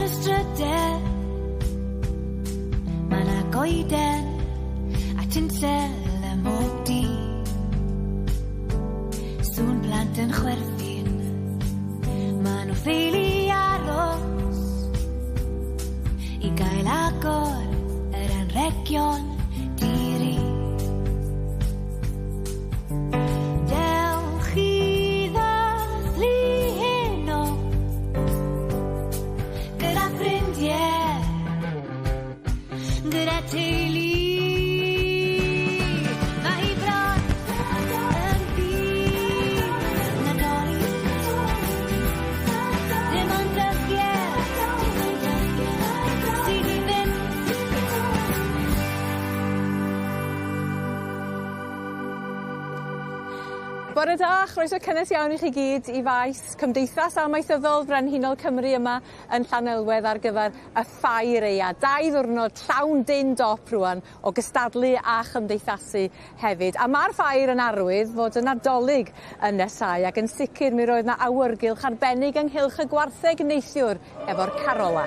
y stryder Ma' 'na goeden a tinsel ym mhob dŷ. Sŵn plant yn chwerthin Ma' nhw ffeili aros I gael agor yr anrhegion di-ri. Dewch i ddathlu heno Gyda ffrindie Gyda teulu. Mae hi bron yn ddydd Nadolig. Dim ond dyddie sydd i fynd. Bore da, chroeso cynnes iawn i chi gyd i faes Cymdeithas Amaethyddol Frenhinol Cymru yma yn Llanelwedd ar gyfer y ffair aea. 2 ddiwrnod llawn din dop rŵan o gystadlu a chymdeithasu hefyd. A ma'r ffair yn arwydd fod y Nadolig yn nesáu ac yn sicr mi roedd 'na awyrgylch arbennig ynghylch y gwartheg neithiwr efo'r carola.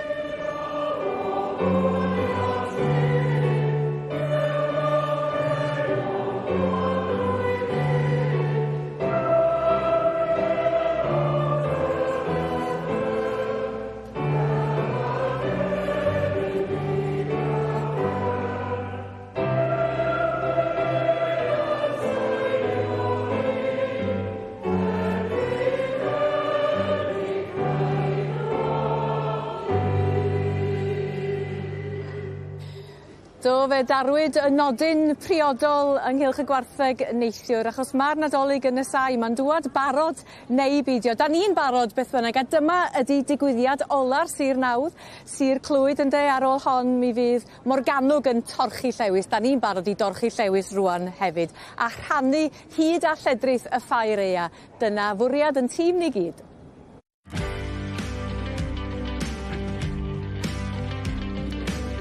Do, fe darwyd y nodyn priodol ynghylch y gwartheg neithiwr achos ma'r Nadolig yn nesáu ma'n dŵad barod neu beidio. 'Dan ni'n barod beth bynnag a dyma ydi digwyddiad ola'r sir nawdd, Sir Clwyd ynde? Ar ôl hon mi fydd Morgannwg yn torchi llewis. 'Dan ni'n barod i dorchi llewis rŵan hefyd a rhannu hyd a lledrith y ffair aea. Dyna fwriad 'yn tîm ni gyd.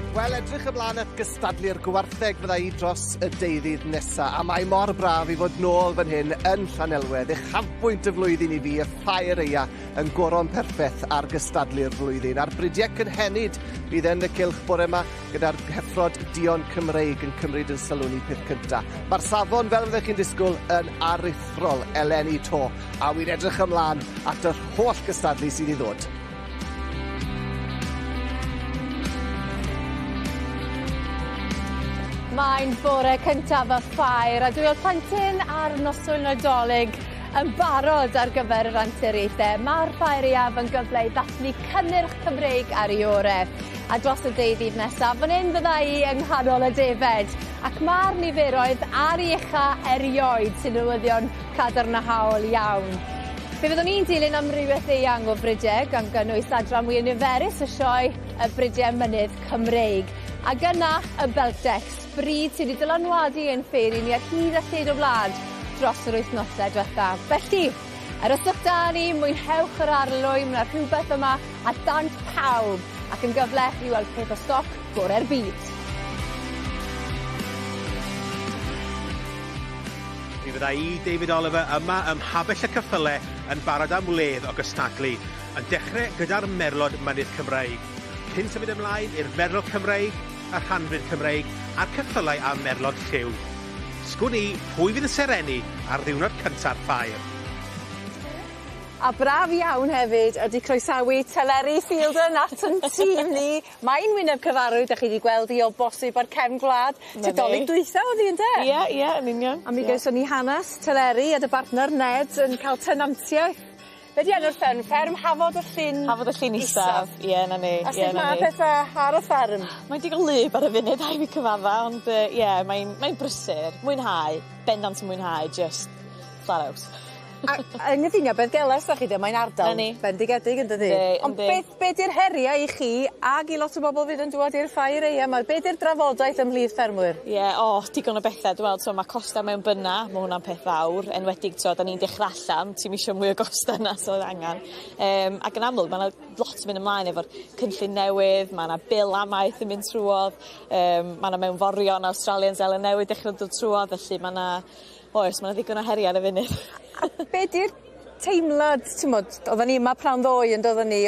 Wel, edrych ymlaen at gystadlu'r gwartheg fydda i dros y deuddydd nesa, a mae mor braf i fod nôl fan hyn yn Llanelwedd, uchafbwynt y flwyddyn i fi, y ffair aea yn goron perffeth ar gystadlu'r flwyddyn. A'r bridiau cynhenid fydd yn y cylch bore yma gyda'r heffrod duon Cymreig yn cymryd yn sylw ni peth cynta. Mae'r safon, fel fyddech chi'n disgwyl, yn aruthrol eleni 'to, a wi'n edrych ymlaen at yr holl gystadlu sydd i ddod. Mae'n fore cyntaf y ffair a dwi fel plentyn ar noswyl Nadolig yn barod ar gyfer yr anturiaethe. Ma'r ffair aeaf yn gyfle i ddathlu cynnyrch Cymreig ar ei ore. A dros y deuddydd nesaf fan 'yn fydda i yng nghanol y defed. Ac ma'r niferoedd ar 'u ucha erioed sy'n newyddion cadarnhaol iawn. Fe fyddwn ni'n dilyn amrywiaeth eang o fride, gan gynnwys adran mwya niferus y sioe, y Bridiau Mynydd Cymreig. Ac yna, y Beltex, bryd sydd wedi dylanwadu ein ffeiri ni ar hyd a lled y wlad dros yr wythnose dwetha. Felly, arhoswch 'da ni, mwynhewch yr arlwy, ma' 'na rhywbeth yma at ddant pawb, ac yn gyfle i weld peth o stoc gore'r byd. Mi fydda i, David Oliver, yma ym Mhabell y Ceffyle yn barod am wledd o gystadlu, yn dechre gyda'r Merlod Mynydd Cymreig, cyn symud ymlaen i'r Merlod Cymreig, y Rhanfrid Cymreig a'r Ceffylau a Merlod Lliw. Sgwn i pwy fydd yn serennu ar ddiwrnod cynta'r ffair? A braf iawn hefyd ydi croesawu Teleri Fielden at 'yn tîm ni. Mae'n wyneb cyfarwydd 'dach chi 'di gweld 'i o bosib ar cefn gwlad. 'Na ni. Dolig dwytha o'dd 'i ynde? Ie ie yn union. A mi gawson ni hanas Teleri a dy bartner Ned yn ca'l tenantiaeth. Be' 'di enw'r fferm? Fferm Hafod y Llyn Hafod y Llyn Isaf. Ie 'na ni. A sut ma' petha ar y fferm? Mae'n digon wlyb ar y funud rhai' fi cyfadda ond yy ie mae'n mae'n brysur. Mwynhau. Bendant yn mwynhau jyst flat out. A yng nghyffinia Beddgelert 'dach chi de mae'n ardal... 'Na ni. ...bendigedig yndydi? Yndi Ond yndi. beth be' 'di'r heriau i chi ag i lot o bobol fydd yn dŵad i'r ffair aea 'ma? Be' 'di'r drafodaeth ymhlith ffermwyr? Ie o digon o bethe dwi me'wl t'o' ma' costa mewn bynna ma' hwnna'n peth fawr enwedig t'o' 'dan ni'n dechra allan ti'm isio mwy o gosta na s'odd angan. Yym ac yn amlwg ma' 'na lot yn mynd ymlaen efo'r cynllun newydd ma' 'na bil amaeth yn mynd trwodd yym ma' 'na mewnforion Awstralian Seland Newydd dechre dod trwodd felly ma' 'na Oes ma' 'na ddigon o heria ar y funud. A be' 'di'r Teimlad, t'mod, oedden ni yma pnawn ddoe yn doedden ni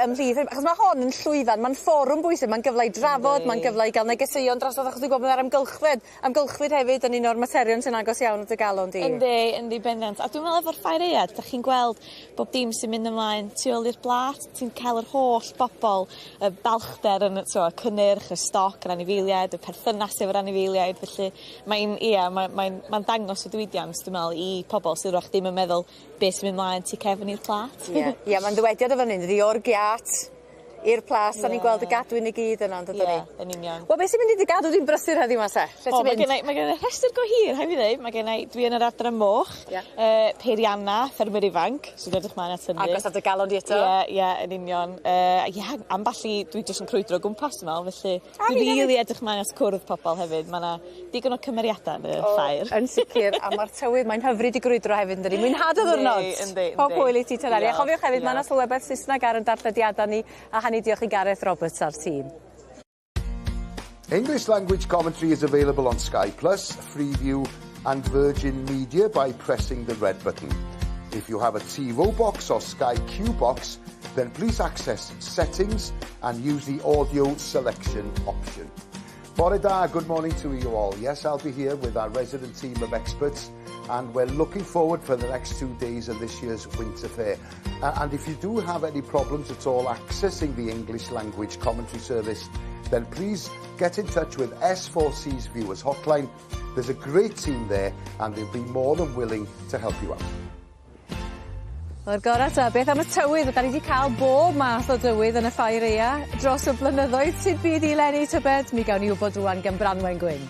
ymhlith, achos ma' hon yn llwyfan, ma'n fforwm bwysig, ma'n gyfle i drafod, ma'n gyfle i ga'l negeseuon drosodd achos dwi'n gwbod bod yr amgylchfyd hefyd yn un o'r materion sy'n agos iawn at y galon di. Yndi, yndi bendant. A dwi'n meddwl efo'r ffair aeaf, 'dach chi'n gweld bob dim sy'n mynd ymlaen tu ôl i'r blât, ti'n cael yr holl bobol, y balchder yn y t'mo' y cynnyrch, y stoc, yr anifeiliaid, y perthynas efo'r anifeiliaid, felly mae'n ia ma' mae'n ma'n dangos y diwydiant dwi me'wl i pobol sydd 'w'rach ddim yn meddwl beth sy'n mynd mlaen tu cefn i'r plât. Ie ie ma'n ddywediad o fan 'yn dydi o'r giât i'r plas 'dan ni'n gweld y gadwyn i gyd yna on'd ydyn ni? Ie yn union. Wel beth sy'n mynd i dy gadw di'n brysur heddiw 'ma 'te? Lle ti'n mynd? Ma' gennai rhestr go hir rhaid fi ddeud ma' gennai dwi yn yr adran moch. Ie. Peirianna ffermwyr ifanc so dwi edrych mlaen at hynny. Agos at dy galon di eto. Ie ie yn union. Ie amball i dwi jyst yn crwydro o gwmpas dwi me'wl felly dwi rili edrych mlaen at cwrdd pobol hefyd ma' 'na digon o cymeriada yn y ffair. Yn sicir a ma'r tywydd mae'n hyfryd i grwydro hefyd yndydi? Mwynha dy ddiwrnod. Yndi yndi yndi. Pob hwyl i ti Teleri. A chofiwch hefyd ma' 'na sylwebeth Sysnag ar 'yn darllediada ni a hynny diolch i Gareth Roberts a'r tîm. English language commentary is available on Sky Plus, Freeview and Virgin Media by pressing the red button. If you have a TiVo box or Sky Q box, then please access Settings and use the audio selection option. Bore da, good morning to you all. Yes, I'll be here with our resident team of experts and we're looking forward for the next 2 days of this year's Winter Fair. And if you do have any problems at all accessing the English language commentary service, then please get in touch with S4C's Viewers Hotline. There's a great team there and they'll be more than willing to help you out. O'r gora ta, beth am y tywydd? Da ni wedi cael bob math o dywydd yn y ffair aea dros y blynyddoedd. Sut bydd hi 'leni tybed? Mi gawn ni wybod rŵan gan Branwen Gwyn.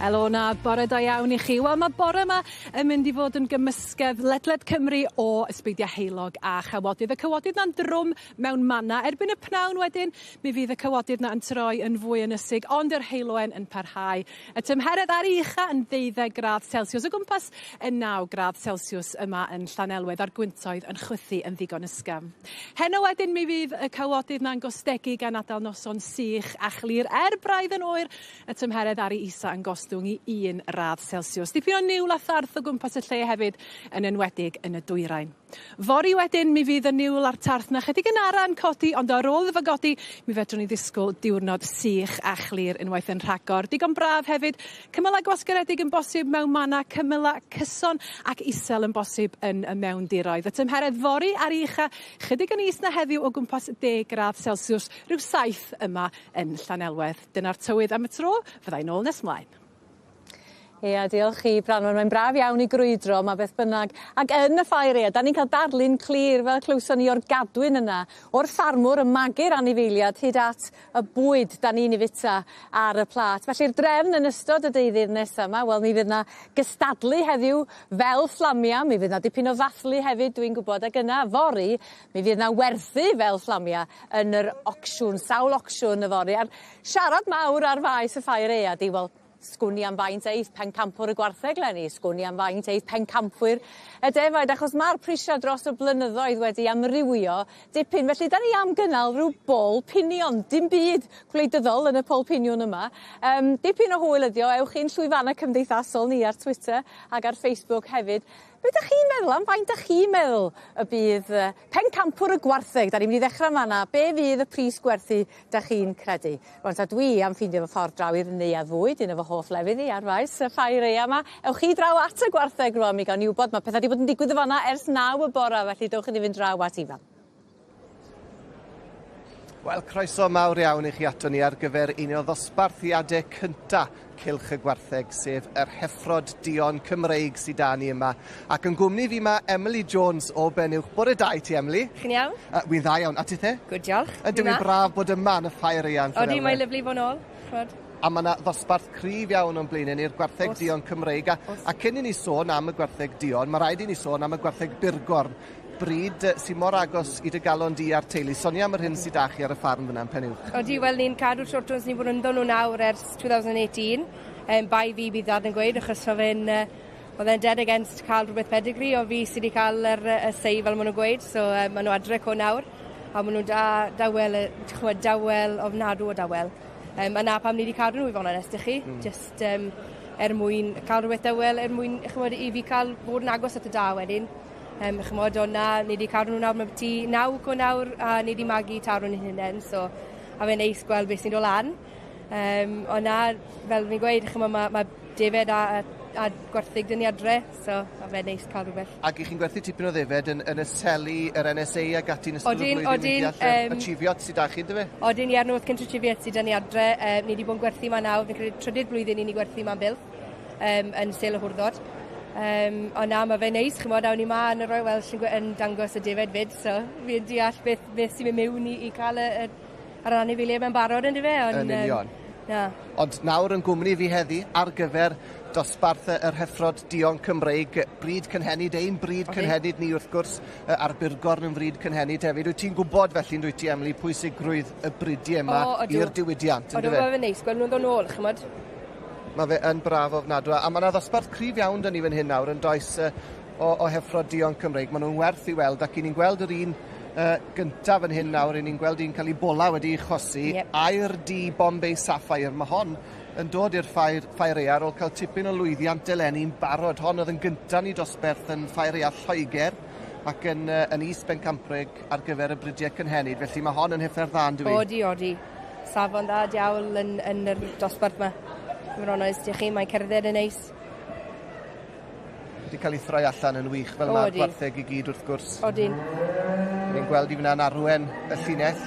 Elona, bore da iawn i chi. Wel, mae bore yma yn mynd i fod yn gymysgedd ledled Cymru o ysbeidiau heulog a chawodydd. Y cawodydd na'n drwm mewn manna. Erbyn y pnawn wedyn, mi fydd y cawodydd na yn troi yn fwy ynysig, ond yr heulwen yn parhau. Y tymheredd ar ei ucha yn 12 gradd Celsius, o gwmpas y 9 gradd Celsius yma yn Llanelwedd, a'r gwyntoedd yn chwythu yn ddigon ysgafn. Heno wedyn mi fydd y cawodydd na'n gostegu gan adael noson sych a chlir er braidd yn oer, y tymheredd ar ei isa yn gostwng i 1 radd Celsius. Dipyn o niwl a tharth o gwmpas y lle hefyd, yn enwedig yn y dwyrain. Fory wedyn mi fydd y niwl a'r tarth na chydig yn ara yn codi, ond ar ôl iddo fo godi, mi fedrwn ni ddisgwyl diwrnod sych a chlir unwaith yn rhagor. Digon braf hefyd, cymylau gwasgaredig yn bosib mewn manna, cymylau cyson ac isel yn bosib yn y mewndiroedd. Y tymheredd fory ar ei ucha, chydig yn is na heddiw o gwmpas 10 gradd Celsius, rhyw 7 yma yn Llanelwedd. Dyna'r tywydd am y tro, fyddai nôl nes mlaen. Ia, diolch i Branwen. Mae'n braf iawn i grwydro, mae beth bynnag. Ac yn y ffair aea, da ni'n cael darlun clir fel clywson ni o'r gadwyn yna, o'r ffarmwr yn magu'r anifeiliad hyd at y bwyd da ni'n ei fita ar y plât. Felly'r drefn yn ystod y deuddydd nesaf yma, wel mi fydd 'na gystadlu heddiw fel fflamia, mi fydd 'na dipyn o ddathlu hefyd dwi'n gwybod, ac yna fory mi fydd 'na werthu fel fflamia yn yr ocsiwn, sawl ocsiwn yfory. A'r siarad mawr ar faes y ffair aea 'di, wel, sgwn i am faint eith pencampwr y gwartheg 'leni, sgwn i am faint eith pencampwyr y defaid, achos ma'r prisia dros y blynyddoedd wedi amrywio dipyn. Felly, da ni am gynnal rhyw bôl pinion, dim byd gwleidyddol yn y pôl piniwn yma. Dipyn o hwyl ydi o, ewch i'n llwyfannau cymdeithasol ni ar Twitter ac ar Facebook hefyd. Be 'dach chi'n meddwl, am faint 'dach chi'n meddwl y bydd pencampwr y gwartheg? Da ni'n mynd i ddechrau fan'na. Be fydd y pris gwerthu 'dach chi'n credu? Rwan ta dwi am ffeindio fy ffordd draw i'r neuadd fwyd, un o fy hoff lefydd i ar faes y ffair aea yma. Ewch chi draw at y gwartheg rwan, mi gawn ni wybod, mae pethau wedi bod yn digwydd yn fan'na ers 9 y bora, felly dewch i ni fynd draw at Ifan. Wel, croeso mawr iawn i chi ato ni ar gyfer un o ddosbarthiadau cynta Cylch y Gwartheg, sef yr heffrod duon Cymreig sydd da ni yma. Ac yn gwmni fi mae Emily Jones o Benuwch. Bore da i ti, Emily. Chi'n iawn? Wy'n dda iawn. A ti the? Good, diolch. Ydw i'n braf bod yma yn y ffair aea. Odi, mae'n lyfli bod nôl. Ch'mod. A mae yna ddosbarth cryf iawn o'n blaenau ni'r gwartheg duon Cymreig. A cyn i ni sôn am y gwartheg duon, mae rhaid i ni sôn am y gwartheg burgorn brid sy'n mor agos i dy galon di a'r teulu. Sonia am yr hyn sydd da chi ar y ffarm fyna yn Penuwch. Odi, wel, ni'n cadw'r Shorthorns, ni'n bod yn nhw nawr ers 2018. Bai fi bydd dad yn gweud, achos oedd e'n dead against cael rhywbeth pedigree, o fi sydd wedi cael y say fel maen nhw'n gweud. So maen nhw adre co nawr, a maen nhw'n dawel, ch'mod, dawel, ofnadw o dawel. A na pam ni wedi cadw nhw i fod yn onest i chi. Just er mwyn cael rhywbeth dawel, er mwyn, ch'mod, i fi cael fod yn agos at y da wedyn. Ch'mod, ond na, ni 'di cadw nhw nawr, ma' byti 9 o nawr a ni 'di magu tarw ni'n hunen, so a fe'n neis gweld beth sy'n dod lan. Ond na, fel fi'n gweud, ch'mo' ma' ma' defed a a a gwartheg 'da ni adre, so ma' fe'n neis ca'l rwbeth. Ac 'ych chi'n gwerthu tipyn o ddefed yn yn y seli, yr NSA ag ati yn ystod Odyn, y flwyddyn, odyn, fi'n deall, y Cheviot sy 'da chi yndyfe? Odyn, ie, North Country Cheviot sy 'da ni adre. Ni 'di bod yn gwerthu 'ma nawr, fi'n credu trydydd blwyddyn i ni gwerthu 'ma yn Builth, yym yn sêl y hwrddod. Ond na, ma' fe'n neis, ch'mod, awn ni 'ma yn y Royal Welsh yn gwe- yn dangos y defed 'fyd, so fi'n deall beth beth sy'n myn' miwn i i ca'l y y yr anifeiliaid 'ma'n barod on'd yfe? Ond Yn union. Na. Ond nawr yn gwmni fi heddi ar gyfer dosbarth yr heffrod duon Cymreig, bryd cynhenid, ein bryd cynhenid ni wrth gwrs, a'r burgorn yn fryd cynhenid hefyd. Wyt ti'n gwybod felly, yn dwyt ti, Emily, pwysigrwydd y bridiau yma i'r diwydiant, yndyfe? Odw, mae fe'n neis gweld nhw'n dod nôl, ch'mod. Mae fe yn braf ofnadwy, a mae yna ddosbarth cryf iawn 'da ni fan hyn nawr, yn does, o heffrod duon Cymreig. Maen nhw'n werth i weld, ac i ni'n gweld yr un gyntaf fan hyn nawr, i ni'n gweld un cael ei bola wedi ei chosi, yep. Aur Du Bombay Sapphire. Mae hon yn dod i'r ffair, ffair ea ar ôl cael tipyn o lwyddiant eleni'n barod. Hon oedd yn gyntaf ni dosberth yn ffair ea Lloegr ac yn, yn is bencampwriaeth ar gyfer y bridiau cynhenid. Felly mae hon yn heffer dda, yn dwi? Odi, odi. Safon dda diawl yn, yn yr dosbarth yma. Mae'n onest i chi, mae'n cerdded yn neis. Wedi cael ei throi allan yn wych, fel mae'r gwartheg i gyd wrth gwrs. Odyn. Ni'n gweld i fyna'n arwen y llinell.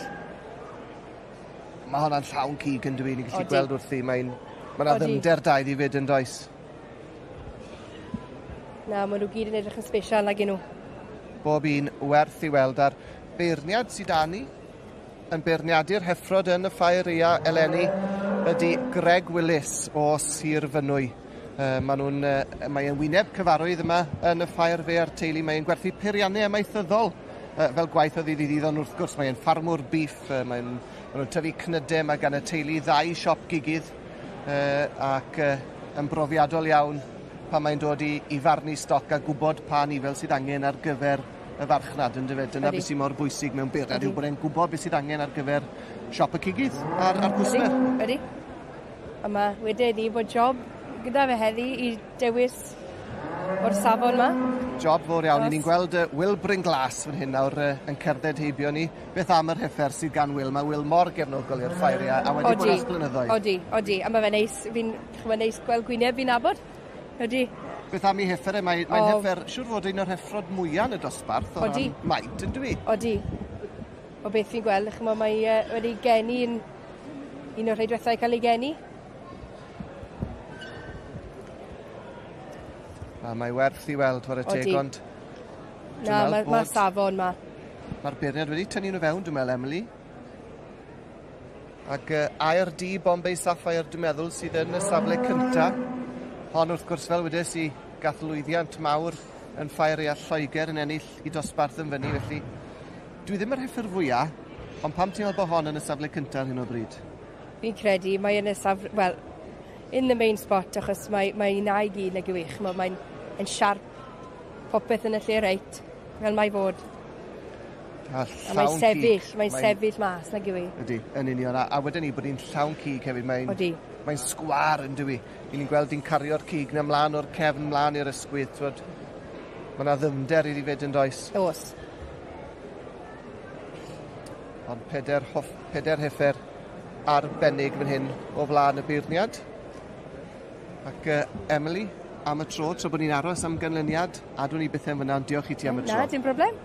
Mae honna'n llawn cig yn dwi, ni'n gallu gweld wrthi. Mae'n mae yna ddyfnder da iddi fyd yn does. Na, maen nhw gyd yn edrych yn special nag nhw. Bob un werth i weld a'r beirniad sydd â ni yn beirniadu'r heffrod yn y ffair ea eleni ydy Greg Willis o Sir Fynwy. Maen nhw'n, mae e'n wyneb cyfarwydd yma yn y ffair fe a'r teulu. Mae'n gwerthu peiriannau amaethyddol fel gwaith o ddydd i ddydd, ond wrth gwrs mae'n ffarmwr beef, mae'n, maen nhw'n tyfu cnydau, mae gan y teulu ddau siop gigydd ac yn brofiadol iawn pan mae'n dod i, i farnu stoc a gwybod pa nifel sydd angen ar gyfer y farchnad, yn dyfe? Dyna beth sy'n mor bwysig mewn beirniad, yw bod e'n gwybod beth sydd angen ar gyfer siop y cigydd a'r, a'r cwsmer. Ydy, ydy. A ma' wedyn ni bod job gyda fe heddi i dewis o'r safon 'ma. Job fowr iawn. 'Yn ni'n gweld Wil Bryn Glas fan hyn nawr yn cerdded heibio ni. Beth am yr heffer sydd gan Wil? Mae Wil mor gefnogol i'r ffairiau a wedi bod ers blynyddoedd. Odi, odi. A ma' fe'n neis, fi'n, ch'mo' neis gweld gwyneb fi'n nabod. Ydi. Beth am 'i heffer e? Mae, mae'n heffer, siŵr fod un o'r heffrod mwya yn y dosbarth o ran maint, yndyw 'i? Odi. O beth fi'n gweld, ch'mo' mae wedi geni'n un o'r rhai dwetha i cael ei geni. A mae werth i weld, whare teg, ond... Na, mae ma safon ma. Mae'r beirniad wedi tynnu nhw fewn, dwi'n meddwl, Emily. Ac Aur Du Bombay Sapphire, dwi'n meddwl, sydd yn y safle cynta. Hon, wrth gwrs, fel wedes i, gath lwyddiant mawr yn Ffair Eall Lloegr yn ennill i dosbarth yn fyny, felly Dwi ddim yr heffer fwya, ond pam ti'n meddwl bod hon yn y safle cynta ar hyn o bryd? Fi'n credu mae yn y safle, wel, in the main spot achos mae, mae na i gyd nag yw i, ch'mo' mae'n yn siarp, popeth yn y lle reit, fel mae fod. A llawn A mae'n sefyll, mae'n sefyll mas nag yw i. Ydy, yn union, a, a wedyn ni bod hi'n llawn cig hefyd, mae'n Odi. Mae'n sgwâr yn dyw i. I ni'n gweld hi'n cario'r cig 'na mlan o'r cefn mlan i'r ysgwydd, t'wod. Mae 'na ddyfnder iddi fyd yn does? Oes. Ond peder, hoff, peder heffer arbennig fan hyn o flaen y beirniad. Ac uh, Emily, am y tro, tra bod ni'n aros am ganlyniad, a dwi'n i bethau yn fyna, ond diolch i ti am y tro. Na, dim problem.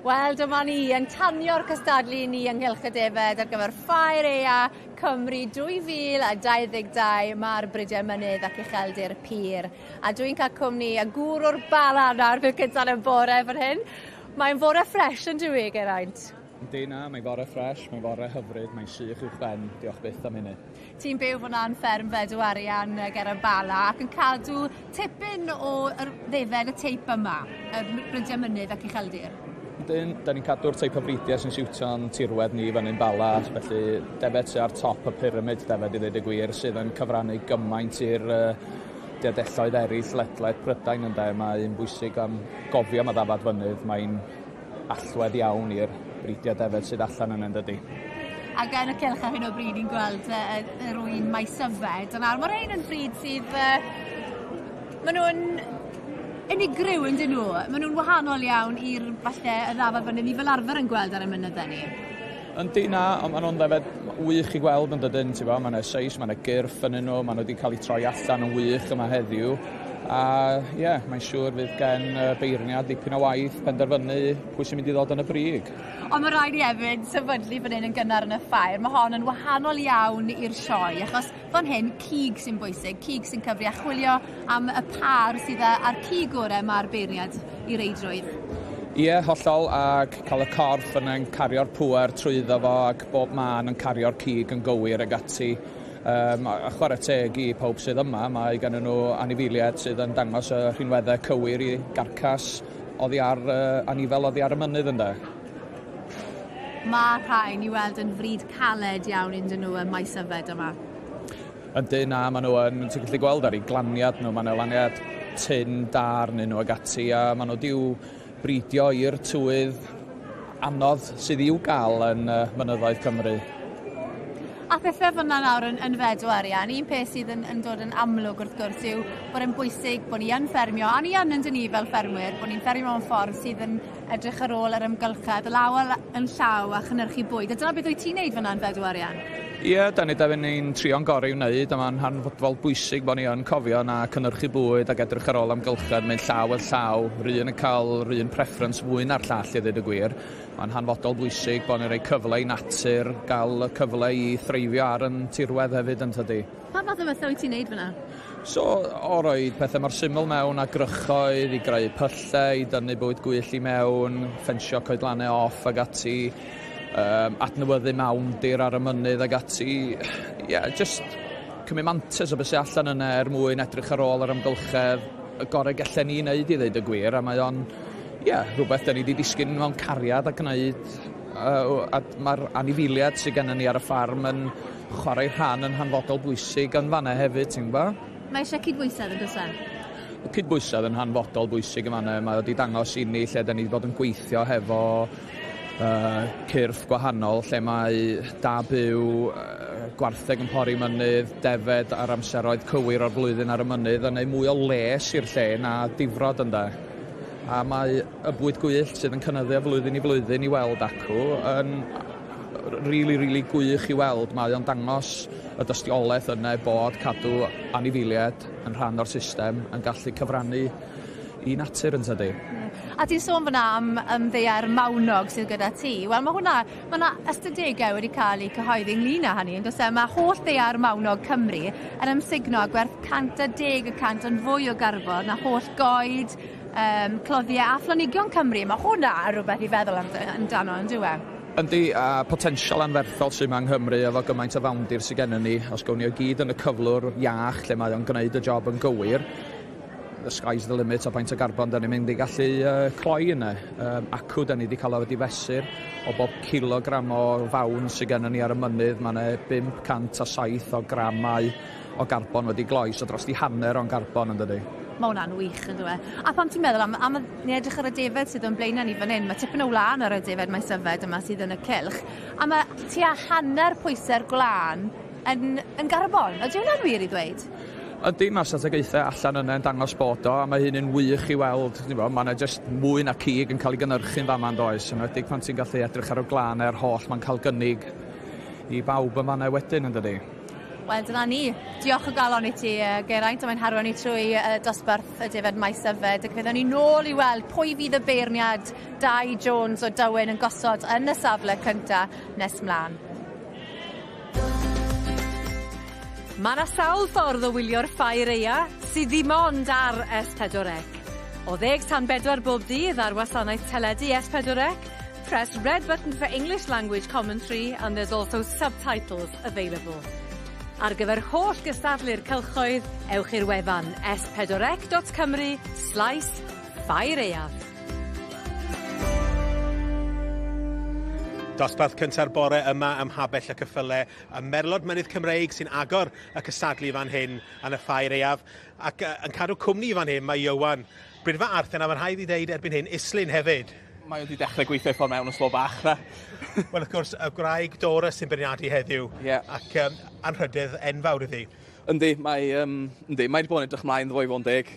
Wel, dyma ni yn tanio'r cystadlu ni ynghylch y defed ar gyfer Ffair Ea Cymru 2022. Mae'r Bridiau Mynydd ac Ucheldir Pur. A dwi'n cael cwmni y gŵr o'r Bala nawr fydd gyda'n y bore fan hyn. Mae'n fore ffres yn dyw e, Geraint? Yndi, na, mae'n fore ffres, mae'n fore hyfryd, mae'n sych uwch ben, diolch byth am hynny. Ti'n byw fyna yn fferm Fedw Arian ger y Bala ac yn cadw tipyn o yr ddefed y teip yma, y Brydiau Mynydd ac Ucheldir. Yndyn, da ni'n cadw'r teip o fridiau sy'n siwtio'n tirwedd ni fyny'n Bala, felly defed sydd ar top y pyramid defed i ddweud y gwir, sydd yn cyfrannu gymaint i'r diadelloedd eraill ledled Prydain ynde. Mae un bwysig am gofio am y ddafad fynydd, mae'n allwedd iawn i'r bridiau defed sydd allan yna, yndydi. Ac yn y cylch ar hyn o bryd ni'n gweld yr ŵyn Maesyfed. Ond nawr, mae'r rhain yn bryd sydd... Maen nhw'n unigryw yn dyn nhw. Maen nhw'n wahanol iawn i'r falle y ddafad fyny ni fel arfer yn gweld ar y mynyddau ni. Yndi, na, ond maen nhw'n ddefed wych i gweld yn dydyn, ti'n bo, mae yna seis, mae yna gyrff yn nhw, maen nhw wedi cael eu troi allan yn wych yma heddiw. A ie, yeah, mae'n siŵr fydd gen beirniad dipyn o waith penderfynu pwy sy'n mynd i ddod yn y brig. Ond mae rhaid i hefyd sefydlu fan hyn yn gynnar yn y ffair. Mae hon yn wahanol iawn i'r sioe, achos fan hyn cig sy'n bwysig, cig sy'n cyfri a chwilio am y par sydd â'r cig orau mae'r beirniad i reidrwydd. Ie, hollol, ac cael y corff yna'n cario'r pŵer trwyddo fo ac bob man yn cario'r cig yn gywir ag ati. A chwarae teg i pawb sydd yma, mae gen nhw anifeiliaid sydd yn dangos y rhinweddau cywir i garcas oddi ar anifel oddi ar y mynydd ynde. Mae rhain i weld yn fryd caled iawn ynddyn nhw ym Maesyfed yma. Yndi, na, maen nhw yn, ti'n gallu gweld ar eu glaniad nhw, maen nhw laniad tyn da arnyn nhw ag ati, a maen nhw di'w bridio i'r tywydd anodd sydd i'w gael yn mynyddoedd Cymru. A pethau fyna nawr yn Fedw Arian, un peth sydd yn dod yn amlwg wrth gwrs yw bod e'n bwysig bod ni yn ffermio, a ni yn dyn ni fel ffermwyr, bod ni'n ffermio mewn ffordd sydd yn edrych ar ôl yr amgylchedd, law yn llaw a chynhyrchu bwyd. A dyna beth wyt ti'n neud fyna yn Fedw Arian? Ie, da ni'n trio'n gorau i wneud, a mae'n hanfodol bwysig bod ni yn cofio na cynhyrchu bwyd ac edrych ar ôl amgylchedd, mynd llaw yn llaw, rhywun yn cael rhywun preference fwy na'r llall i ddweud y gwir. Mae'n hanfodol bwysig bod ni'n rhoi cyfle i natur, gael y cyfle i threifio ar yn tirwedd hefyd yn tydi. Pa fath o bethau wyt ti'n neud fyna? So, o roi pethau mor syml mewn a grychoedd, i greu pyllau, i dynnu bwyd gwyllt i mewn, ffensio coedlannau off ag ati, adnewyddu mawndir ar y mynydd ag ati. Ie, yeah, just cymryd mantais o beth sy'n allan yna er mwyn edrych ar ôl yr amgylchedd, y gorau gallen ni wneud i ddeud y gwir, a mae o'n ie, rhywbeth da ni wedi disgyn mewn cariad a gwneud, a mae'r anifeiliaid sydd gennym ni ar y ffarm yn chwarae rhan yn hanfodol bwysig yn fanna hefyd, ti'n gwybod? Mae eisiau cydbwysedd yn does e? Cydbwysedd yn hanfodol bwysig yn fanna. Mae wedi dangos i ni lle da ni wedi bod yn gweithio hefo cyrff gwahanol, lle mae da byw, gwartheg yn pori mynydd, defed ar amseroedd cywir o'r flwyddyn ar y mynydd, yn neud mwy o les i'r lle na difrod ynde. A mae y bwyd gwyllt sydd yn cynyddu o flwyddyn i flwyddyn i weld acw yn rili, rili gwych i weld. Mae o'n dangos y dystiolaeth yna bod cadw anifeiliaid yn rhan o'r system yn gallu cyfrannu i natur yn tydi. A ti'n sôn fyna am ddaear mawnog sydd gyda ti. Wel, mae hwnna, mae yna ystadegau wedi cael eu cyhoeddi ynglyn â hynny, yn does e? Mae holl ddaear mawnog Cymru yn ymsugno a gwerth 110% yn fwy o garbon na holl goed, cloddiau a phlanigion Cymru. Mae hwnna yn rhywbeth i feddwl amdano, yn dyw e? Yndi, a potensial anferthol sydd yma yng Nghymru efo gymaint o fawndir sydd gennym ni. Os gawn ni o gyd yn y cyflwr iach lle mae o'n gwneud y job yn gywir, the sky's the limit o faint o garbon da ni'n mynd i gallu cloi yna. Acw da ni wedi cael o wedi fesur o bob kilogram o fawn sydd gennym ni ar y mynydd, mae yna 507 o gramau o garbon wedi gloi, so dros di hanner o'n garbon yn dydi. Mae hwnna'n wych yn dyw e. A pan ti'n meddwl am ni edrych ar y defed sydd o'n blaenau ni fan hyn, mae tipyn o wlân ar y defed Maesyfed yma sydd yn y cylch, a mae tua hanner pwysau'r gwlân yn garbon. Ydy hwnna'n wir i ddweud? Ydy, mae strategaethau allan yna yn dangos bod o, a mae hyn yn wych i weld. Mae yna jyst mwy na cig yn cael ei gynhyrchu'n fama yn does, yn enwedig pan ti'n gallu edrych ar y gwlân a'r holl mae'n cael gynnig i bawb yn fanna wedyn, yn dydi? Wel, dyna ni. Diolch o galon i ti, Geraint, am ein harwain ni trwy dosbarth y defaid maes yfed. Ac fyddwn ni nôl i weld pwy fydd y beirniad Dai Jones o Dywyn yn gosod yn y safle cynta nes mlaen. Mae 'na sawl ffordd o wylio'r ffair aea sydd ddim ond ar S4C. O ddeg tan bedwar bob dydd ar wasanaeth teledu S4C, press red button for English language commentary and there's also subtitles available. Ar gyfer holl gystadlu'r cylchoedd, ewch i'r wefan s4c.cymru slaes ffair aeaf. Dosbarth cynta'r bore yma ym Mhabell y Cyffyle, y Merlod Mynydd Cymreig sy'n agor y cystadlu fan hyn yn y Ffair Aeaf, ac yn cadw cwmni fan hyn mae Ieuan. Brydfa Arthen, a mae'n rhaid i ddeud erbyn hyn, Islyn hefyd. Mae wedi dechrau gweithio i ffordd mewn yn slo bach na. Wel, wrth gwrs, y gwraig Dora sy'n beirniadu heddiw. Yeah. Ac anrhydedd enfawr iddi. Yndi, mae, yndi, mae wedi bod yn edrych mlaen iddo fo i fod yn deg.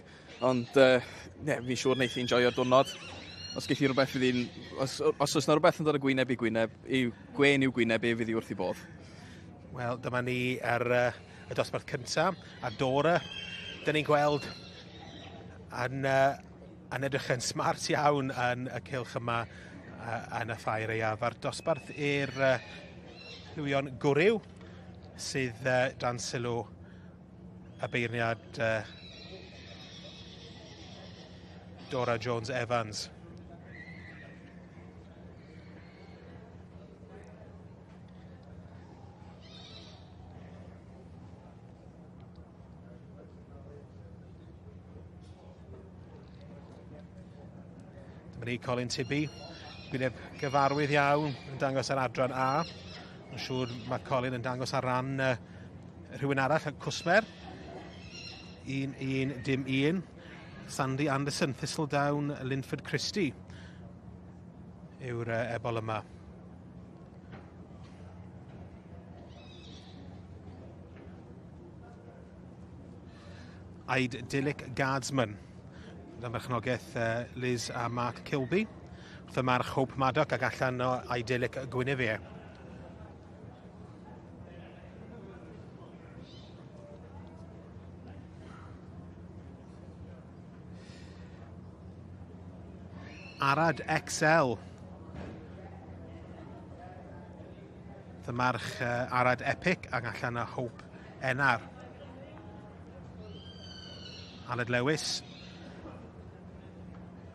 Ond, yeah, fi'n siŵr wneith hi'n joio'r diwrnod. Os geith hi rhywbeth fydd hi'n... Os, os oes yna rhywbeth yn dod o gwyneb i gwyneb, i gwên i'w gwyneb e fydd hi wrth i bodd. Wel, dyma ni ar y dosbarth cyntaf, a Dora, dyn ni'n gweld yn, yn edrych yn smart iawn yn y cylch yma yn y ffair aeaf. A'r dosbarth i'r llwyon gwryw sydd dan sylw y beirniad Dora Jones Evans. Dyma ni Colin Tibby, gwyneb gyfarwydd iawn yn dangos ar adran A. Yn siŵr mae Colin yn dangos ar ran rhywun arall, y cwsmer. 1, 1, dim 1. Sandy Anderson, Thistledown, Linford Christie yw'r ebol yma. Idyllic Guardsman. Dan berchnogaeth Liz a Mark Kilby. Wrth y march Hope Maddock ac allan o Idyllic Guinevere. Arad XL. Wrth y march Arad Epic ac allan o Hope NR. Aled Lewis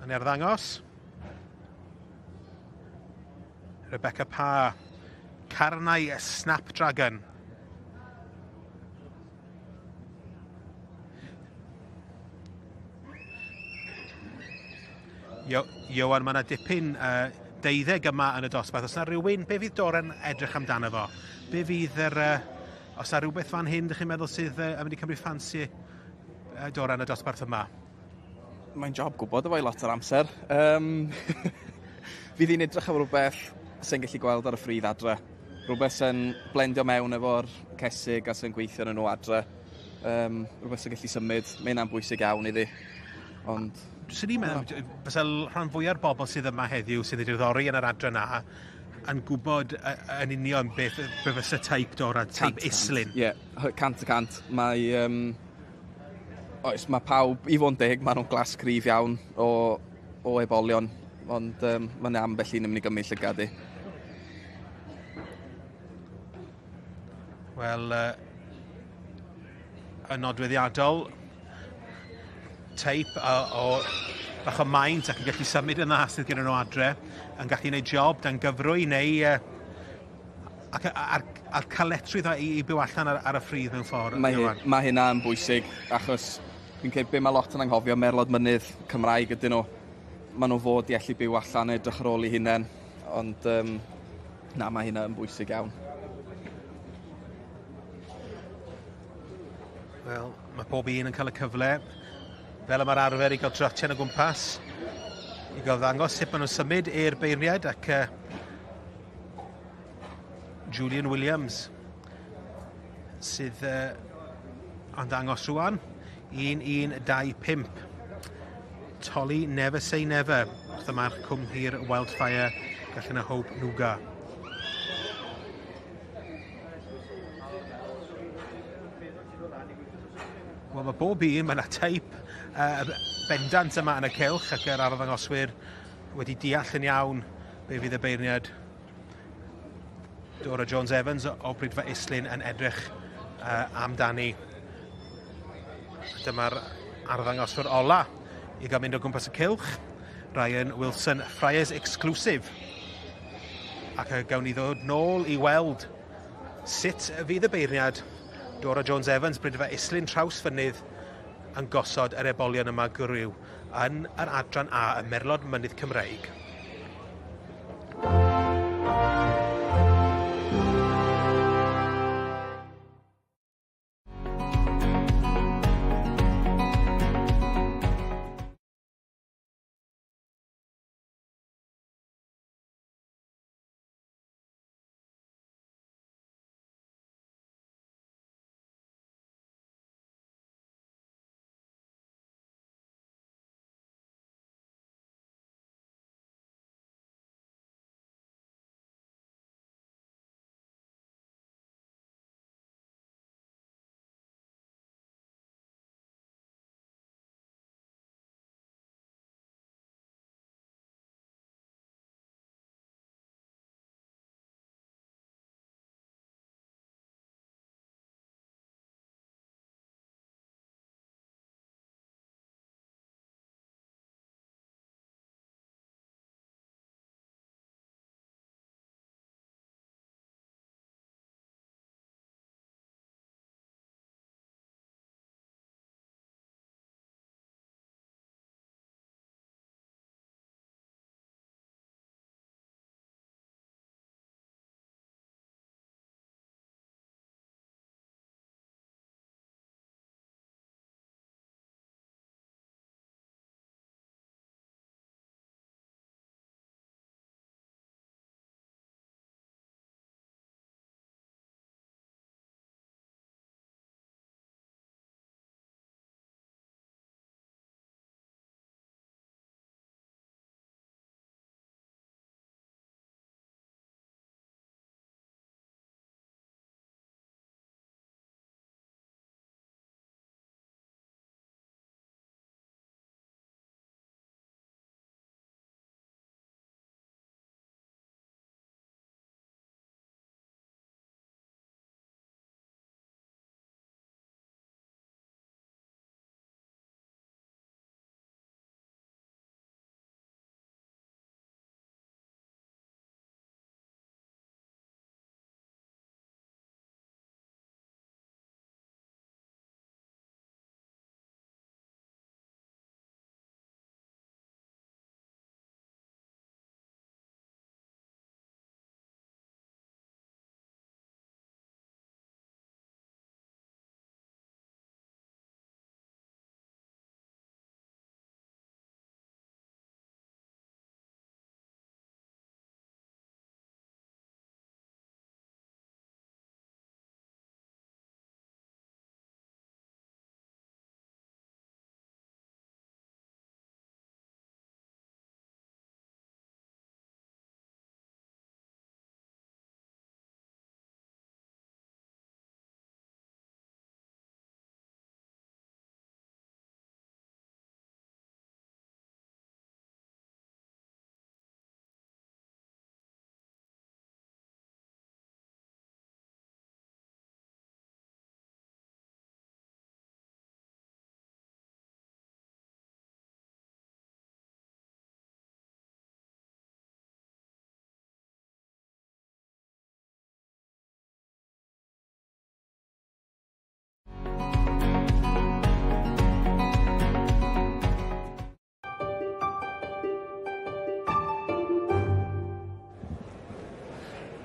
yn erddangos. Rebecca Parr. Carnau Snapdragon. Ioan, mae yna dipyn deuddeg yma yn y dosbarth. Os yna rhywun, be fydd Dora'n edrych amdano fo? Be fydd yr... Os yna rhywbeth fan hyn, dych chi'n meddwl sydd yn mynd i cymryd ffansi Dora yn y dosbarth yma? Mae'n job gwybod efo i lot o'r amser. Fydd hi'n edrych am rhywbeth sy'n gallu gweld ar y ffridd adre. Rhywbeth sy'n blendio mewn efo'r cesig a sy'n gweithio yn nhw adre. Rhywbeth sy'n gallu symud. Mae hynna'n bwysig iawn iddi. Ond... Swn i'n meddwl, fysa rhan fwyaf o'r bobl sydd yma heddiw sydd wedi diddori yn yr adran A yn gwybod yn union beth fysa teip Dora, teip Islyn. Ie, 100%. Mae, oes, mae pawb, i fod yn deg, maen nhw'n glas cryf iawn o ebolion, ond mae'n ambell un yn mynd i gymryd llygad i. Wel, yn nodweddiadol, teip o bach o maint ac yn gallu symud yn dda sydd gyda nhw adre, yn gallu gwneud job dan gyfrwy neu ac a'r caletrwydd i byw allan ar y ffridd mewn ffordd. Mae hynna yn bwysig, achos fi'n credu be mae lot yn anghofio, merlod mynydd Cymraeg ydyn nhw. Maen nhw fod i allu byw allan edrych ar ôl eu hunain, ond na, mae hynna yn bwysig iawn. Wel, mae pob un yn cael y cyfle, fel y mae'r arfer i gael trotian o gwmpas, i gael ddangos sut maen nhw'n symud i'r beirniaid, ac Julian Williams sydd yn dangos rwan, 1, 1, 2, 5. Tolly Never Say Never, wrth y march Cwm Hir Wildfire, gallen y Hope Nuga. Wel, mae bob un, mae yna teip bendant yma yn y cylch ac yr arddangoswyr wedi deall yn iawn be fydd y beirniad Dora Jones-Evans o Bridfa Islyn yn edrych amdani. Dyma'r arddangoswr ola i gael mynd o gwmpas y cylch. Ryan Wilson, Friars Exclusive. Ac gawn ni ddod nôl i weld sut fydd y beirniad Dora Jones-Evans, Bridfa Islyn Trawsfynydd yn gosod yr ebolion yma gwryw yn yr adran A, y Merlod Mynydd Cymreig.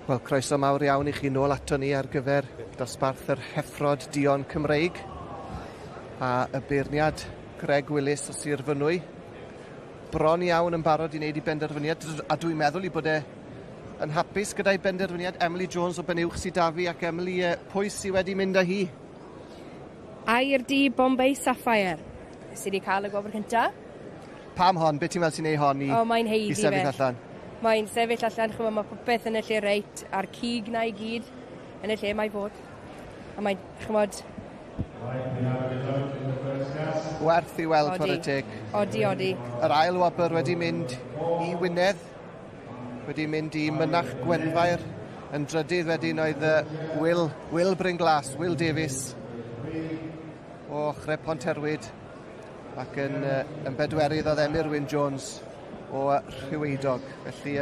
Wel, croeso mawr iawn i chi nôl ato ni ar gyfer dosbarth yr Heffrod Duon Cymreig a y beirniad Greg Willis o Sir Fynwy. Bron iawn yn barod i wneud i benderfyniad, a dwi'n meddwl i bod e yn hapus gyda'i benderfyniad. Emily Jones o Benuwch sydd 'da fi, ac Emily, pwy sydd wedi mynd â hi? Aur Du Bombay Sapphire sydd wedi cael y gwobr cyntaf. Pam hon? Be ti'n meddwl sy'n ei hon i, O, mae'n haeddu i sefyll fe. allan? Mae'n sefyll allan, chymod, mae popeth yn y lle reit, a'r cig na i gyd yn y lle mae fod. A mae'n, chymod, Werth i weld, chwarae teg. Odi, odi. Yr ail wobr wedi mynd i Wynedd, wedi mynd i Mynach Gwenfair. Yn drydydd wedyn oedd Will, Will Bryn Glas, Will Davies o Chre Ponterwyd, ac yn, yn bedwerydd oedd Emyr Wyn Jones o Rhyweidog. Felly,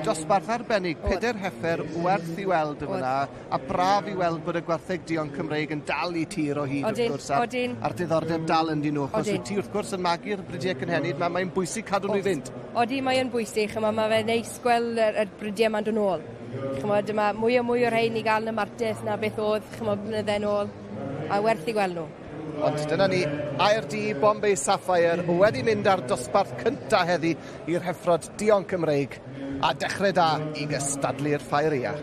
dosbarth arbennig, peder heffer werth i weld yn fyna, a braf i weld bod y gwartheg duon Cymreig yn dal i tir o hyd, odin, wrth gwrs, a'r, odin. a'r diddordeb dal ynddyn nhw. Achos Odin. wyt ti, wrth gwrs, yn magu'r bridiau cynhenid, mae mae'n bwysig cadw nhw i fynd. Odi, mae yn bwysig, ch'mo', ma' fe'n neis gweld yr, yr bridiau 'ma'n dod nôl. Ch'mod, dyma mwy a mwy o'r rhein i gael yn y martes na beth oedd, ch'mod, blynydde nôl, a werth i gweld nhw. Ond dyna ni, ARD Bombay Sapphire wedi mynd ar dosbarth cynta heddi i'r heffrod duon Cymreig a dechrau da i gystadlu'r ffair aea.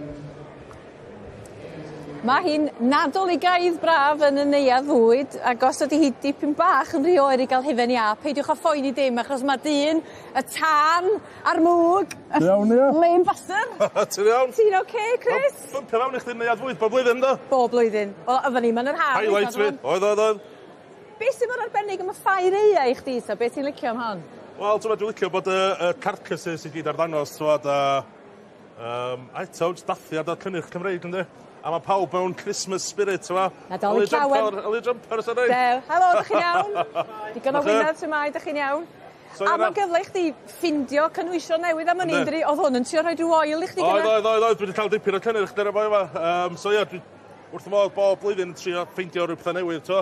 Mae hi'n Nadoligaidd braf yn y neuadd fwyd, ac os ydy hi dipyn bach yn rhy oer i gael hufen iâ, peidiwch â phoeni dim, achos mae dyn, y tân a'r mwg. Iawn, ia. Lane Buster. Ti'n iawn? Ti'n oce, okay, Chris? Bympio fewn i chdi neuadd fwyd bob blwyddyn, do? Bob blwyddyn. Wel, oedden ni'n mynd yr haf. Highlights fi. Oedd, oedd, oedd. Be sy'n mor arbennig am y ffair aea i chdi, so? Be ti'n licio am hon? Wel, ti'n dwi'n licio bod y, y carcasses i gyd ar ddangos, ti'n a, a eto, jyst dathliad o'r cynnyrch Cymreig, yndi? A mae pawb mewn Christmas spirit, ti'n ma? Nadolig llawen. Eli jumper, sy'n rhaid. Dew. Helo, ydych chi'n iawn? Digon o wyneb sy'n mai, ydych chi'n iawn? So, a ie, na. mae'n gyfle i chdi ffindio cynhwysion newydd am wn i, Yndi. dydi? Oedd hwn yn trio rhoi rhyw oil i chdi Oedd, gynna? oedd, oedd, oedd, dwi wedi cael dipyn o cynnyrch dyna fo yma. So ie, dwi wrth y modd bob blwyddyn yn trio ffeindio rhyw pethau newydd, to.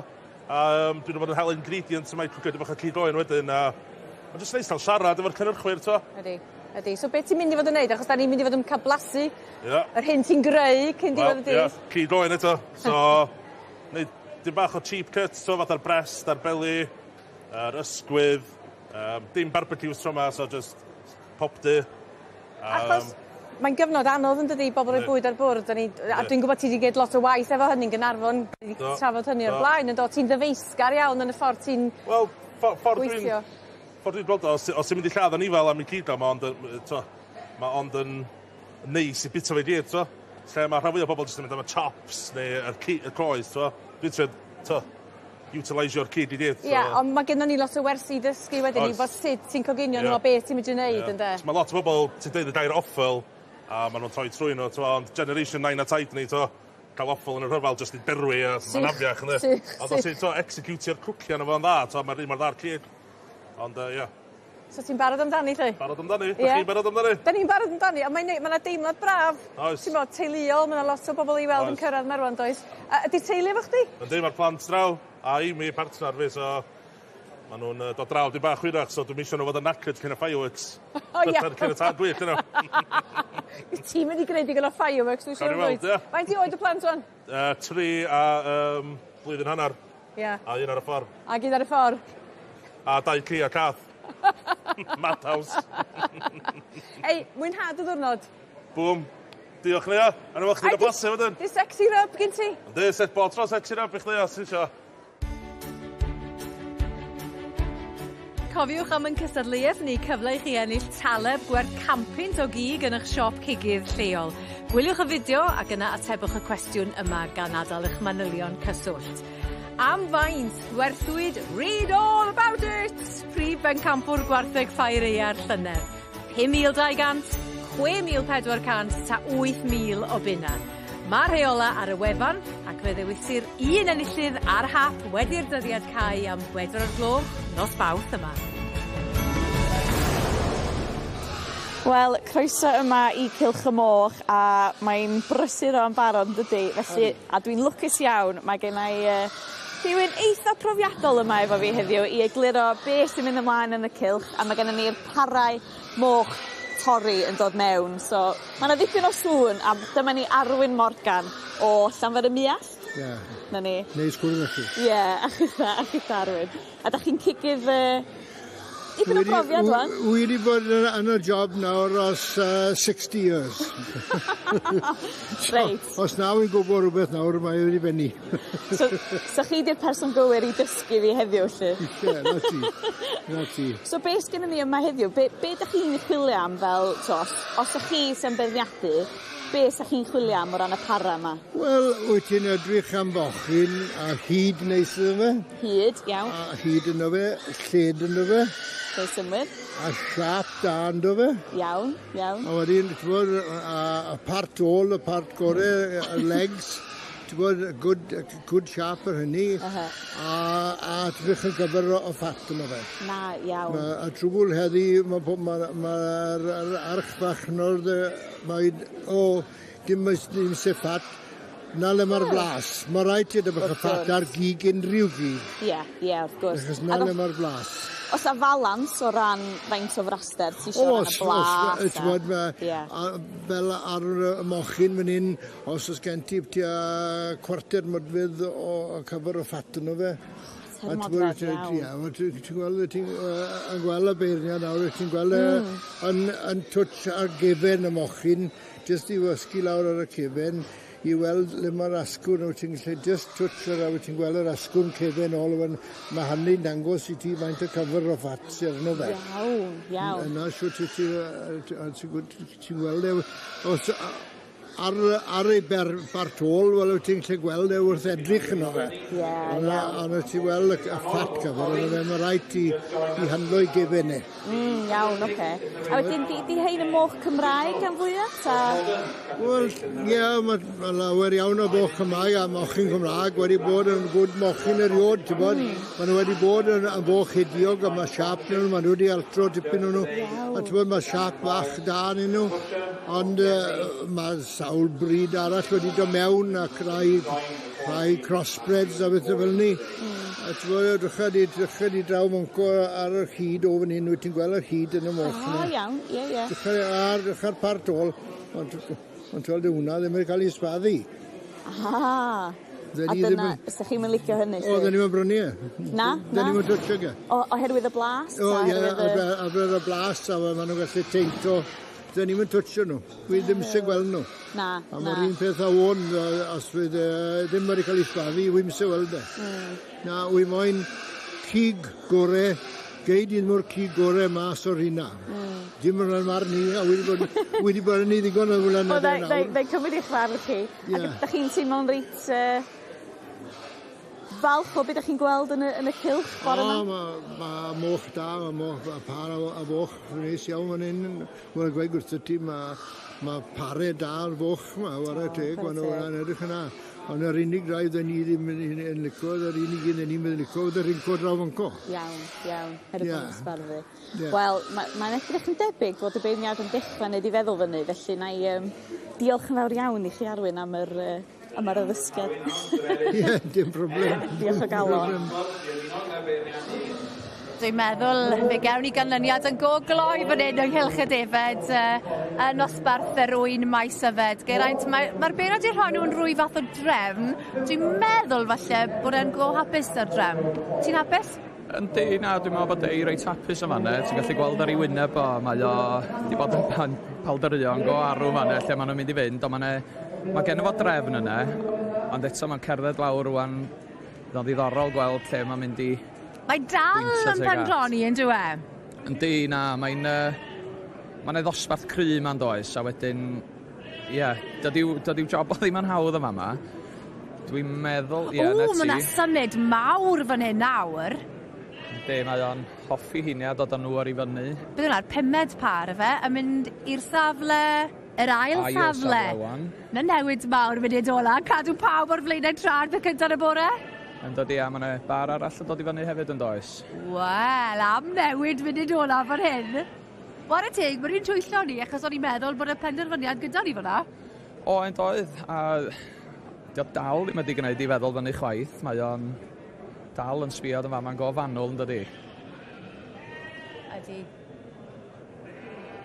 A dwi wedi bod yn hel ingredients yma i cwcio bach o cig oen wedyn, a mae'n jyst neis cael siarad efo'r cynnyrchwyr, to. Ydy, ydy. So beth ti'n mynd i fod yn neud? Achos da ni'n mynd i fod yn cael blasu Ie. yr hyn ti'n greu cyn diwedd y Wel, ie, dydd. cig oen eto. So, neud dim bach o cheap cuts, so fatha'r breast, a'r belly, yr ysgwydd, dim barbecues tro 'ma, so just popty. Achos mae'n gyfnod anodd yn dydi, bobl rhoi Yndi. bwyd ar bwrdd. Da ni, a Yndi. dwi'n gwybod ti wedi gwneud lot o waith efo hynny'n Gaernarfon, wedi Do, trafod hynny o'r do. blaen, yn do, ti'n ddyfeisgar iawn yn y ffordd ti'n Wel, ffordd dwi'n gweithio. Ffordd dwi'n gweld o, os, os ti'n mynd i lladd anifal am ei cig o, mae ond, yn- to, mae ond yn neis i bita fe i gyd, to. Lle mae rhan fwyaf o bobl jyst yn mynd am y chops neu yr, y croes, to. Dwi'n trio, to, utilisio'r cig i gyd. Ie, ond mae gennym ni lot o wersi i ddysgu wedyn i Oes. fod sut ti'n coginio nhw Ie. a beth ti'n mynd i wneud, Ie. ynde? Mae lot o bobl ti'n deud y gair offal, a maen nhw'n troi trwy nhw, to, ond Generation 9 a Taid ni, to, cael offal yn y rhyfel jyst i berwi a Sych, mae'n afiach, ynddi? sych, Ond os sych. ti'n to, executio'r cwcian efo yn dda, to, mae'r un mor dda'r cig. Ond, ie, So ti'n barod amdani, lly? barod amdani. Ie. Da chi'n barod amdani? Da ni'n barod amdani, a mae'n ma deimlad braf. Oes. Ti'n bod, teuluol, mae yna lot o bobl i weld yn Oes. cyrraedd 'ma rŵan, does? A ydy teulu efo chdi? Yndi, mae'r plant draw, a Amy, partner fi, so maen nhw'n dod draw di bach hwyrach, so dwi'n misio nhw fod yn knackered cyn y fireworks. O, ia. Cyn y tân gwyllt, yna. Ti'n mynd i greu digon o fireworks, dwi'n Gawn siŵr ni weld, dwyt? ie. Faint i oed y plant wan? 3 a blwyddyn hanner, Ia. a un ar y ffordd. Ac un ar y ffordd. A dau ci a cath. Madhouse. Ei, mwynhad y ddwrnod. Bwm. Diolch Nia. A nhw chdi Ai, y blasu wedyn. Di sexy rub gen ti? Yndi, set bod tro sexy rub i chdi os ti isio. Cofiwch am ein cystadleuaeth ni cyfle i chi ennill taleb gwerth 100 punt o gig yn eich siop cigydd lleol. Gwyliwch y fideo ac yna atebwch y cwestiwn yma gan adael eich manylion cyswllt. Am faint gwerthwyd Read All About It! Prif bencampwr gwartheg ffair aea'r llynedd. 5,200, 6,400 ta 8,000 o bunna. Mae'r rheola ar y wefan ac fe ddewisir un enillydd ar hap wedi'r dyddiad cau am 4 o'r gloch nos Fawrth yma. Wel, croeso yma i Cylch y Moch a mae'n brysur o'n barod yn dydi? Felly, a dwi'n lwcus iawn, mae gen i rhywun eitha profiadol yma efo fi heddiw i egluro beth sy'n mynd ymlaen yn y cylch a mae gennym ni'r parau moch torri yn dod mewn. So, mae yna ddipyn o sŵn a dyma ni Arwyn Morgan o Llanfair-ym-Muallt. Ie. Na ni. Neis gwrdd â chi. Ie, a chitha, a chitha Arwyn. A da chi'n cigydd dipyn o brofiad wan. Wi wedi bod yn y job nawr os 60 years. So, Reit. Os na wy'n gwybod rhywbeth nawr, mae wedi benni. So chi di'r person gywir i dysgu fi heddiw, lly? Ie, na ti. Na ti. So be sgynnon ni yma heddiw? Be dych chi'n chwilio am fel, to, os ych chi sy'n beirniadu, Be sa chi'n chwilio am o ran y para yma? Wel, wyt ti'n edrych am fochyn a hyd neis iddo fe. Hyd, iawn. A hyd ynddo fe, lled ynddo fe. Creu synnwyr. A siâp da ynddo fe. Iawn, iawn. A wedyn, ti'n gwbod, a, a part ôl, y part gore, y legs, ti'n gwbod, good, good siâp ar hynny. Uh -huh. A, a edrych yn gyfer o, o ffat ynddo fe. Na, iawn. Ma, a trwgwl heddi, mae ma, ma, ma archfarchnad, mae, o, dim, dim se ffat, na le mae'r blas. Mae rhaid ti bach o ffat ar gig, unrhyw gig. Ie, ie, wrth gwrs. Achos na le mae'r blas. Oes 'na falans o ran faint o fraster ti isio o ran y blas? Oes, oes, t'mod ma' fel ar y mochyn fan 'yn, os o's gen ti tua cwarter modfedd o cover o fat yno fe. Cwarter modfedd, iawn. Ie, wel ti'n gweld ti'n yn gweld y beirniad nawr, ti'n gweld e yn yn twtsh ar gefen y mochyn, jyst i wysgu lawr ar y cefen, i weld le mae'r asgwrn, wyt ti'n gallu just twtsh ar a ti'n gweld yr asgwrn cefen ôl, wan, mae hynny'n dangos i ti faint o cover o fat sydd arno fe. Iawn, iawn. Yna shwt wyt ti, ti'n gweld e, os, ar, ar ei ber, bart ôl, wel wyt ti'n gallu gweld e wrth edrych yno fe. Ie, iawn. Ond wyt ti'n gweld y, y fat cover yno fe, mae rhaid ti i handlo i gefen e. Iawn, oce. Okay. A wedyn, di, di hein y moch Cymraeg gan fwyaf, ta? Wel, ie, yeah, mae ma lawer iawn o foch Cymraeg a mochyn Cymraeg wedi bod yn gwd mochyn eriod, ti'n bod? Maen nhw wedi bod yn, yn foch hediog a mae siap nhw, maen nhw wedi altro dipyn o'n nhw. A ti'n bod, mae siap fach da yn nhw. Ond mae sawl brid arall wedi dod mewn ac rai, rai crossbreds a bethau fel ni. A ti'n bod, drycha di, drycha di draw mwnco ar yr hyd o fan hyn, wyt ti'n gweld yr hyd yn y moch. Ah, iawn, ie, ie. Drycha ar, drycha'r part ôl, ond ond ti'n gweld hwnna ddim wedi cael ei sbaddu. Ah. A dyna, ysdach chi'n mynd licio hynny? O, dyn ni'n brynu e. Na, na. Dyn ni'n twtio ge. Oherwydd y blas? O, ie, oherwydd y blas, a maen nhw'n gallu teinto. Dyn ni'n twtio nhw. Wi ddim eisiau gweld nhw. Na, A mae'r un peth a o'n, os fydd ddim wedi cael ei sbaddu, wi ddim eisiau weld e. Na, wi moyn cig gore, gei di ddim o'r cig gore mas o'r hynna. Dim yn marn i, a wedi bod, wedi bod yn ei ddigon o flynyddoedd nawr. Wel, na i cymryd eich farn chi. Ie. Ac ydych chi'n teimlo'n reit falch o beth ydych chi'n gweld yn y, yn y cylch bore O, yma? mae ma moch da, mae moch, ma par o, a foch neis iawn fan hyn. Wel, gweud gwrth ti, mae ma pare da ar foch yma, wara teg, maen nhw'n edrych yna. Ond yr unig rai dyn ni ddim yn, yn, yn licio, yr unig un dyn ni'n mynd licio, oedd yr unco draw fanco. Iawn, iawn. Her y Ie. yeah. sbarddu. Ie. Wel, mae'n ma edrych yn debyg fod y beirniad yn dechrau wneud i feddwl fyny, felly na i diolch yn fawr iawn i chi Arwyn am yr, am yr addysgiad. Ie, dim problem. Diolch o galon. Dwi'n meddwl fe gewn ni ganlyniad yn go gloi fan hyn ynghylch y defed yn nosbarth yr ŵyn maes yfed. Geraint, mae'r mae beirniad wedi rhoi nhw'n rwy fath o drefn. Dwi'n meddwl falle bod e'n go hapus ar drefn. Ti'n hapus? Yndi, na, dwi'n meddwl bod ei reit hapus yn fanne. Ti'n gallu gweld ar ei wyneb o, mae o di bod yn pan, paldaruo yn go arw fanne, lle maen nhw'n mynd i fynd, ond mae gen fo drefn yna, ond eto mae'n cerdded lawr rwan, Bydd o'n ddiddorol gweld lle mae'n mynd i... Mae dal Bwyntio yn tuag at. pendroni yn dyw e? Yndi, na, mae'n... Mae'n ei ddosbarth cry ma'n does, a wedyn... Ie, yeah, dydyw, dydyw job o ddim yn hawdd yma yma. Dwi'n meddwl, ie, O, na mae yna ti. symud mawr fan hyn nawr. Yndi, mae o'n hoffi hynny a dod â nhw ar i fyny. Bydd hwnna'r pumed par efe, yn mynd i'r safle, yr ail Ail safle. safle wan. Na newid mawr munud ola, cadw pawb o'r flaenau traed peth cyntaf yn y bore. Yn dod i, a mae yna bar arall yn dod i fyny hefyd yn does. Wel, am newid munud ola fan hyn. Ware teg, mae'n un twyllo ni, achos o'n i'n meddwl bod y penderfyniad gyda ni fyna. O, yn doedd, a dio dal ddim wedi gwneud i feddwl fyny chwaith. Mae o'n dal yn sbio yn fama'n go fanwl yn dydi. Ydy.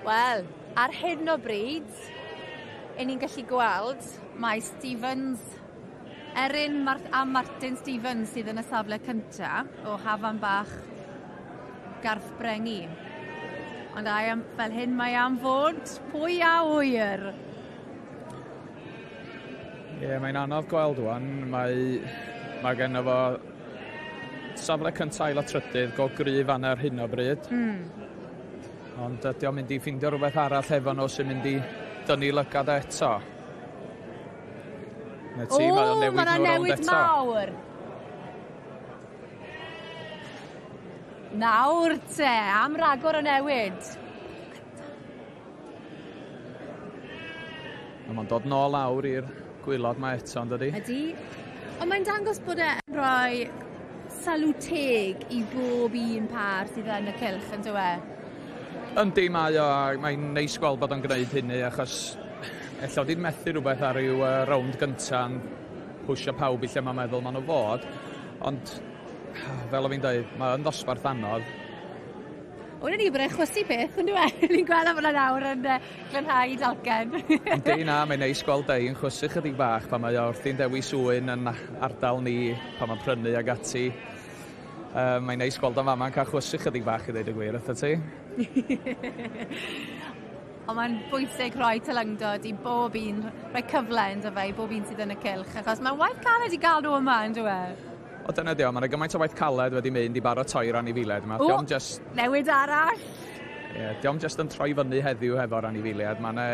Wel, ar hyn o bryd, 'yn ni'n gallu gweld mae Stevens, Erin Mar a Martin Stevens sydd yn y safle cynta o Hafan Bach Garthbrengi. Ond ai am, fel hyn mae am fod, pwy a ŵyr? Ie, yeah, mae'n anodd gweld wan. Mae, mae genno fo safle cynta ail a trydydd go gryf fan ar hyn o bryd. Ond ydy o'n mynd i ffindio rhywbeth arall efo nhw sy'n mynd i dynnu lygad eto. Na ti, mae o'n newid mae 'na nhw rownd newid eto. mawr. Nawr te, am ragor o newid. A mae'n dod nôl lawr i'r gwylod mae eto, yn dydi? Ydy. Ond mae'n dangos bod e yn rhoi sylw teg i bob un pâr sydd yn y cylch, yn dyw e? Yndi, mae o, a mae'n neis gweld bod o'n gwneud hynny, achos ella oedd hi'n methu rhywbeth ar ryw rownd gynta yn pwysio pawb i lle mae'n meddwl maen nhw fod, ond fel o fi'n dweud, mae yn ddosbarth anodd. O, na ni, bod e'n chwysu peth, yn dyw e? Ni'n gweld am hwnna nawr yn glanhau dalcen. Yndi, na, mae'n neis gweld Dei yn chwysu chydig bach pan mae o wrthi'n dewis ŵyn yn ardal ni, pan mae'n prynu ag ati. Mae'n neis gweld o'n fama'n cael chwysu chydig bach i ddeud y gwir wrtho ti. Ond mae'n bwysig rhoi teilyngdod i bob un, rhoi cyfle ynddo fe, i bob un sydd yn y cylch, achos mae'n waith caled i gael nhw yma, ynddo e? O, dyna di o, mae 'na gymaint o waith caled wedi mynd i baratoi'r anifeiliaid yma. O, Dio'm just, newid arall! ie, dio'm just yn troi fyny heddiw hefo'r anifeiliaid. Mae 'na,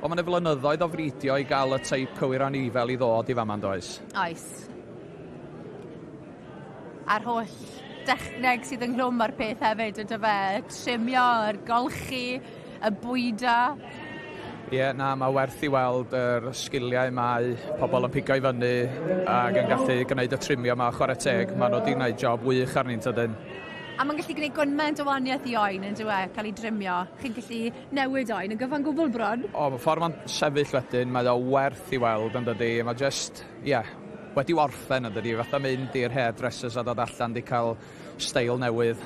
o, mae 'na flynyddoedd o fridio i gael y teip cywir anifel i ddod i fama, does? Oes. A'r holl dechneg sydd ynghlwm â'r peth hefyd, ynddo fe? Y trimio, yr golchi, y bwyda. Ie, yeah, na, mae werth i weld yr sgiliau mae pobl yn pigo i fyny ac yn gallu gwneud y trimio yma chwarae teg. Maen nhw wedi gwneud job wych arni'n tydyn. A mae'n gallu gwneud gymaint o wahaniaeth i oen, yn dyw e, cael ei drimio. Chi'n gallu newid oen yn gyfan gwbl bron. O, mae ffordd mae'n sefyll wedyn, mae o werth i weld yn dydi. Mae just, ie, yeah, wedi orffen yn dydi. Fatha mynd i'r hairdressers a dod allan di cael steil newydd.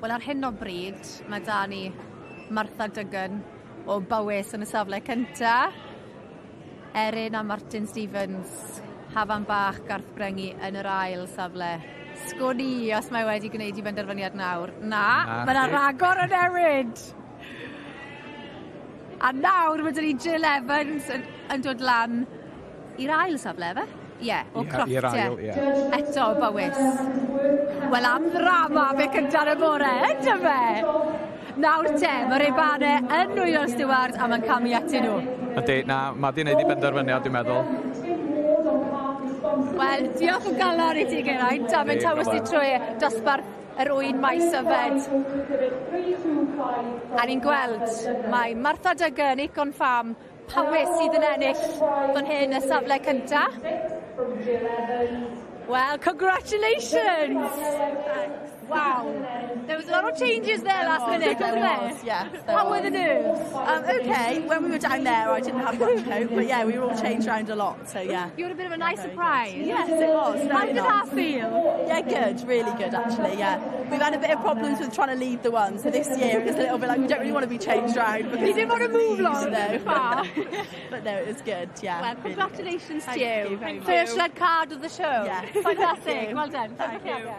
Wel, ar hyn o bryd, mae da ni Martha Duggan o Bowys yn y safle cynta. Erin a Martin Stevens, Hafan Bach, Garth Brengi yn yr ail safle. Sgwn i os mae wedi gwneud i benderfyniad nawr. Na, Na mae yna chdi. ragor o newid. A nawr mae 'da ni Jill Evans yn dod lan i'r ail safle, fe? Ie, yeah, o Ie, Crofftau. i'r ail, ie. Eto o Bowys. Wel, am ddrama be cynta'r y bore, ynddo fe? Nawr te, mae Rebane yn nwylo'r stiward a mae'n camu atyn nhw. Ydy, na, mae di wneud i benderfyniad, dwi'n meddwl. Wel, diolch o galon i ti, Geraint, am ein Dim tywys di problem. trwy dosbarth yr ŵyn maes yfed. A ni'n gweld mae Martha Duggan, Icon Farm, Powys sydd yn ennill fan hyn y safle cynta. Well, congratulations! Wow. There was a lot of changes there last minute, There wasn't there? was, yes. There How were was. the nerves? Okay, when we were down there, I didn't have much hope, but yeah, we were all changed round a lot, so yeah. You had a bit of a nice surprise. Yes, it was. How Very did nice. that feel? Yeah, good, really good actually, yeah. We've had a bit of problems with trying to lead the one, so this year it was a little bit like we don't really want to be changed round. Because You didn't want to move long No. far. But no, it was good, yeah. Well, really good. congratulations to Thank you. you very much. First red card of the show. Yes. Fantastic. Thank you. Well done. Thank you.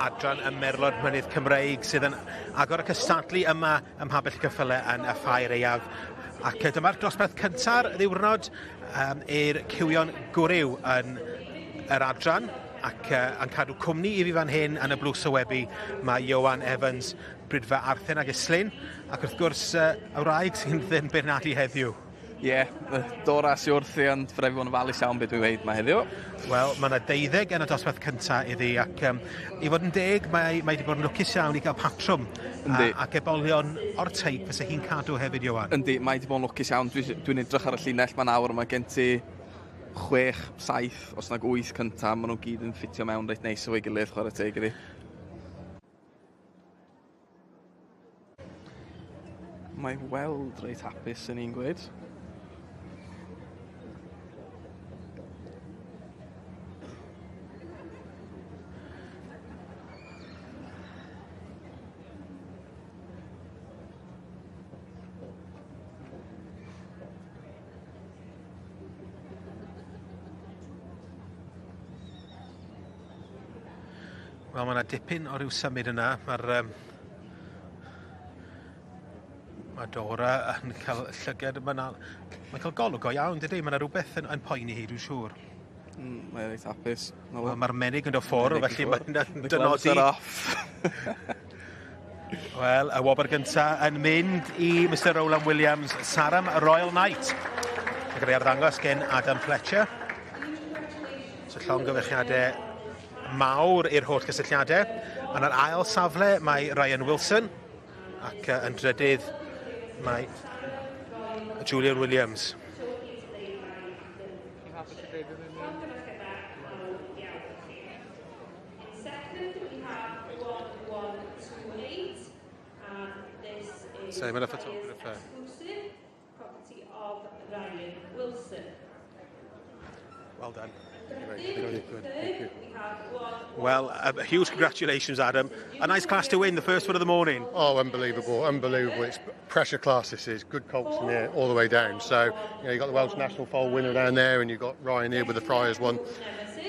adran y Merlod Mynydd Cymreig sydd yn agor y cystadlu yma ym Mhabell y Ceffyle yn y Ffair Aeaf. Ac dyma'r dosbarth cynta'r ddiwrnod um, i'r cywion gwryw yn yr adran ac uh, yn cadw cwmni i fi fan hyn yn y blws o webu mae Ioan Evans, Brydfa Arthen ag Islyn ac wrth gwrs uh, y wraig sy'n ddim beirniadu heddiw. Ie, yeah, Dora sy wrthi, ond fydda i fod yn ofalus iawn beth dwi'n dweud mae heddiw. Wel, mae yna deuddeg yn y dosbarth cyntaf iddi, ac um, i fod yn deg, mae, mae wedi bod yn lwcus iawn i gael patrwm a, ac ebolion o'r teip fysa hi'n cadw hefyd, Ioan. Yndi, mae wedi bod yn lwcus iawn. Dwi'n dwi edrych ar y llinell mae nawr, mae gen ti chwech, saith, os nag wyth cyntaf, maen nhw gyd yn ffitio mewn reit neis efo'i gilydd, chwarae teg iddi. Mae weld reit hapus yn un gweud. Wel, mae yna dipyn o ryw symud yna. Mae'r um, mae Dora yn cael llygad, mae'n mae cael golwg go iawn, dydy? Mae yna rhywbeth yn, yn poeni hi, dwi'n siŵr. Mm, mae'n reit hapus. Wel, mae'r menig yn dod ffwrdd, felly mae'n dynodi. Wel, y wobr gyntaf yn mynd i Mr Roland Williams, Saram Royal Knight. Yn cael ei arddangos gen Adam Fletcher. So llongyfarchiadau mawr i'r holl gysylltiadau. Yn yr ail safle mae Ryan Wilson ac yn drydydd mae Julian Williams. Simon, a photographer. Property of Ryan Wilson. Well done. Very good. Thank you. Well, huge congratulations, Adam. A nice class to win, the first one of the morning. Oh, unbelievable, unbelievable. It's pressure class this is. Good colts in here all the way down. So, you know, you've got the Welsh National Foal winner down there and you've got Ryan here with the Friars one.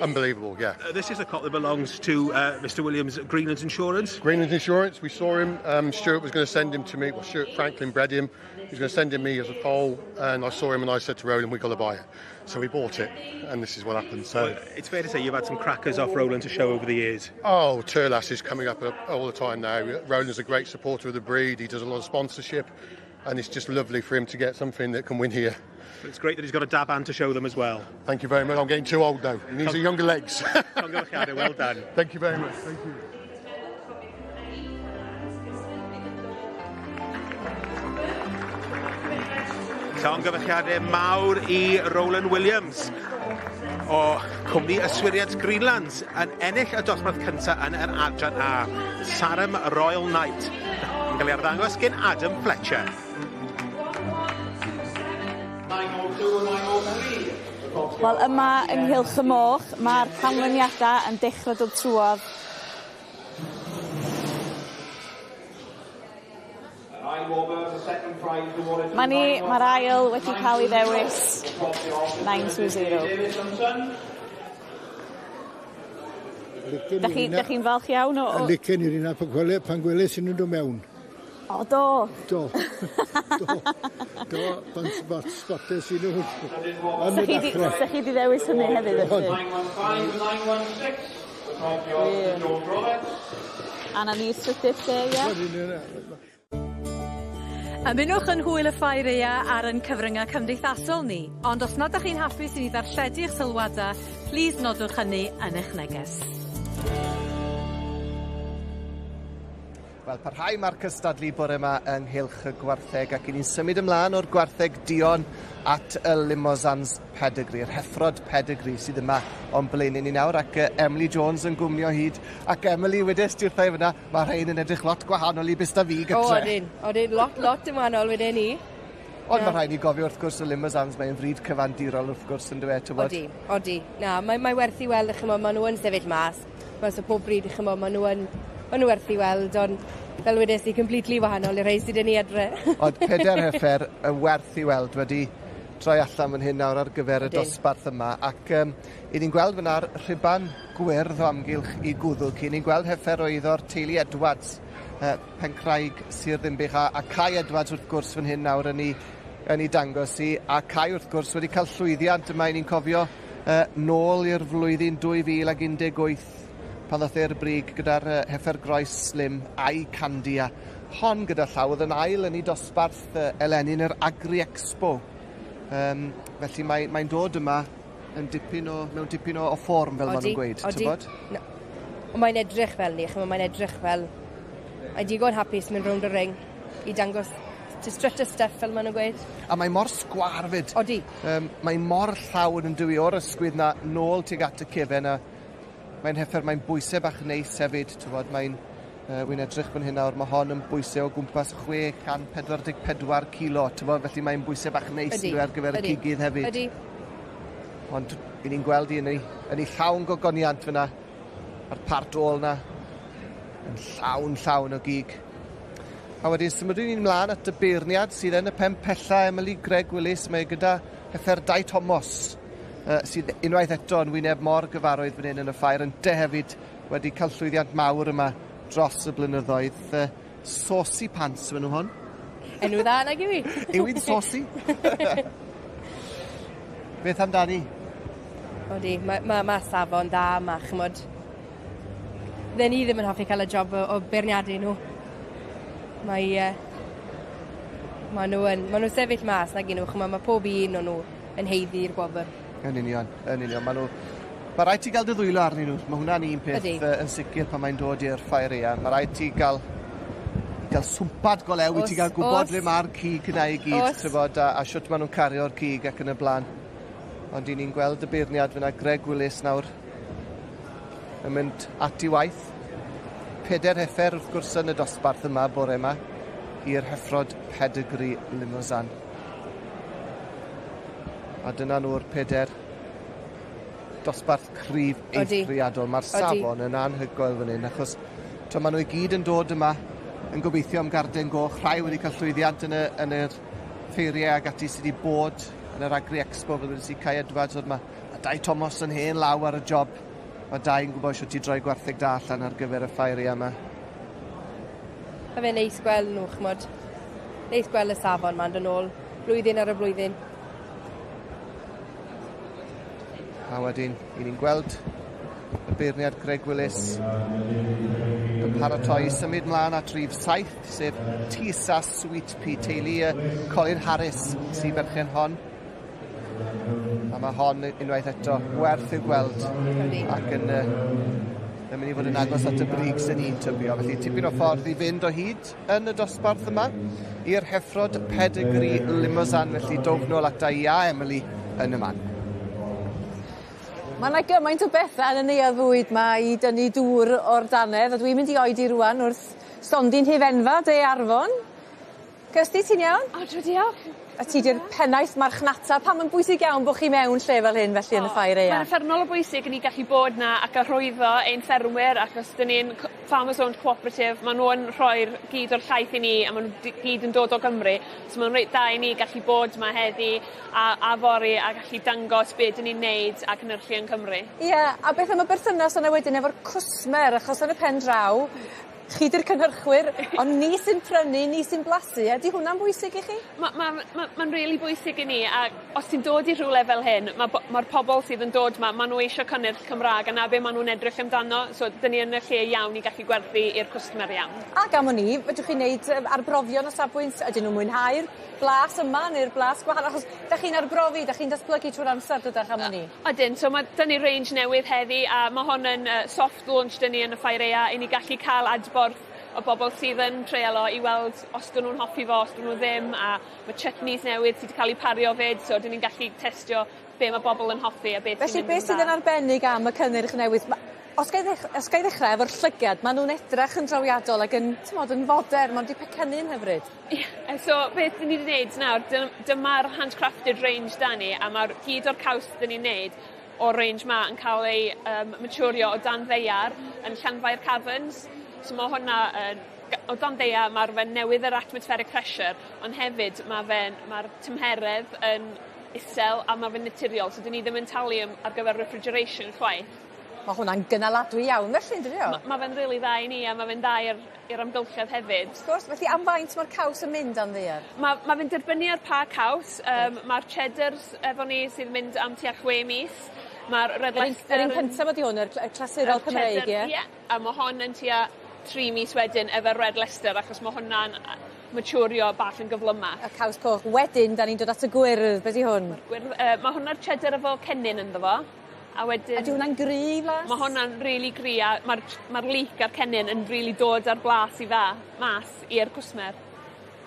Unbelievable, yeah. This is a colt that belongs to Mr Williams at Greenlands Insurance. Greenlands Insurance, we saw him. Stuart was going to send him to me. Well, Stuart Franklin bred him. He was going to send him me as a foal, and I saw him and I said to Roland, we've got to buy it. So we bought it, and this is what happened. So well, it's fair to say you've had some crackers off Roland to show over the years. Oh, Turlas is coming up all the time now. Roland's a great supporter of the breed. He does a lot of sponsorship, and it's just lovely for him to get something that can win here. It's great that he's got a dab hand to show them as well. Thank you very much. I'm getting too old now. He needs younger legs. Well done. Thank you very much. Thank you. Llongyfarchiadau mawr i Roland Williams o cwmni Yswiriant Greenlands yn ennill y dosbarth cyntaf yn yr adran A. Sarum Royal Knight yn cael ei arddangos gen Adam Fletcher. Wel, yma yng Nghylch y Moch, mae'r canlyniadau yn dechrau dod trwodd. Mae ni, mae'r ail wedi cael ei ddewis 920. Da chi'n chi falch iawn o... o... Licen i'r un pan gwele, pan gweles i'n nhw'n dod mewn. O, do? Do. Do. Do, pan spotes i nhw. Sa chi di ddewis hynny hefyd, felly? A na ni'r trydydd lle, ie? Ymunwch yn hwyl y ffair aea ar ein cyfryngau cymdeithasol ni, ond os nad ydych chi'n hapus i ni ddarlledu eich sylwadau, plîs nodwch hynny yn eich neges. Wel, parhau mae'r cystadlu bore yma ynghylch y gwartheg ac i ni'n symud ymlaen o'r gwartheg duon at y Limosans pedigree, yr heffrod pedigree sydd yma o'n blaenau ni nawr ac Emily Jones yn gwmni o hyd. Ac Emily, wedes ti wrtha i fyna, mae rhain yn edrych lot gwahanol i beth fi gytre. O, odyn, odyn, lot, lot yn wahanol wedyn ni. Ond yeah. Mae rhaid ni gofio wrth gwrs y Limosans, mae'n fryd cyfandirol wrth gwrs yn dweud, ti'n Odi, odi. Na, mae, mae werth i weld, chymod, maen nhw yn sefyll mas. Mae'n so pob bryd, chymod, maen nhw yn, maen nhw werth i weld, ond fel wedes i, completely wahanol i'r rhai sydd yn ni adre. Ond pedair heffer y werth i weld wedi droi allan fan hyn nawr ar gyfer y dosbarth yma ac 'yn ni'n gweld fyna'r rhuban gwyrdd o amgylch 'i gwddwg hi. Ni'n gweld heffer o eiddo'r teulu Edwards, Pencraig, Sir Ddinbych a, a Kai Edwards wrth gwrs fan hyn nawr yn ei, yn ei dangos hi a Kai wrth gwrs wedi cael llwyddiant yma 'yn ni'n cofio nôl i'r flwyddyn 2018 pan ddath e'r brig gyda'r heffer groes slim a'i Candy a hon gyda llaw oedd yn ail yn ei dosbarth eleni yn yr Agri Expo. Felly mae'n mae dod yma yn dipyn o, mewn dipyn o, o fform fel maen nhw'n gweud, ti'n No. Ond mae'n edrych fel ni, chymod, mae'n edrych fel... Mae'n digon hapus mynd rownd y ring i dangos to strut her stuff fel maen nhw'n gweud. A mae mor sgwâr fyd. Odi. Mae mor llawn yn dywi o'r ysgwydd na nôl tuag at y cefen a mae'n heffer, mae'n bwysau bach neis hefyd, ti'n bod, mae'n Wi'n edrych fan hyn nawr, mae hon yn bwysau o gwmpas 644 kilo, ti'n bod, felly mae'n bwysau bach neis ydy, ar gyfer y cigydd hefyd. Ydy. Ond i ni'n gweld i yn ei, yn ei llawn gogoniant fyna, a'r part ôl na, yn llawn llawn o gig. A wedyn symudwn ni'n mlaen at y beirniad sydd yn y pen pella, Emily Greg Willis, mae gyda heffer Dai Thomas, sydd unwaith eto yn wyneb mor gyfarwydd fan hyn yn y ffair, ynte hefyd wedi cael llwyddiant mawr yma dros y blynyddoedd. Saucy Pants yw enw hon. Enw dda nag yw i? Yw hi'n saucy? Beth amdani? Odi, mae ma, ma safon dda, mae chymod... Fydden ni ddim yn hoffi cael y job o, o beirniadu nhw. Mae... Mae nhw yn, ma nhw'n sefyll mas nag 'yn nhw, ch'mo' ma' pob un o nhw yn haeddu'r gwobr. Yn union, yn union. Maen nhw... Mae rhaid ti gael dy ddwylo arnyn nhw. Mae hwnna'n un peth yn sicr pan mae'n dod i'r ffair aeaf. Mae rhaid ti gael, gael swmpad go lew i ti gael gwybod le mae'r cig yna i gyd, tybod, a shwt maen nhw'n cario'r cig ac yn y blaen. Ond i ni'n gweld y beirniad fyna, Greg Willis nawr, yn mynd at i waith. Peder heffer wrth gwrs yn y dosbarth yma bore yma i'r heffrod pedigree Limousin. A dyna nhw'r peder dosbarth cryf eithriadol. Mae'r safon yn anhygoel fan hyn, achos to, maen nhw i gyd yn dod yma yn gobeithio am garden goch. Rhai wedi cael llwyddiant yn, y, yn yr ffeiriau ag ati sydd wedi bod yn yr Agri Expo, fel wedi Kai Edwards, oedd mae Dai Thomas yn hen law ar y job. Mae Dai yn gwybod sut i droi gwartheg da allan ar gyfer y ffairiau yma. Mae fe'n neis gweld nhw, ch'mod. Neis gweld y safon ma'n dod nôl, blwyddyn ar y blwyddyn. A wedyn, i ni'n gweld y beirniad Greg Willis yn paratoi i symud mlaen at rhif 7, sef Tisa Sweet Pea, teulu Colin Harris sy'n berchen hon. A mae hon unwaith eto werth i'w gweld ac yn, yn mynd i fod yn agos at y brig sy'n ni'n tybio. Felly tipyn o ffordd i fynd o hyd yn y dosbarth yma i'r heffrod pedigree Limousin. Felly dowch nôl ata i a Emily yn y man. Mae yna gymaint o bethau yn y neuadd fwyd 'ma i dynnu dŵr o'r dannedd a dwi'n mynd i oedi rŵan wrth stondin hufenfa De Arfon. Kirsty, ti'n iawn? O, dwi diolch. A ti 'di'r pennaeth marchnata, pam mae'n bwysig iawn bo' chi mewn lle fel hyn felly yn y ffair aeaf? Mae'n uffernol o bwysig i ni gallu bod 'na ac arwyddo ein ffermwyr achos 'dyn ni'n Farmers Owned Cooperative, ma' nhw yn rhoi'r gyd o'r llaeth i ni a ma' nhw gyd yn dod o Gymru. So ma'n reit dda i ni gallu bod 'ma heddi a a fory a gallu dangos be' 'dyn ni'n neud a cynyrchu yn Cymru. Ie, a beth am y berthynas yna wedyn efo'r cwsmer achos yn y pen draw chi 'di'r cynhyrchwyr ond ni sy'n prynu, ni sy'n blasu. Ydi hwnna'n bwysig i chi? Ma' ma' ma' ma'n rili bwysig i ni a os ti'n dod i rhywle fel hyn ma' ma'r pobol sydd yn dod 'ma ma' n'w eisio cynnyrch Cymra'g a 'na be' ma' nw'n edrych amdano so 'dyn ni yn y lle iawn i gallu gwerthu i'r cwsmer iawn. Ac am wn i, fedrwch chi neud arbrofion o safbwynt ydyn nw'n mwynhau'r blas yma neu'r blas gwahanol achos 'dach chi'n arbrofi 'dach chi'n datblygu trw'r amser dydach am wn i? Odyn so ma' 'dyn ni range newydd heddi a ma' hon yn soft launch 'dyn ni yn y ffair aea i ni gallu ca'l adborth o bobol sydd yn treial o i weld os 'dyn nw'n hoffi fo os 'dyn nw ddim a ma' chutneys newydd sy 'di ca'l 'u pario 'fyd so 'dyn ni'n gallu testio be' ma' bobol yn hoffi a beth sy'n Felly beth sydd yn arbennig am y cynnyrch newydd ma' os gai os gai ddechre efo'r llygad ma' nw'n edrach yn drawiadol ag yn t'mod yn fodern ma' n'w 'di pecynnu'n hyfryd. Ie so beth 'dyn ni 'di neud nawr dyma'r handcrafted range 'da ni a ma'r gyd o'r caws 'dyn ni'n neud o'r range 'ma yn ca'l ei yym maturio o dan ddaear yn Llanfair Caverns. So ma' hwnna yn o dan ddaear ma'r fe'n newydd yr atmospheric pressure ond hefyd ma' fe'n ma'r tymheredd yn isel a ma' fe'n naturiol so 'dyn ni ddim yn talu am ar gyfer refrigeration chwaith. Ma' hwnna'n gynaladwy iawn felly yndydi o? Ma' fe'n rili dda i ni a ma' fe'n dda i'r i'r amgylchedd hefyd. Wrth gwrs, felly am faint ma'r caws yn mynd dan ddaear? Ma' ma' fe'n dirbynnu ar pa caws yym ma'r cheddars efo ni sydd mynd am tua chwe mis. Ma'r red Leicester... Yr un cynta 'ma 'di hwn yr cl- y clasurol Cymreig ie? Ie. A ma' hon yn tua 3 mis wedyn efo'r Red Leicester achos ma' hwnna'n maturio bach yn gyflymach. Y caws coch. Wedyn 'dan ni'n dod at y gwyrdd, be' 'di hwn? Ma'r gwyrdd yy ma' hwnna'r cheddar efo cennin ynddo fo. A wedyn... Ydi hwnna'n gry flas? Ma' hwnna'n rili gry a ma'r ma'r leek a'r cennin yn rili dod â'r blas i fa- mas i'r cwsmer.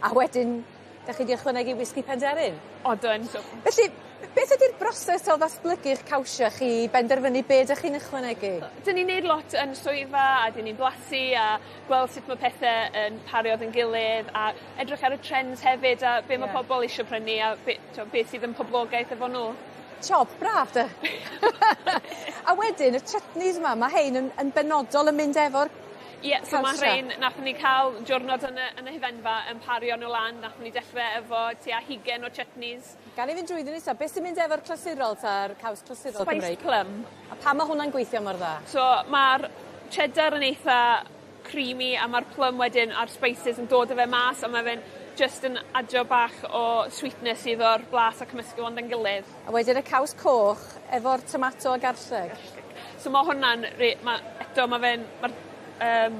A wedyn 'dach chi 'di ychwanegu wisgi Penderyn? Odwen so Felly beth ydi'r broses o ddatblygu'ch cawsia chi i benderfynu be' 'dych chi'n ychwanegu? 'Dyn ni'n neud lot yn swyddfa a 'dyn ni'n blasu a gweld sut ma' pethe yn pario 'da'n gilydd a edrych ar y trends hefyd a be' ma' pobol isio prynu a be' t'o' beth sydd yn poblogaidd efo n'w. Job braf 'de? A wedyn y chutneys 'ma ma' hein yn yn benodol yn mynd efo'r Ie so ma' rhein nathon ni ca'l diwrnod yn y yn y hufenfa yn pario n'w lan nathon ni dechre efo tua hugen o chutneys. Gan i fynd drwyddyn n'w 'ta beth sy'n mynd efo'r clasurol 'ta'r caws clasurol Cymreig? Spiced plum. A pam ma' hwnna'n gweithio mor dda? So ma'r cheddar yn eitha creamy a ma'r plum wedyn a'r spices yn dod â fe mas a ma' fe'n jyst yn adio bach o sweetness iddo'r blas a cymysgu fo 'da'n gilydd. A wedyn y caws coch efo'r tomato a garlleg. So ma' hwnna'n re- ma' eto ma' fe'n ma'r yym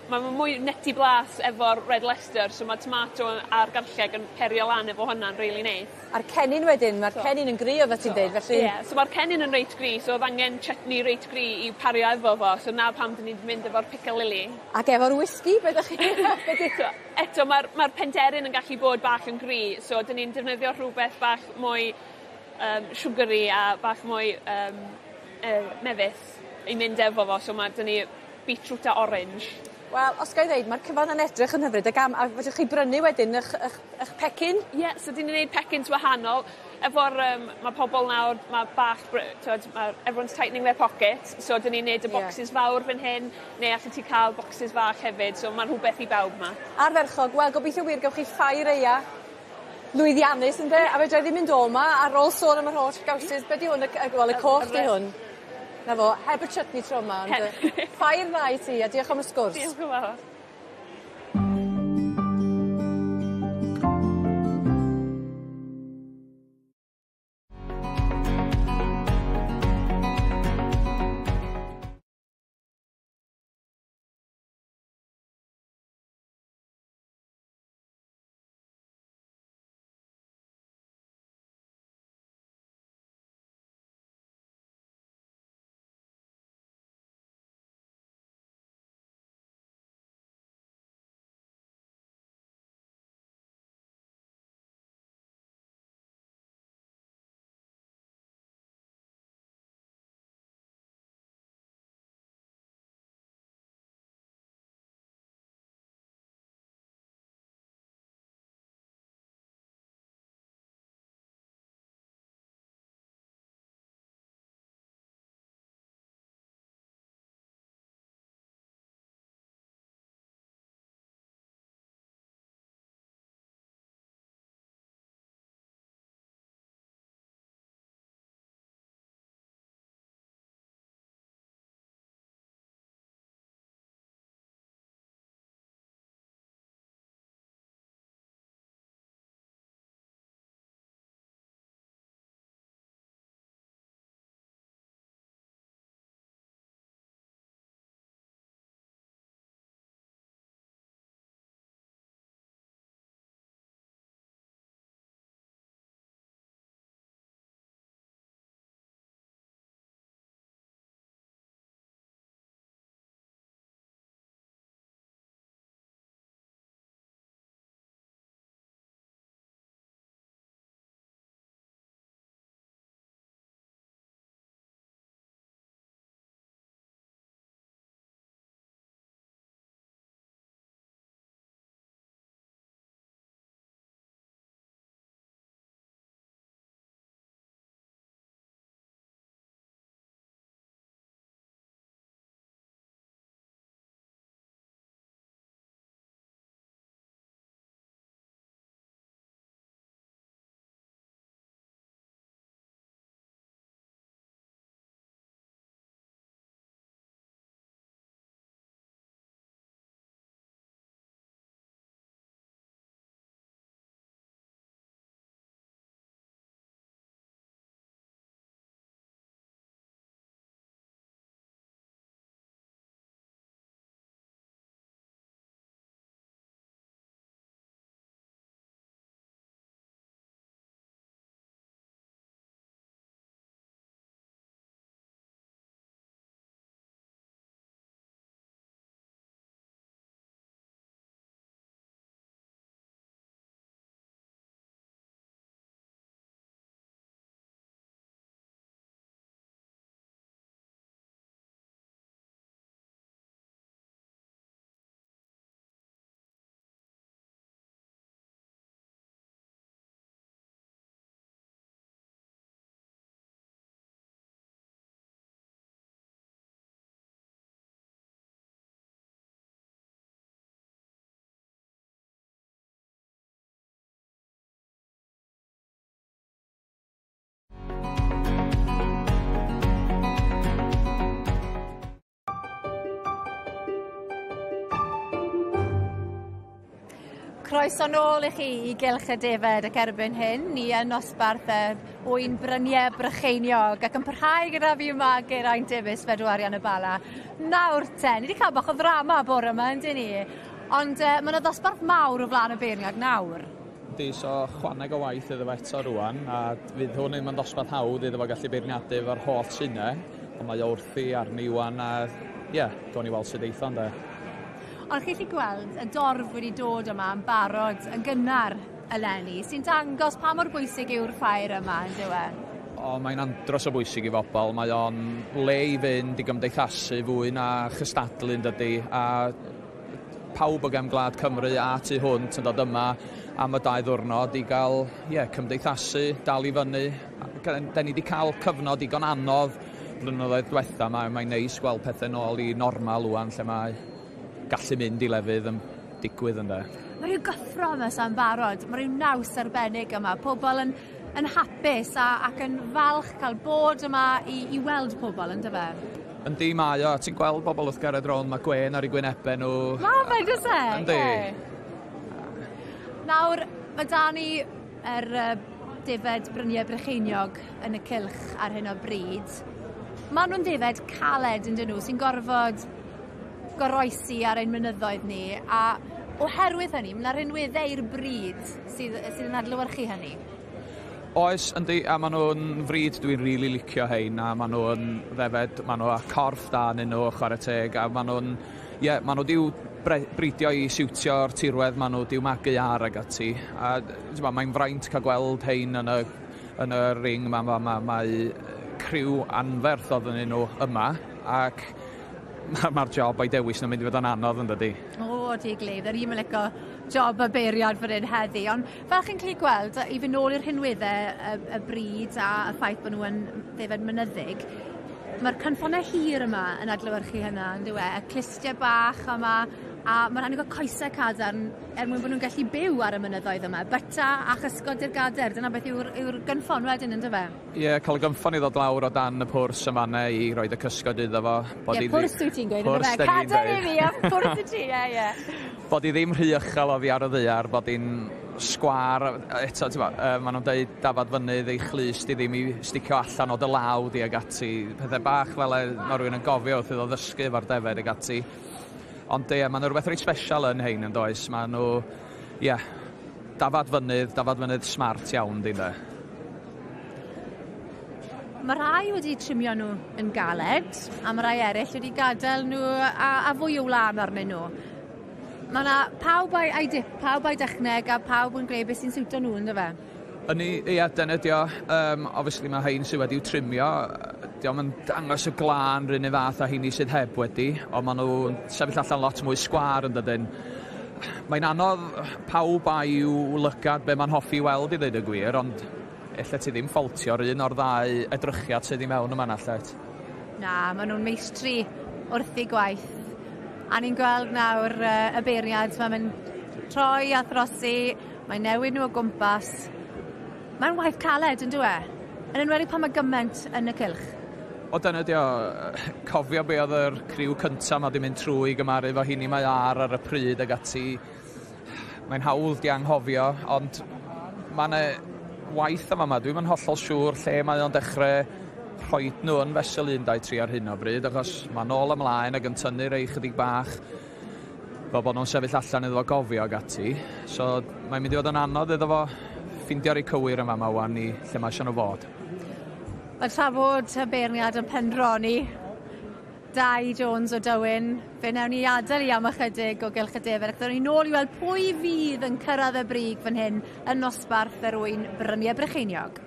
ma' ma' mwy nutty blas efo'r red Leicester so ma' tomato a'r garlleg yn perio lan efo hwnna'n rili neis. A'r cennin wedyn ma'r cennin yn gry oddat ti'n deud felly... Ie so ma'r cennin yn reit gry so o'dd angen chutney reit gry i pario efo fo so 'na pam 'dyn ni 'di mynd efo'r piccalilli. Ac efo'r wisgi be' 'dach chi be' 'di... So eto ma'r ma'r penderyn yn gallu bod bach yn gry so 'dyn ni'n defnyddio rhwbeth bach mwy yym siwgri a bach mwy yym yy mefus i mynd efo fo so ma' 'dyn ni beetroot a orange. Wel os gai ddeud ma'r cyfan yn edrych yn hyfryd ag am a fedrwch chi brynu wedyn 'ych 'ych 'ych pecyn? Ie so 'dyn ni'n neud pecyns wahanol efo'r yym ma' pobol nawr ma' bach bry- t'od ma' everyone's tightening their pockets so 'dyn ni'n neud y bocsys fawr fan hyn neu allet ti ca'l bocsys fach hefyd so ma' rhwbeth i bawb 'ma. Ardderchog wel gobeithio wir gewch chi ffair aea lwyddiannus ynde? A fedrai ddim mynd o 'ma ar ôl sôn am yr holl gawsys be' 'di hwn y c- yy wel y coch 'di hwn. 'Na fo heb y chutney tro 'ma ond yy ffair dda i ti a diolch am y sgwrs. Diolch yn fawr. Croeso nôl i chi i Gylch y Defed ac erbyn hyn ni yn nosbarth y ŵyn Brynie Brycheiniog ac yn parhau gyda fi yma Geraint Davies Fedw Arian y Bala. Nawr te, ni 'di cael bach o ddrama bore yma yndyn ni? Ond uh, mae yna ddosbarth mawr o flaen y beirniad nawr. Yndi, so chwaneg o waith iddo fo eto rwan, a fydd hwn ddim yn ddosbarth hawdd iddo fo gallu beirniadu efo'r holl synau, ond mae o wrthi arni wan a ie, yeah, gawn ni weld sut eith o ynde. Ond chi'n gallu gweld y dorf wedi dod yma yn barod yn gynnar eleni, sy'n dangos pa mor bwysig yw'r ffair yma, yn dyw e? O, mae'n andros o bwysig i bobl. Mae o'n le i fynd i gymdeithasu fwy na chystadlu yn dydy, a pawb o gefn gwlad Cymru a tu hwnt yn dod yma am y dau ddwrnod i gael ie, cymdeithasu, dal i fyny. Da ni wedi cael cyfnod digon anodd blynyddoedd diwetha 'ma, mae'n neis gweld pethau nôl i normal ŵan lle mae gallu mynd i lefydd yn digwydd ynde. Mae rhyw gyffro yma sa'n barod, mae rhyw naws arbennig yma, pobl yn, yn hapus a, ac yn falch cael bod yma i, i weld pobl, yn dyfe? Yndi, mae o. Ti'n gweld bobl wrth gerdded rownd, mae gwên ar eu gwynebau nhw. Ma fe, does e? Yndi. Nawr, mae da ni yr uh, defed Bryniau Brycheiniog yn y cylch ar hyn o bryd. Maen nhw'n defed caled yn dyn nhw, sy'n gorfod goroesi ar ein mynyddoedd ni, a oherwydd hynny, mae yna rhinweddau i'r bryd sydd, sydd yn adlewyrchu hynny. Oes, yndi, a maen nhw'n fryd dwi'n rili really licio hein, a maen nhw'n ddefed, maen nhw â corff da yn nhw, chwarae teg, a maen nhw'n, ie, yeah, maen nhw diw bridio i siwtio'r tirwedd maen nhw diw magu ar ag ati. A mae'n fraint cael gweld hein yn y, yn y ring, mae ma, ma, mae criw anferth oedd yn nhw yma, ac mae'r ma job o'i dewis nhw'n mynd i fod yn anodd yn dydy. O, di glydd. Yr un yn licio job y beiriad fan hyn heddi. Ond fel chi'n gallu gweld, i fynd nôl i'r rhinweddau y, y bryd a y ffaith bod nhw yn ddefed mynyddig, mae'r cynffonau hir yma yn adlewyrchu hynna, yn dyw e? Y clustiau bach yma, a mae'n rhaid i gael coesau cadarn er mwyn bod nhw'n gallu byw ar y mynyddoedd yma. Byta a chysgod i'r gader, dyna beth yw'r yw gynffon wedyn, yn dyfe? Ie, cael y gynffon i ddod lawr o dan y pwrs yn fan'na i roid y cysgod iddo fo. Bod Ie, pwrs wyt ti'n gweud yndyfe? Pwrs 'dan ni'n deud. Cader i fi a pwrs i ti, ie, ie. Bod hi ddim rhy uchel oddi ar y ddaear, bod hi'n sgwâr, eto t'mo' yy ma' nw'n deud dafad fynydd ei chlust di ddim i sticio allan o dy law di ag ati. Pethe bach fel 'e ma' rywun yn gofio wrth iddo ddysgu efo'r defed ag ati. Ond ie, ma' 'na rwbeth reit sbesial yn rhein yndoes? Ma' nhw, ie, dafad fynydd, dafad fynydd smart iawn 'di ynde? Mae rhai wedi trimio nhw yn galed, a mae rhai eraill wedi gadael nhw a, a fwy o wlân arnyn nhw. Mae yna pawb a'i, ai dip, pawb a'i dechneg a pawb yn gwneud beth sy'n siwto nhw, ynddo fe? Yni, ia, dyna ydi o. Um, obviously mae hein sydd wedi'w trimio, diolch yn dangos y glân rhywun un fath a heini sydd heb wedi, ond maen nhw'n sefyll allan lot mwy sgwâr yn dydyn. Mae'n anodd pawb a'i lygad be mae'n hoffi weld i ddweud y gwir, ond Ella ti ddim ffaultio'r un o'r ddau edrychiad sydd i mewn yma na allet? Na, maen nhw'n meistri wrth eu gwaith. A ni'n gweld nawr uh, y beirniad, mae'n mynd troi a throsi, mae'n newid nhw o gwmpas. Mae'n waith caled, yn dyw e? Yn enwedig pan mae gymaint yn y cylch. O dyna ydi o, cofio be oedd yr criw cynta ma di mynd trwy i gymaru efo hini mae ar ar y pryd ag ati. Mae'n hawdd di anghofio, ond mae yna waith yma yma. Dwi'm yn hollol siŵr lle mae o'n dechrau rhoid nhw yn fesul 1, 2, 3 ar hyn o bryd, achos mae nôl ymlaen ac yn tynnu rei chydig bach fel bod nhw'n sefyll allan iddo fo gofio ag ati. So mae'n mynd i fod yn anodd iddo fo ffindio'r ei cywir yma yma wan i lle mae eisiau nhw fod. Wel tra bod y beirniad yn pendroni Dai Jones o Dywyn, fe wnawn ni adael i am ychydig o gylch y defaid ac ddown ni nôl i weld pwy fydd yn cyrraedd y brig fan hyn yn nosbarth yr ŵyn Bryniau Brycheiniog.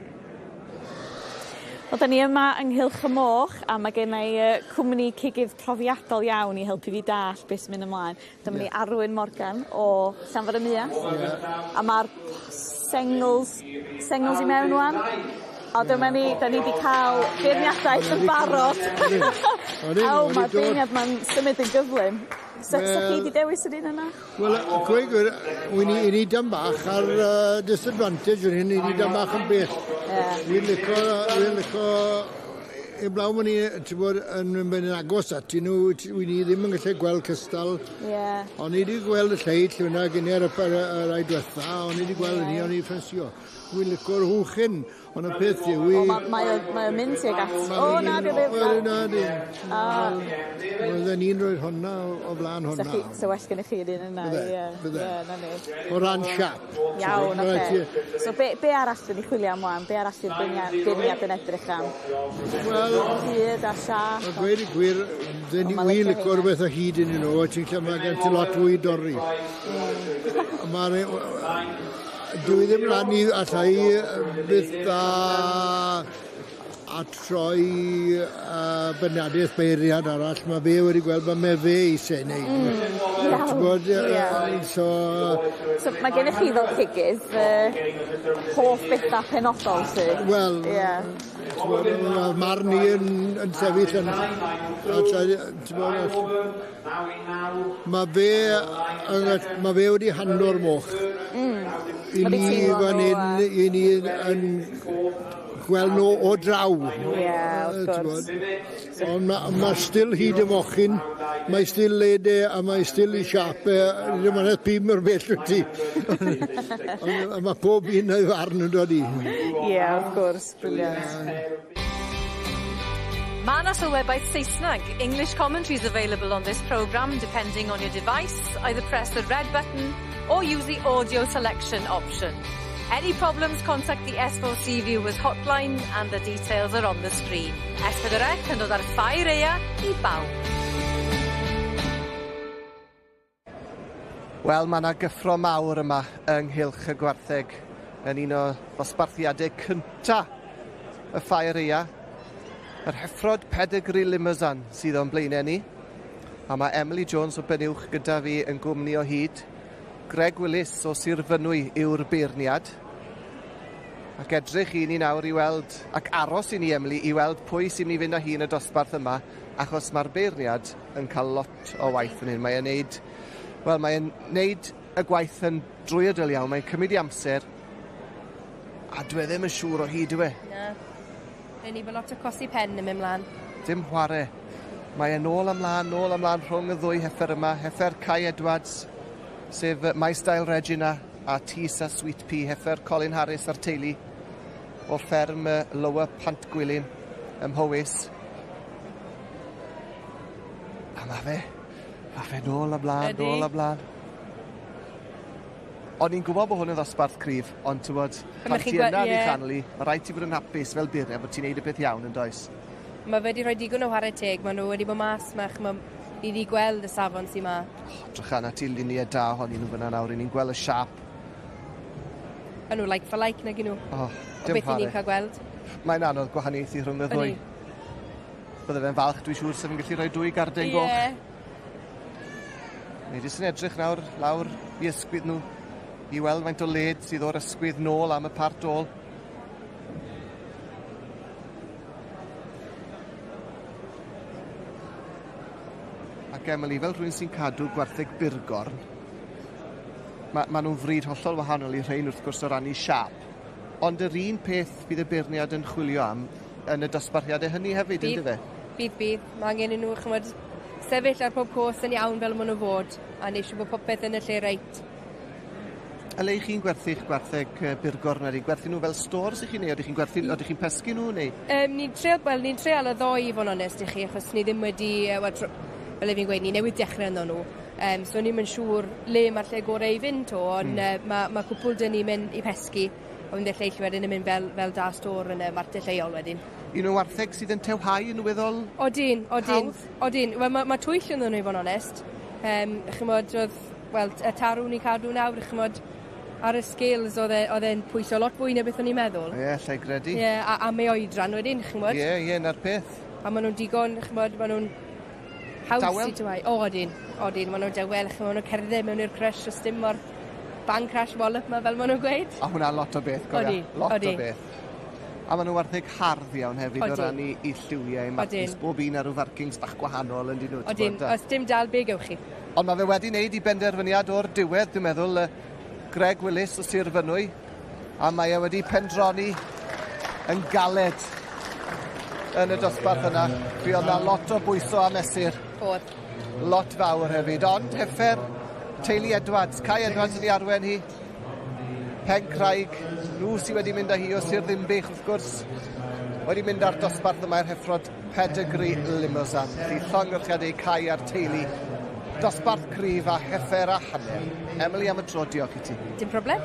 Wel, da ni yma yng Nghylch y Moch a mae gen i uh, cwmni cigydd profiadol iawn i helpu fi dall beth sy'n mynd ymlaen. Dyma yeah. ni Arwyn Morgan o Llanfair y Muallt. Yeah. A mae'r sengls, sengls i mewn wan. A dyma ni, da ni wedi cael beirniadaeth yn barod. O, mae'r beirniad ma'n symud yn gyflym. Sa, sa chi wedi dewis yr un yna? Wel, gweud gwir, wy'n i, ni dan bach ar uh, disadvantage yn hyn, i ni dan bach yn bell. Yeah. Wy'n licio, wy'n licio Eblaw bod ni, ti'n bod, yn mynd yn agos ati nhw, wy ni ddim yn gallu gweld cystal. O'n i wedi gweld y lleill fyna gynne ar y rai diwetha, o'n i wedi gweld hynny, o'n i'n ffensio. Wy'n licio'r hwchyn, ond y peth yw i... O, mae o'n mynd tuag at... O, na, di o ddim. Na, di. Bydden ni'n rhoi honna o flaen honna. So well gennych chi'r un yna. Bydde, bydde. O ran siap. Iawn, oce. So be arall dyn ni chwilio am wan? Be arall yw'r beirniad yn edrych am? Wel... Hyd a siap. A gweud y gwir, dyn ni wy'n licio rhywbeth o hyd yn nhw, a ti'n lle mae gen ti lot fwy i dorri. Mae'r... Dwi ddim lan i allai byth a troi beirniadaeth beirniad arall. Mae fe wedi gweld mae fe eisiau ei wneud. Iawn, So, so mae gennych chi fel cigydd hoff bethau penodol sydd? Wel, mae marn i yn sefyll yn... Mae fe wedi handlo'r moch. I ni fan hyn, i ni yn gweld nhw o draw. Ie, wrth gwrs. Ond mae still hyd y mochyn, mae still led e, a mae still i siap e, ddim yn pum o'r bell wyt ti. Ond mae pob un o'i farn yn dod i. Ie, wrth gwrs, brilliant. Mae yna sylwebaeth Saesneg. English commentary is available on this programme depending on your device. Either press the red button or use the audio selection option. Any problems, contact the S4C Viewers hotline and the details are on the screen. S4C yn dod ar ffair eia i bawb. Wel, mae yna gyffro mawr yma ynghylch y gwartheg yn un o ddosbarthiadau cynta y ffair eia. Yr heffrod Pedigree Limousin sydd o'n blaenau ni. A mae Emily Jones o Benuwch gyda fi yn gwmni o hyd. Greg Willis o Sir Fynwy yw'r beirniad. Ac edrych i ni nawr i weld, ac aros i ni, Emily, i weld pwy sy'n mynd i fynd â hi yn y dosbarth yma, achos mae'r beirniad yn cael lot o waith yn hyn. Mae'n neud, wel, mae'n neud y gwaith yn drwyadl iawn, mae'n cymryd i amser, a dwi ddim yn siŵr o hyd, yw e? Na. Rhaid ni bod lot o cosi pen yn mynd mlaen. Dim chwarae. Mae e'n nôl ymlaen rhwng y ddwy heffer yma. Heffer Kai Edwards, sef My Style Regina, a Tisa Sweet Pea, heffer Colin Harris a'r teulu o fferm Lower Pantgwilym ym Mhowys. A mae fe nôl ymlaen, nôl ymlaen. O'n i'n gwybod bod hwn yn ddosbarth cryf, ond ti'n bod, pan ti yna yn ei chanol i, mae rhaid ti fod yn hapus fel beirniad bod ti'n neud y peth iawn yn does. Mae fe wedi rhoi digon o chwarae teg, maen nhw wedi bod mas, ni wedi gweld y safon sy'n ma. Drycha na ti luniau da ohonyn nhw fyna nawr, ni'n gweld y siap. Maen nhw like for like nag nhw. O, dim chwarae. Beth ni'n cael gweld. Mae'n anodd gwahaniaethu rhwng y ddwy. Bydde fe'n falch, dwi'n siŵr, sef yn gallu rhoi dwy garden goch. Ni jyst yn edrych nawr lawr i ysgwydd nhw, i weld faint o led sydd o'r ysgwydd nôl am y part ôl. Ac Emily, fel rhywun sy'n cadw gwartheg burgorn, ma nhw'n fryd hollol wahanol i rhain wrth gwrs o ran i siap. Ond yr un peth fydd y beirniad yn chwilio am yn y dosbarthiadau hynny hefyd, ynddo fe? Bydd. Mae angen i nhw, chymod, sefyll ar pob cos yn iawn fel maen nhw fod, a neud siŵr bod popeth yn y lle reit. A le chi'n gwerthu'ch gwartheg burgorn wedi? Gwerthu nhw fel stores i chi neu ydych chi'n gwerthu, ydych chi'n pesgu nhw neu? Ni'n treial y ddoi i fod yn onest i chi, achos ni ddim wedi, fel fi'n gweud, ni newydd dechrau ynddo nhw. So ni'n mynd siŵr le mae'r lle gorau i fynd to, ond mae cwpl dyn ni'n mynd i pesgu, ond y lleill wedyn yn mynd fel da stôr yn y martell lleol wedyn. Un o wartheg sydd yn tewhau yn weddol? Odyn. Odyn. Wel, mae twyll ynddyn nhw i fod yn onest. Chymod, oedd, wel, y tarw ni'n cadw nawr, chymod, ar y scales oedd e'n pwyso lot fwy na beth o'n i'n meddwl. Ie, llai gredu. Ie, a mae oedran wedyn, chymod. Ie, na'r peth. A maen nhw'n digon, chymod, maen nhw'n haws i dywau. O, odyn. Maen nhw'n dawel, chymod, maen nhw'n cerdded mewn i'r crush, os dim mor bang crash wallop ma fel maen nhw'n gweud. A hwnna lot o beth, gofia. Lot o beth. A maen nhw wartheg hardd iawn hefyd o ran i lliwiau, markings, bob un ar ryw farkings bach gwahanol yn dyn nhw. Odyn, os dim dal be gewch chi. Ond mae fe wedi wneud i benderfyniad o'r diwedd, dwi'n meddwl, Greg Willis o Sir Fynwy, a mae e wedi pendroni yn galed. yn y dosbarth yna. Fuodd 'na lot o bwyso a mesur. O'dd. Lot fawr hefyd, ond heffer teulu Edwards, Kai Edwards yn ei arwen hi. Pencraig, nhw sydd wedi mynd â hi o Sir Ddinbych, wrth gwrs, wedi mynd â'r dosbarth yma i'r heffrod Pedigree Limousin. Felly llongyfarchiadau i Kai a'r teulu. Dosbarth cryf a heffer a hanner. Emily am y tro, diolch i ti. Dim problem.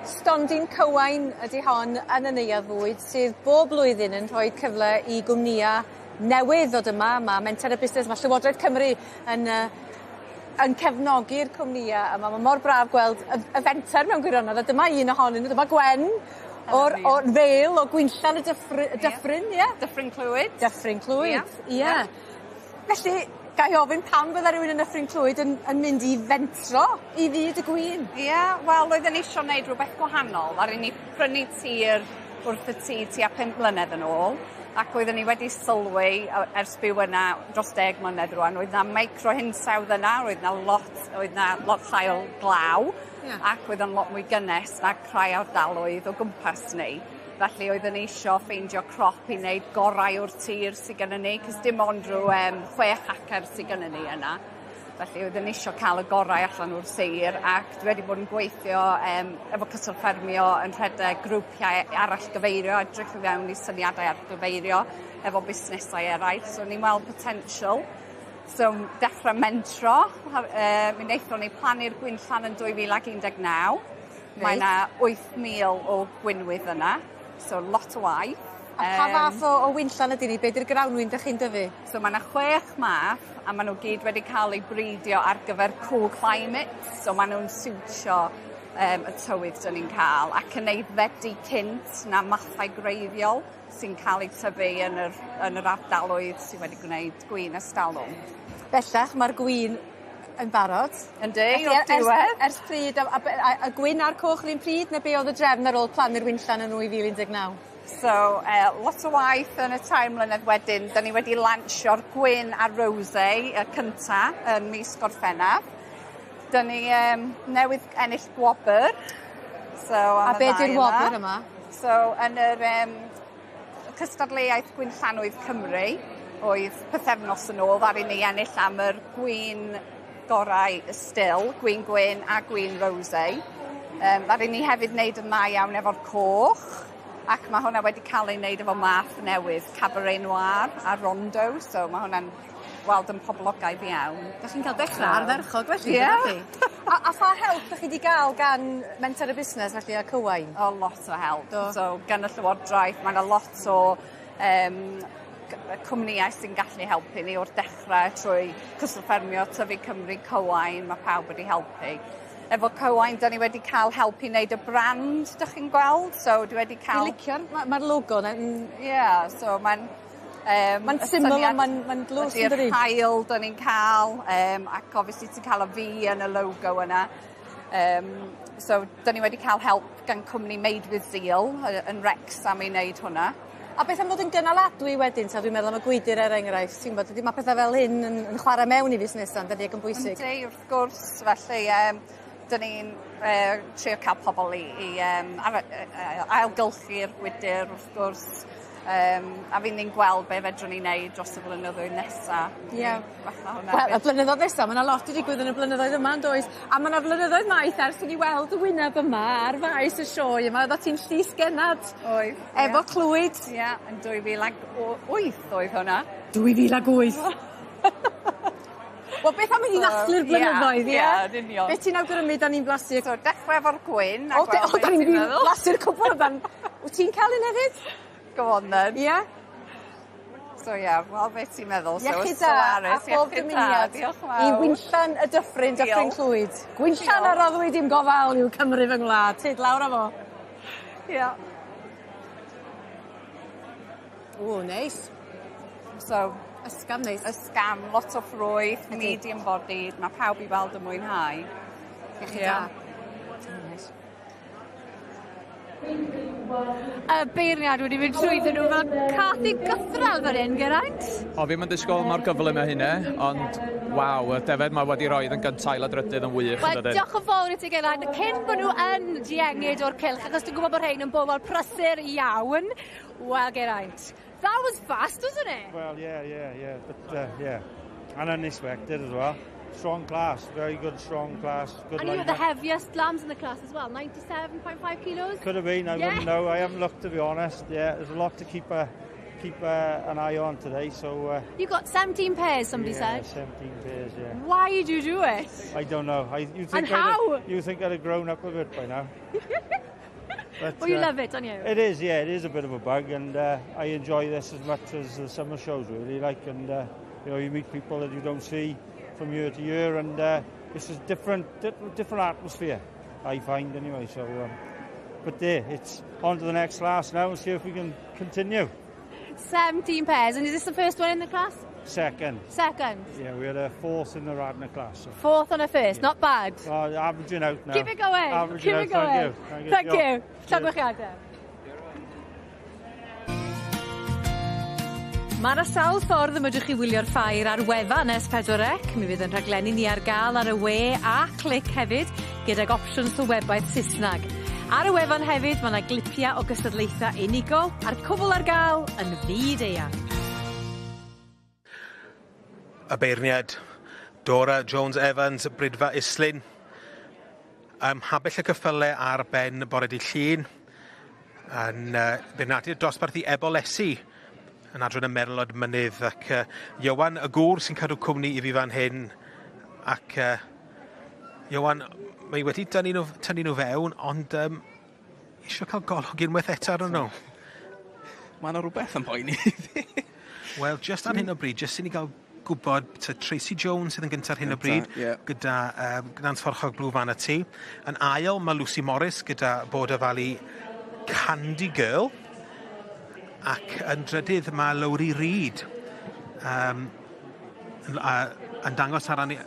Stondin Cywain ydy hon yn y Neuadd Fwyd sydd bob blwyddyn yn rhoi cyfle i gwmnïa newydd ddod yma. Ma' Menter y Busnes, ma' Llywodraeth Cymru yn yy yn cefnogi'r cwmnïa yma. Ma' mor braf gweld y y fenter mewn gwirionedd a dyma un ohonyn n'w, dyma Gwen o'r o'r Vale o Gwynllan y Dyffry- y Dyffryn ie? Dyffryn Clwyd. Dyffryn Clwyd, ie. Felly, ga i ofyn pam fydda rywun yn Nyffryn Clwyd yn yn mynd i fentro i fyd y gwin? Ie, wel oedden ni isio neud rhywbeth gwahanol. Ddaru ni prynu tir wrth y tŷ tua 5 mlynedd yn ôl ac oedden ni wedi sylwi ers byw yna dros deg mlynedd rŵan oedd 'na micro hinsawdd yna, roedd 'na lot oedd 'na lot llai o glaw. Ac oedd yn lot mwy gynnes na rhai ardaloedd o gwmpas ni. Felly oedden ni isio ffeindio crop i wneud gorau o'r tir sydd gennym ni, cos dim ond rhyw 6 acer sydd gennym ni yna. Felly oedden ni isio cael y gorau allan o'r sir ac dwi wedi bod yn gweithio efo Cyswllt Ffermio yn rhedeg grwpiau arallgyfeirio, edrych i fewn i syniadau arallgyfeirio efo busnesau eraill. So ni'n weld potential. So dechrau mentro, mi wnaethon ni plannu'r gwinllan yn 2019. Mae yna 8,000 o gwinwydd yna, so lot o waith. A pa fath o winllan ydy ni? Be di'r grawnwin dych chi'n dyfu? So mae yna 6 math, a maen nhw gyd wedi cael eu bridio ar gyfer cool climate, so maen nhw'n siwtio y tywydd dyn ni'n cael, ac yn aeddfedu cynt na mathau gwreiddiol sy'n cael eu tyfu yn yr ardaloedd sydd wedi gwneud gwin ers talwm. Bellach, mae'r gwin yn barod. Yndi, o'r diwedd. Ers pryd, a gwyn a'r coch yr un pryd, neu be oedd y drefn ar ôl plannu'r winllan yn 2019? So, lot o waith yn y 3 mlynedd wedyn. Da ni wedi lansio'r gwyn a rosé y cynta yn mis Gorffennaf. Da ni newydd ennill gwobr. So, a be di'r wobr yma? So, yn yr cystadleuaeth Gwinllannoedd Cymru, oedd pythefnos yn ôl, ddaru ni ennill am yr gwin gorau still, gwin gwyn a gwin rosé. Ddaru ni hefyd wneud yn dda iawn efo'r coch, ac mae hwnna wedi cael ei wneud efo math newydd, Cabaret Noir a Rondo, so mae hwnna'n weld yn poblogaidd iawn. Da chi'n cael dechrau ardderchog felly, yeah. A pha help ydych chi wedi gael gan Menter y Busnes felly a Cywain? O, lot o help. Do. So, gan y Llywodraeth, mae yna lot o cwmnïau sy'n gallu helpu ni o'r dechrau trwy Cyswllt Ffermio, Tyfu Cymru, Cywain, mae pawb wedi helpu. Efo Cywain, da ni wedi cael help i wneud y brand, dych chi'n gweld? So, dwi wedi cael... Dwi'n licio'r, mae'r logo yna... Ie, so mae'n... Mae'n syml ond mae'n dlws yn dydi? Ydy'r haul da ni'n cael, ac obviously ti'n cael y V yn y logo yna. So, da ni wedi cael help gan cwmni Made with Zeal yn Wrexham i wneud hwnna. A beth am fod yn gynaladwy wedyn, ta dwi'n meddwl am y gwydr er enghraifft, ti'n gwybod, mae pethau fel hyn yn chwarae mewn i fusnesau, yn dydi, ac yn bwysig. Yndi, wrth gwrs, felly dyn ni'n trio cael pobl i ailgylchu'r gwydr, wrth gwrs, a fi'n ni'n gweld be fedrwn ni wneud dros y blynyddoedd nesaf. Ie. Wel, y blynyddoedd nesaf, mae yna lot wedi digwydd yn y blynyddoedd yma, yn does? A mae yna flynyddoedd maith ers i ni weld y wyneb yma ar faes y sioe yma. Oeddet ti'n llys gennad. Oedd. Efo Clwyd. Ie, yn 2008 oedd hwnna. 2008. Wel, beth am i ni ddathlu'r blynyddoedd, ie? Ie, yn union. Be ti'n awgrymu da ni'n blasu? So, dechrau efo'r gwyn. O, da ni'n blasu'r cwbl amdan. Wyt ti'n cael un hefyd? Go on then. Ie? So ie, yeah, wel beth ti'n meddwl? So, iechyd da, a phob dymuniad i winllan y dyffryn, Dyffryn Clwyd. Gwinllan a roddwyd i'm gofal i'w Cymru fy ngwlad. Tyd lawr â fo. Ie. O, neis. So, ysgafn neis. Ysgafn, lot o ffrwyth, medium bodied, mae pawb i weld yn mwynhau. Iechyd da. Neis. Y beirniad wedi mynd trwyddyn nhw fel cath i gythral fan hyn, Geraint. O, fi'm yn disgwyl mor gyflym â hynna, ond waw, y defed mae wedi rhoi yn gyntaf ail a drydydd yn wych. Wel, diolch yn fawr i ti, Geraint. Cyn bod nhw yn diengyd o'r cylch, achos dwi'n gwybod bod rhain yn bobl prysur iawn. Wel, Geraint, that was fast, wasn't it? Well, yeah, but yeah, and unexpected as well. Strong class, very good strong class. Good and you were the heaviest lambs in the class as well, 97.5 kilos? Could have been, I wouldn't know. I haven't looked, to be honest. Yeah, there's a lot to keep an eye on today. So you got 17 pairs, somebody said. 17 pairs, yeah. Why do you do it? I don't know. And how? You think I'd have grown up a bit by now. But, well, you love it, don't you? It is, yeah. It is a bit of a bug, and I enjoy this as much as the summer shows, really. Like, and you know, you meet people that you don't see from year to year, and it's a different atmosphere, I find, anyway. So, but there, it's on to the next class now and see if we can continue. 17 pairs, and is this the first one in the class? Second. Second? Yeah, we had a fourth in the Radnor class. So. Fourth on a first, yeah. Not bad. Averaging out now. Keep it going. Averaging Keep out, it going. Thank you. Thank you. Llongyfarchiadau. Mae 'na sawl ffordd y medrwch chi wylio'r ffair ar wefan S4C. Mi fydd 'yn rhaglenni ni ar ga'l ar y we a clic hefyd, gydag opsiwn sylwebaeth Sysnag. Ar y wefan hefyd ma' 'na glipia o gystadlaetha unigol a'r cwbl ar ga'l yn fyd eang. Y beirniad Dora Jones Evans, Bridfa Islyn, ym mhabell y cyffyle ar ben bore dydd Llun, yn beirniadu'r dosbarth i Ebolesi yn adran y Merlod Mynydd ac Ieuan y gŵr sy'n cadw cwmni i fi fan hyn ac Ieuan, mae wedi dynnu nhw, tynnu nhw fewn ond eisiau cael golwg unwaith eto arnyn nhw. Mae yna rhywbeth yn poeni fi. Wel, just ar hyn o bryd, just i ni gael gwybod, Tracy Jones sydd yn gyntaf ar hyn o bryd, gyda Nant Fforchog Blue Vanity. Yn ail, mae Lucy Morris gyda Border Valley Candy Girl. Ac yn drydydd, mae Lowri Reid yn dangos ar ran i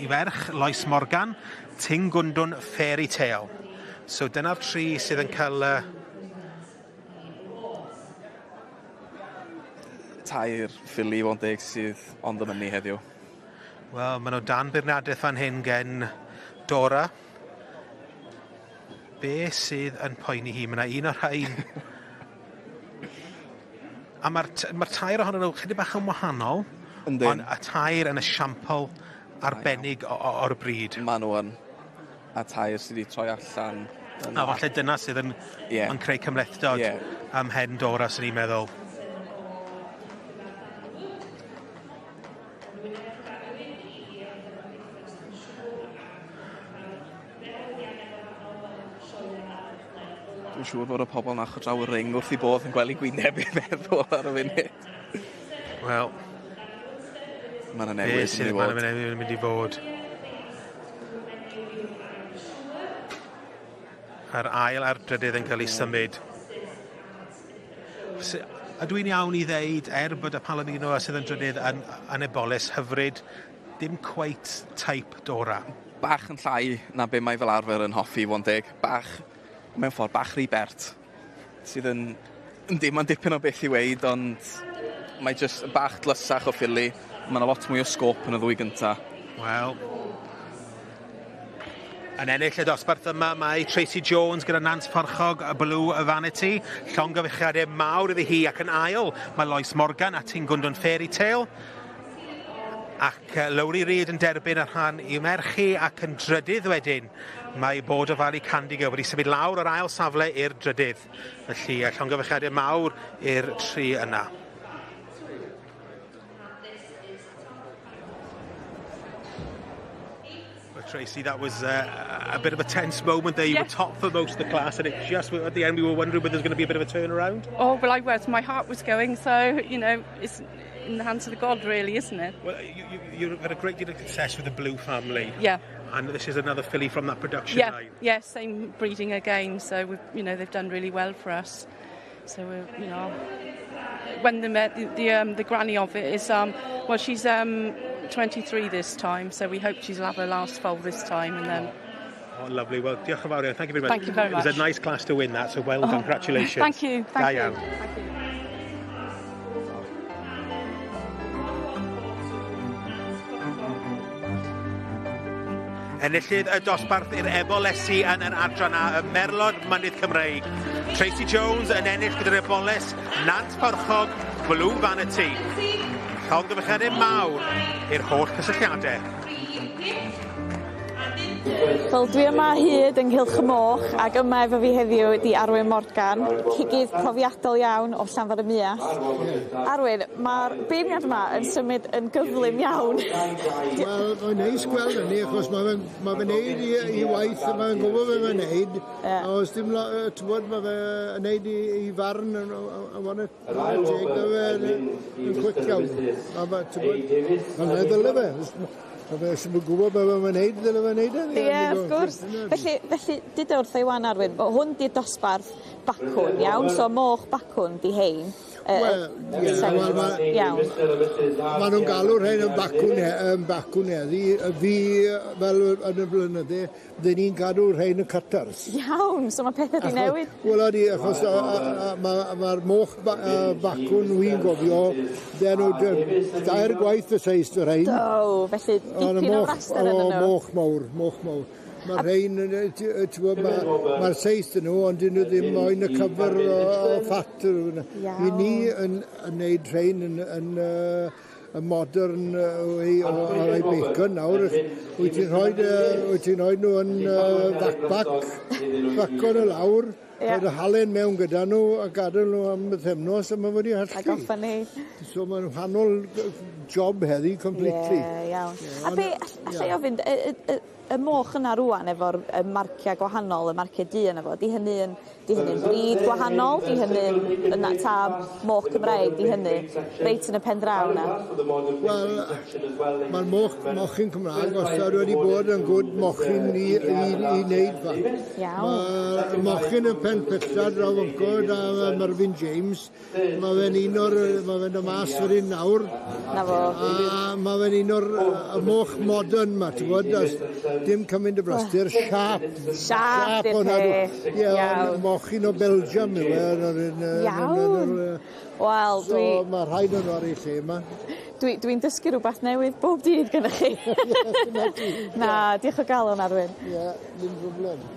ferch, Lois Morgan, Ting Gwndwn Fairy Tale. So dyna'r tri sydd yn cael tair ffili i fod yn deg sydd ond yn mynnu heddiw. Wel, maen nhw dan beirniadaeth fan hyn gen Dora. Be sydd yn poeni hi? Mae yna un o'r rhain. A mae'r ma tair ohonyn nhw chydig bach yn wahanol. Yndyn. Ond y tair yn esiampl arbennig o'r bryd. Maen nhw yn. A tair sydd wedi troi allan. A falle dyna sydd yn, yn creu cymhlethdod ym mhen Dora, sy'n ni'n meddwl. Dwi'n siŵr bod y pobl 'na ochr draw y ring wrth i bodd yn gweld 'u gwyneb i feddwl ar y funud. Wel. Ma' 'na newid yn mynd i fod. Ma' 'na newid yn mynd i fod. A'r ail a'r drydydd yn cael eu symud. Ydw i'n iawn i ddeud, er bod y Palomino sydd yn drydydd yn eboles hyfryd, dim cweit type Dora? Bach yn llai na be mae fel arfer yn hoffi, i fod yn deg. Bach, mewn ffordd, bach rhy bert. Sydd yn, yndi, mae'n dipyn o beth i weud, ond mae jyst bach dlysach o ffili. Mae yna lot mwy o sgôp yn y ddwy gynta. Wel, yn ennill y dosbarth yma mae Tracy Jones gyda Nant Fforchog y Blue Vanity. Llongyfarchiadau mawr iddi hi ac yn ail mae Lois Morgan a Tingwndwn Fairy Tale. Ac Lowri Reid yn derbyn y rhan i'w merchu ac yn drydydd wedyn mae Border Valley Candy Girl wedi symud lawr o'r ail safle i'r drydydd. Felly llongyfarchiadau mawr i'r tri yna. Tracy, that was a bit of a tense moment there. You were top for most of the class, and it just at the end we were wondering whether there's going to be a bit of a turnaround. Oh, well, I was. My heart was going, so, it's in the hands of the God, really, isn't it? Well, you've had a great deal of success with the Blue family. Yeah. And this is another filly from that production line. Yeah, same breeding again. So, they've done really well for us. So, we're, you know, when the granny of it is, well, she's 23 this time, so we hope she'll have her last foal this time, and then. Oh, lovely. Well, diolch yn fawr iawn. Thank you very much. Thank you very It was a much. nice class to win that, so well done. Oh, Congratulations. Thank you. Da Thank you. iawn. Thank you. Enillydd y dosbarth i'r Ebolesi yn yr adran A, y Merlod Mynydd Cymreig. Tracy Jones yn ennill gyda'r Eboles, Nant Fforchog, Blue Vanity. Llongyfarchiadau mawr i'r holl cysylltiadau. Wel, dwi yma hyd yng Nghylch y Moch ac yma efo fi heddiw ydi Arwyn Morgan, cigydd profiadol iawn o Llanfair y Muallt. Arwyn, mae'r beirniad yma yn symud yn gyflym iawn. Wel, mae'n neis gweld hynny, achos mae fe'n ma fe neud i waith, mae fe'n gwybod be mae'n neud. A os dim, ti'n bod, mae fe'n neud i farn yn teg, mae fe'n yn quick iawn. A ma, ti'n bod, mae'n ddyle fe. A fe sy'n gwybod beth mae'n wneud, ddyle fe'n neud e. Ie, wrth gwrs. Felly, dyda wrtha i wan Arwyn, bo hwn di'r dosbarth bacwn, iawn? So moch bacwn di hein. Wel, ie, wel, Iawn. Ma' nhw'n galw rhain yn bacwn, yn bacwn heddi. Fi, fel yn y blynydde, dyn ni'n cadw rhain yn cutters. Iawn, so mae pethau di newid. Wel, ydi, achos mae'r moch bacwn wy'n gofio, dyn nhw dair gwaith y seis dy rhain. Do, felly dipyn o fraster yn O, nhw. moch mawr, moch mawr. Mae rhain, ti'n gwbod, mae'r seis dyn nhw, ond dyn nhw ddim moyn y cyfer o fat. I ni yn neud rhain yn y modern way o rhoi bacon nawr. Wyt ti'n rhoi nhw yn backpack, paco nhw lawr, rhoi y halen mewn gyda nhw a gadael nhw am bythefnos a mae wedi halltu. A goffa ni. So mae'n wahanol job heddi, completely. Ie, iawn. Ie, A be, allai ofyn, y moch yna rwan efo'r y marciau gwahanol, y marciau du yna fo, di hynny'n brid gwahanol, di hynny'n yna ta moch Cymraeg, di hynny reit yn y pen draw na? Wel, mae'r mochyn Cymraeg wastad wedi bod yn gwd mochyn i wneud fat. Mae'r mochyn y pen pella draw fanco da Mervyn James, mae fe'n un o'r, mae fe'n dod mas fan hyn nawr. Na fo. A mae fe'n un o'r y moch modern ma, ti'n gwybod, dim cymaint o braster, siap. Siâp di'r hwnna. peth. Ie, Iawn. ond mochyn o Belgium yw e. Iawn. Wel, So mae rhaid o'n ar ei lle yma. Dwi'n dysgu rhywbeth newydd bob dydd gyda chi. Na, diolch o galon Arwyn. Ie, ddim problem.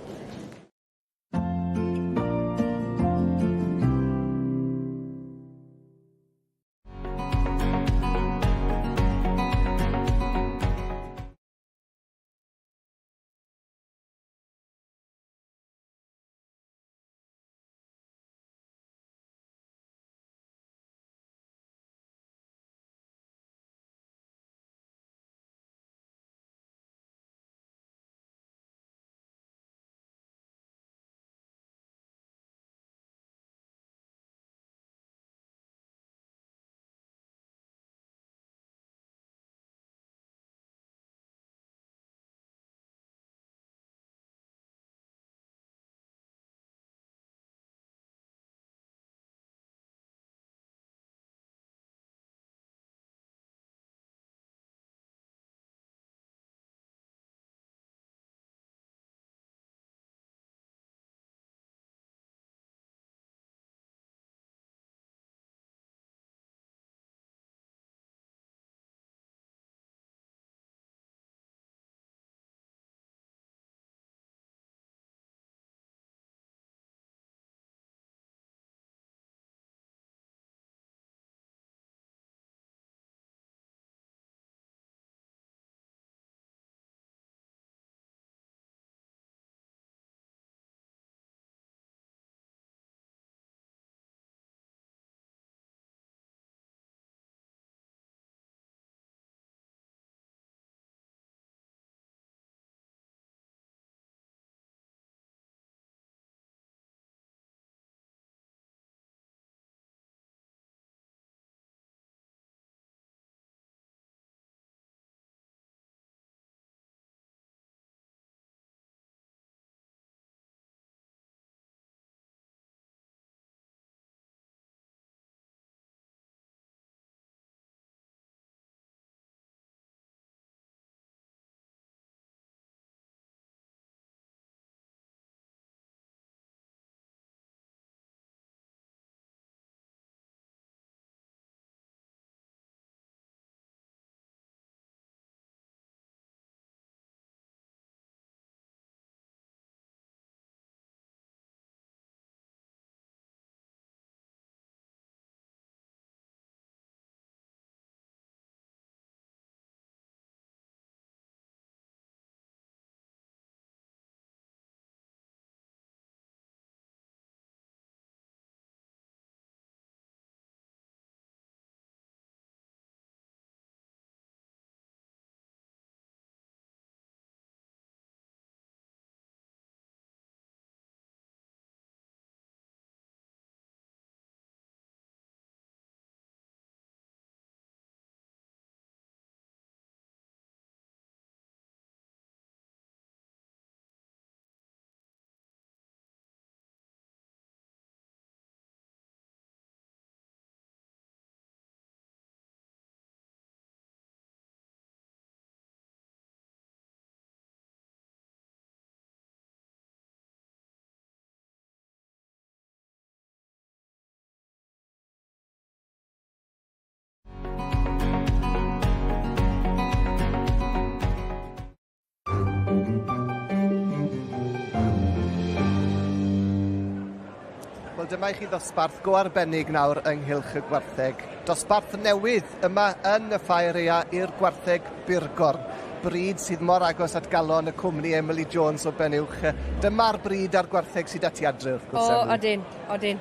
Wel, dyma i chi ddosbarth go arbennig nawr ynghylch y gwartheg. Dosbarth newydd yma yn y Ffair Aea i'r gwartheg burgorn. Brîd sydd mor agos at galon y cwmni Emily Jones o Benuwch. Dyma'r brîd a'r gwartheg sydd ati adre wrth gwrs. O, odyn, odyn.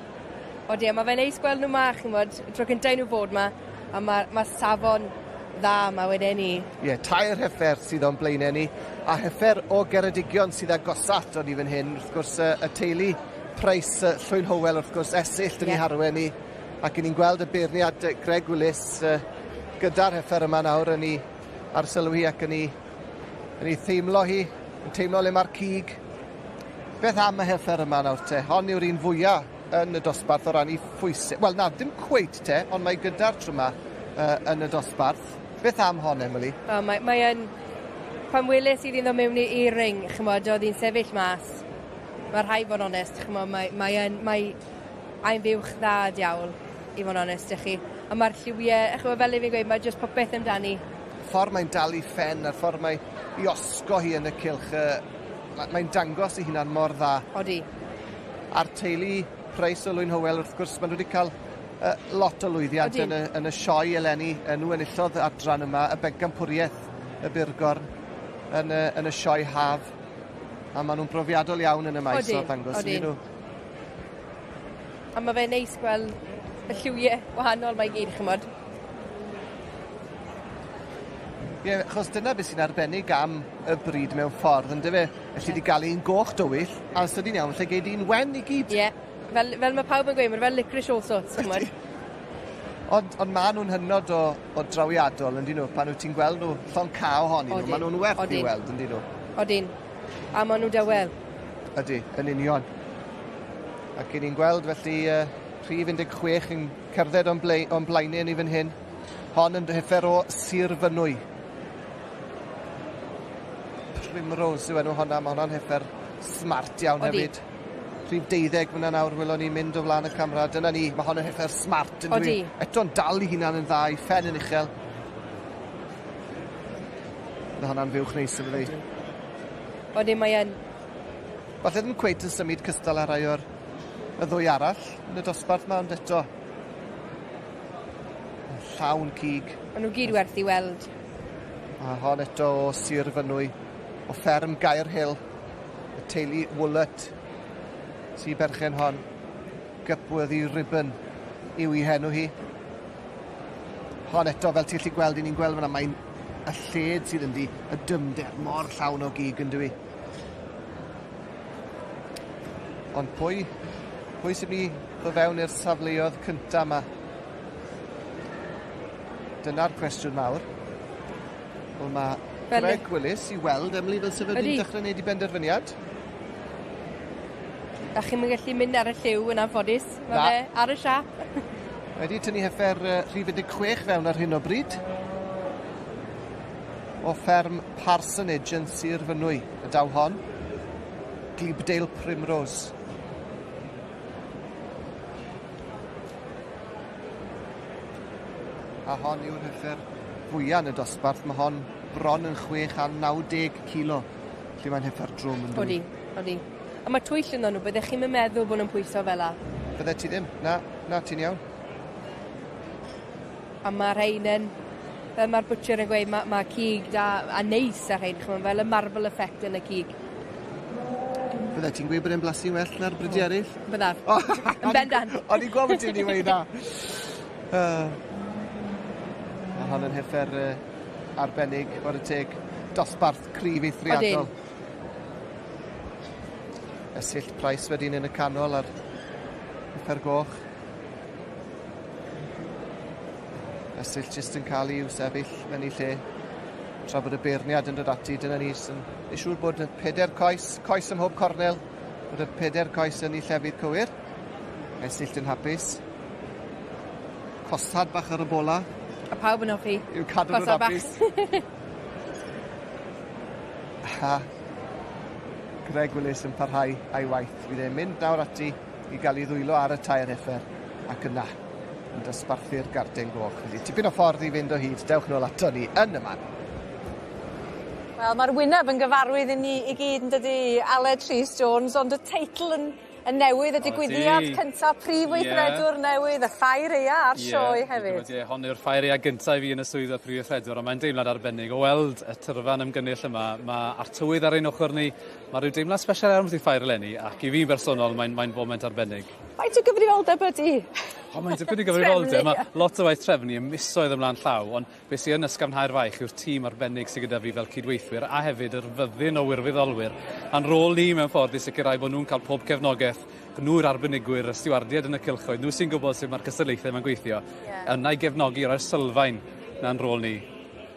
Odi, a ma' fe'n neis gweld nhw 'ma, ch'mod, tro cynta i nhw fod 'ma, a ma' ma' safon dda 'ma wedyn 'ny. Ie, tair heffer sydd o'n blaenau ni, a heffer o Geredigion sydd agosa aton ni fan hyn, wrth gwrs y, y teulu Price, Llwyn Howell wrth gwrs, Esyllt yn yeah. ei harwen ni, ac i ni'n gweld y beirniad Greg Willis gyda'r heffer yma nawr yn ei arsylwi hi ac yn ei, yn ei theimlo hi, yn teimlo le mae'r cig. Beth am y heffer yma nawr te? Hon yw'r un fwyaf yn y dosbarth o ran ei phwysau. Wel na, dim cweit te, ond mae gyda'r tryma yn y dosbarth. Beth am hon, Emily? O, mae, mae yn... Pan weles i ddod mewn i'r ring, chymod, oedd hi'n sefyll mas. Mae rhaid fod yn onest, chymod, mae, mae yn... Mae, ai'n fuwch dda diawl, i fod yn onest i chi. A mae'r lliwiau, chymod, fel i fi'n gweud, mae jyst popeth amdani. Ffordd mae'n dal i ffen a'r ffordd mae i osgo hi yn y cylch, mae'n dangos ei hunan mor dda. Odi. A'r teulu Price o Lwyn Howell, wrth gwrs, maen nhw wedi cael lot o lwyddiant yn y, yn y sioe eleni. Nhw enillodd adran yma, y bencampwriaeth y Burgorn yn y, yn y sioe haf. A maen nhw'n brofiadol iawn yn y maes o ddangos odi. Nhw. A mae fe'n neis gweld y lliwiau wahanol mae i gyd, chymod. Ie, yeah, achos dyna beth sy'n arbennig am y bryd mewn ffordd, ynddo fe? Elli di gael un goch dywyll, a yn sydyn iawn, lle gei di un wen i gyd. Ie, yeah. fel, fel mae pawb yn gweud, mae'n fel licorice all sorts, chymod. Ond, ond maen nhw'n hynod o, o drawiadol, yndyn nhw, pan wyt ti'n gweld nhw llon ca ohonyn nhw, maen nhw'n werth i weld, yndyn nhw. Odyn. A maen nhw dawel. Ydy, yn union. Ac i ni'n gweld felly rhif 16 yn cerdded o'n, ble, o'n blaenau ni fan hyn. Hon yn heffer o Sir Fynwy. Primrose yw enw honna, mae hwnna'n heffer smart iawn Odi. hefyd. Rhif 12 fyna nawr, welon ni'n mynd o flaen y camera. Dyna ni, mae hon yn heffer smart yn dwi. Eto'n dal i hunan yn dda, i ffen yn uchel. Mae hwnna'n fuwch neis yn fyddi. Odi, mae yn. Falle ddim cweit yn symud cystal â rhai o'r y ddwy arall yn y dosbarth 'ma ond eto yn llawn cig. Ma' nhw gyd werth i weld. A hon eto o Sir Fynwy, o fferm Gaer Hill, y teulu Woollett sy berchen hon. Gupworthy Ribbon yw 'i henw hi. Hon eto, fel ti'n gallu gweld, 'yn ni'n gweld fan'na, mae'n y lled sydd ynddi, y dyfnder mor llawn o gig yndyw 'i? Ond pwy, pwy sy'n mynd i ddod fewn i'r safleoedd cynta yma? Dyna'r cwestiwn mawr. Wel mae Greg Willis i weld, Emily, fel sef wedi dechrau gwneud i benderfyniad. A chi'n mynd gallu mynd ar y lliw yn anffodus. Mae fe ar y siap. Wedi tynnu heffer rhif 16 fewn ar hyn o bryd. O fferm Parsonage yn Sir Fynwy y daw hon. Glebdale Primrose. A hon yw'r heffer fwyaf yn y dosbarth. Mae hon bron yn 690 kilo. Felly mae'n heffer drwm yn Odi, odi. A mae twyll ynddo nhw, byddech chi'n meddwl bod nhw'n pwyso fel la. Bydde ti ddim. Na, na, ti'n iawn. A mae rhain yn, fel mae'r butcher yn gweud, mae, mae cig da a neis ar rhain, chymod, fel y marble effect yn y cig. Bydde ti'n gweud bod e'n blasu'n well na'r brydiau eraill? Byddaf. Yn bendant. O'n i'n gwybod bod ti'n mynd i weud na. Mae hon yn heffer arbennig, chwarae teg. Dosbarth cryf eithriadol. Esyllt Price wedyn yn y canol ar heffer goch. Esyllt jyst yn cael i'w sefyll yn ei lle tra bod y beirniad yn dod ati. Dyna ni, sy'n ei siŵr bod y peder coes, coes ym mhob cornel, bod y peder coes yn ei llefydd cywir. Esyllt yn hapus. Cosad bach ar y bola. A pawb yn hoffi. I'w cadw nhw'n hapus. A Greg Willis yn parhau a'i waith. Fydd e'n mynd nawr ati i gael ei ddwylo ar y tair heffer ac yna yn dosbarthu'r garden goch. Felly tipyn o ffordd i fynd o hyd. Dewch nôl ato ni yn y man. Wel, mae'r wyneb yn gyfarwydd i ni i gyd yn dydi, Aled Rhys Jones, ond y teitl yn, Y newydd, y digwyddiad cynta, prif weithredwr newydd, y ffair aea a'r sioe hefyd. Ie, hon yw'r ffair aea gynta i fi yn y swydd o prif weithredwr, ond mae'n deimlad arbennig o weld y tyrfa'n ymgynnull yma. Mae a'r tywydd ar ein ochr ni, mae rhyw deimlad special iawn wrth i ffair eleni, ac i fi'n bersonol mae'n foment arbennig. Faint o gyfrifoldeb ydi? O, mae'n dipyn o gyfrifoldeb. Mae lot o waith trefnu yn misoedd ymlaen llaw, ond beth sy'n yn ysgafnhau'r faich yw'r tîm arbennig sydd gyda fi fel cydweithwyr a hefyd yr fyddin o wirfoddolwyr. A'n rôl ni mewn ffordd i sicrhau bod nhw'n cael pob cefnogaeth, nhw'r arbenigwyr, y stiwardiaid yn y cylchoedd, nhw sy'n gwybod sut mae'r cystadlaethau yma'n gweithio. Yna i gefnogi roi'r sylfaen na'n rôl ni.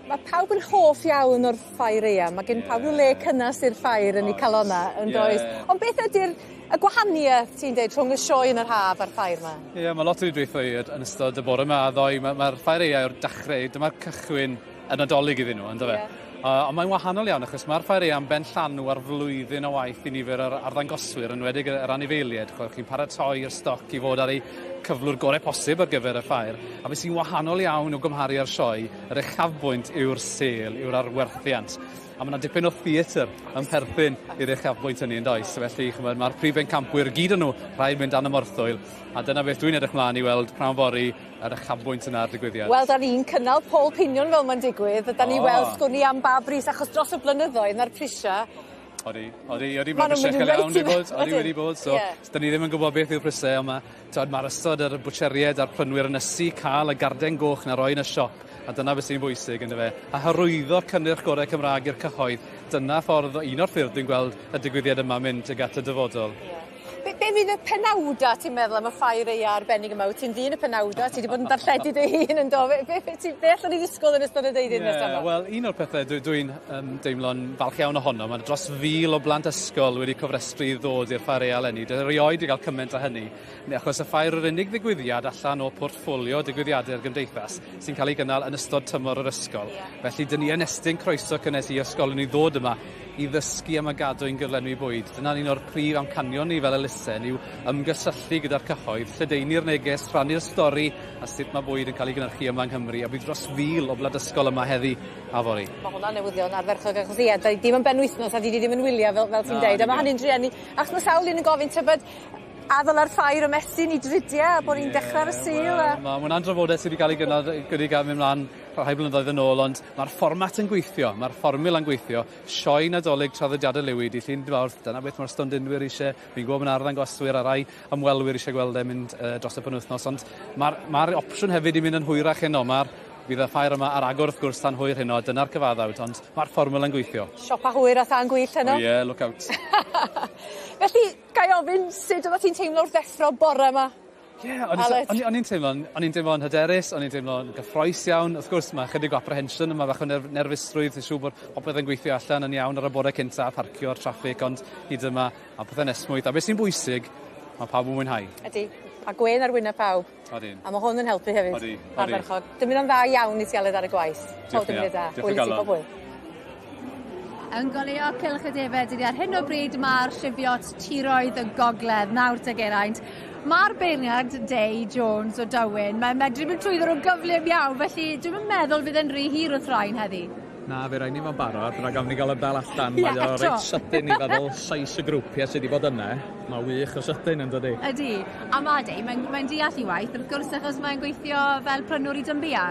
Mae pawb yn hoff iawn o'r ffair aea. Mae gen pawb le cynnas i'r ffair yn eu calonna, yn does? Ond beth ydy'r y gwahaniaeth ti'n deud rhwng y sioe yn yr haf a'r ffair yma? Ie, mae lot wedi dweud i yn ystod y bore yma a ddoe. Mae'r ffair aea yw'r dechrau, dyma'r cychwyn y Nadolig iddyn nhw, ynddo fe? Ond mae'n wahanol iawn achos mae'r ffair aea yn ben llanw ar flwyddyn o waith i nifer yr arddangoswyr, yn enwedig yr anifeiliaid. Chi'n paratoi'r stoc i fod ar ei cyflwr gorau posib ar gyfer y ffair. A beth sy'n wahanol iawn o gymharu â'r sioe, yr uchafbwynt yw'r sêl, yw'r arwerthiant. A mae yna dipyn o theatr yn perthyn i'r uchafbwynt hynny yn does. Felly, ch'mod, mae'r prif bencampwyr gyd yn nhw rhaid mynd dan y morthwyl. A dyna beth dwi'n edrych mlaen i weld pnawn fory yr uchafbwynt yna ar digwyddiad. Wel, da ni'n cynnal pôl piniwn fel mae'n digwydd. Da ni weld sgwn i am ba bris, achos dros y blynyddoedd mae'r prisiau. Odi, odi, odi, mae'n prisiau uchel iawn wedi bod, odi wedi bod, so da ni ddim yn gwybod beth yw'r prisiau, ond mae, mae'r ystod yr bwtsieriaid a'r prynwyr yn ysu cael y garden goch na roi yn y siop, a dyna beth sy'n bwysig, yndyfe. A hyrwyddo cynnyrch gorau Cymraeg i'r cyhoedd, dyna ffordd, un o'r ffyrdd dwi'n gweld y digwyddiad yma mynd tuag at y dyfodol. Be fydd y penawda ti'n meddwl am y ffair aea arbennig yma? Wyt ti'n ddyn y penawda, ti wedi bod yn darlledu dy hun yn do? Be allwn ni ddisgwyl yn ystod y deuddydd nesaf yma? Wel, un o'r pethau dwi'n deimlo'n falch iawn ohono, mae dros 1,000 o blant ysgol wedi cofrestru i ddod i'r ffair aea eleni. Dwi erioed wedi cael cymaint o hynny, achos y ffair yw'r unig ddigwyddiad allan o portffolio digwyddiadau'r gymdeithas sy'n cael ei gynnal yn ystod tymor yr ysgol. Felly, dyn ni yn estyn croeso cynnes i ysgolion i ddod yma i ddysgu am y gadwyn gyflenwi bwyd. Dyna'n un o'r prif amcanion ni fel elusen yw ymgysylltu gyda'r cyhoedd, lledaenu'r neges, rhannu'r stori a sut mae bwyd yn cael ei gynhyrchu yma yng Nghymru. A bydd dros 1,000 o blant ysgol yma heddi a fory. Mae hwnna'n newyddion ardderchog achos ie, da ddim yn benwythnos a di ddim yn wyliau fel ti'n deud. A mae hynny'n drueni. Achos mae sawl un yn gofyn tybed a ddyla'r ffair ymestyn i dridiau a bod ni'n dechrau ar y Sul. Mae hwnna'n drafodaeth sydd wedi cael ei gynnal gyda gael mynd mlaen rhai blynyddoedd yn ôl, ond mae'r fformat yn gweithio, mae'r fformula yn gweithio. Sioe Nadolig traddodiadol yw i, dydd Llun Mawrth, dyna beth mae'r stondinwyr eisiau. Fi'n gwybod bod arddangoswyr a rai ymwelwyr eisiau gweld e mynd dros y penwythnos, ond mae'r opsiwn hefyd i mynd yn hwyrach heno. Bydd y ffair yma ar agor wrth gwrs tan hwyr heno, dyna'r cyfaddawd, ond mae'r fformula yn gweithio. Siopa hwyr a thân gwyllt heno. Ie, yeah, look out. Felly, ga i ofyn, sut oeddet ti'n teimlo wrth ddeffro bore yma? Ie, o'n i'n teimlo'n hyderus, o'n i'n teimlo'n gyffrous iawn. Wrth gwrs, mae chydig o apprehension yma, bach o nerfusrwydd, dwi'n siŵr bod popeth yn gweithio allan yn iawn ar y bore cynta, parcio'r traffig, ond hyd yma, a pethau'n esmwyth. A beth sy'n bwysig, mae pawb yn mwynhau. Ydy, a gwên ar wyneb pawb. Odyn. A mae hwn yn helpu hefyd. Odi. Ardderchog. Dymuno'n dda iawn i ti Aled ar y gwaith. Diolch yn fawr. Hwyl i ti, pob hwyl. Yn goleuo cylch y defed ydi ar hyn o bryd mae'r Cheviot Tiroedd y Gogledd nawr te Geraint. Mae'r beirniad Dei Jones o Dywyn, mae'n medru mynd trwyddo nhw'n gyflym iawn, felly dwi'm yn meddwl fydd e'n rhy hir wrth rain heddi. Na, fe rai ni fo'n barod, rhaid gawn ni gael y dal allan. Mae o reit sydyn i feddwl seis y grwpiau sydd wedi bod yna. Mae wych o sydyn yn dydi. Ydy, a mae Dei, mae'n deall i waith, wrth gwrs, achos mae'n gweithio fel prynwr i Dunbia.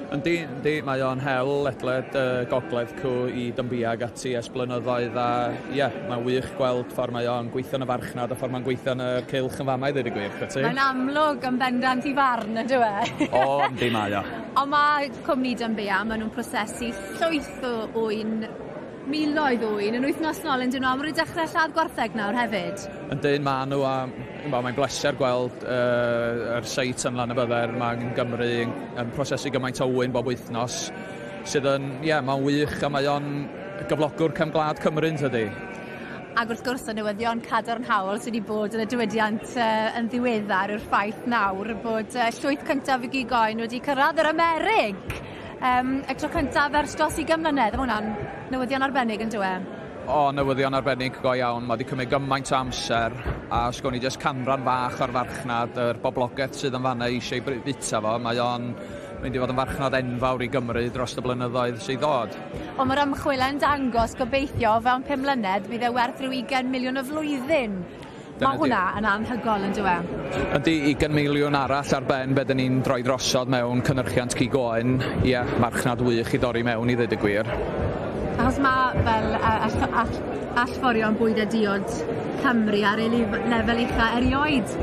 Yndi, yndi, mae o'n hel ledled gogledd cw i Dunbia ag ati ers blynyddoedd a ie, yeah, mae'n wych gweld ffordd mae o'n gweithio yn y farchnad a ffordd mae'n gweithio yn y cylch yn fama i ddweud y gwir, chwyt ti? Mae'n amlwg yn bendant i farn, yndyw e? O, yndi mae o. Ond mae cwmni Dunbia, maen nhw'n prosesu llwyth o ŵyn, miloedd o ŵyn yn wythnosol yn dyn nhw, a maen nhw'n dechrau lladd gwartheg nawr hefyd. Yndyn, maen nhw, a mae'n bleser gweld yr seit yn Llanybydder, mae'n Gymru yn prosesu gymaint o ŵyn bob wythnos, sydd yn, ie, yeah, mae'n wych a mae o'n gyflogwr cefn gwlad Cymru, yn tydi. Ac wrth gwrs, y newyddion cadarnhaol sydd wedi bod yn y diwydiant yn ddiweddar yw'r ffaith nawr bod llwyth cyntaf y gig oen wedi cyrraedd yr Amerig. Y tro cyntaf ers dros 20 mlynedd, mae hwnna'n newyddion arbennig yn dyw e? O, newyddion arbennig go iawn. Mae wedi cymryd gymaint o amser a os gawn ni jyst canran fach o'r farchnad, yr boblogaeth sydd yn fanna eisiau bwyta fo, mae o'n mynd i fod yn farchnad enfawr i Gymru dros y blynyddoedd sydd ddod. Ond mae'r ymchwil yn dangos gobeithio fewn 5 mlynedd bydd e werth rhyw 20 miliwn y flwyddyn. Mae hwnna yn anhygoel yn dyw e? Yndi, 20 miliwn arall ar ben be dyn ni'n droi drosodd mewn cynhyrchiant cig oen. Ie, marchnad wych i dorri mewn i ddweud y gwir. Achos mae fel allforion bwyd a diod Cymru ar ei lefel ucha erioed.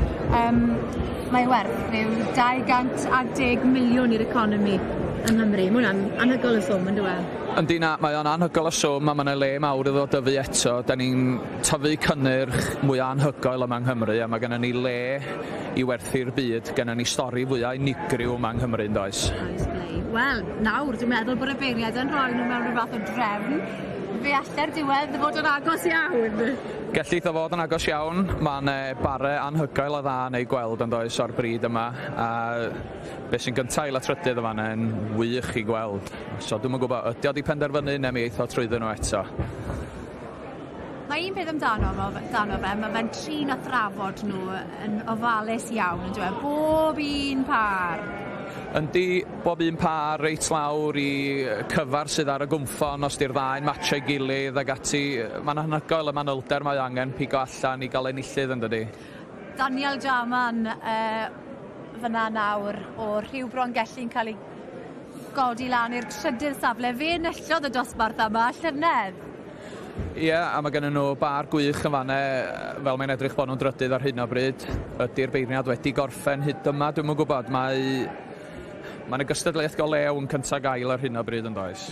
Mae werth rhyw 210 miliwn i'r economi yng Nghymru. Mae hwnna'n anhygoel o swm, yn dyw e? Yndi na, mae o'n anhygoel o swm a mae 'na le mawr iddo dyfu eto. Da ni'n tyfu cynnyrch mwy anhygoel yma yng Nghymru a mae gennym ni le i werthu'r byd. Gennym ni stori fwyaf unigryw yma yng Nghymru, yn does? Oes, Glei. Wel, nawr dwi'n meddwl bod y beirniaid yn rhoi nhw mewn rhyw fath o drefn. Fe allai'r diwedd fod yn agos iawn. Gellith o fod yn agos iawn. Mae'n bare anhygoel o dda yn ei gweld yn does o'r bryd yma. A be sy'n gyntaf ail a trydydd o fanna yn wych i gweld. So dwi'm yn gwybod, ydy o 'di penderfynu neu mi eith o trwyddyn nhw eto? Mae un peth amdano amdano fe, mae fe'n trin a thrafod nhw yn ofalus iawn, yn dyw e? Bob un pâr. Yndi, bob un pâr reit lawr i cyfar sydd ar y gwmffon, os 'di'r ddau'n matsio'i gilydd ag ati. Mae'n anhygoel y manylder mae angen pigo allan i gael enillydd yn dydi? Daniel Jarman fyna nawr o Rhiw Brongelli'n cael ei godi lan i'r trydydd safle. Fe enillodd y dosbarth yma llynedd. Ie, a mae gennyn nhw bar gwych yn fanne, fel mae'n edrych bod nhw'n drydydd ar hyn o bryd. Ydy'r beirniad wedi gorffen hyd yma? Dwi'm yn gwybod. Mae Mae'n y gystadleuaeth go lew yn cyntaf gael ar hyn o bryd yn does?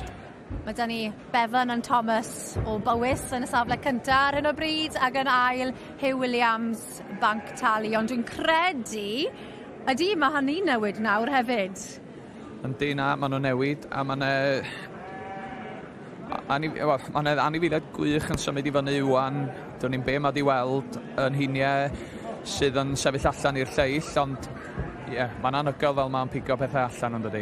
Mae 'da ni Bevan and Thomas o Bowys yn y safle cynta ar hyn o bryd ac yn ail Huw Williams Banc Tali ond dwi'n credu ydy mae hynny'n newid nawr hefyd. Yndi na, maen nhw'n newid a mae 'na wel, mae 'na anifeiliaid gwych yn symud i fyny ŵan. Dwn i'm be mae 'di weld yn hiniau sydd yn sefyll allan i'r lleill, ond ie, yeah, mae'n anhygoel fel mae'n pigo pethau allan yn dydi.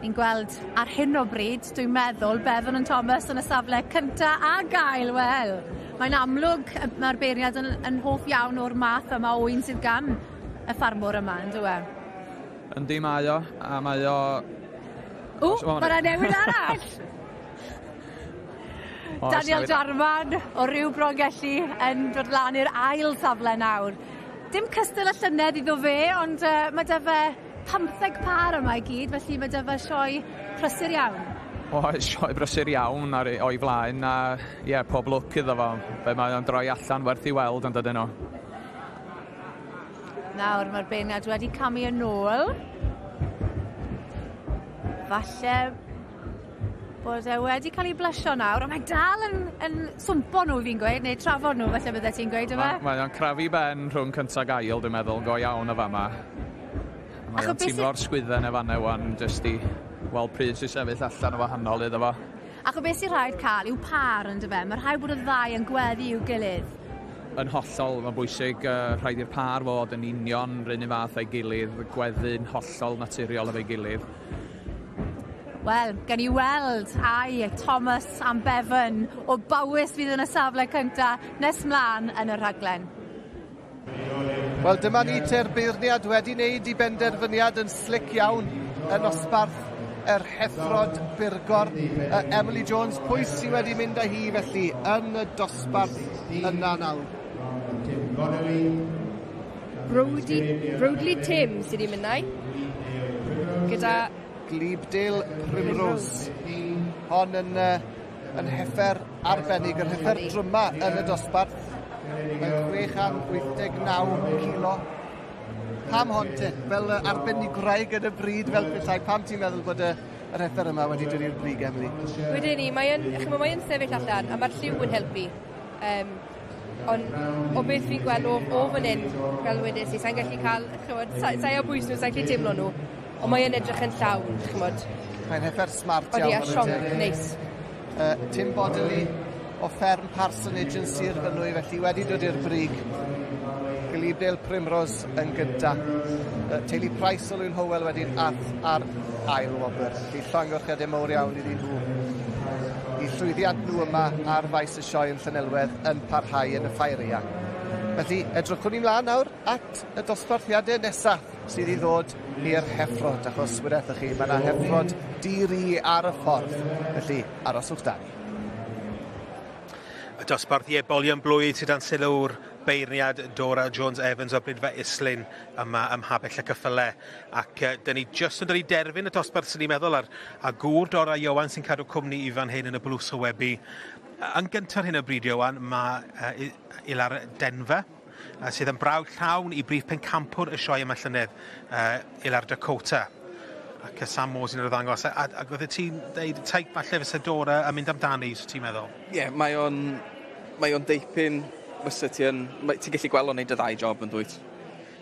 Ni'n gweld ar hyn o bryd, dwi'n meddwl, Bevan and Thomas yn y safle cynta a gael, wel, mae'n amlwg mae'r beirniad yn hoff iawn o'r math yma o un sydd gan y ffarmwr yma, yn dyw e? Yndi, mae o, a mae o... O, mae yna newid arall! Daniel Jarman o Ryw Brongelli yn dod lan i'r ail safle nawr. Dim cystal y llynedd iddo fe, ond mae 'da fe 15 pâr yma i gyd, felly mae 'da fe sioe prysur iawn. Oes, sioe brysur iawn ar ei, o'i flaen, a ie, yeah, pob lwc iddo fo. Fe mae o'n droi allan werth i weld yn dydyn nhw. Nawr mae'r beirniad wedi camu yn ôl. Falle bod e wedi cael ei blesio nawr, ond mae dal yn swmpo nhw fi'n gweud, neu trafod nhw falle bydde ti'n gweud, yfe? Mae o'n crafu ben rhwng cyntaf ag ail, dwi'n meddwl, go iawn o fama. Mae o'n teimlo'r sgwydden e fanna wan, jyst i weld pryd sy'n sefyll allan o wahanol iddo fo. Ac o beth sy'n rhaid cael yw pâr yn dyfe, mae rhaid bod y ddau yn gweddu i'w gilydd. Yn hollol, mae'n bwysig, rhaid i'r pâr fod yn union rhywun un fath a'i gilydd, gweddu'n hollol naturiol efo'i gilydd. Wel, gan i weld ai Thomas am Bevan o Bowys fydd yn y safle cynta nes mlaen yn y rhaglen. Wel, dyma ni te'r beirniad wedi wneud i benderfyniad yn slic iawn yn nosbarth yr heffrod Burgor. Emily Jones, pwy sydd wedi mynd â hi felly yn y dosbarth yna nawr? Broadly Tim sydd wedi mynd â hi. Gyda Glebdale Primrose. Hon yn heffer arbennig, yr heffer dryma yn y dosbarth. Mae'n 689 kilo. Pam hon te? Fel arbenigwraig yn y bryd fel petai, pam ti'n meddwl bod yr heffer yma wedi dod i'r brig, Emily? Wedyn ni, mae'n sefyll allan a mae'r lliw yn helpu. Ond o beth fi'n gweld o fan hyn, fel wedes i, sa'n gallu cael, chymod, sa'i o bwys nhw, sa'n gallu teimlo nhw. Ond mae'n edrych yn llawn, chymod. Mae'n heffer smart iawn. Odi, a sionc, neis. Tim Bodley o fferm Parsonage yn Sir Fynwy, felly wedi dod i'r brig. Glebdale Primrose yn gynta. Teulu Price o Lwyn Howell wedyn ar ail wobr. Felly llongyfarchiadau mawr iawn iddyn nhw. I llwyddiant nhw yma ar faes y sioe yn Llanelwedd yn parhau yn y ffair aeaf. Felly edrychwn ni mlaen nawr at y dosbarthiadau nesaf sydd i ddod i'r heffrod, achos wydethoch chi, mae yna heffrod di-ri ar y ffordd. Felly, aroswch da ni. Y dosbarth i ebolion blwydd sydd dan sylw'r beirniad Dora Jones-Evans o Bridfa Islyn yma ym Mhabell y Cyffyle. Ac dyn ni jyst yn dod i derfyn y dosbarth sy'n ni'n meddwl ar, a gŵr Dora Iowan sy'n cadw cwmni i fan hyn yn y blws o webu. Yn gyntaf hyn o bryd, Iowan, mae Ilar Denver, sydd yn brawd llawn i brif pencampwr y sioe yma llynedd, Ilar Dakota. Ac y Sam Moore sy'n ymddangos. Ac oeddet ti'n deud, teip falle fysa Dora yn mynd amdani, so ti'n meddwl? Ie, yeah, mae o'n mae o'n deipyn fysa ti yn... Ti'n gallu gweld o'n neud y ddau job yn dwyt.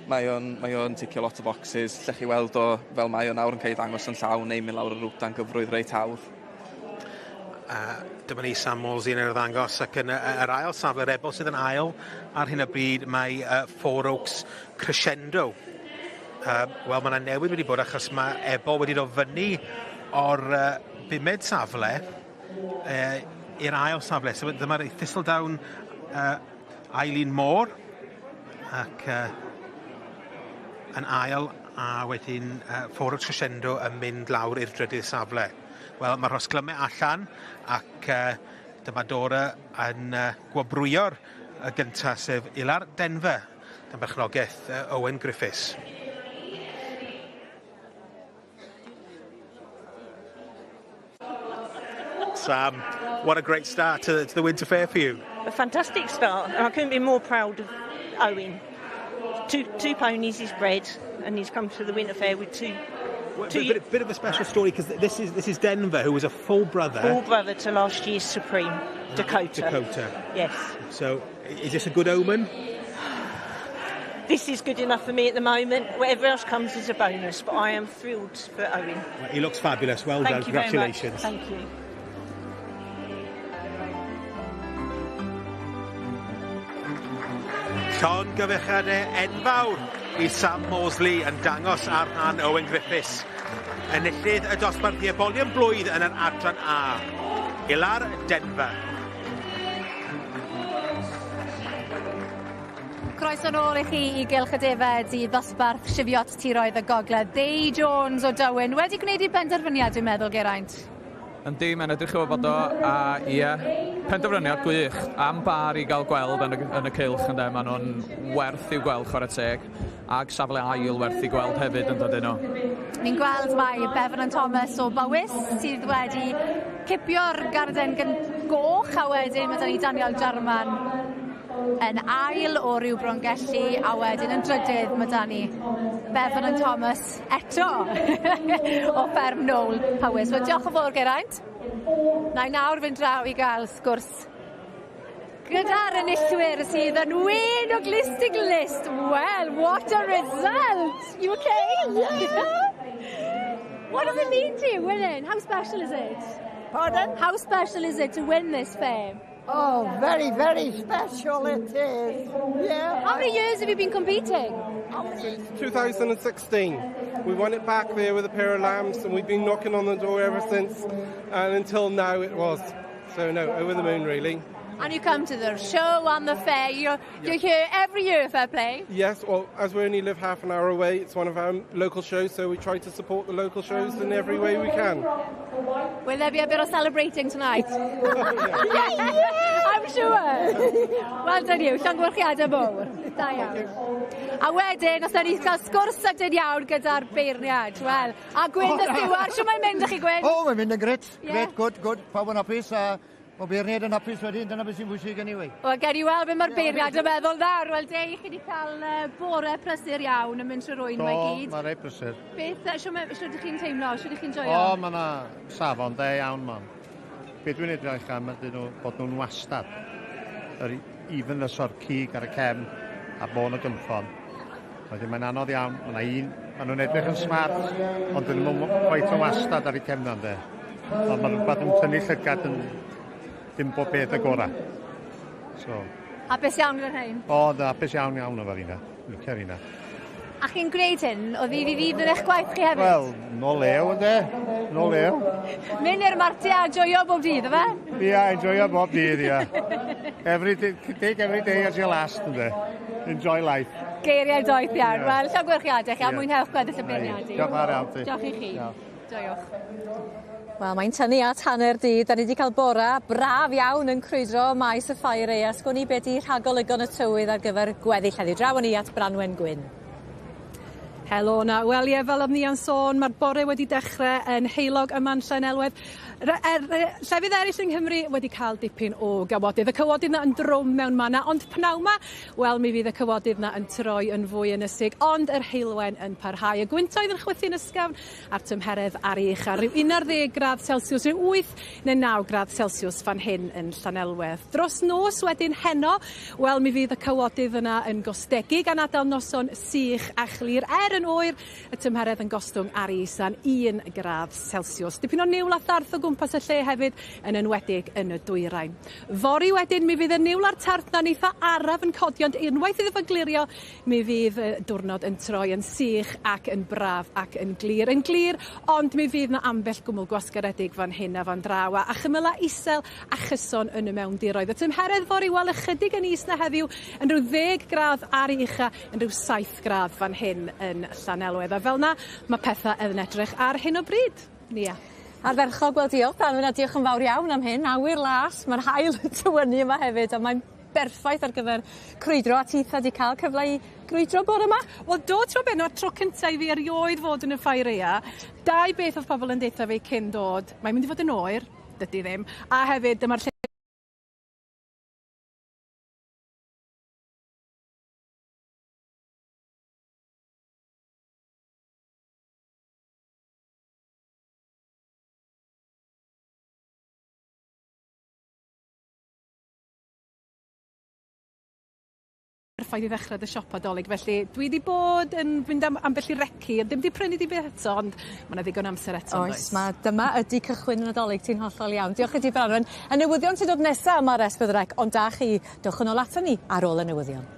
Mae o'n, mae o'n ticio lot o boxes, lle chi weld o fel mae o nawr yn cael ei ddangos yn llawn neu mynd lawr y rwt dan gyfrwydd reit hawdd. Dyma ni Sam Morsey yn yr ddangos ac yn yr ail safle, yr ebol sydd yn ail ar hyn o bryd mae Four Oaks Crescendo. Wel, mae yna newid wedi bod achos mae ebol wedi dod fyny o'r bumed safle i'r ail safle. So dyma'r Thistledown Eileen Moore ac yn ail a wedyn Four Oaks Crescendo yn mynd lawr i'r drydydd safle. Wel, mae'r rhosglymau allan ac dyma Dora yn gwobrwyo'r y gyntaf, sef Ilar Denver, dan berchnogaeth Owen Griffiths. Sam, what a great start to the Winter Fair for you. A fantastic start, and I couldn't be more proud of Owen. Two ponies he's bred, and he's come to the Winter Fair with two. Well, bit of a special story, because this is Denver, who was a full brother. Full brother to last year's Supreme, Dakota. Dakota. Yes. So, is this a good omen? This is good enough for me at the moment. Whatever else comes is a bonus, but I am thrilled for Owen. Well, he looks fabulous. Well Thank done. you Congratulations. Very much. Thank you. Llongyfarchiadau enfawr i Sam Mosley yn dangos ar rhan Owen Griffiths. Enillydd y dosbarth i ebolion blwydd yn yr adran A. Ilar Denver. Croeso nôl i chi i Gylch y Defed i ddosbarth Sifiot Tiroedd y Gogledd. Dei Jones o Dywyn wedi gwneud ei benderfyniad, dwi'n meddwl, Geraint. Yndi, mae'n edrych o fod o, a ie, penderfyniad gwych. Am bar i gael gweld yn y cylch, ynde, maen nhw'n werth i'w gweld chwarae teg, ag safle ail werth i gweld hefyd yn dydyn nhw. Ni'n gweld mai Bevan and Thomas o Bowys sydd wedi cipio'r garden goch, a wedyn mae 'da ni Daniel Jarman yn ail o Ryw Brongelli, a wedyn yn drydydd mae 'da ni Bevan and Thomas eto o Fferm Nôl Powys. Wel, diolch yn fawr, Geraint. Na i nawr fynd draw i gael sgwrs gyda'r enillwyr sydd yn wyn o glust i glust. Well, what a result! You okay? Yeah. What does it mean to you, winning? How special is it? Pardon? How special is it to win this fair? Oh, very, very special it is. Yeah. How many years have you been competing? Since 2016. We won it back there with a pair of lambs, and we've been knocking on the door ever since, and until now it was. So no, over the moon really. And you come to the show and the fair. You're here every year, fair play. Yes, well, as we only live half an hour away, it's one of our local shows, so we try to support the local shows in every way we can. Will there be a bit of celebrating tonight? Yeah, I'm sure. Well done you, llongyfarchiadau mawr. Da iawn. A wedyn, os ni cael sgwrs sydyn iawn gyda'r beirniad, wel, a Gwyn y Stiwart, shwt mae'n mynd i chi, Gwyn? O, mae'n mynd yn gret. Gret, good, good. Pawb yn hapus, a mae beirniad yn hapus wedyn, dyna beth sy'n bwysig anyway. Wel, gen i weld beth mae'r beirniad yn meddwl nawr. Wel, Dei, chi wedi cael bore prysur iawn yn mynd trwy'r rwyn mae gyd. Do, mae'n reit prysur. Beth, shwt ydych chi'n teimlo? Shwt ydych chi'n joio? O, mae yna safon da iawn, man. Be dwi'n edrych am ydyn nhw, bod nhw'n wastad. Yr evenness o'r cig ar y cefn a bôn y gynffon. Wedyn mae'n anodd iawn, mae un, maen nhw'n edrych yn smart, ond dyn nhw'n quite yn wastad ar eu cefn ynddo. Ond mae rhywbeth yn tynnu llygad yn dim bob beth y gorau. So. Hapus iawn gyda'r rhain? O, da, hapus iawn iawn efo'r un. Licio'r un. A chi'n gwneud hyn o ddydd i ddydd yn eich gwaith chi hefyd? Wel, no lew, ynddo. No lew. Mynd i'r martia a joio bob dydd, yfe? Ia, enjoyo bob dydd, ia. Every day, take every day as your last, ynddo. Enjoy life. Geiriau doeth iawn. Wel, llongyfarchiadau chi a mwynhewch gweddill y beirniadu. Diolch fawr iawn ti. Diolch i chi. Joiwch. Wel mae'n tynnu at hanner 'di. 'Dan ni 'di ca'l bora braf iawn yn crwydro maes y ffair aea. Sgwn i be' 'di rhagolygon y tywydd ar gyfer gweddill heddiw. Draw â ni at Branwen Gwyn. Helo 'na. Wel ie fel o'dd Nia'n sôn ma'r bore wedi dechre yn heulog yma'n Llanelwedd. Re- er re- llefydd eryll yng Nghymru wedi ca'l dipyn o gawodydd. Y cawodydd 'na yn drwm mewn manna ond pnaw 'ma wel mi fydd y cawodydd 'na yn troi yn fwy ynysig ond yr heulwen yn parhau. Y gwyntoedd yn chwythu'n ysgafn a'r tymheredd ar ei ucha, rhyw 11 gradd Celsiws, rhyw 8 neu 9 gradd Celsiws fan hyn yn Llanelwedd. Dros nos wedyn heno, wel mi fydd y cawodydd yna yn gostegu gan adael noson sych a chlir, er yn oer, y tymheredd yn gostwng ar ei isa'n 1 gradd Celsiws. Dipyn o niwl a tharth o gwmpas y lle hefyd, yn enwedig yn y dwyrain. Fory wedyn mi fydd y niwl a'r tarth 'na'n eitha araf yn codi ond unwaith iddo fo glirio Mi fydd y diwrnod yn troi yn sych ac yn braf ac yn glir. Yn glir, ond mi fydd 'na ambell gwmwl gwasgaredig fan hyn a fan draw, a chymylau isel a chyson yn y mewndiroedd. Y tymheredd fory, wel, ychydig yn is na heddiw, yn rhyw ddeg gradd ar ei ucha, yn rhyw saith gradd fan hyn yn Llanelwedd. A fel 'na ma' petha yn edrych ar hyn o bryd. Nia. Ardderchog, wel diolch Branwen a diolch yn fawr iawn am hyn. Awyr las, ma'r haul yn tywynnu yma hefyd a mae'n berffaith ar gyfer crwydro a titha 'di ca'l cyfle i grwydro bore 'ma? Wel do t'mo' be' 'na'r tro cynta i fi erioed fod yn y ffair aea. Dau beth o'dd pobol yn deutha fi cyn dod, mae'n mynd i fod yn oer, dydi ddim, a hefyd dyma'r lle Perffaith i ddechre dy siopa 'Dolig felly dwi 'di bod yn fynd am ambell i reci ond dim 'di prynu dim byd eto ond ma' 'na ddigon o amser eto yndoes? Oes ma' dyma ydi cychwyn y Nadolig ti'n hollol iawn. Diolch i ti Branwen. Y newyddion sy'n dod nesa yma ar S4C ond da chi dewch yn ôl aton ni ar ôl y newyddion.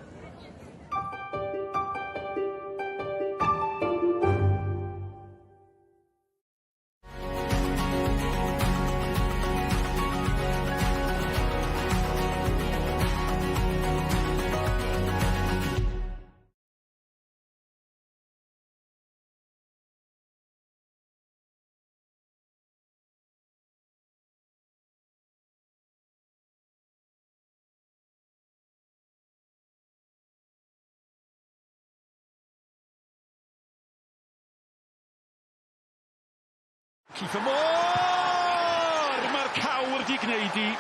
Kieffer Moore! Mae'r cawr 'di gneud 'i.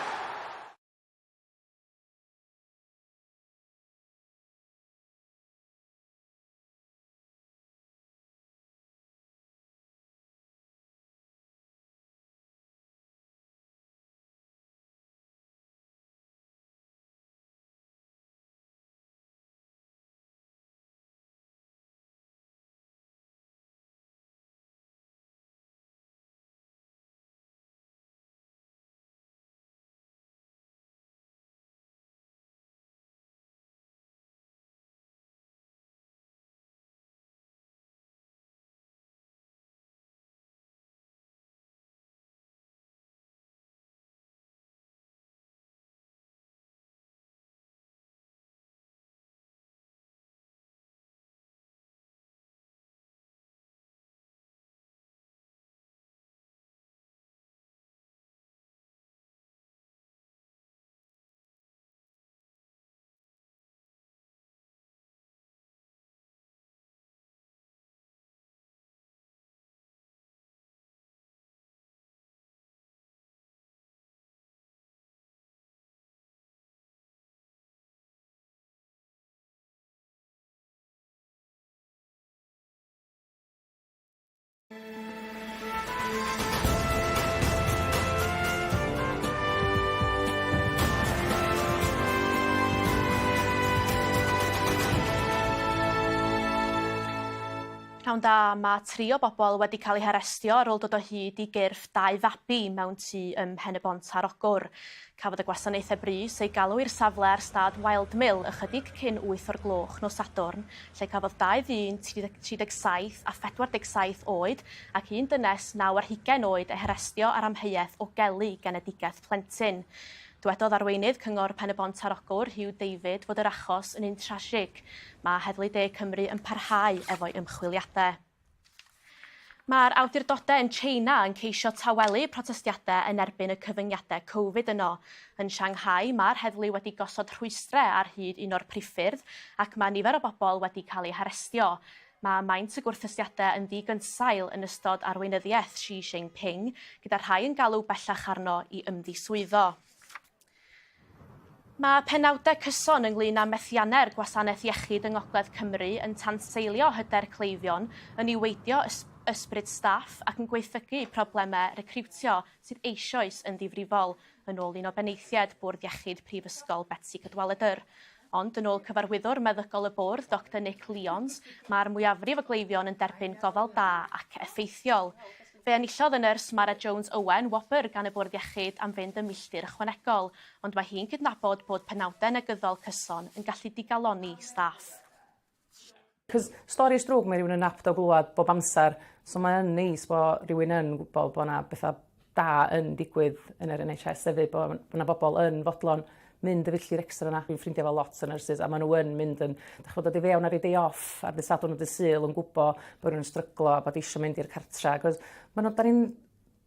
Pnawn da, mae tri o bobl wedi cael eu harestio ar ôl dod o hyd i gyrff dau fabi mewn tŷ ym Mhen-y-bont ar Ogwr. Cafodd y gwasanaethau brys eu galw i'r safle ar stad Wildmill ychydig cyn wyth o'r gloch nos Sadwrn, lle cafodd dau ddyn 37 a 47 oed ac un dynes naw ar hugain oed eu harestio ar amheuaeth o gelu genedigaeth plentyn. Dwedodd arweinydd Cyngor Pen-y-bont ar Ogwr, Huw David, fod yr achos yn un trasig. Mae Heddlu De Cymru yn parhau efo'i ymchwiliadau. Mae'r awdurdodau yn Tsieina yn ceisio tawelu protestiadau yn erbyn y cyfyngiadau Covid yno. Yn Shanghai, mae'r heddlu wedi gosod rhwystrau ar hyd un o'r priffyrdd ac mae nifer o bobl wedi cael eu harestio. Mae maint y gwrthdystiadau yn ddigynsail yn ystod arweinyddiaeth Xi Jinping, gyda rhai yn galw bellach arno i ymddiswyddo. Mae penawdau cyson ynglŷn â methiannau'r gwasanaeth iechyd yng Ngogledd Cymru yn tanseilio hyder cleifion, yn niweidio ysbryd staff ac yn gwaethygu problemau recriwtio sydd eisoes yn ddifrifol, yn ôl un o benaethiaid Bwrdd Iechyd Prifysgol Betsi Cadwaladr. Ond yn ôl cyfarwyddwr meddygol y bwrdd, Doctor Nick Lyons, mae'r mwyafrif o gleifion yn derbyn gofal da ac effeithiol. Fe enillodd y nyrs Mara Jones Owen wobr gan y Bwrdd Iechyd am fynd y milltir ychwanegol, ond mae hi'n cydnabod bod penawdau negyddol cyson yn gallu digalonni staff. 'Cos storis drwg mae rywun yn apt o glwad bob amser so mae yn neis bo' rywun yn gwbo bo' 'na betha da yn digwydd yn yr En Haitch Ess hefyd bo' bo' 'na bobol yn fodlon mynd y filltir extra 'na. Dwi'n ffrindia efo lot o nyrsys a ma' n'w yn mynd yn 'dych ch'mod dod i fewn ar eu day off ar dy Sadwrn a dy Sul yn gwbo bo' rywun yn stryglo a bod isio mynd i'r cartra 'c'os ma' n'w 'dan ni'n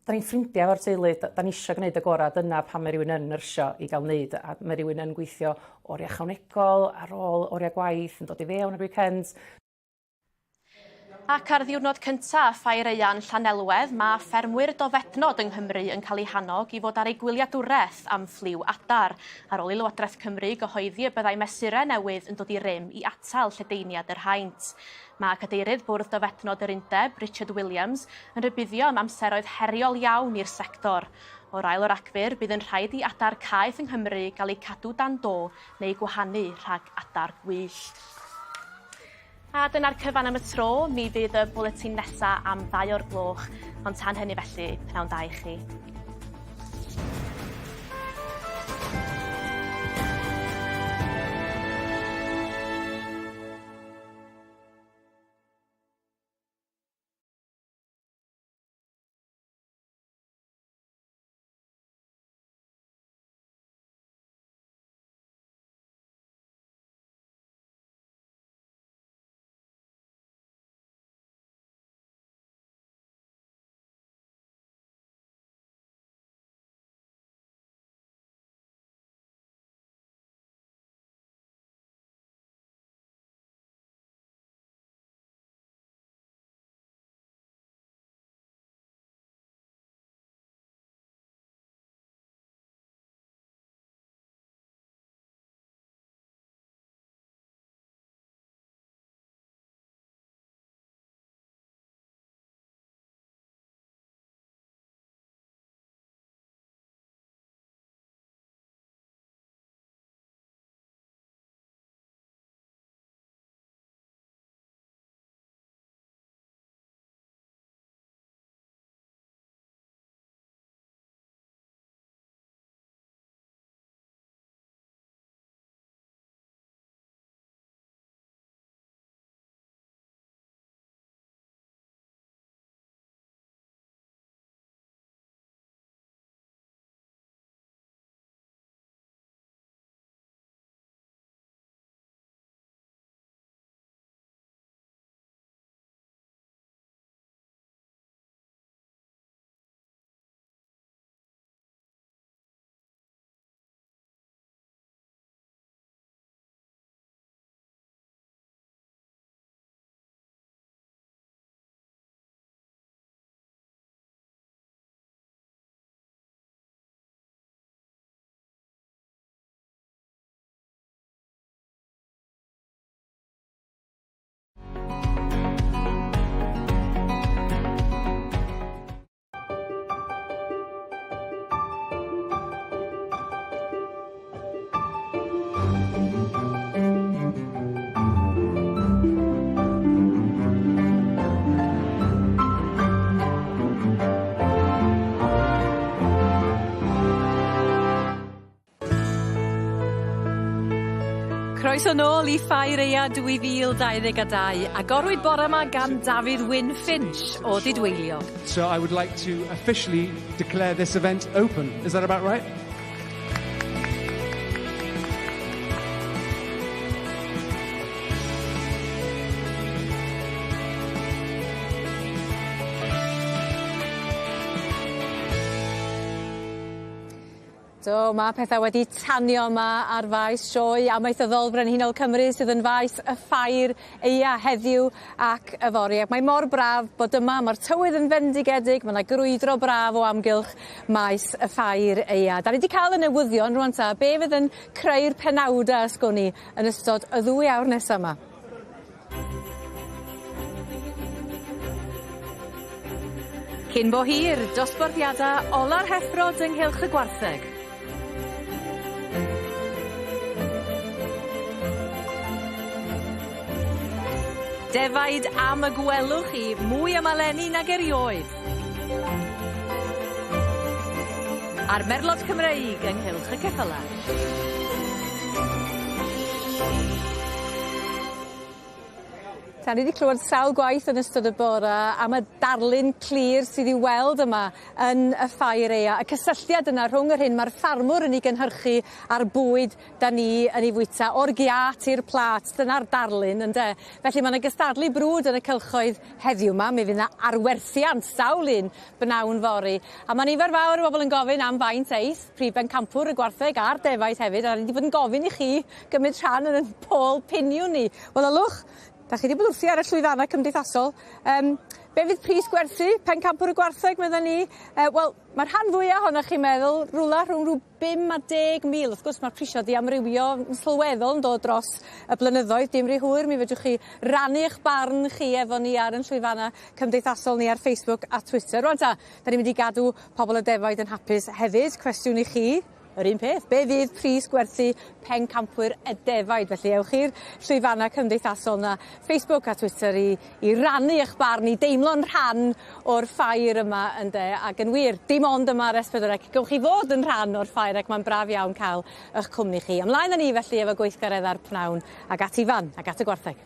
'dan ni'n ffrindia efo'r teulu 'dan ni isio gneud y gora' dyna pam mae rywun yn nyrsio i ga'l neud a mae rywun yn gweithio oria ychwanegol ar ôl oria gwaith yn dod i fewn ar weekends. Ac ar ddiwrnod cyntaf Ffair Aean Llanelwedd, mae ffermwyr dofednod yng Nghymru yn cael eu hannog i fod ar eu gwyliadwraeth am ffliw adar, ar ôl i Lywodraeth Cymru gyhoeddi y byddai mesurau newydd yn dod i rym i atal lledaeniad yr haint. Mae cadeirydd Bwrdd Dofednod yr Undeb, Richard Williams, yn rhybuddio am amseroedd heriol iawn i'r sector. O'r ail o Ragfyr, bydd yn rhaid i adar caeth yng Nghymru gael eu cadw dan do neu gwahanu rhag adar gwyllt. A dyna'r cyfan am y tro, mi fydd y bwletin nesa am ddau o'r gloch, ond tan hynny felly, pnawn da i chi. Croeso nôl i Ffair Aea 2022. Agorwyd bore yma gan Dafydd Wyn Finch o Didweiliog. So I would like to officially declare this event open. Is that about right? Do, mae pethau wedi tanio yma ar faes Sioe Amaethyddol Brenhinol Cymru sydd yn faes y ffair eia heddiw ac yfory. Ac mae mor braf bod yma, mae'r tywydd yn fendigedig, mae yna grwydro braf o amgylch maes y ffair eia. Da ni wedi cael y newyddion rwan ta, be fydd yn creu'r penawdau ysgwn ni yn ystod y ddwy awr nesaf yma? Cyn bo hir, dosbarthiadau ola'r heffrod ynghylch y gwartheg. Defaid am y gwelwch chi mwy am eleni nag erioed. A'r merlod Cymreig ynghylch y ceffylau. Ta, ni wedi clywed sawl gwaith yn ystod y bore am y darlun clir sydd i'w weld yma yn y ffair aea. Y cysylltiad yna rhwng yr hyn mae'r ffarmwr yn ei gynhyrchu a'r bwyd da ni yn ei fwyta, o'r giât i'r plât, dyna'r darlun ynde. Felly mae yna gystadlu brwd yn y cylchoedd heddiw 'ma, mi fydd 'na arwerthiant sawl un bnawn fory. A mae nifer fawr o bobl yn gofyn am faint eith, prif bencampwr y gwartheg a'r defaid hefyd, a ni wedi bod yn gofyn i chi gymryd rhan yn y pôl piniwn ni. Wel ylwch, da chi wedi bod wrthi ar y llwyfannau cymdeithasol. Be fydd pris gwerthu pencampwr y gwartheg, meddwn ni? Wel, mae'r rhan fwyaf ohonoch chi'n meddwl rhywle rhwng rhyw 5 a 10,000. Wrth gwrs, mae'r prisio di amrywio yn sylweddol yn dod dros y blynyddoedd. Dim rhy hwyr, mi fedrwch chi rannu eich barn chi efo ni ar ein llwyfannau cymdeithasol ni ar Facebook a Twitter. Rwan ta, da ni'n mynd i gadw pobl y defaid yn hapus hefyd. Cwestiwn i chi, yr un peth, be fydd pris gwerthu pencampwyr y defaid? Felly ewch i'r llwyfannau cymdeithasol na, Facebook a Twitter i rannu eich barn, i deimlo'n rhan o'r ffair yma ynde. Ac yn wir, dim ond yma ar S4C, gewch chi fod yn rhan o'r ffair ac mae'n braf iawn cael eich cwmni chi. Ymlaen â ni felly efo gweithgareddau'r pnawn ac at Ifan ac at y gwartheg.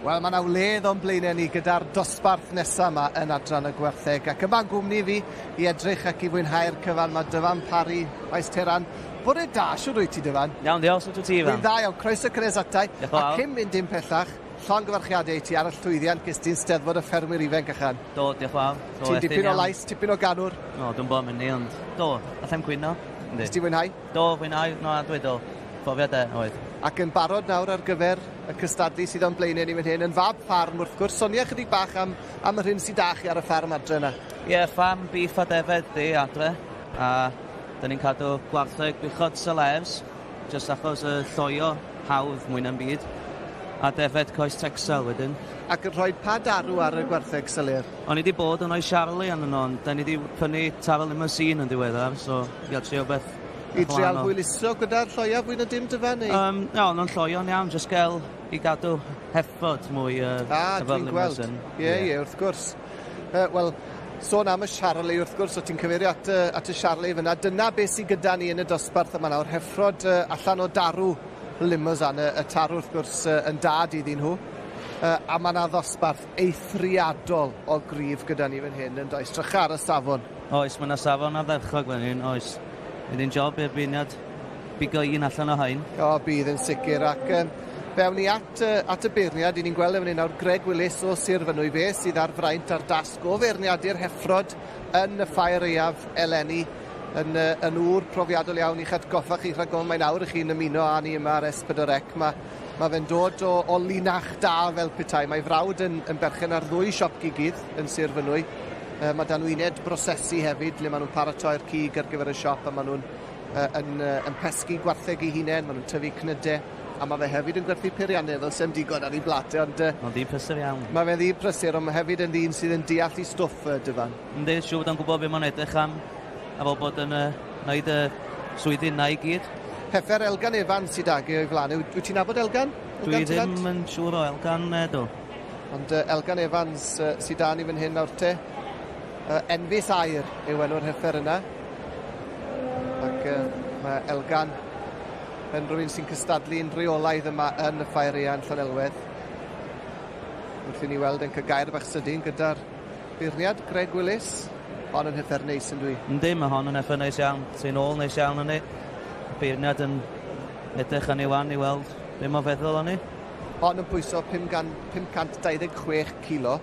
Wel, mae yna wledd o'n blaenau ni gyda'r dosbarth nesaf yma yn adran y gwartheg. Ac yma'n gwmni fi i edrych ac i fwynhau'r cyfan mae Dyfan Parry, Maes Teran. Bore da, siwr wyt ti, Dyfan? Iawn, diolch, sut wyt ti, Ifan? Dwi'n dda iawn, croeso cynnes atai. Diolch yn fawr. A cyn mynd dim pellach, llongyfarchiadau i ti ar y llwyddiant ges ti'n Steddfod y Ffermwyr Ifanc ychan. Do, diolch yn fawr. Ti'n dipyn o lais, tipyn o ganwr. No, dwi'n bod mynd ni, ond do, allai'm cwyno. Nes ti fwynhau? Do, fwynhau, no, a dwi do. Profiad e, oedd. Ac yn barod nawr ar gyfer y cystadlu sydd o'n blaenau ni fan hyn, yn fab ffarm wrth gwrs. Sonia chydig bach am yr hyn sydd da chi ar y ffarm adre yna. Ie, yeah, ffarm beef a defed di adre. A dyn ni'n cadw gwartheg buchod Salers, jyst achos y lloio hawdd mwy na'n byd. A defed coes Texel wedyn. Ac yn rhoi pa darw ar y gwartheg Saler? O'n i wedi bod yn rhoi Charlie arnyn nhw, ond da ni wedi prynu tarw limousine yn ddiweddar, so i gael trio beth I trial hwyluso gyda'r lloia fwy na dim Dyfan? Neu? No, nhw'n lloio'n iawn, jyst gael i gadw heffod mwy efo'r limousine. Ie, ie, wrth gwrs. Wel, sôn am y Charlie, wrth gwrs, o ti'n cyfeirio at y Charlie fyna. Dyna beth sydd gyda ni yn y dosbarth yma nawr, heffrod allan o darw limousine, y tarw wrth gwrs yn dad iddyn nhw. A mae yna ddosbarth eithriadol o gryf gyda ni fan hyn, yn does? Drycha ar y safon. Oes, mae yna safon ardderchog fan hyn, oes. Bydd hi'n job i'r beirniad bigo un allan o hain. O, bydd yn sicr. Ac fewn ni at y beirniad, i ni'n gweld efo ni nawr Greg Willis o Sir Fynwy, fe sydd ar fraint ar dasg o feirniadu'r heffrod yn y ffair aeaf eleni, yn ŵr profiadol iawn i'ch atgoffa chi rhag ofn mae nawr i chi'n ymuno â ni yma ar S4C. Mae fe'n dod o linach da fel petai. Mae frawd yn berchen ar ddwy siop gigydd yn Sir Fynwy. Mae dan nhw uned brosesu hefyd, le maen nhw'n paratoi'r cig ar gyfer y siop, a maen nhw'n yn pesgu gwartheg eu hunain, maen nhw'n tyfu cnydau, a mae fe hefyd yn gwerthu peiriannau fel sy'm digon ar ei blat, ond... Mae'n ddyn prysur iawn. Mae fe'n ddyn prysur, ond mae hefyd yn ddyn sydd yn deall ei stwff, Dyfan. Yndi, siŵr bod o'n gwybod beth mae'n edrych am, a fel bod yn wneud y swyddi yna i gyd. Heffer Elgan Evans sydd ag e o'i flaen. Wyt ti'n nabod Elgan? Dwi ddim yn siŵr o Elgan, do. Ond Elgan Evans sydd da ni fan hyn nawr te. Enfys Aur yw enw'r heffer yna. Ac mae Elgan yn rhywun sy'n cystadlu'n rheolaidd yma yn y ffair aeaf yn Llanelwedd. Wrth i ni weld yn cael gair bach sydyn gyda'r beirniad Greg Willis. Hon yn heffer neis yn dwi. Yndi, mae hon yn heffer neis iawn. Ti'n ôl neis iawn yn ni. Beirniad yn edrych yn ei wan i weld be mae'n feddwl o'n ni. Hon yn pwyso 526 kilo.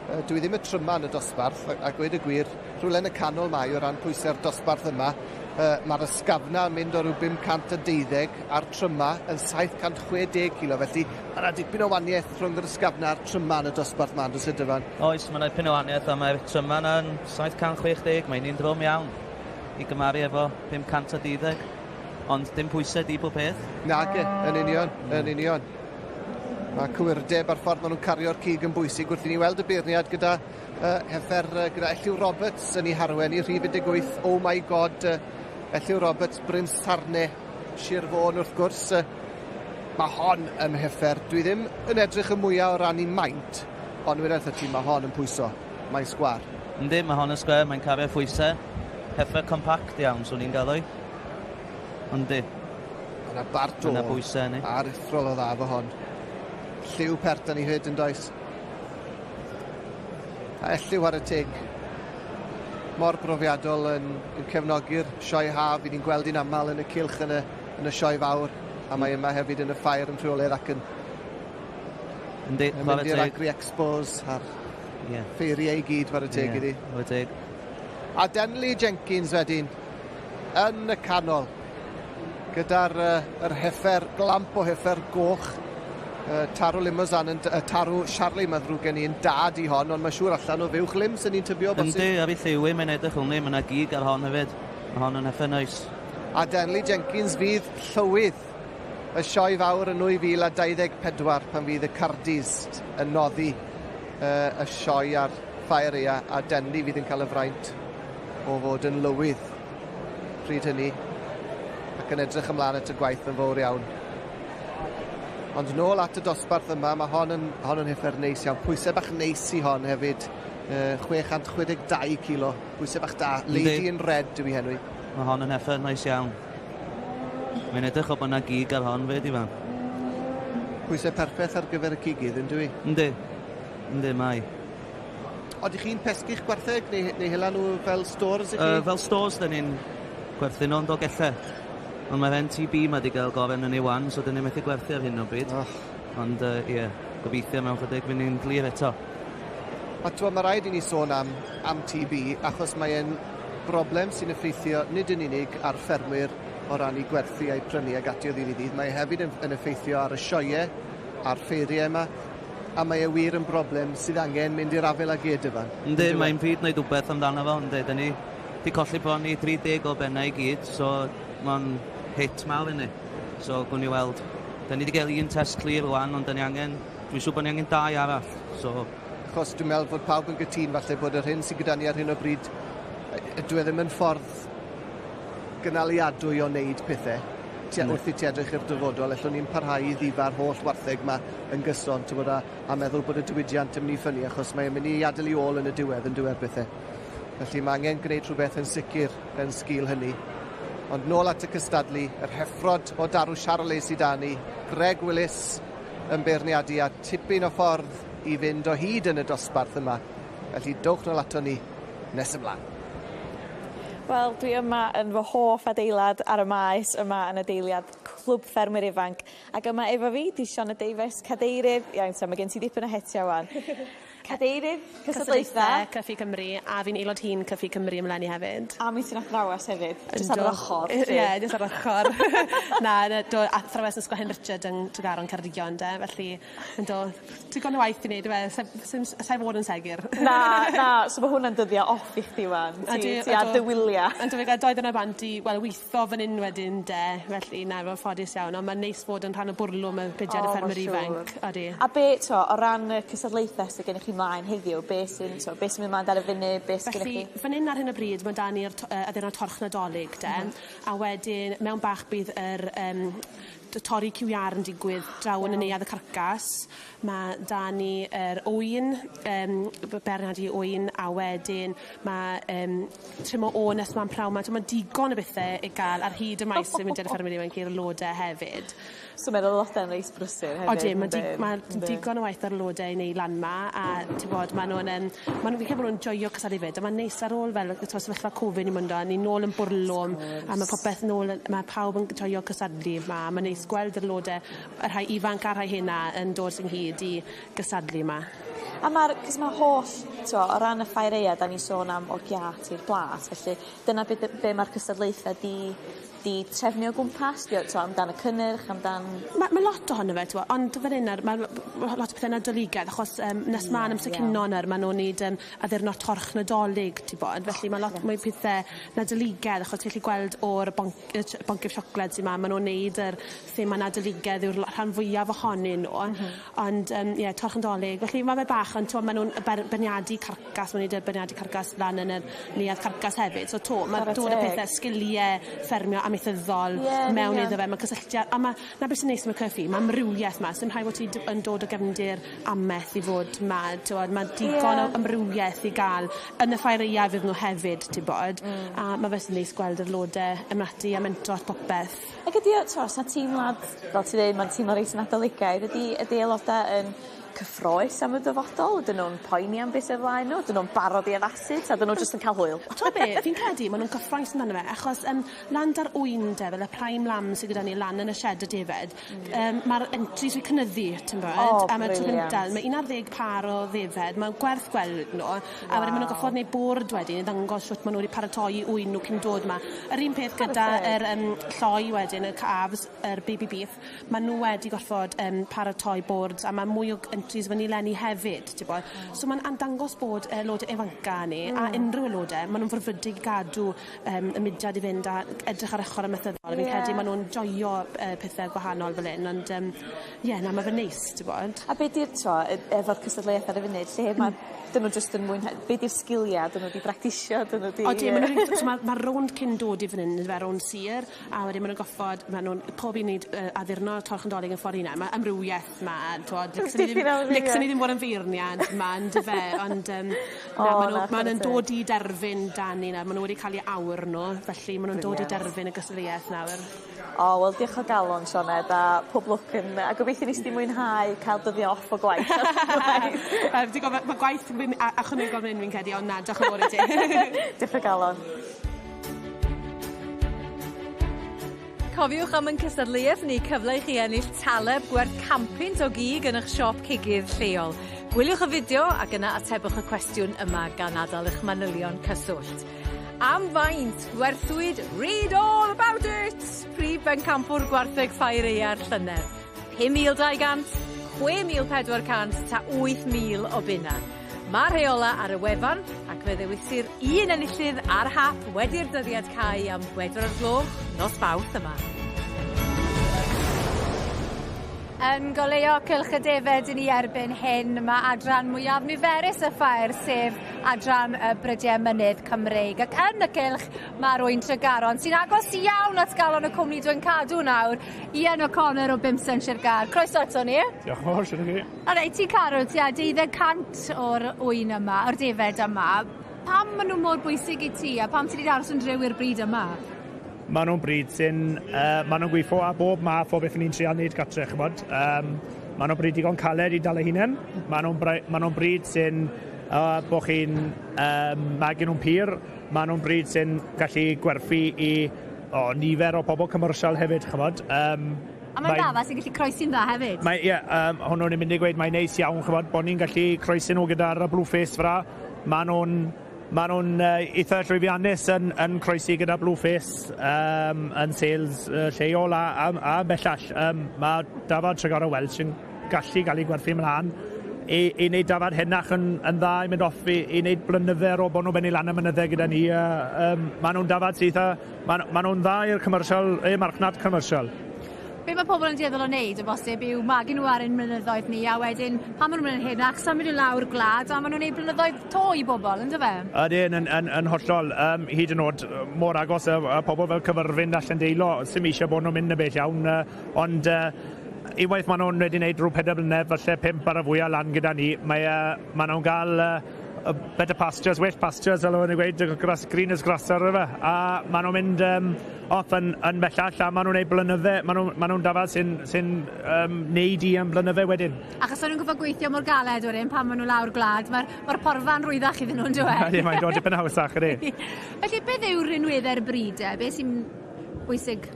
Dwi ddim y tryma yn y dosbarth, a gweud y gwir, rhywle yn y canol mae o ran pwysau'r dosbarth yma. Mae'r ysgafna yn mynd o ryw 512 a'r tryma yn 760 kilo, felly mae yna dipyn o waniaeth rhwng yr ysgafna a'r tryma yn y dosbarth 'ma, on'd oes e, Dyfan? Oes, mae yna dipyn o waniaeth a mae'r tryma yna'n 760, mae'n un drwm iawn i gymaru efo 512, ond dim pwysau di pob peth. Nage, yn union, yn union. Mae cywirdeb a'r ffordd maen nhw'n cario'r cig yn bwysig wrth i ni weld y beirniad gyda heffer gyda Elliw Roberts yn ei harwen i rhif 18, Oh My God, Elliw Roberts, Bryn Sarne, Sir Fôn wrth gwrs. Mae hon yn heffer, dwi ddim yn edrych y mwyaf o ran i maint, ond weda wrtho ti, mae hon yn pwyso, mae'n sgwar. Yndi, mae hon yn sgwar, mae'n cario phwysau. Heffer compact iawn, swn i'n galw i. Yndi. Mae yna bart o Yna bwysau ni. Aruthrol o dda fo hon. Lliw pert yn ei hyd yn does. A Elliw ar y teg. Mor brofiadol yn cefnogi'r sioe haf. I ni'n gweld hi'n aml yn y cylch yn y sioe fawr. A mae yma hefyd yn y ffair yn rheolaidd ac yn, Yndi, yn mynd i'r Agri Expos a'r ffeiriau i gyd, chwarae teg iddi. Chwarae teg. A Denley Jenkins wedyn yn y canol gyda'r yr heffer, glamp o heffer goch. Tarw Limousin yn tarw Charlie, mae'n ddrwg gen i, yn dad i hon, ond mae'n siŵr allan o fuwch lim sy'n ni'n tybio bosib. Yndi, ar ei lliwi mae'n edrych hwnnw, mae yna gig ar hon hefyd. Mae hon yn heffer neis. A Denley Jenkins fydd llywydd y sioe fawr yn 2024 pan fydd y Cardis yn noddi y sioe ar Ffair Aea, a Denley fydd yn cael y fraint o fod yn lywydd pryd hynny ac yn edrych ymlaen at y gwaith yn fawr iawn. Ond nôl at y dosbarth yma, mae hon yn heffer neis iawn. Pwysau bach neis i hon hefyd, 662 kilo, pwysau bach da. Lady in Red yw ei henw i. Mae hon yn heffer neis iawn. Mae'n edrych o bod yna gig ar hon fyd, Ifan. Pwysau perffaith ar gyfer y cigydd, yn dwi? Yndi. Yndi, mae. Odych chi'n pesgu'ch gwartheg neu hela nhw fel stores i chi? Fel stores, dyn ni'n gwerthu nhw'n Dolgellau. Ond mae'r NTB ma wedi cael gofen yn ei wan, so dyn ni'n methu gwerthu ar hyn o bryd. Oh. Ond ie, gobeithio mewn chydig fynd ni'n glir eto. A t'wo, mae rhaid i ni sôn am TB, achos mae'n broblem sy'n effeithio nid yn unig ar ffermwyr o ran i gwerthu a'i prynu ag ati o ddydd i ddydd, mae hefyd yn effeithio ar y sioeau a'r ffeiriau yma, a mae e wir yn broblem sydd angen mynd i'r afael ag e, Dyfan. Yndi, mae'n pryd wneud rhywbeth amdano fo, yndi. Dyn ni wedi colli bron i 30 o bennau i gyd, so mae'n hit mawr i ni. So, gwn i weld. Dyn ni wedi cael un test clir rwan, ond dyn ni angen, dwi'n siŵr bod ni angen dau arall. So... Achos dwi'n meddwl fod pawb yn gytûn falle bod yr hyn sydd gyda ni ar hyn o bryd, dwi e ddim yn ffordd gynaliadwy o wneud pethau. Wrth i ti edrych i'r dyfodol, allwn ni'n parhau i ddifa'r holl wartheg yma yn gyson, ti'n bod, a meddwl bod y diwydiant yn mynd i ffynnu, achos mae'n mynd i adael i ôl yn y diwedd, yn diwedd bethau. Felly mae angen gwneud rhywbeth yn sicr yn sgil hynny. Ond nôl at y cystadlu, yr heffrod o darw Charlie sydd â ni, Greg Willis yn beirniadu a tipyn o ffordd i fynd o hyd yn y dosbarth yma. Felly dowch nôl ato ni nes ymlaen. Wel, dwi yma yn fy hoff adeilad ar y maes, yma yn adeilad Clwb Ffermwyr Ifanc. Ac yma efo fi, di Siona Davies, cadeirydd. Iawn, so mae gen ti dipyn o hetiau wan. Cadeirydd cystadlaethau Cyffi Cymru, a fi'n aelod hŷn Cyffi Cymru ymleni hefyd. A mi ti'n athrawes hefyd, jyst ar yr ochr. Ie, jyst ar yr ochr. Na, do, athrawes yn Ysgol Hen Richard yng Tregaron, Ceredigion, de, felly, ynddo, digon o waith i wneud, yfe, sa'i fod yn segur. Na, na, so mae hwnna'n dyddiau off i chdi wan, ti ar dy wyliau. Ynddo, fi gael doi ddwrnod bant i, wel, weitho fan hyn wedyn, de, felly, na, mae'n ffodus iawn, ond mae'n neis fod yn rhan o bwrlwm y mudiad y ffermwyr ifanc. Odi. A be, to, o ran y cystadlaethau sydd gennych chi mlaen heddiw, beth sy'n mynd mlaen ar y funud, beth sydd gennych chi? Felly, fan hyn ar hyn o bryd, mae da ni'r addurno torch Nadolig, de, a wedyn mewn bach bydd yr torri QR yn digwydd draw yn y neuadd y carcas. Mae da ni yr ŵyn, bernad i ŵyn, a wedyn mae trimmo o'n nes ma'n prawn. Mae digon o bethau i gael ar hyd y maes sy'n mynd i'r ffermwyr ifanc i'r aelodau hefyd. So mae'r aelodau'n reit brysur hefyd. Odi, mae digon o waith ar aelodau i wneud lan ma, a ti'n bod, maen nhw'n fi'n credu bod nhw'n joio cystadlu fyd, a mae'n neis ar ôl fel sefyllfa Covid ni'n mynd o, ni'n nôl yn bwrlwm, a mae popeth nôl, mae pawb yn joio cystadlu ma, mae'n neis gweld yr aelodau, y rhai ifanc a'r rhai hynna yn dod ynghyd i gystadlu yma. A ma'r, cos ma' holl, t'mo' o ran y ffair aea, 'dan ni'n sôn am o'r giât i'r blat, felly dyna be' dy- be' ma'r cystadlaethe 'di 'di trefnu o gwmpas? 'Di o t'mo' amdan y cynnyrch amdan... Ma' ma' lot ohono fe t'mo' ond fan 'yn nawr ma' lot o pethe Nadoligaidd achos yym nes mlan amser cino nawr ma' nw'n neud yym addurno torch Nadolig t'bod felly ma' lot mwy pethe Nadoligedd achos ti gallu gweld o'r bonc- yy ts- boncyff siocled sy 'ma ma' nw'n neud yr thema Nadoligedd yw'r rhan fwyaf ohonyn nw. Ond yym ie torch Nadolig felly ma' fe bach ond t'mo' ma' nw'n yy beirniadu carcas ma' nw'n neud y beirniadu carcas lan yn yr neuadd carcas hefyd so 'to ma' dod â pethe sgilie ffermio amaethyddol mewn iddo fe ma' cysylltiad a ma' 'na be' sy'n neis am y cyffi ma' amrywieth 'ma sim rhaid bo' ti yn dod o gefndir ameth i fod 'ma t'wod ma' digon o amrywieth i ga'l yn y ffair aeaf iddyn nw hefyd t'bod. A ma' fe jyst yn neis gweld yr aelode yn myn' ati a mentro at popeth. Ac ydi o t'mo' o's 'na teimlad fel ti ddeud ma'n teimlo reit Nadoligaidd ydi ydi aeloda' yn cyffrous am y dyfodol? Ydyn nw'n poeni am beth sy o flaen n'w? Ydyn nw'n barod i addasu 'ta 'dyn nw jyst yn ca'l hwyl? T'mo' be' fi'n credu ma' nw'n cyffrous amdano fe achos yym lan 'da'r ŵyn 'de fel y prime lamb sy gyda ni lan yn y sied y defed ma'r entries 'di cynyddu t'mbod? O Am y tro brilliant. cynta ma' un ar ddeg pâr o ddefed ma'n gwerth gweld n'w a wedyn ma' nw'n goffod neud bwrd wedyn i ddangos shwt ma' n'w wedi paratoi 'u ŵyn n'w cyn dod 'ma. Yr un peth gyda yr yym lloi wedyn y calves yr baby beef ma' n'w wedi gorffod paratoi boards a ma' mwy o entries fyny leni hefyd t'bod. So ma'n a'n dangos bod aelode ifanca ni a unryw aelode ma' nw'n frwdfrydig i gadw y mudiad i fynd a edrych ar ochor amaethyddol a fi'n credu ma' nw'n joio pethe gwahanol fel 'yn ond yym ie na ma' fe'n neis t'bod. A be' 'di'r t'mo' efo'r cystadleuaeth ar y funud lle ma' 'dyn nw jyst yn mwynhau be' 'di'r sgilia 'dyn nw 'di bractisio 'dyn nw 'di Odi ma' nw'n so ma' ma'r rownd cyn dod i fyn 'yn on'd yfe rownd sir a wedyn ma' nw'n goffod ma' nw'n pob un neud addurno torch Nadolig yn ffor 'u hunan ma' amrywieth 'ma t'wod licsen i ddim licsen i ddim bod yn feirniad 'ma on'd yfe ond yym na ma' nw ma' nw'n dod i derfyn 'da ni nawr ma' nw wedi ca'l 'u awr nw felly ma' nw'n dod i derfyn y gystadleuaeth nawr. O wel diolch o galon Sioned a pob lwc yn a gobeithio nes di mwynhau cael dyddia off o gwaith. Ti'n gwbo ma' gwaith fi'n ychwanegol fan 'yn fi'n credu ond na diolch yn fowr i ti. Diolch o galon. Cofiwch am ein cystadleuaeth ni cyfle i chi ennill taleb gwerth 100 punt o gig yn 'ych siop cigydd lleol. Gwyliwch y fideo ac yna atebwch y cwestiwn yma gan adael eich manylion cyswllt. Am faint gwerthwyd Read All About It! Prif bencampwr gwartheg ffair aea'r llynedd. 5,200, 6,400 ta 8,000 o bunna. Mae'r rheola ar y wefan ac fe ddewisir un enillydd ar hap wedi'r dyddiad cau am 4 o'r gloch nos Fawrth yma. Yn goleuo cylch y defed i ni erbyn hyn, mae adran mwyaf niferus y ffair, sef adran y Brydiau Mynydd Cymreig. Ac yn y cylch mae rwy'n Tregaron, sy'n agos iawn at galon y cwmni dwi'n cadw nawr, Ian O'Connor o Bimson Sir Gâr. Croeso ato ni. Diolch yn fawr, siwr chi. A reit, ti'n cadw tua 200 o'r ŵyn yma, o'r defed yma. Pam maen nhw mor bwysig i ti a pam ti wedi aros yn driw i'r bryd yma? Maen nhw'n bryd sy'n... Maen nhw'n gweithio a bob math o beth ni'n trial wneud gatre, ch'mod. Maen nhw'n bryd digon caled i dal eu hunain. Maen nhw'n ma nhw bryd sy'n bod chi'n magu nhw'n pur. Maen nhw'n bryd sy'n gallu gwerthu i nifer o pobl commercial hefyd, ch'mod. A mae'n dda sy'n gallu croesi'n dda hefyd. Mae, ie, hwnnw'n i'n mynd i gweud, mae'n neis iawn, ch'mod, bod ni'n gallu croesi nhw gyda'r blue face fra. Maen nhw'n eitha llwyddiannus yn croesi gyda blue face yn sales lleol a bellach. Mae dafad Tregaron Welsh yn gallu gael ei gwerthu ymlaen i wneud dafad henach yn dda i mynd off i wneud blynydde o bod nhw'n benni lan y mynyddau gyda ni. Maen nhw'n dafad sydd eitha... Maen nhw'n dda i'r commercial, i'r marchnad commercial. Be mae pobl yn dueddol o wneud o bosib yw magu nhw ar ein mynyddoedd ni a wedyn pan maen nhw'n mynd yn hynach symud nhw lawr gwlad a maen nhw'n gwneud blynyddoedd to i bobl, ynddo fe? Ydyn, yn hollol. Hyd yn oed mor agos y pobl fel Cyfyrfyn a Llandeilo, sy'm eisiau bod nhw'n mynd y bell iawn, ond unwaith maen nhw'n wedi gwneud rhyw 4 blynedd, falle 5 ar y fwyaf lan gyda ni, maen nhw'n gael better pastures, well pastures, fel o'n i'n gweud, grass, green as grass ar fe. A maen nhw'n mynd off yn bellach a maen nhw'n gwneud blynydde, maen nhw dafad sy'n neud i am blynydde wedyn. Achos o'n nhw'n gwybod gweithio mor galed wedyn pan maen nhw lawr gwlad, mae'r porfa'n rwyddach iddyn nhw'n dweud. Ydy, mae'n dod dipyn hawsach, ydy. Felly, beth yw'r rinweddau'r bryd e? Beth sy'n bwysig?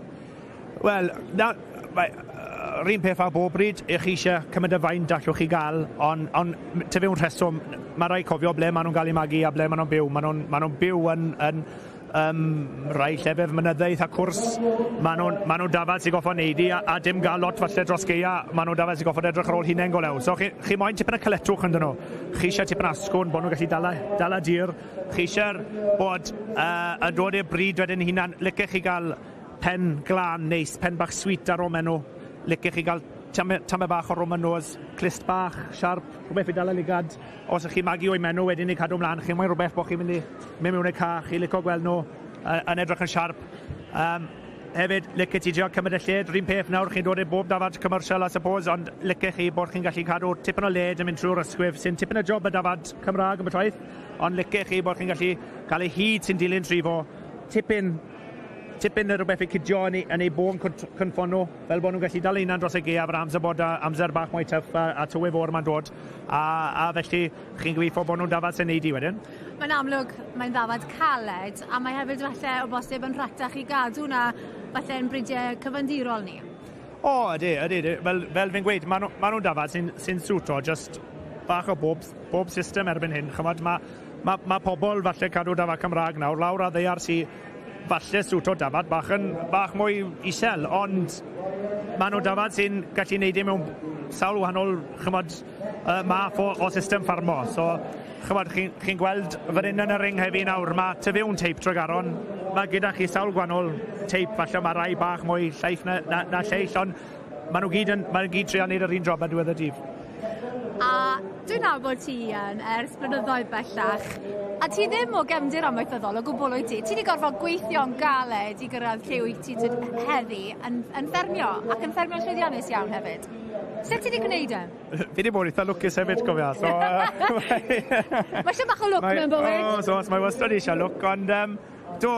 Wel, na, mae, Yr un peth â bob bryd, ych chi eisiau cymryd y faint allwch chi gael, ond on, ty fewn rheswm, mae rhaid cofio ble maen nhw'n cael eu magu a ble maen nhw'n byw. Maen nhw'n ma nhw byw yn rai llefydd mynydde eitha cwrs. Maen nhw'n ma nhw dafad sy'n goffo neud i a dim gael lot falle dros geia. Maen nhw'n dafad sy'n goffo edrych ar ôl hunain go lew. So chi, chi moyn tipyn o caletwch ynddyn nhw. Chi eisiau tipyn asgwrn, bod nhw'n gallu dala, dala dir. Chi eisiau bod yn dod i'r bryd wedyn hunan. Licech chi gael pen glân neis, pen bach sweet ar ôl nhw. Licech chi gael tamed bach o Roman nose, clust bach, siarp, rhywbeth i dal y ligad. Os ych chi'n magu o'i menw wedyn i cadw ymlaen, chi'n moyn rhywbeth bod chi'n mynd i mynd mewn i'r ca, chi'n licio gweld nhw yn edrych yn siarp. Hefyd, licio ti drio cymryd y lled, rhywun peth nawr, chi'n dod i bob dafad commercial, I suppose, ond licio chi bod chi'n gallu cadw tipyn o led yn mynd trwy'r ysgwyf, sy'n tipyn o job y dafad Cymraeg yn beth, ond licio chi bod chi'n gallu cael ei hyd sy'n dilyn trifo, tipyn o rhywbeth i cydio yn ei bôn cynffon nhw, fel bod nhw'n gallu dal hunan dros y gaeaf ar amser bod amser bach mwy tyff a tywydd oer ma'n dod, a felly chi'n gobeithio bod nhw'n dafad sy'n neud i wedyn. Mae'n amlwg, mae'n ddafad caled, a mae hefyd falle o bosib yn rhatach i gadw na falle yn bridiau cyfandirol ni. O, ydy, ydy. Fel fi'n gweud, maen nhw'n dafad sy'n siwto just bach o bob system erbyn hyn. Chymod, ma pobl falle cadw dafad Cymraeg nawr, lawr a ddaear sy'n falle siwto dafad bach mwy isel, ond maen nhw dafad sy'n gallu neud e mewn sawl wahanol, chymod, math o system ffarmo. So, chymod, chi'n gweld fan hyn yn y ring hefyd nawr, mae tyfiwn teip Tregaron, mae gyda chi sawl gwahanol teip, falle mae rai bach mwy llaith na lleill, ond maen nhw gyd maen nhw gyd trio neud yr un job ar diwedd y dydd. A dwi'n nabod ti, Ian, ers blynyddoedd bellach, a ti ddim o gefndir amaethyddol o gwbl wyt ti. Ti wedi gorfod gweithio'n galed i gyrraedd lle wyt ti heddi yn ffermio, ac yn ffermio'n llwyddiannus iawn hefyd. Sut ti wedi gwneud e? Fi wedi bod eitha lwcus hefyd, cofia. So, mae eisiau bach o lwc mewn bywyd. O, so, mae wastad eisiau lwc, ond do,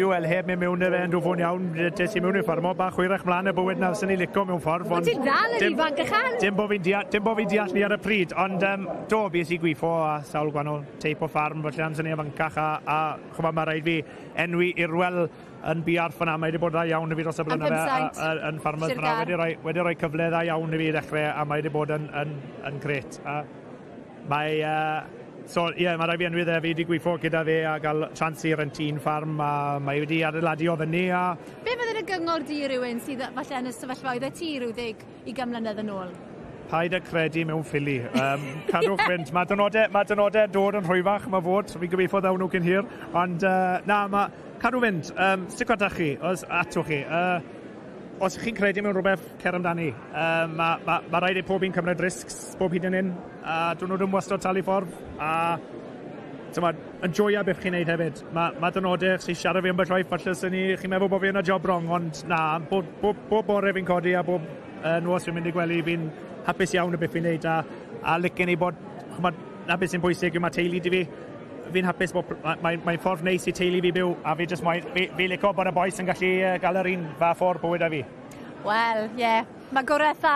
well, heb mynd mewn i fe yn dwfwn iawn, des i mewn i'r ffarmo bach hwyrach mlaen y bywyd na sy'n ei licio mewn ffordd. Ond ti'n dal yn ifanc ychan? Dim bo fi'n deall ni ar y pryd, ond do, bues i gwifo a sawl gwahanol teip o ffarm, felly amser ni ifancach, a chymod, mae rhaid fi enwi Irwel yn biarff fyna, mae wedi bod dda iawn i fi dros y blynydde yn ffarmers fyna, wedi rhoi cyfle dda iawn i fi ddechrau, a mae wedi bod yn grêt. Mae... So, ie, mae rhaid fi enwi dde, fi wedi gweithio gyda fe a gael chance i rentu un ffarm, a mae wedi adeiladu o fyny a... Be fydde'n y gyngor di rhywun sydd falle yn y sefyllfa oedd e ti rhyw 10-20 mlynedd yn ôl? Paid â credu mewn ffili. Cadwch fynd. Mae dynodau dod yn rhwyfach, mae fod. Fi'n gobeithio ddaw nhw cyn hir. Ond na, mae... Cadw fynd. Stico ata chi, os atwch chi. Os chi'n credu mewn rhywbeth, cer amdani. Mae rhaid i pob un cymryd risks, bob hyd yn hyn. A dyn nhw ddim wastad talu ffordd. A tymod, enjoya beth chi'n neud hefyd. Mae dynodau sy'n siarad fi ambell waith, falle sy'n ni, chi'n meddwl bod fi yn y job wrong, ond na, bob bore fi'n codi a bob nos fi'n mynd i gwely, fi'n hapus iawn o beth fi'n neud. A licen i bod, chymod, na beth sy'n bwysig yw mae teulu di fi. Fi'n hapus bod mae'n ffordd neis i teulu fi byw, a fi jyst moyn, fi licio bod y bois yn gallu gael yr un fath o'r bywyd â fi. Wel, ie, yeah. Mae goretha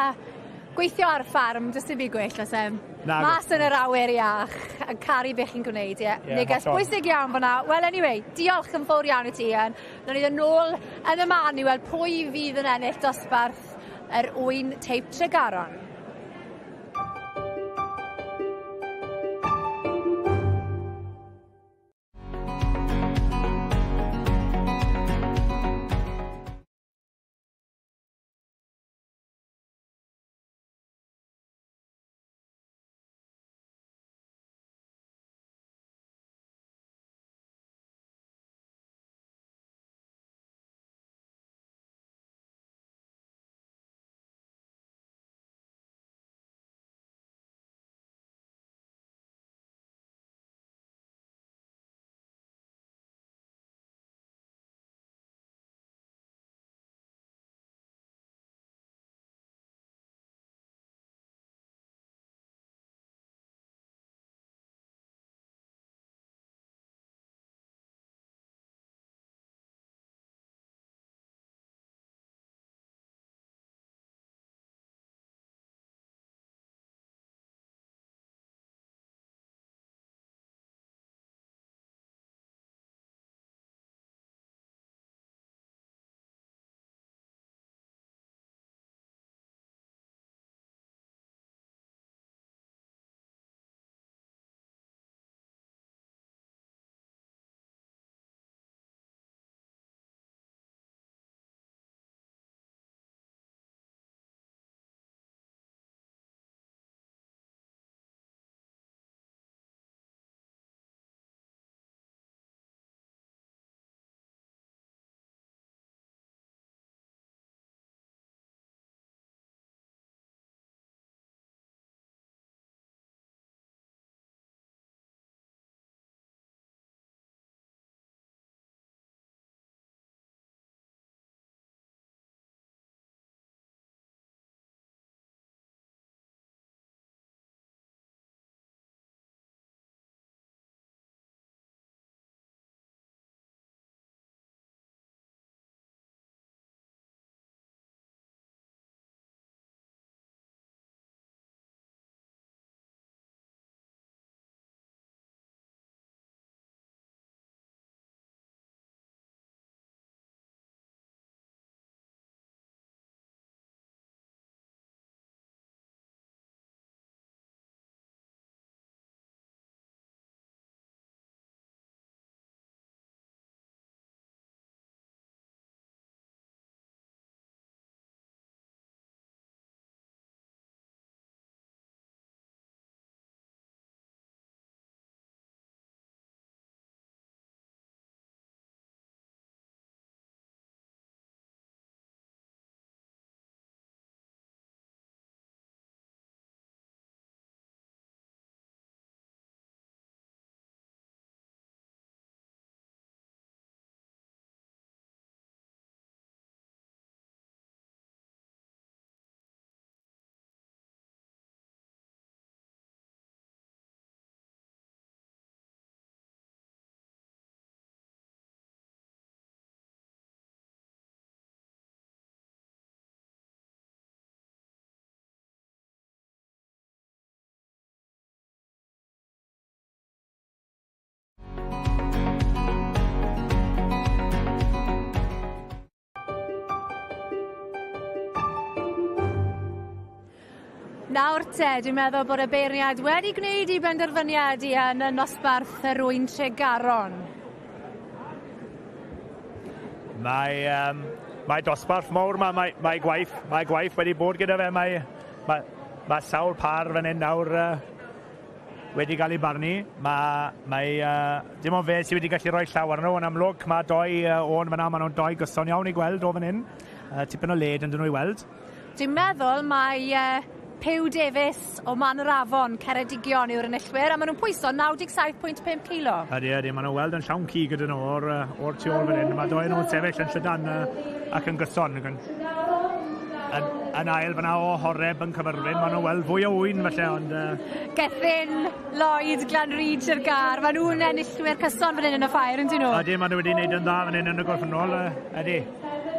gweithio ar ffarm, jyst dim byd gwell, oes e? Mas yn yr awyr iach, yn caru beth chi'n gwneud, ie. Yeah. Neges bwysig iawn fyna. Wel, anyway, diolch yn fawr iawn i ti, Ian. Nawn ni ddod nôl yn y man i weld pwy fydd yn ennill dosbarth yr ŵyn teip Tregaron. Nawr te, dwi'n meddwl bod y beirniad wedi gwneud ei benderfyniad i yn y nosbarth yr ŵyn Tregaron. Mae, mae dosbarth mawr 'ma, mae, mae gwaith, mae gwaith wedi bod gyda fe, mae, mae, mae sawl par fan hyn nawr wedi cael ei barnu. Mae, mae dim ond fe sydd wedi gallu rhoi llaw arno nhw yn amlwg. Mae doi o'n fan'na, maen nhw'n doi gyson iawn i gweld o fan hyn. Tipyn o led ynddyn nhw i weld. Dwi'n meddwl mai Puw Davies o Man yr Afon, Ceredigion yw'r enillwyr, a maen nhw'n pwyso 97.5 kilo. Ydy, ydy, maen nhw'n weld yn llawn cig ydyn nhw o'r tu ôl fan hyn. Mae doi nhw'n sefyll yn llydan ac yn gyson. Yn, yn, yn ail fyna o Horeb yn Cyfyrfyn, maen nhw'n weld fwy o ŵyn falle, ond... Gethin, Lloyd, Glanrhyd, Sir Gâr, maen nhw'n enillwyr cyson fan hyn yn y ffair, yn dyn nhw? Ydy, maen nhw wedi gwneud yn dda fan hyn yn y gorffennol, ydy.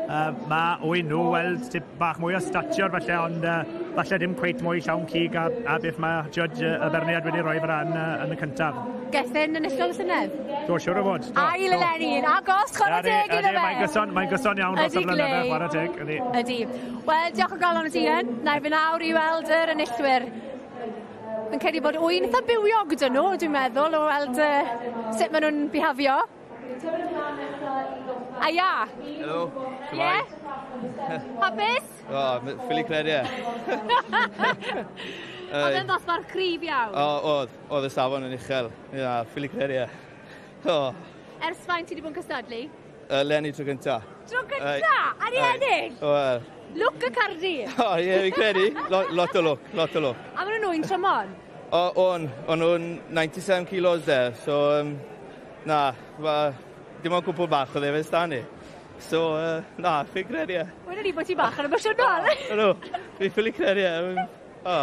Mae ŵyn nhw weld tip bach mwy o stature falle, ond falle dim cweit mwy llawn cig a beth mae judge y berniad wedi rhoi fan yn y cyntaf. Gethin enillodd y llynedd? Do, siwr o fod. Do, Ail eleni, agos, chwarae teg iddo fe. Mae'n gyson iawn dros y blynydde, chwarae teg. Ydy. Ydy. Wel, diolch o galon i ti, Ian. Na i fynd awr i weld yr enillwyr. Fi'n credu bod ŵyn eitha bywiog gyda nhw, dwi'n meddwl, o weld sut maen nhw'n bihafio. A ia. Helo. Ie? Hapus? O, ffili credu e. Oedd e'n ddosbarth cryf iawn? O, oedd. Oedd y safon yn uchel. Ia, ffili credu e. O. Ers faint ti wedi bod yn cystadlu? Leni tro gynta. Tro gynta? A ni ennill? Wel. Lwc y Cardi. O, ie, fi'n credu. Lot o lwc, lot o lwc. A maen nhw'n ŵyn trymon? O, o'n. O'n nhw'n 97 kilos de, so... Na, dim ond cwpl bach o ddefyd sda ni. So, na, fi'n credu e. Wedyn ni bod ti bach yn emosiynol. Ydw, fi'n ffili credu e. O.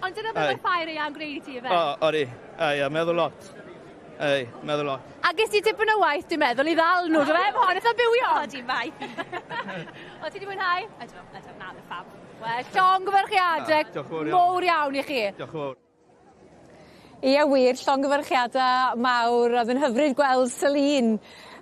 Ond dyna beth mae'r ffair eang gwneud i ti, ife? O, odi. Ai, a meddwl lot. Ei, meddwl lot. A ges ti tipyn o waith, dwi'n meddwl, i ddal nhw, do fe? Mae hon eitha bywiog. Odi, mae. O, ti wedi mwynhau? Ydw, ydw, na, fe ffab. Wel, llongyfarchiadau mowr iawn i chi. Diolch yn fawr. Ie wir, llongyfarchiadau mawr, oedd yn hyfryd gweld Celine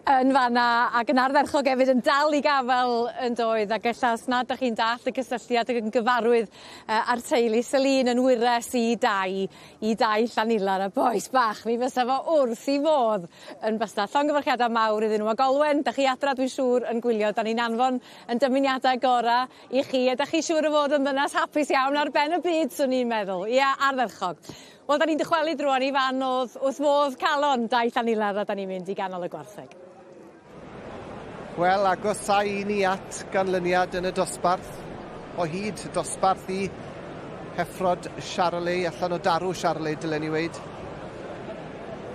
yn fanna ac yn ardderchog hefyd yn dal i gafel yn doedd, ac ella os nad 'dach chi'n dallt y cysylltiad ac yn gyfarwydd â'r teulu, Celine yn wyres i dai Llanilar a bois bach, mi fysa fo wrth i fodd yn bysa. Llongyfarchiadau mawr iddyn nhw, ac Olwen, 'dach chi adra dwi'n siŵr yn gwylio, 'dan ni'n anfon yn dymuniadau gora i chi, a 'dach chi siŵr o fod yn ddynas hapus iawn ar ben y byd, swn i'n meddwl. Ia, ardderchog. Wel, da ni'n dychwelyd rwan i fan oedd wrth fodd calon dai Llanilar, a da ni'n mynd i ganol y gwartheg. Wel, agosau i ni at ganlyniad yn y dosbarth. O hyd, dosbarth i heffrod Charolais, allan o darw Charolais, dylen ni weid.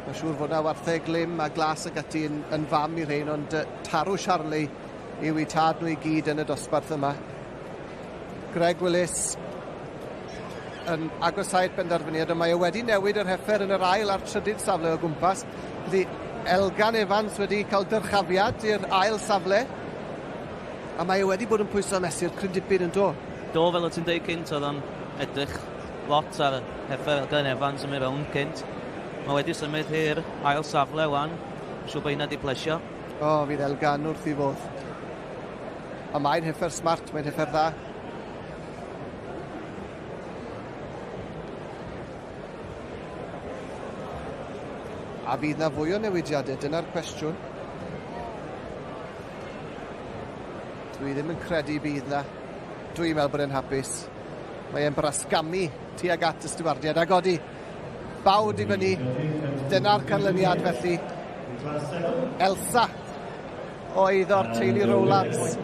Mae'n siŵr fod na wartheg glym a glas ac ati yn fam i'r rhain, ond tarw Charolais yw eu tad nhw i gyd yn y dosbarth yma. Greg Willis yn agosau'r benderfyniad, ond mae e wedi newid yr heffer yn yr ail a'r trydydd safle o gwmpas. Felly Elgan Evans wedi cael dyrchafiad i'r ail safle, a mae e wedi bod yn pwyso mesur cryn dipyn yn do. Do, fel o ti'n deud cynt, oedd o'n edrych lot ar heffer Elgan Evans yn mynd rownd cynt. Mae wedi symud i'r ail safle wan, siŵr bod hynna di plesio. O, fydd Elgan wrth i fodd. A mae'n heffer smart, mae'n heffer dda. A fydd na fwy o newidiadau, dyna'r cwestiwn. Dwi ddim yn credu bydd na. Dwi'n meddwl bod e'n hapus. Mae e'n brasgamu tuag at y stiwardiad a godi bawd i fyny. Dyna'r canlyniad felly. Elsa oedd o'r teulu Rowlands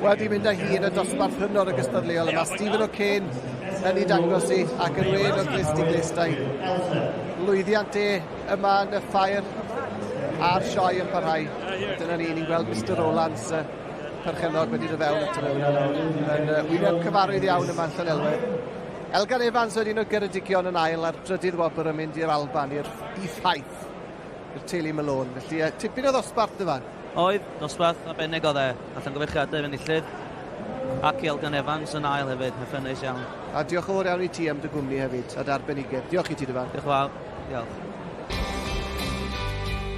wedi mynd â hi yn y dosbarth hynod o gystadleuol yma. Stephen O'Kane yn ei dangos i ac yn wên o glust i glustau. Lwyddiant e yma yn y ffair a'r sioe yn parhau. Dyna ni, ni'n gweld Mr Rowlands, perchennog wedi dod fewn ato fe nawr. Yn wyneb cyfarwydd iawn yma yn Llanelwedd. Elgan Evans wedi un o Geredigion yn ail a'r drydydd wobr yn mynd i'r Alban, i'r I-Ffaith, i'r teulu Malone. Felly tipyn o ddosbarth yma. Oedd, dosbarth arbennig oedd e. A llongyfarchiadau i'r enillydd. Ac i Elgan Evans yn ail hefyd, hefyd neis iawn. A diolch yn fawr iawn i ti am dy gwmni hefyd, a dy arbenigedd. Diolch i ti, Dyfan. Diolch yn fawr. Diolch.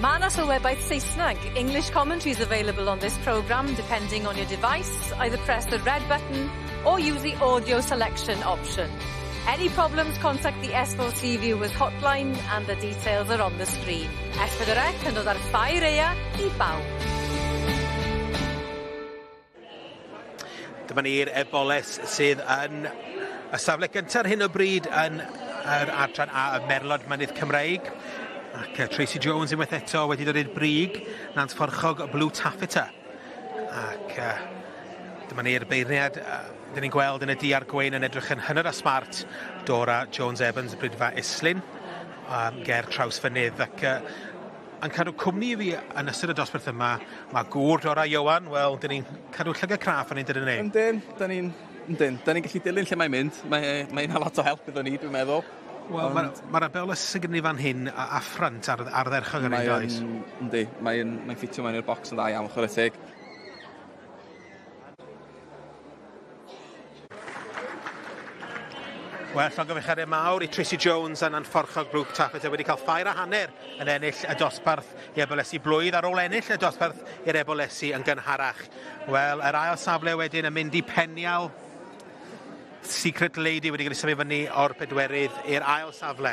Mae yna sylwebaeth Saesneg. English commentaries available on this programme depending on your device. Either press the red button or use the audio selection option. Any problems, contact the S4C Viewers hotline and the details are on the screen. S4C yn dod ar ffair eia i bawb. Dyma ni'r eboles sydd yn y safle gyntaf ar hyn o bryd yn yr adran A y Merlod Mynydd Cymreig. Ac Tracy Jones unwaith eto wedi dod i'r brig, Nant Fforchog Blue Taffeta. Ac dyma ni'r beirniad, dyn ni'n gweld yn y du a'r gwyn yn edrych yn hynod a smart, Dora Jones-Evans, Brydfa Islyn, ger Trawsfynydd. Ac yn cadw cwmni i fi yn ystod y dosbarth yma, mae gŵr Dora Iowan, wel, dyn ni'n cadw llygad craff yn ein dydyn ni. Yndyn, dyn ni'n yndyn, dyn ni'n gallu dilyn lle mae'n mynd. Mae'n mae lot o help iddo ni, dwi'n meddwl. Wel, mae'r ma abeles sydd gen i fan hyn a ffrynt ar, ardderchog ar ein does. Yndi, mae'n mae ffitio mewn i'r bocs yn dda iawn, chwarae teg. Wel, llongyfarchiadau mawr i Tracy Jones a'n anfforchog grŵp Taffet wedi cael 4.5 yn ennill y dosbarth i Ebolesi blwydd ar ôl ennill y dosbarth i'r Ebolesi yn gynharach. Wel, yr ail safle wedyn yn mynd i Penial Secret Lady wedi cael ei symud fyny o'r pedwerydd i'r ail safle.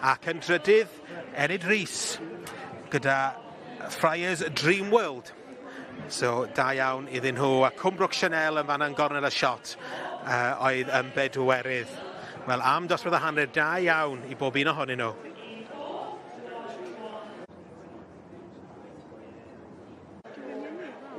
Ac yn drydydd, Enid Rhys gyda Friars Dream World. So, da iawn iddyn nhw. A Cwmbrook Chanel yn fan yn gornel y shot oedd yn bedwerydd. Wel, am dosbarth a hanner, da iawn i bob un ohonyn nhw.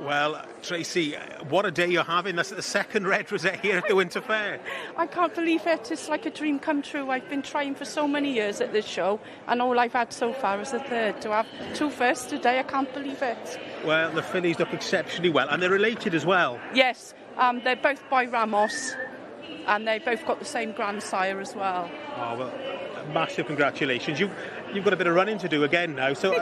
Well, Tracy, what a day you're having. That's the second red rosette here at the Winter Fair. I can't believe it. It's like a dream come true. I've been trying for so many years at this show, and all I've had so far is a third. To have two firsts today, I can't believe it. Well, the fillies look exceptionally well, and they're related as well. Yes, they're both by Ramos, and they both got the same grandsire as well. Oh, well, massive congratulations. You've got a bit of running to do again now, so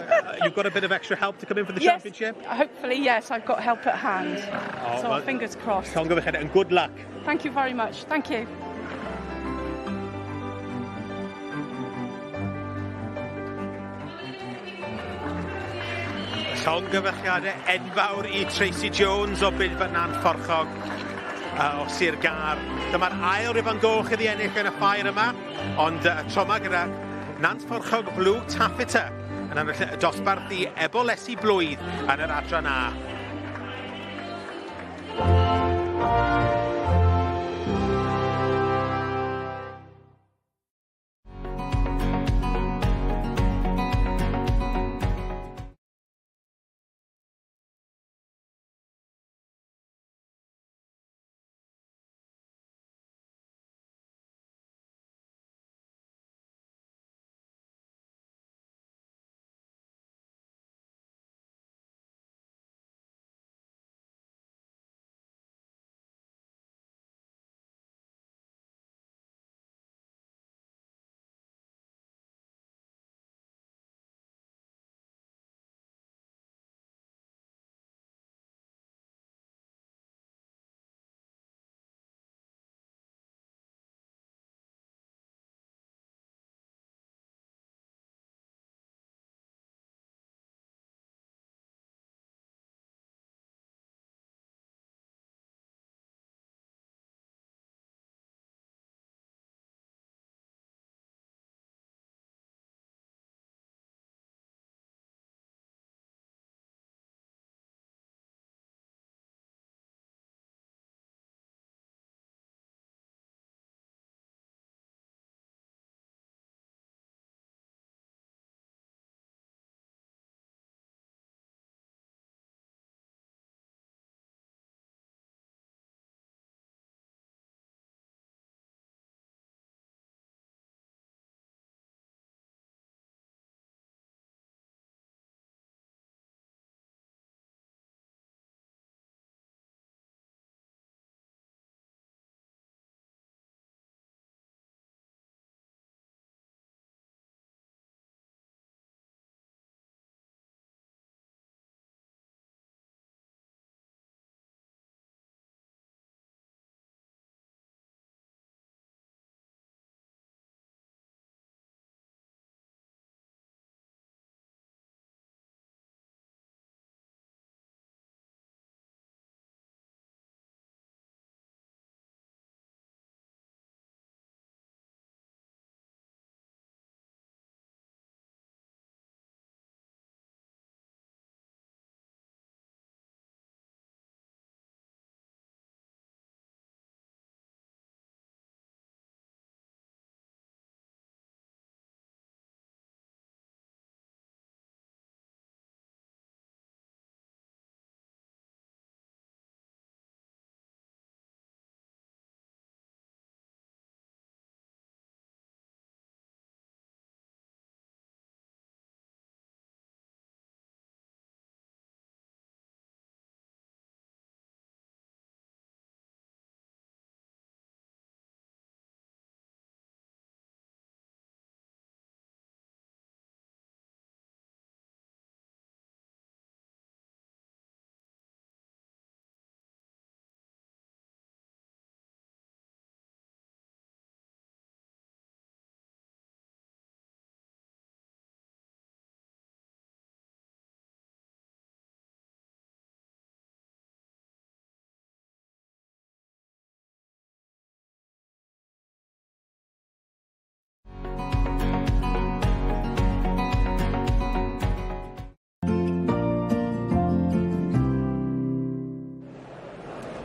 you've got a bit of extra help to come in for the yes, championship? Hopefully, yes, I've got help at hand. Oh, so well, fingers crossed. Llongyfarchiadau and good luck. Thank you very much. Thank you. Llongyfarchiadau enfawr i Tracy Jones o Bridfa Nant Fforchog o Sir Gâr. Dyma'r ail rifan goch iddi ennill yn y ffair yma, ond y tro yma gyda Nant Fforchog Blue Taffeta yn ennill y dosbarth i Ebolesi Blwydd yn yr adran A.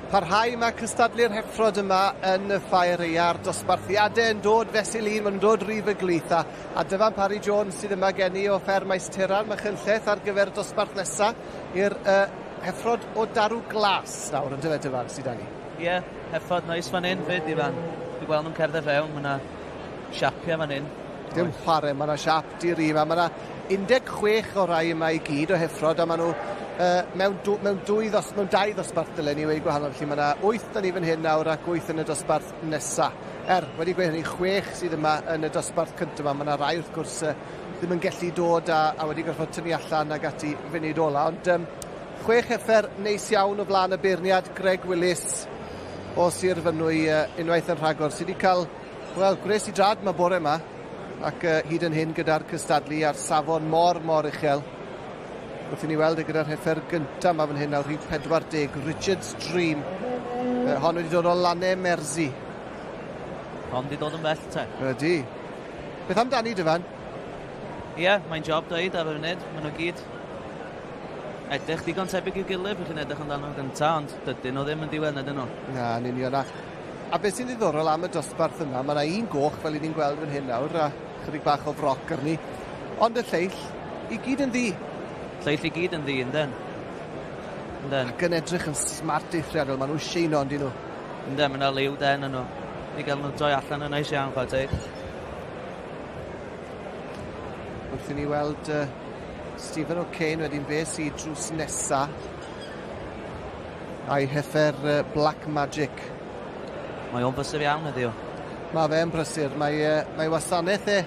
Parhau mae cystadlu'r heffrod yma yn y ffair aeaf, dosbarthiadau yn dod fesul un, maen nhw'n dod rif y glith a, a Dyfan Parry Jones sydd yma gen i o Fferm Maes Teran, Machynlleth ar gyfer dosbarth nesa i'r uh, heffrod o darw glas nawr yn dyfe Dyfan sydd â ni. Ie, yeah, heffrod neis fan hyn fyd Ifan. Dwi'n gweld nhw'n cerdded fewn, mae yna siapiau fan hyn. Dim chwarae, mae yna siap di-ri yma. Mae yna 16 o rai yma i gyd o heffrod a maen nhw uh, mewn, dw, mewn, dwy ddos, mewn dau ddosbarth dylen ni wedi gwahanol. Felly mae yna 8 da ni fan hyn nawr ac 8 yn y dosbarth nesa. Er, wedi gweud hynny, 6 sydd yma yn y dosbarth cyntaf yma. Mae yna rai wrth gwrs uh, ddim yn gallu dod a, a wedi gorfod tynnu allan ag ati funud ola. Ond um, chwech heffer neis iawn o flaen y beirniad Greg Willis o Sir Fynwy uh, unwaith yn rhagor sydd wedi cael, wel, gwres i drad yma bore yma ac uh, hyd yn hyn gyda'r cystadlu a'r safon mor, mor uchel. Wrth i ni weld e gyda'r heffer gyntaf yma fan hyn nawr, rhif 40, Richard's Dream. Uh, hon wedi dod o Lane Mersi. Hon wedi dod yn bell te. Ydy. Beth amdani, Dyfan? Ie, yeah, mae'n job dweud ar y funud. Maen nhw gyd edrych digon tebyg i'w gilydd, bych chi'n edrych amdano nhw gynta, ond dydyn nhw ddim yn diwedd, na dyn nhw. Na, yn union. A, a beth sy'n ddiddorol am y dosbarth yma, mae yna un goch fel i ni'n gweld fan hyn nawr, a chydig bach o froc arni. Ond y lleill, i gyd yn ddu. Lleill i gyd yn ddu, ynden. Ynden. Ac yn edrych yn smart eithriadol, maen nhw'n sheino, on'd nhw? Ynden, mae yna liw den yn nhw. I gael nhw droi allan yn neis iawn, chwarae teg. Wrth i ni weld uh, Stephen O'Kane wedyn fe sydd drws nesa a'i heffer uh, Black Magic. Mae o'n brysur iawn heddiw. Mae fe'n brysur. Mae, uh, mae wasanaeth e,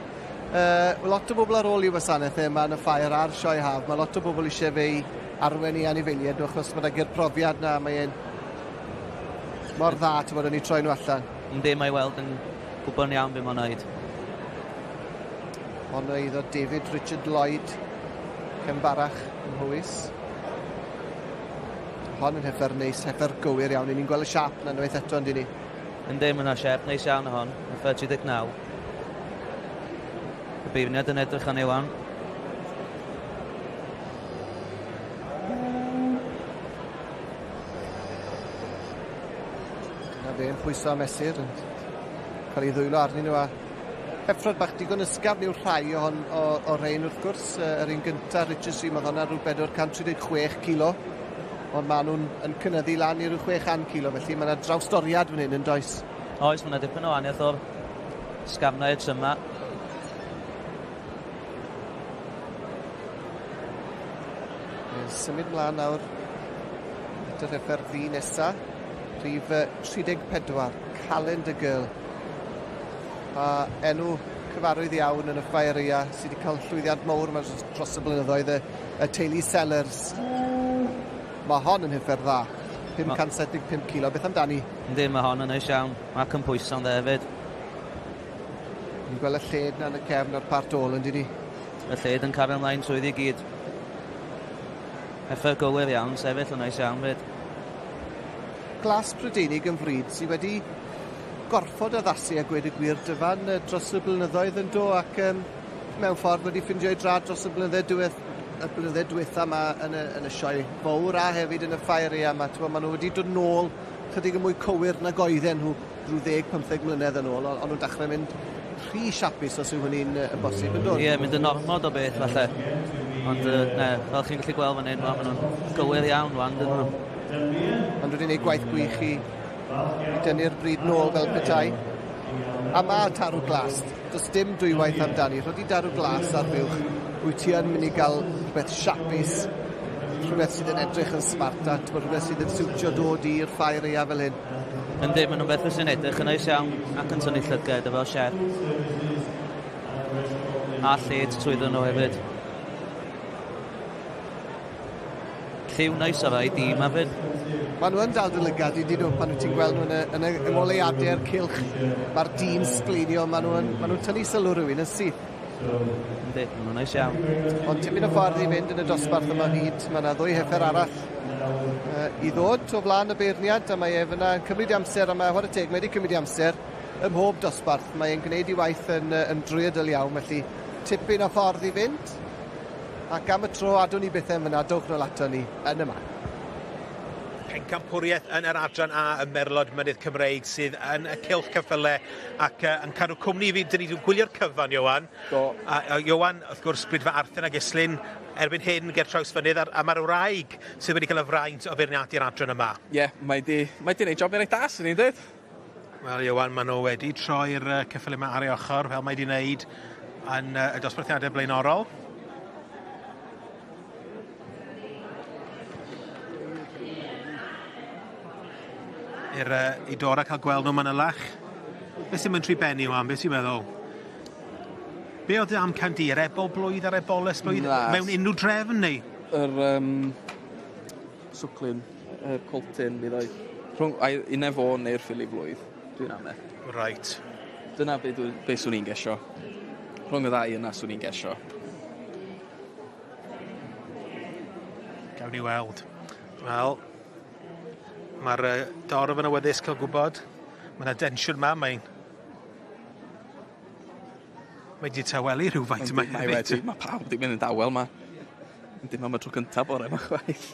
uh, lot o bobl ar ôl i wasanaeth e yma yn y ffair a'r sioe haf. Mae lot o bobl eisiau fe i arwen i anifeiliaid nhw achos mae 'da profiad na, mae e'n mor dda, ti'n bod, yn ei troi nhw allan. Yndi, mae weld yn gwybod yn iawn beth mae'n wneud. Ond eiddo David Richard Lloyd, Cembarach ym Mhowys. Hon yn heffer neis, heffer gywir iawn. Ni'n gweld y siap na unwaith eto, yndyn ni? Yndi, mae yna siap neis iawn o hon, heffer 39. Y beirniad yn edrych arni wan. Dyna fe'n pwyso a mesur yn cael ei ddwylo arnyn nhw a heffrod bach digon ysgafn yw'r rhai o, hon, o, o rein wrth gwrs. Yr un gyntaf, Richard Stream, oedd hwnna rhyw 436 kilo. Ond maen nhw'n yn cynyddu lan i rhyw 600 kilo, felly mae yna drawstoriad fan hyn yn does? Oes, mae yna dipyn o wahaniaeth o'r sgafnau i'r tryma. Symud mlaen nawr at yr heffer ddu nesa, rhif 34, Calendar Girl. A enw cyfarwydd iawn yn y ffair aeaf sydd wedi cael llwyddiant mawr yma dros y blynyddoedd, y, y teulu Sellers. Mae hon yn heffer dda, 575 kilo. Beth amdani? Yndi, mae hon yn neis iawn. Mae cymhwyso'n dde hefyd. Ni'n gweld y lled na yn y cefn a'r part ôl, yn ni? Y lled yn cario ymlaen trwyddi gyd. Heffer gywir iawn, sefyll yn neis iawn fyd. Glas Prydeinig yn fryd sydd wedi gorfod addasu a gweud y gwir Dyfan dros y blynyddoedd yn do ac um, mewn ffordd wedi ffindio ei drad dros y blynyddoedd diwedd y blynyddoedd diwetha yma yn y, yn y sioe fawr a hefyd yn y ffair aeaf yma. Maen nhw wedi dod nôl chydig yn mwy cywir nag oedden nhw rhyw 10-15 mlynedd yn ôl, ond nhw'n dechrau mynd rhy siapus os yw hynny'n yn bosib yn dod. Ie, mynd yn ormod o beth falle. Ond ne, fel chi'n gallu gweld fan hyn, maen nhw'n gywir iawn wan, dyn nhw. Ond wedi gwneud gwaith gwych i, i dynnu'r bryd nôl fel petai. A mae tarw glas, does dim dwywaith amdani. Rhoi di darw glas ar fuwch, wyt ti yn mynd i gael rhywbeth siapus, rhywbeth sydd yn edrych yn smart a rhywbeth sydd yn siwtio dod i'r ffair aeaf fel hyn. Yndi, maen nhw'n beth sy'n edrych yn neis iawn ac yn tynnu llygad efo siap. A lled trwyddyn nhw hefyd. Lliw neis ar rai dîm hefyd. Maen nhw yn dal dy lygad i nhw pan wyt ti'n gweld nhw yn y, yn y ymoleuadau'r cylch. Mae'r dyn sgleinio, maen nhw'n ma nhw tynnu sylw rhywun yn syth. Yndi, maen nhw'n neis iawn. Ond tipyn o ffordd i fynd yn y dosbarth yma hyd. Mae yna ddwy heffer arall i ddod o flaen y beirniad a mae ef yna yn cymryd amser a mae chwarae teg, mae wedi cymryd amser ym mhob dosbarth. Mae e'n gwneud ei waith yn, yn drwyadl iawn, felly tipyn o ffordd i fynd. Ac am y tro, adwn ni bethau fyna, dowch nôl ato ni yn y man. Pencampwriaeth yn yr adran A y Merlod Mynydd Cymreig sydd yn y cylch ceffyle ac yn cadw cwmni i fi. Dyn ni wedi gwylio'r cyfan, Ioan. Do. A Ioan, wrth gwrs, Brydfa Arthur ag Islyn erbyn hyn ger Trawsfynydd, a mae'r wraig sydd wedi cael y fraint o feirniadu'r adran yma. Ie, yeah, mae di, mae di wneud job i reit da, sy'n ni'n dweud. Wel, Ioan, maen nhw wedi troi'r ceffyle yma ar ei ochr, fel mae di wneud yn y dosbarthiadau blaenorol. I'r i Dora cael gweld nhw manylach. Beth sy'n mynd trwy benni, Iwan? Beth sy'n meddwl? Be oedd dy amcan di? Yr ebol blwydd a'r eboles blwydd? Mewn unrhyw drefn neu? Yr swclyn, yr coltyn, mi ddoi. Rhwng un efo neu'r ffili flwydd, dwi'n ame. Right. Dyna be, dwi, be swn i'n gesio. Rhwng y ddau yna swn i'n gesio. Gawn ni weld. Wel, mae'r dorf yn awyddus cael gwybod. Mae yna densiwn ma, mae'n... Mae wedi tawelu rhywfaint yma Mae wedi, mae pawb wedi mynd yn dawel ma. Dim am y tro cyntaf bore yma chwaith.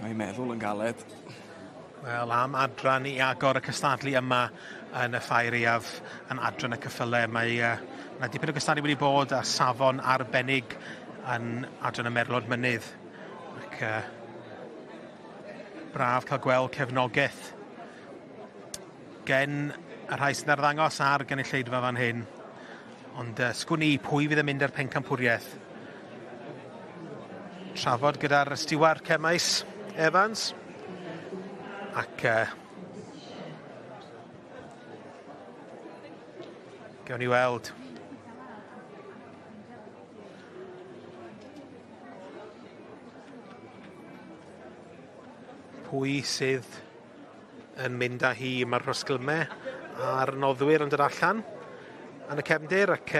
Mae'n meddwl yn galed. Wel, am adran i agor y cystadlu yma yn y Ffair Aeaf yn adran y ceffyle. Mae yna dipyn o gystadlu wedi bod a safon arbennig yn adran y Merlod Mynydd. Ac braf cael gweld cefnogaeth gen y rhai sy'n arddangos ar gynulleidfa fan hyn. Ond sgwn i pwy fydd yn mynd ar pencampwriaeth. Trafod gyda'r stiward Cemais Evans. Ac gawn ni weld. Pwy sydd yn mynd â hi? Mae'r rhosglymau a'r noddwyr yn dod allan yn y cefndir ac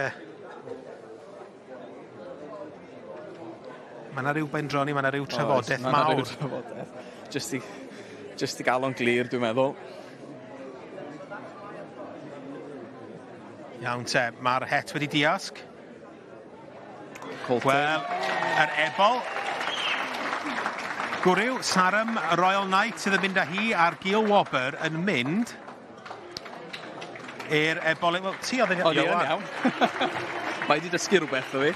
mae yna rhyw bendroni, mae yna rhyw trafodaeth mawr. Mae yna rhyw trafodaeth. Just i gael o'n glir, dwi'n meddwl. Iawn te, mae'r het wedi diasg. Wel, yr ebol. Gwryw, Sarum Royal Knight sydd yn mynd â hi a'r Gil Wobr yn mynd i'r ebol. Wel, ti oedd yn iawn. Mae wedi dysgu rhywbeth o fi.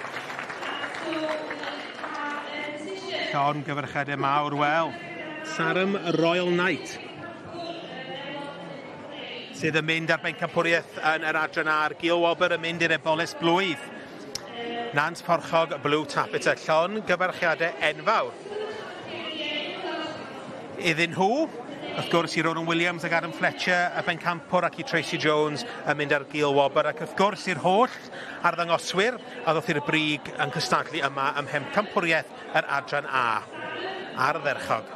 Llon gyfarchadau mawr, wel. Sarum Royal Knight sydd yn mynd ar bencampwriaeth yn yr adran a'r Gil Wobr yn mynd i'r eboles blwydd. Nant Porchog Blue Tapeta, llon gyfarchiadau enfawr. Iddyn nhw, wrth gwrs, i Ronan Williams ac Adam Fletcher, y bencampwr, ac i Tracy Jones yn mynd ar Gil Wobr, ac wrth gwrs i'r holl arddangoswyr a ddoth i'r brig yn cystadlu yma ym mhencampwriaeth yr adran A. Ardderchog.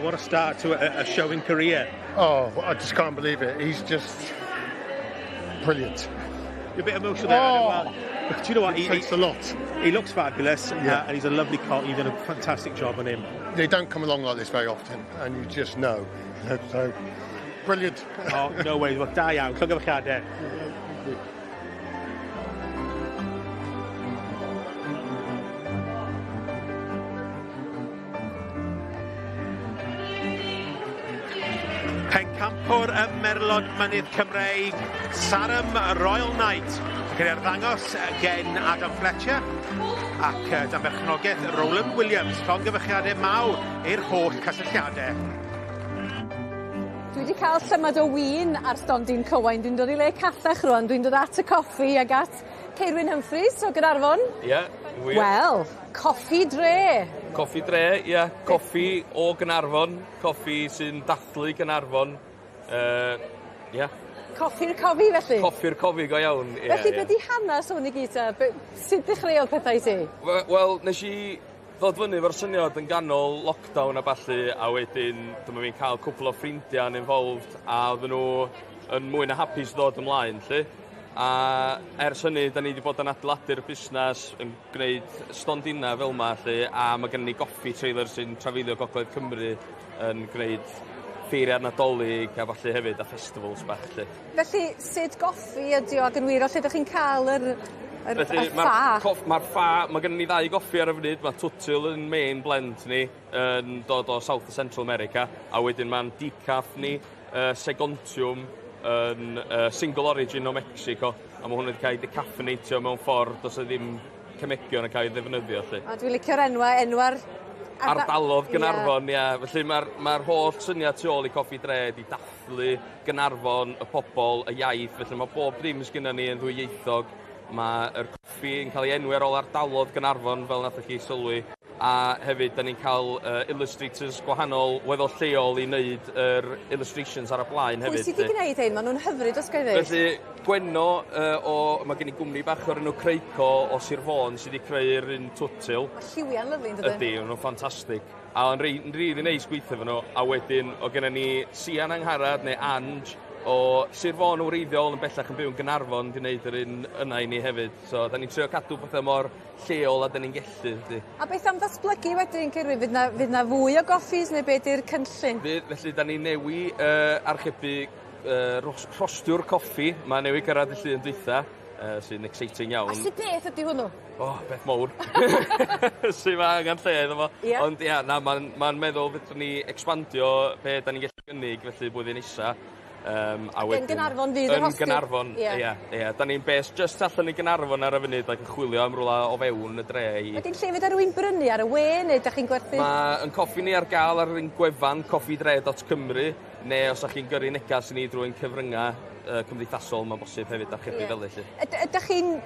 What a start to a showing career. Oh, I just can't believe it. He's just brilliant. You're a bit emotional there, oh. But do you know what? He takes a lot. He looks fabulous, yeah. And he's a lovely colt. You've done a fantastic job on him. They don't come along like this very often, and you just know. So, brilliant. Oh, no way. Well, da iawn. Llongyfarchiadau. Pencampwr y Merlod Mynydd Cymreig, Sarum Royal Knight, yn cael ei arddangos gen Adam Fletcher ac dan berchnogaeth Roland Williams, llongyfarchiadau mawr i'r holl cysylltiadau. Dwi wedi cael llymad o win ar stondin Cywain. Dwi'n dod i le callach rwan. Dwi'n dod at y coffi ag at Ceirwyn Humphreys o Gaernarfon. Ie, yeah, wir. Wel, coffi dre. Coffi dre, ie. Yeah. Coffi o Gaernarfon. Coffi sy'n dathlu Gaernarfon. Ie. Yeah. Coffi'r cofi, felly? Coffi'r cofi, go iawn. Yeah, felly, be di hanes hwn i gyd? Sut ddechreuodd pethau i ti? Wel, nes i ddod fyny efo'r syniad yn ganol lockdown a ballu, a wedyn dyma fi'n cael cwpl o ffrindiau'n involved, a oedden nhw yn mwy na hapus ddod ymlaen, lly. A ers hynny, da ni wedi bod yn adeiladu'r busnes, yn gwneud stondina fel yma, lle, a mae gennym ni goffi trailer sy'n trafeilio Gogledd Cymru yn gwneud ffeiriau Nadolig a falle hefyd a festivals bach. Lle. Felly, sut goffi ydi o ac yn wir o lle ydych chi'n cael yr, yr, Felly, y ffa? Mae'r ffa, mae gennym ni ddau goffi ar y funud, mae Twtil yn main blend ni, yn dod o South Central America, a wedyn mae'n decaf ni, Segontium, yn single origin o Mexico, a mae hwn wedi cael ei decaffeinatio mewn ffordd does 'na ddim cemegion yn cael ei ddefnyddio. Lly. A dwi'n licio'r enwau, enwau'r Ardalodd Gaernarfon, ia. Felly mae'r ma holl syniad tu ôl i Coffi Dre di dathlu Gaernarfon, y pobol, y iaith. Felly mae bob dim sgynna ni yn ddwyieithog. Mae'r coffi yn cael ei enwi ar ôl ardalodd Gaernarfon, fel nathoch chi sylwi. A hefyd, da ni'n cael illustrators gwahanol weddol lleol i wneud yr illustrations ar y blaen hefyd. Pwy sydd wedi gwneud hyn? Maen nhw'n hyfryd os gael Felly, Gwenno, mae gen i gwmni bach o'r enw Creuco o Sir Fôn sydd wedi creu'r un twtil. Mae lliwiau'n lyfli, yn dydyn? Ydy, maen nhw'n ffantastig. A o'n rili neis gweithio efo nhw. A wedyn, o gennym ni Sian Angharad neu Ange o Sir Fôn yn wreiddiol yn bellach yn byw yn Gaernarfon di wneud yr un yna i ni hefyd. So, da ni'n trio cadw pethau mor lleol a da ni'n gellu. Ydy. A beth am ddatblygu wedyn, Cerwyn? Fydd na fwy o goffis neu beth yw'r cynllun? Fydd, felly, da ni newi archebu rhostiwr coffi. Mae newi gyrraedd y llun dwytha, sy'n exciting iawn. A sut beth ydy hwnnw? O, oh, beth mawr. Sy'n mae angen lle iddo fo. Ond ia, na, mae'n ma meddwl fedrwn ni expandio be da ni'n gallu gynnig felly blwyddyn nesa. A Yn wedyn, Gaernarfon fydd yr Yn rhostir? Gaernarfon, ie. Ie. Da ni'n based just allan i Gaernarfon ar y funud ac yn chwilio am rwla o fewn y dre i. Wedyn lle fydd rhywun brynu ar y we neu da chi'n gwerthu? Mae yn coffi ni ar gael ar ein gwefan coffidre.cymru neu os ydych chi'n gyrru negas i ni drwy'n cyfryngau cymdeithasol, mae'n bosib hefyd archebu fel felly. Ydych chi'n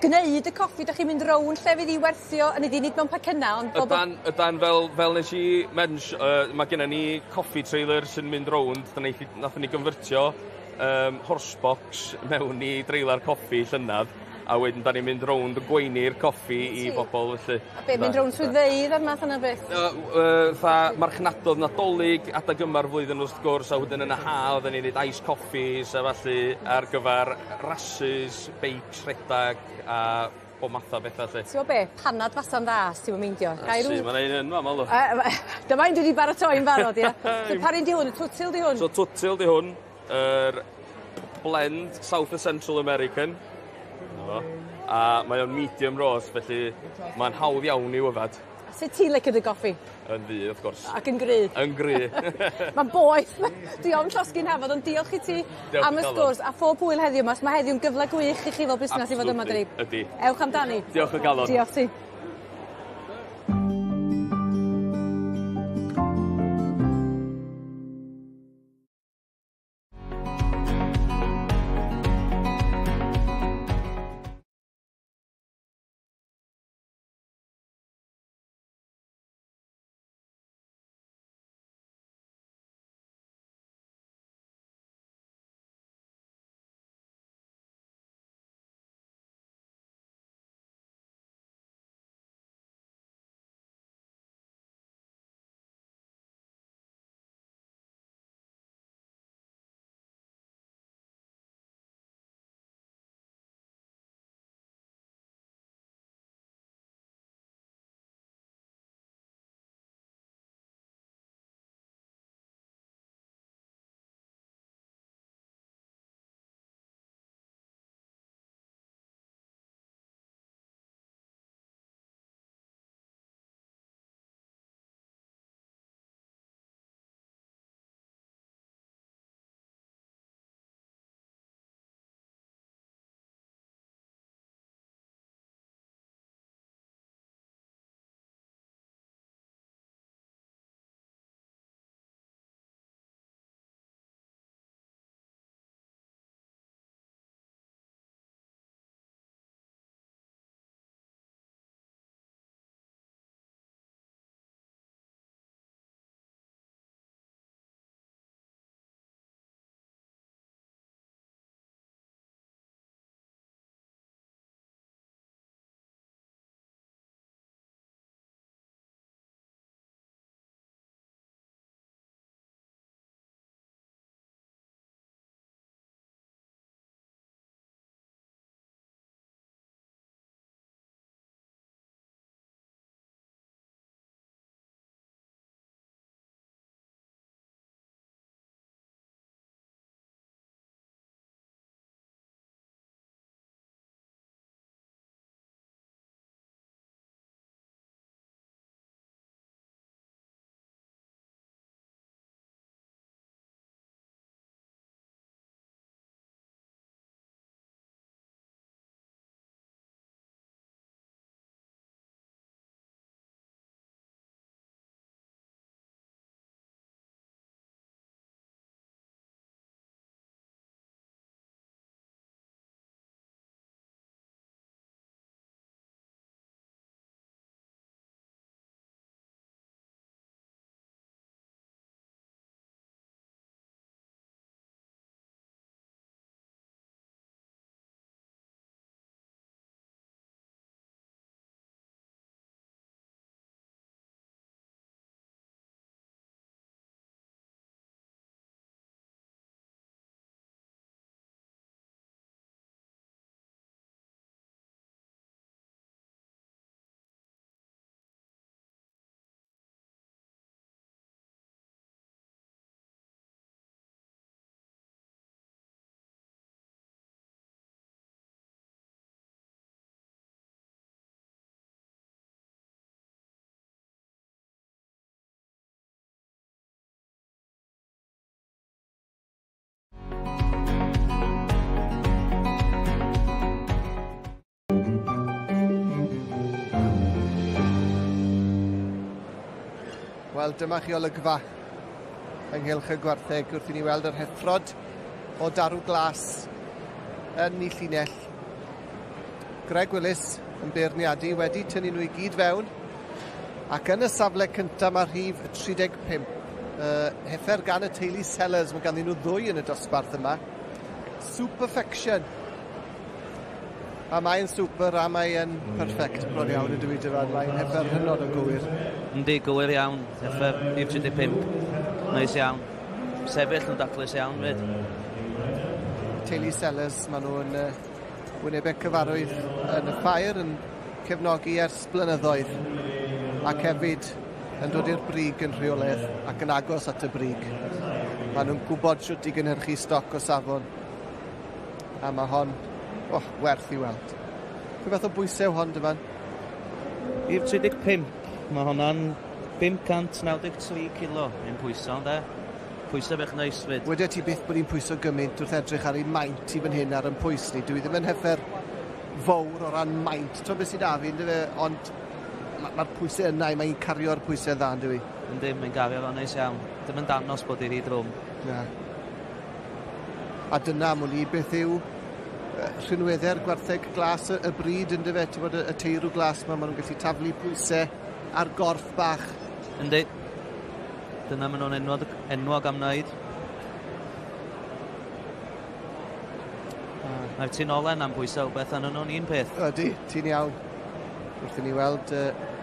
gwneud y coffi, ydych chi'n mynd rownd llefydd i werthio, yn ydi nid mewn pacynna, ond bob Ydan, fel nes i mens, mae gennym ni coffi trailer sy'n mynd rownd, nathon ni gynfyrtio horsebox mewn i dreilar coffi llynedd, a wedyn da ni'n mynd rownd yn gweini'r coffi i bobl felly. A be, mynd rownd swyddfeydd a'r math yna beth? Tha marchnadodd Nadolig adag yma'r flwyddyn wrth gwrs, a wedyn yn y ha oedden ni'n neud ice coffees a felly ar gyfer rasus, beics, rhedag a bob math o bethau lle. Ti'n gwybod be, panad fasa'n dda, os ti'n meindio. Ga i Sy'n, mae'n un yn fama, lw. Dyma un dwi wedi baratoi'n barod, ia. So pa un di hwn? Y twtil di hwn? So twtil di hwn, yr blend South and Central American. 'Na fo. A mae o'n medium roast, felly mae'n hawdd iawn i'w yfad. Sut ti'n licio dy goffi? Yn ddu, wrth gwrs. Ac yn gry? Yn gry. Mae'n boeth. Dwi ofn llosgi'n hafod, ond diolch i ti Diolch am y o galon. sgwrs. A phob hwyl heddiw 'ma. Mae heddiw'n gyfle gwych i chi fel busnes i fod yma, dydi? Ydy. Ewch amdani. Diolch o galon. Diolch ti. Wel, dyma chi olygfa ynghylch y gwartheg wrth i ni weld yr heffrod o darw glas yn ei llinell. Greg Willis yn beirniadu wedi tynnu nhw i gyd fewn ac yn y safle cyntaf mae rhif 35. Heffer gan y teulu Sellers, mae ganddyn nhw ddwy yn y dosbarth yma. Superfection. A mae'n super a mae'n perfect bron iawn yn dwi Dyfan. Mae'n heffer hynod o gywir. Yndi, gywir iawn. Heffer rhif 35. Neis iawn. Sefyll yn daclus iawn fyd. Teulu Sellers, maen nhw'n wynebau cyfarwydd yn y ffair, yn cefnogi ers blynyddoedd ac hefyd yn dod i'r brig yn rheolaidd ac yn agos at y brig. Maen nhw'n gwybod sut i gynhyrchu stoc o safon. A mae hon, oh, werth i weld. Rhyw fath o bwysau hon, Dyfan? I'r 35, mae honna'n 593 kilo yn pwyso, ynde? Pwysau bech neis fyd. Wedi ti byth bod hi'n pwyso gymaint wrth edrych ar ei maint i fan hyn ar yn pwys ni. Dwi ddim yn heffer fawr o ran maint. Ti'n beth sydd â fi, yndyfe? Ond mae'r pwysau yna, mae'n cario'r pwysau dda, ynddo fi? Yndi, mae'n gario fo'n neis iawn. Dim yn danos bod hi rhy drwm. Na. A dyna, mwyn i beth yw rhinweddau'r gwartheg glas y bryd, yndyfe? Ti'n bod y teirw glas yma, maen nhw'n gallu taflu pwysau ar gorff bach. Yndi. Dyna maen nhw'n enwog am wneud. Mae'r tinolen am pwysau rhywbeth arnyn nhw'n un peth. Ydy, ti'n iawn. Wrth i ni weld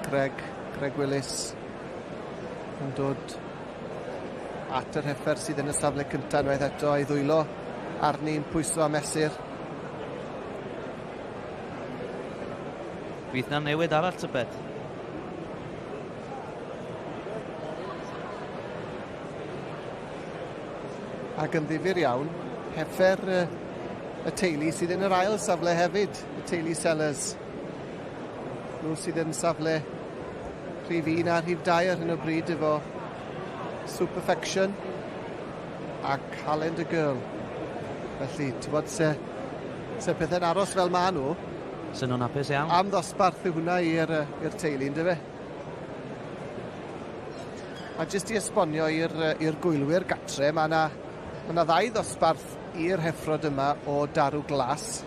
Greg Willis yn dod at yr heffer sydd yn y safle cyntaf unwaith eto a'i ddwylo arni'n pwyso a mesur. Fydd na newid arall tybed? Ac yn ddifyr iawn, heffer y teulu sydd yn yr ail safle hefyd, y teulu Sellers. Nhw sydd yn safle rhif 1 a rhif 2 ar hyn o bryd efo Superfection a Calendar Girl. Felly, ti'n bod, se pethau'n aros fel ma nhw. Se nhw'n hapus iawn. Am ddosbarth yw hwnna i'r teulu, ynddo fe? A jyst i esbonio i'r gwylwyr gatre, mae yna ddau ddosbarth i'r heffrod yma o darw glas.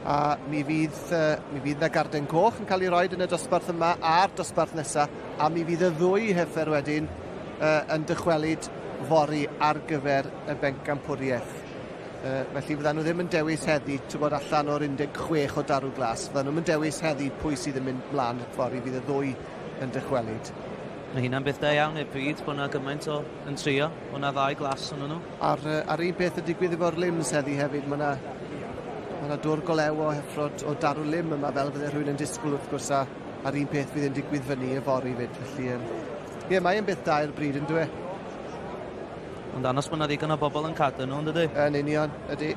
A mi fydd na garden coch yn cael ei roed yn y dosbarth yma a'r dosbarth nesaf, a mi fydd y ddwy heffer wedyn yn dychwelyd fory ar gyfer y bencampwriaeth. Felly fyddan nhw ddim yn dewis heddi, ti'n bod allan o'r 16 o darw glas, fyddan nhw'n dewis heddi pwy sydd yn mynd mlaen fory, fydd y ddwy yn dychwelyd. Mae hynna'n beth da iawn i'r bryd bod yna gymaint o yn trio, bod yna ddau glas yn nhw. A'r un peth yn digwydd efo'r lims heddi hefyd, mae yna dŵr golew o heffrod o darw lim yma fel fydde rhywun yn disgwyl wrth gwrs, a'r un peth fydd yn digwydd fyny yfory fyd. Felly, ie, mae'n beth da i'r bryd yn dwi. Ond anos bod yna ddigon o bobl yn cadw nhw, yn dydy? Yn union, ydy.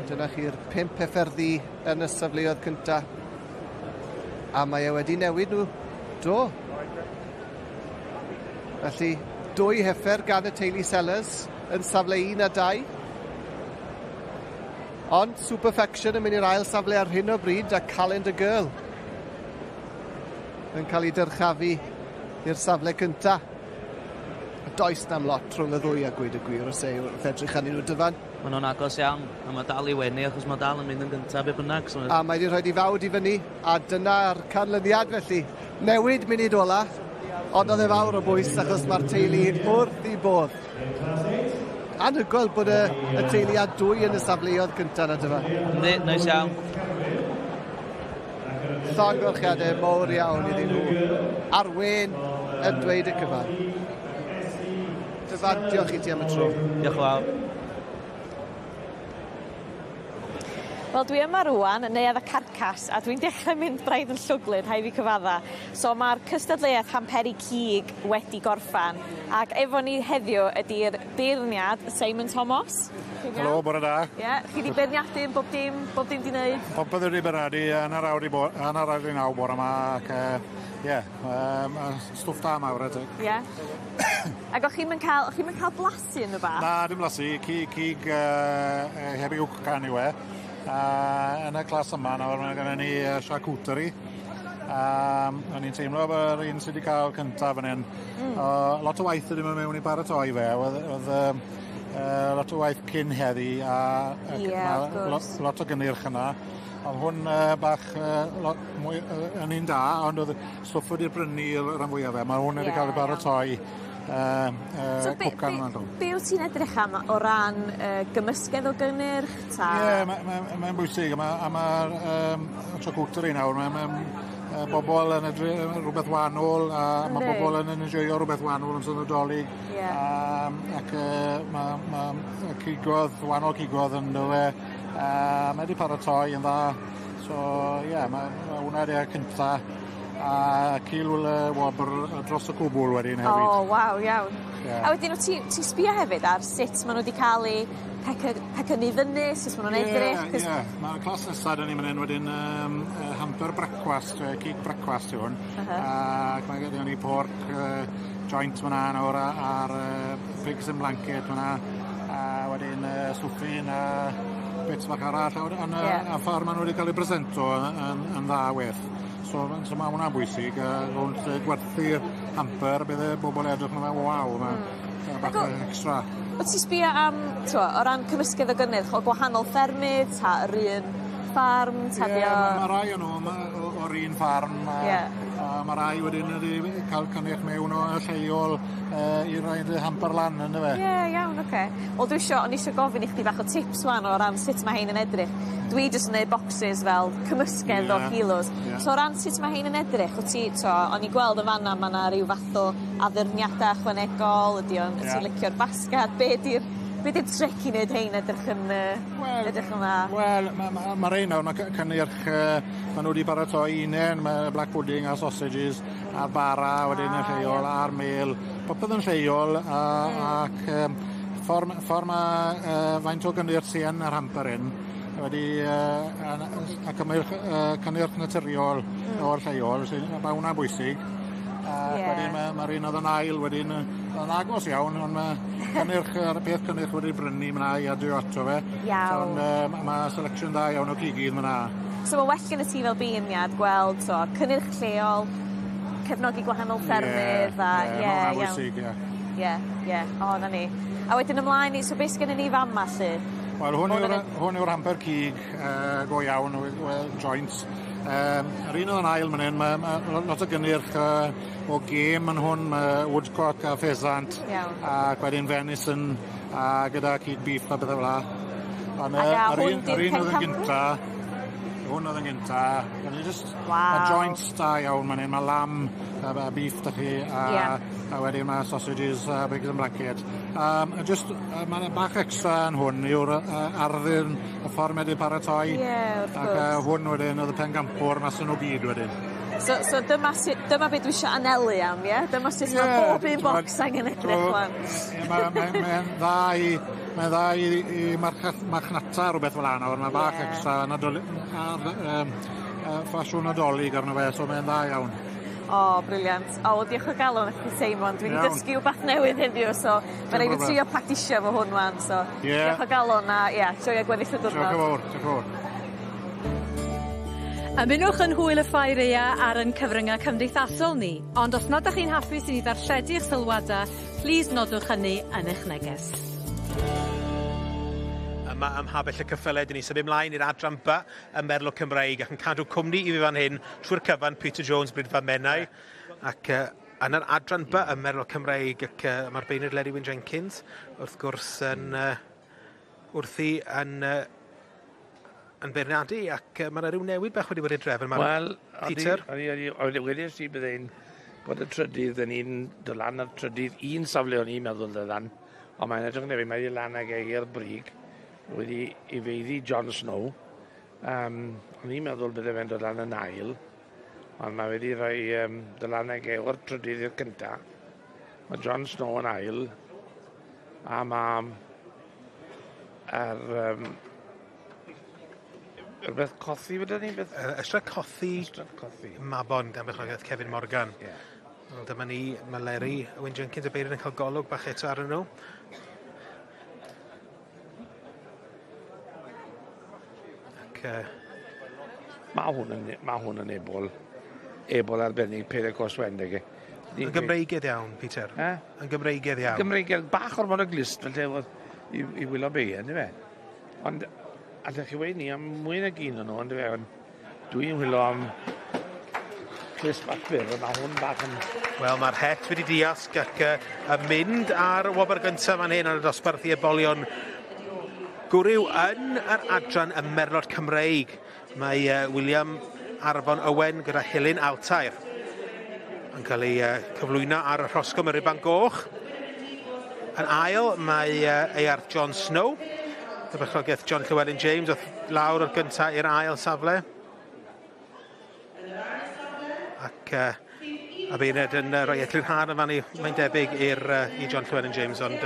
Dyna chi'r 5 heffer ddu yn y safleoedd cyntaf. A mae e wedi newid nhw. Do. Felly, 2 heffer gan y teulu Sellers yn safle 1 a 2. Ond Superfection yn mynd i'r ail safle ar hyn o bryd a Calendar Girl yn cael ei dyrchafu i'r safle cyntaf. Does na'm lot rhwng y ddwy a gweud y gwir os e wrth edrych arnyn nhw, Dyfan. Maen nhw'n agos iawn, a mae dal i wenu achos mae dal yn mynd yn gyntaf be bynnag. So... A mae wedi rhoi i fawd i fyny, a dyna'r canlyniad felly. Newid munud ola, ond oedd e fawr o bwys achos mae'r teulu wrth i bodd. Anhygoel bod y teulu a dwy yn y safleoedd cyntaf na, Dyfan. Yndi, neis iawn. Llongyfarchiadau mawr iawn iddyn nhw. Arwen yn dweud y cyfan. Dyfan, diolch i ti am y tro. Diolch yn fawr. Wel, dwi yma rŵan yn Neuadd y Carcas a dwi'n dechrau mynd braidd yn llwglyd, rhaid fi cyfadda. So mae'r cystadleuaeth hamperi cig wedi gorffan ac efo ni heddiw ydy'r beirniad Simon Thomas. Helo, bore da. Ie, chi wedi beirniadu yn bob dim di wneud? Popeth wedi beirniadu, 8:30 bore yma ac ie, stwff da mawr adeg. Ie. Ac o'ch chi'm yn cael blasu yn y bach? Na, dim blasu, cig heb ei wcan yw e. Yn y clas yma nawr mae gennym ni charcuterie. O'n i'n teimlo bod yr un sydd wedi cael cyntaf fan hyn. Lot o waith wedi mynd mewn i paratoi fe. Oedd lot o waith cyn heddi a yeah, lot, lot o gynnyrch yna. Ond hwn bach lot mwy, yn un da, ond oedd stwff wedi brynu rhan fwyaf fe. Mae hwn wedi cael ei baratoi so cwcan yma'n be, be wyt ti'n edrych am o ran gymysgedd o gynnyrch? Ta... Ie, yeah, mae'n ma, ma, ma bwysig. A mae'r ma, charcuterie nawr, mae'n ma, bobl yn edrych rhywbeth wahanol, a mae bobl yn enjoyo rhywbeth wahanol yn sy'n Nadolig. Ac mae ma cigodd, wahanol cigodd yn dod. Mae wedi paratoi yn dda. So, ie, yeah, mae ma hwnna wedi'r cynta. A cil wobr dros y cwbl wedyn hefyd. O, waw, iawn. Yeah. A wedyn, ti, ti sbio hefyd ar sut maen nhw wedi cael eu pecynnu fyny, sut maen nhw'n edrych? Ie, yeah. Mae'r clas nesaf dyn ni'n mynd hyn wedyn hamper brecwast, cig brecwast yw hwn. Ac mae gyda ni pork joint fyna nawr a'r pigs in blanket fyna. A wedyn stwffin a bits bach arall. A ffordd maen nhw wedi cael eu presento yn dda weth. So mae hwnna'n bwysig, rhwng gwerthu'r hamper, bydd y bobl edrych yn meddwl, waw, mae bach yn extra. Wyt ti'n sbio am, t'wo, o ran cymysgedd o gynnyrch o gwahanol ffermydd, ta yr un ffarm, ta Ie, mae rai o'n nhw o'r un ffarm, a mae rai wedyn wedi cael cynnyrch mewn o lleol i roed y hamper lan, ynddo fe? Ie, iawn, oce. Wel, dwi isio, o'n i isio gofyn i chdi bach o tips wan o ran sut mae hein yn edrych. Dwi jyst yn neud boxes fel cymysgedd o kilos. So o ran sut mae hein yn edrych, wyt ti, t'wo, o'n i'n gweld yn fanna ma' 'na ryw fath o addurniada ychwanegol, ydi o'n, ti'n licio'r basgad, be di'r be di'r tric i wneud hein edrych yn edrych yn dda? Wel, mae ma, ma rei nawr, mae cynnyrch, ma nhw wedi paratoi unen, mae black pudding a sausages, a'r bara wedyn yn lleol, a'r mel, popeth yn lleol, ac ffordd mae faint o gynnyrch sy'n yn yr hamper hyn, wedi a cynnyrch naturiol o'r lleol, mae hwnna'n bwysig. Ac wedyn mae'r un oedd yn ail wedyn yn agos iawn, ond mae cynnyrch, ar y peth cynnyrch wedi brynu myna i adio ato fe. Iawn. So, mae selection dda iawn o cigydd myna. So mae well gen y ti fel beirniad gweld so, cynnyrch lleol, cefnogi gwahanol ffermydd a ie, mae hwnna'n bwysig, ie. Ie, o, na ni. A wedyn ymlaen i, so beth sgennyn ni fama lly? Wel, hwn yw'r hamper cig go iawn, well, joints. Yr un oedd yn ail man hyn, mae ma lot o gynnyrch o gêm yn hwn, mae woodcock a pheasant, ac wedyn venison, a gyda cig beef a bethau fel 'a. Ond Ac a yr hwn un, di'r yr un oedd yn pencampwr? gynta, hwn oedd yn gynta, a ni just, Waw. mae joints da iawn man hyn, mae lamb a beef da chi, a wedyn mae sausages a pigs in blanket. A just, mae'n bach extra yn hwn yw'r arddurn, y ffordd mae wedi paratoi. Ie, wrth Ac gwrs. hwn wedyn oedd y pencampwr mas yn o byd wedyn. So dyma, sut, dyma beth dwi eisiau anelu am, ie? Dyma sut mae bob un bocs angen edrych wan. Mae'n dda i, mae'n dda i marchnata rhywbeth fel 'na nawr. Mae bach extra ar ffasiwn Nadolig arno fe, so mae'n dda iawn. O, brilliant. O, wel, diolch o galon i chdi, Seimon. Dwi wedi Iawn. dysgu wbath newydd heddiw, so mae rhaid fi problem. trio practisio efo hwn wan, so diolch o galon a, ie, joio gweddill y Diolch yn diwrnod. fawr, diolch yn fawr. Ymunwch yn hwyl y ffair aea ar ein cyfryngau cymdeithasol ni, ond os nad ydych chi'n hapus i ni ddarlledu eich sylwadau, plîs nodwch hynny yn eich neges. Yma ym Mhabell y Ceffylau, dyn ni symud ymlaen i'r adran B y Merlo Cymreig ac yn cadw cwmni i fi fan hyn trwy'r cyfan Peter Jones, Brydfa Menai. Ac yn yr adran B y Merlo Cymreig ac mae'r beirniad Leri Wyn Jenkins wrth gwrs yn wrthi yn beirniadu ac mae yna rhyw newid bach wedi bod i'r drefn. Mae'r Wel, Peter? O'n i wedes i bydde'n bod y trydydd yn un, dod lan ar trydydd, un safle o'n i'n meddwl dod lan, ond mae'n edrych yn debyg, mae wedi lan ag e i'r brig, wedi i feiddi Jon Snow. O'n i'n meddwl bydde fe'n dod lan yn ail, ond mae wedi rhoi dod lan ag e o'r trydydd i'r cynta. Mae Jon Snow yn ail, a mae yr, rhywbeth cothi fydda ni? Beth? Ystrad Cothi, Ystrad Cothi. Mabon gan berchnogaeth Kevin Morgan. Wel, dyma ni, mae Leri, Wyn Jenkins y beirniad yn cael golwg bach eto arnyn nhw. Ac, Mae hwn yn, ma hwn yn ebol. ebol arbennig, Pere Cos Wen, deg. Yn Gymreigedd iawn, Peter. Eh? Yn Gymreigedd iawn. Gymreigedd, bach ormod o glust, felly, i wylo bei, ynddo fe. Ond, allech chi weud ni am mwy nag un o'n nhw, ynddo fe, ond dwi'n wylo am clust bach byr, ond mae hwn bach yn... Wel, mae'r het wedi diasg ac yn mynd ar y wobr gyntaf fan hyn ar y dosbarth i ebolion gwryw yn yr adran y Merlod Cymreig. Mae William Arfon Owen gyda Helen Altair yn cael ei cyflwyno ar y rhosgwm y Ruban Goch. Yn ail mae Eirth John Snow, y berchnogaeth John Llewellyn James, oedd lawr o'r gyntaf i'r ail safle. Ac a beirniad yn rhoi eglurhad yn fan i, mae'n debyg i'r i John Llewellyn James, ond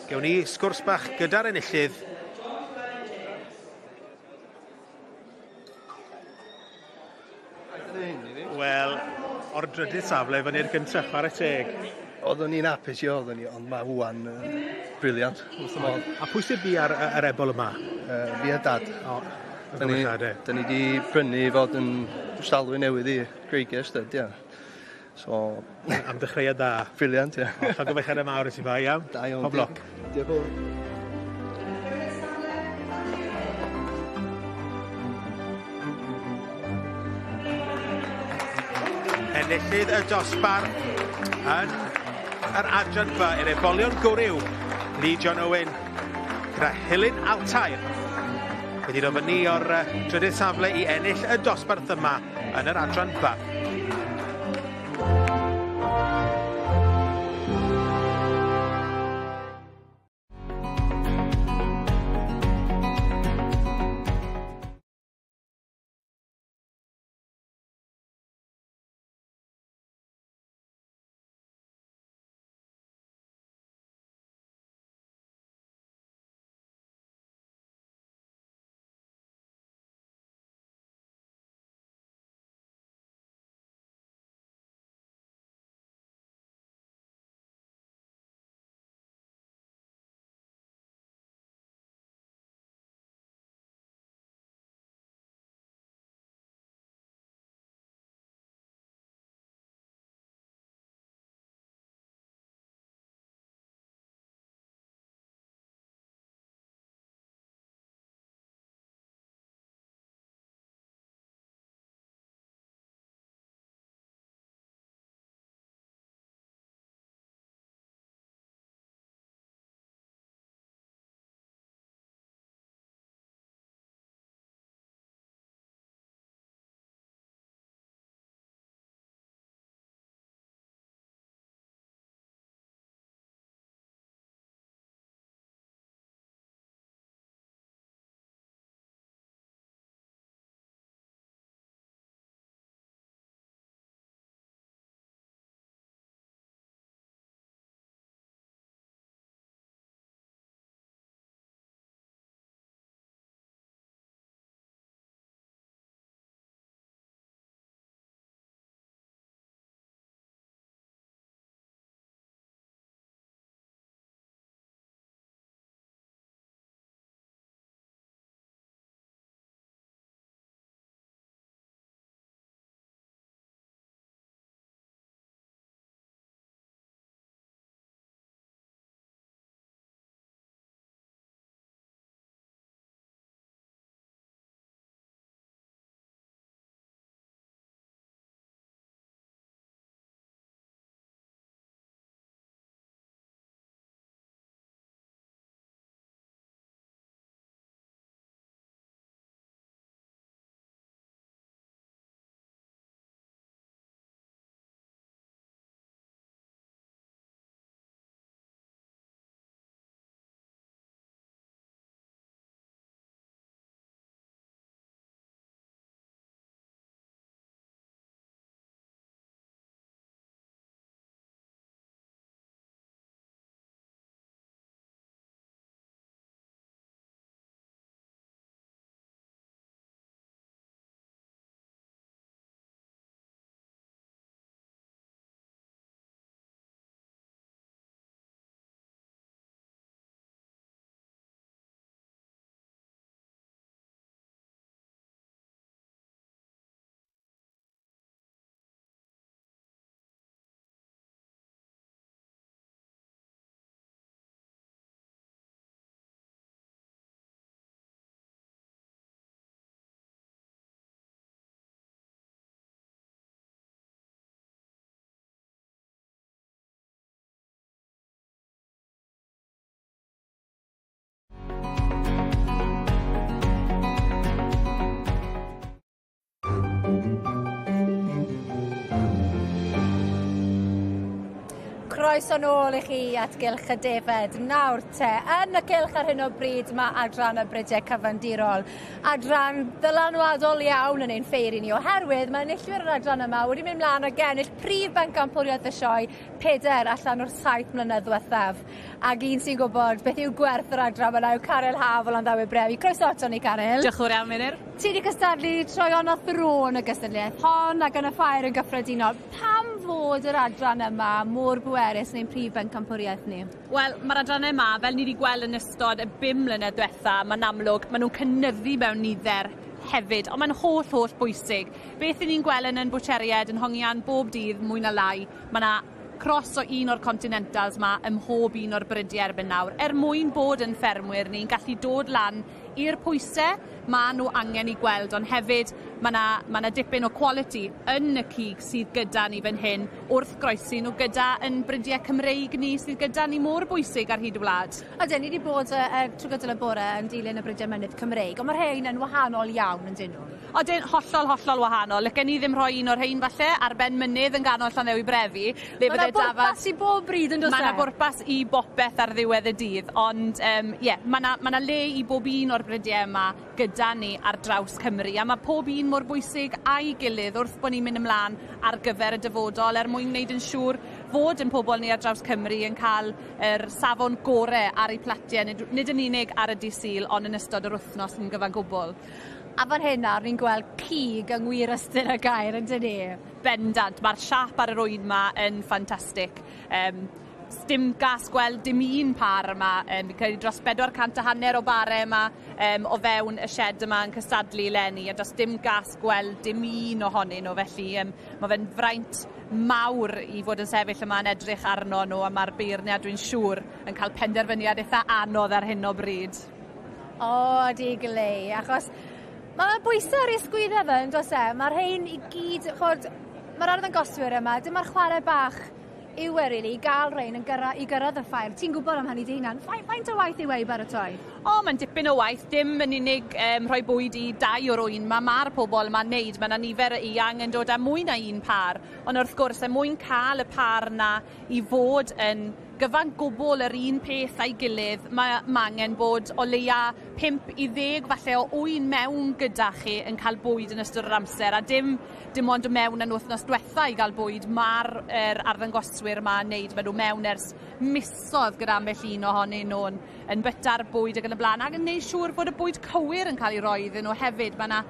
gewn ni sgwrs bach gyda'r enillydd. Wel, o'r drydydd safle fyny'r gyntaf, chwarae teg. Oeddwn i'n hapus i oeddwn i, ond mae hwan brilliant. Wrth y modd. A pwy sydd bu ar yr ebol yma? Fi a dad. O, Da ni di brynu i fod yn stalwy newydd i Creigiau Stud, ia. So... Am dechreuad da. Brilliant, ia. Llongyfarchiadau mawr i ti fa, iawn? Da iawn. Pob lwc. Diolch yn fawr. Enillydd y dosbarth yn yr adran B i'r ebolion gwryw, Lee John Owen, gyda Helen Altair. Wedi dod fyny o'r trydydd safle i ennill y dosbarth yma yn yr adran B. Croeso nôl i chi at Gylch y Defed. Nawr te, yn y cylch ar hyn o bryd mae adran y Brydiau Cyfandirol. Adran ddylanwadol iawn yn ein ffeiri ni oherwydd mae enillwyr yr adran yma wedi mynd mlaen ag ennill prif bencampwriaeth y sioe pedair allan o'r 7 mlynedd ddiwethaf. Ac un sy'n gwybod beth yw gwerth yr adran yma yw Caryl Haf o Landdawe Brewi. Croeso ato ni Caryl. Diolch yn fawr iawn Meinir. Ti wedi cystadlu troeon a thro yn y gystadleuaeth hon ac yn y ffair yn gyffredinol. Pam fod yr adran yma mor bwerus yn ein prif bencampwriaeth ni? Wel, mae'r adrannau yma, fel ni wedi gweld yn ystod y 5 mlynedd diwetha, mae'n amlwg, maen nhw'n cynyddu mewn nifer hefyd, ond mae'n holl, holl bwysig. Beth 'y ni'n gweld yn yn bwtsieriaid yn hongian bob dydd, mwy na lai, mae 'na cross o un o'r Continentals 'ma ym mhob un o'r brydiau erbyn nawr. Er mwyn bod yn ffermwyr ni'n gallu dod lan i'r pwyse ma' nhw angen i gweld, ond hefyd ma' 'na ma' 'na dipyn o quality yn y cig sydd gyda ni fan hyn wrth groesi nhw gyda yn brydiau Cymreig ni sydd gyda ni mor bwysig ar hyd y wlad. Ydyn, ni 'di bod yy yy trwy gydol y bore yn dilyn y brydiau mynydd Cymreig, ond ma' rhein yn wahanol iawn yndyn nhw? Odyn, hollol, hollol wahanol. Licen i ddim rhoi un o'r rhein falle ar ben mynydd yn ganol Llanddewi Brefi, le Ma' 'na bydde dafad... bwrpas i bob bryd on'd o's e? Ma' 'na bwrpas i bopeth ar ddiwedd y dydd, ond yym ie, ma' 'na ma' 'na le i bob un o'r brydie yma gyda ni ar draws Cymru, a ma' pob un mor bwysig â'i gilydd wrth bo' ni'n mynd ymlan ar gyfer y dyfodol er mwyn wneud yn siŵr fod 'yn pobol ni ar draws Cymru yn ca'l yr safon gore ar eu platie, nid nid yn unig ar y dydd Sul ond yn ystod yr wthnos yn gyfan gwbwl. A fan hyn nawr ni'n gweld cig yng ngwir ystyr y gair yndyn ni? Bendant, ma'r siâp ar yr ŵyn 'ma yn ffantastig. Yym sdim gas gweld dim un pâr yma, yym fi'n credu dros 400 a hanner o bare yma yym o fewn y sied yma yn cystadlu eleni a do's dim gas gweld dim un ohonyn nhw felly yym ma' fe'n fraint mawr i fod yn sefyll yma yn edrych arno nhw a ma'r beirniad dwi'n siŵr yn cael penderfyniad itha anodd ar hyn o bryd. O, ydi glei, achos ma' bwyse ar ei sgwydde fe yndos e? Ma'r rhein i gyd, ch'od, ma'r arddangoswyr yma, dyma'r chware bach yw e rili, i ga'l rhein yn gyrra- i gyrraedd y ffair. Ti'n gwbod am hynny dy hunan. Fai- faint o waith yw e i baratoi? O, mae'n dipyn o waith, dim yn unig yym rhoi bwyd i dau o'r ŵyn 'ma, ma'r pobol yma'n neud, ma' 'na nifer eang yn dod â mwy na un pâr, ond wrth gwrs er mwyn ca'l y pâr 'na i fod yn gyfan gwbl yr un peth a'i gilydd, mae, ma' angen bod o leia 5 i 10 falle o ŵyn mewn gyda chi yn cael bwyd yn ystod yr amser, a dim dim ond o mewn yn wythnos dwetha i gael bwyd, ma'r yr arddangoswyr 'ma yn neud, ma' nhw mewn ers misodd gyda ambell un ohonyn nhw yn, yn byta'r bwyd ac yn y blaen, ac yn neud siŵr bod y bwyd cywir yn cael ei roi iddyn nhw hefyd. Mae 'na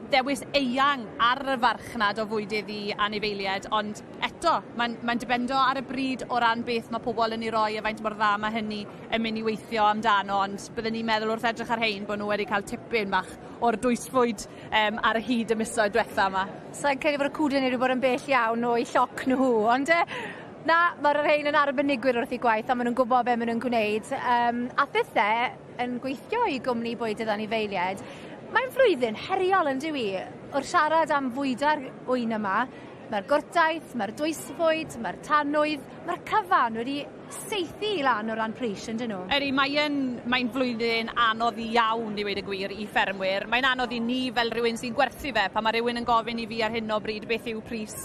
ddewis eang ar y farchnad o fwydydd i anifeiliaid, ond eto, mae'n mae dibendo ar y bryd o ran beth mae pobl yn ei roi a faint mor dda mae hynny yn mynd i weithio amdano, ond byddwn ni'n meddwl wrth edrych ar hein bod nhw wedi cael tipyn bach o'r dwysfwyd um, ar y hyd y misoedd diwetha yma. Sa'n credu bod y cwden wedi bod yn bell iawn o'i lloc nhw, ond na, mae'r rhain yn arbenigwyr wrth eu gwaith a maen nhw'n gwybod be maen nhw'n gwneud. Um, a thithe yn gweithio i gwmni bwydydd anifeiliaid, mae'n flwyddyn heriol yn dyw i. Wrth siarad am fwyda'r ŵyn yma, mae'r gwrtaith, mae'r dwysfwyd, mae'r tanwydd, mae'r cyfan wedi saethu i lan o ran pris, yndyn nhw? Ydy, mae'n mae flwyddyn anodd iawn i weud y gwir i ffermwyr. Mae'n anodd i ni fel rhywun sy'n gwerthu fe, pan mae rhywun yn gofyn i fi ar hyn o bryd beth yw pris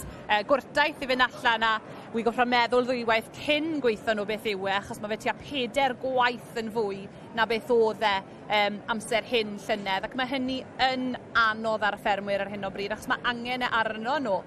gwrtaith i fynd allan a wi goffro meddwl ddwywaith cyn gweithio nhw beth yw e, achos mae fe tua pedair gwaith yn fwy na beth oedd e um, amser hyn llynedd, ac mae hynny yn anodd ar y ffermwyr ar hyn o bryd, achos mae angen e arno nhw.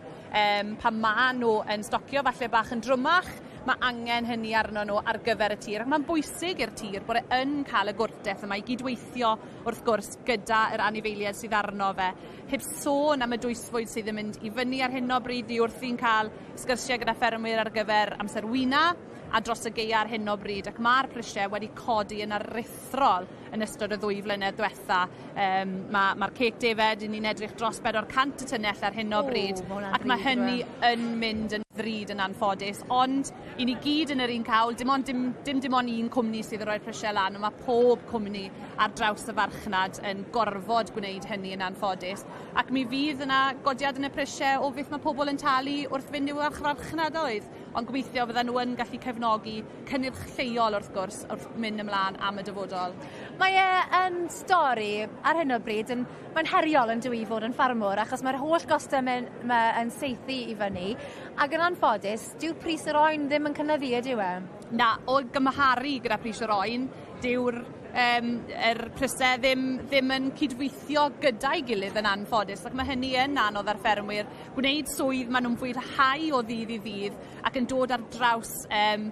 Pan ma nhw yn stocio falle bach yn drwmach, mae angen hynny arno nhw ar gyfer y tir, ac mae'n bwysig i'r tir bod e yn cael y gwrtaith yma i gydweithio wrth gwrs gyda yr anifeiliaid sydd arno fe. Heb sôn am y dwysfwyd sydd yn mynd i fyny ar hyn o bryd, ni wrthi'n cael sgyrsiau gyda ffermwyr ar gyfer amser wyna a dros y gaea ar hyn o bryd, ac mae'r prisiau wedi codi yn aruthrol yn ystod y ddwy flynedd diwetha. Um, Mae'r ma cêc defed, ni'n edrych dros 400 y tunnell ar hyn o bryd, ac mae hynny yn mynd yn ddrud yn anffodus, ond i ni gyd yn yr un cawl, dim ond dim, dim, dim ond un cwmni sydd yn rhoi'r prisiau lan, ond mae pob cwmni ar draws y farchnad yn gorfod gwneud hynny yn anffodus, ac mi fydd yna godiad yn y prisiau o beth mae pobl yn talu wrth fynd i'w archfarchnadoedd, ond gobeithio fyddan nhw yn gallu cefnogi cynnyrch lleol wrth gwrs wrth mynd ymlaen am y dyfodol. Mae e yn stori ar hyn o bryd yn mae'n heriol yn dyw i fod yn ffarmwr achos mae'r holl gostau ma yn saethu i fyny ac yn yn anffodus, dyw pris yr oen ddim yn cynyddu, ydyw e? Na, o gymharu gyda pris yr oen, dyw'r um, er prysau ddim, ddim yn cydweithio gyda'i gilydd yn anffodus, ac mae hynny yn anodd ar ffermwyr. Gwneud swydd maen nhw'n fwynhau o ddydd i ddydd ac yn dod ar draws um,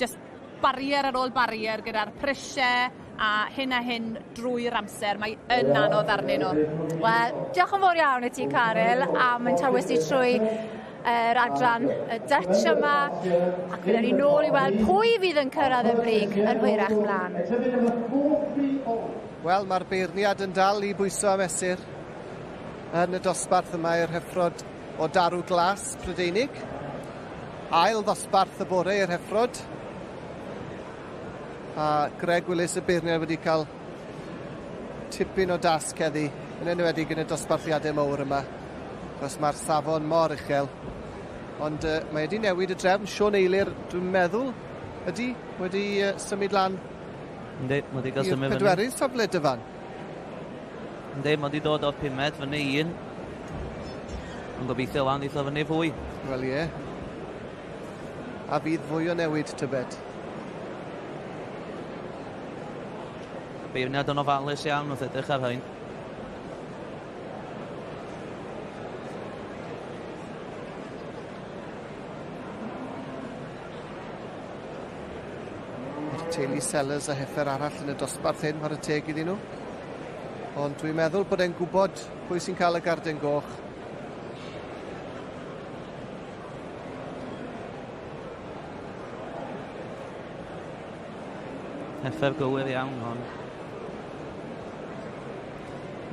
just barrier ar ôl barrier gyda'r prisiau a hyn a hyn drwy'r amser. Mae yn anodd arnyn nhw. Wel, diolch yn fawr iawn i ti, Caryl, am yn tywys ni trwy yr adran y Dutch yma, ac fydden ni nôl i weld pwy fydd yn cyrraedd y brig yn hwyrach mlaen. Wel, mae'r beirniad yn dal i bwyso a mesur yn y dosbarth yma i'r heffrod o darw glas Prydeinig. Ail ddosbarth y bore i'r heffrod. A Greg Willis y beirniad wedi cael tipyn o dasg heddi, yn enwedig yn y dosbarthiadau mawr yma, achos mae'r safon mor uchel. Ond uh, mae wedi newid y drefn. Siôn Eilir, dwi'n meddwl, ydy wedi uh, symud lan. Yndi, mae wedi cael symud fyny. Pedwerydd safle dyfan. Yndi, mae wedi dod o'r pumed fyny un. Ond gobeithio lan eitha fyny fwy. Wel ie. A fydd fwy o newid tybed. Beirniad yn ofalus iawn wrth edrych ar hyn. Mae'r teulu Sellers a heffer arall yn y dosbarth hyn, mae'r teg iddyn nhw. Ond dwi'n meddwl bod e'n gwybod pwy sy'n cael y garden goch. Heffer gywir iawn hon.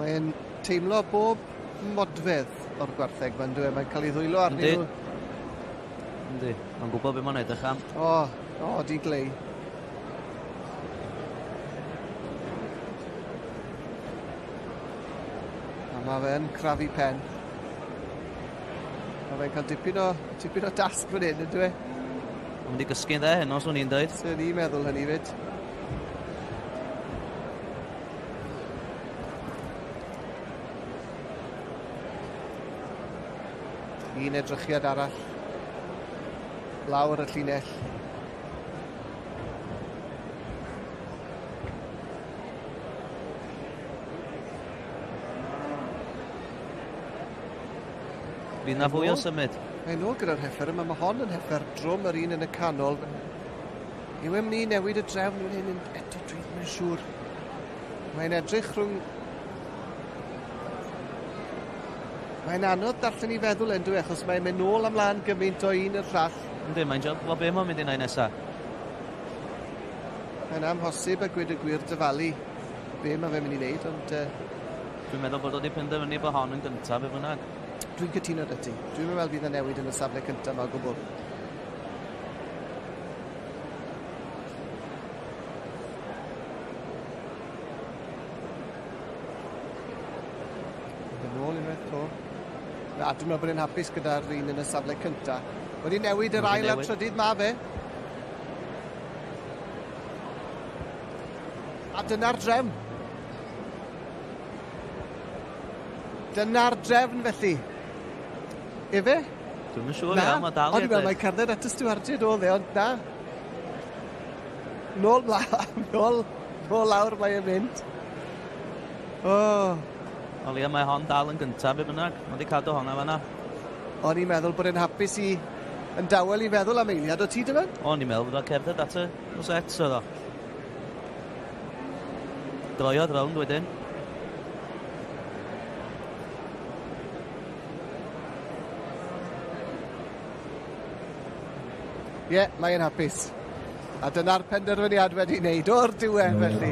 Mae'n teimlo bob modfedd o'r gwartheg ma'n dwi? E? Mae'n cael ei ddwylo arnyn nhw. Yndi. Mae'n gwybod beth mae'n edrych am. O, o, di glei. A mae fe'n crafu pen. Mae fe'n cael dipyn o, dipyn o dasg fan hyn, yndyw e? Mae'n mynd i gysgu'n dde heno, swn i'n dweud. Swn i'n meddwl hynny fyd. Un edrychiad arall. Lawr y llinell. Fydd na fwy o symud. Mae'n ôl gyda'r heffer yma. Mae hon yn heffer drwm yr un yn y canol. Yw e'n mynd i newid y drefn fan hyn eto dwi ddim yn siŵr. Mae'n edrych rhwng... Mae'n anodd darllen i feddwl e'n dwi, achos mae'n mynd nôl amlaen gymaint o un i'r llall. Yndi, mae'n job, wel be mae'n mynd i wneud nesa? Mae'n amhosib a gwyd y gwir dyfalu be mae fe'n mynd i wneud, ond... Dwi'n meddwl bod o wedi penderfynu bod hon yn gyntaf, be bynnag. Dwi'n cytuno 'da ti. Dwi'm yn meddwl fydd 'na newid yn y safle cyntaf 'ma o gwbl. Mynd yn ôl unwaith 'to. Na, dwi'n meddwl bod e'n hapus gyda'r un yn y safle cynta. Wedi newid yr ail a'r trydydd ma fe. A dyna'r drefn. Dyna'r drefn felly. Efe? Dwi'm yn siŵr iawn, mae dal i O'n i'n meddwl mai cerdded at y stiwardiaid oedd e, ond na. Nôl mlaen, nôl, nôl lawr mae e'n mynd. Oh. O leia mae hon dal yn gyntaf, be bynnag. Mae wedi cadw honna fanna. O'n i'n meddwl bod e'n hapus i yn dawel i feddwl am eiliad o ti, Dyfan? O'n i'n meddwl bod o'n cerdded at y rosette, oedd o. Droiodd rownd wedyn. Ie, yeah, mae'n hapus. A dyna'r penderfyniad wedi wneud o'r diwedd felly.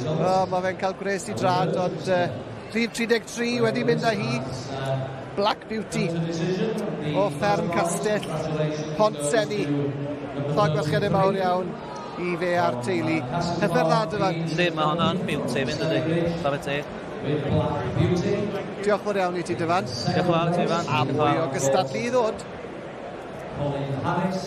O, oh, mae fe'n cael gwres i drad, ond uh, rhif 33 wedi mynd â hi. Black Beauty o Fferm Castell, Pont Senni. Llongyfarchiadau mawr iawn i fe a'r teulu. Heffer dda, Dyfan. Yndi, mae hwnna'n beauty fynd ydy. Chwarae teg. Diolch fawr iawn i ti, Dyfan. Diolch yn fawr ti, Ifan. A mwy o gystadlu i ddod. Pauline Harris.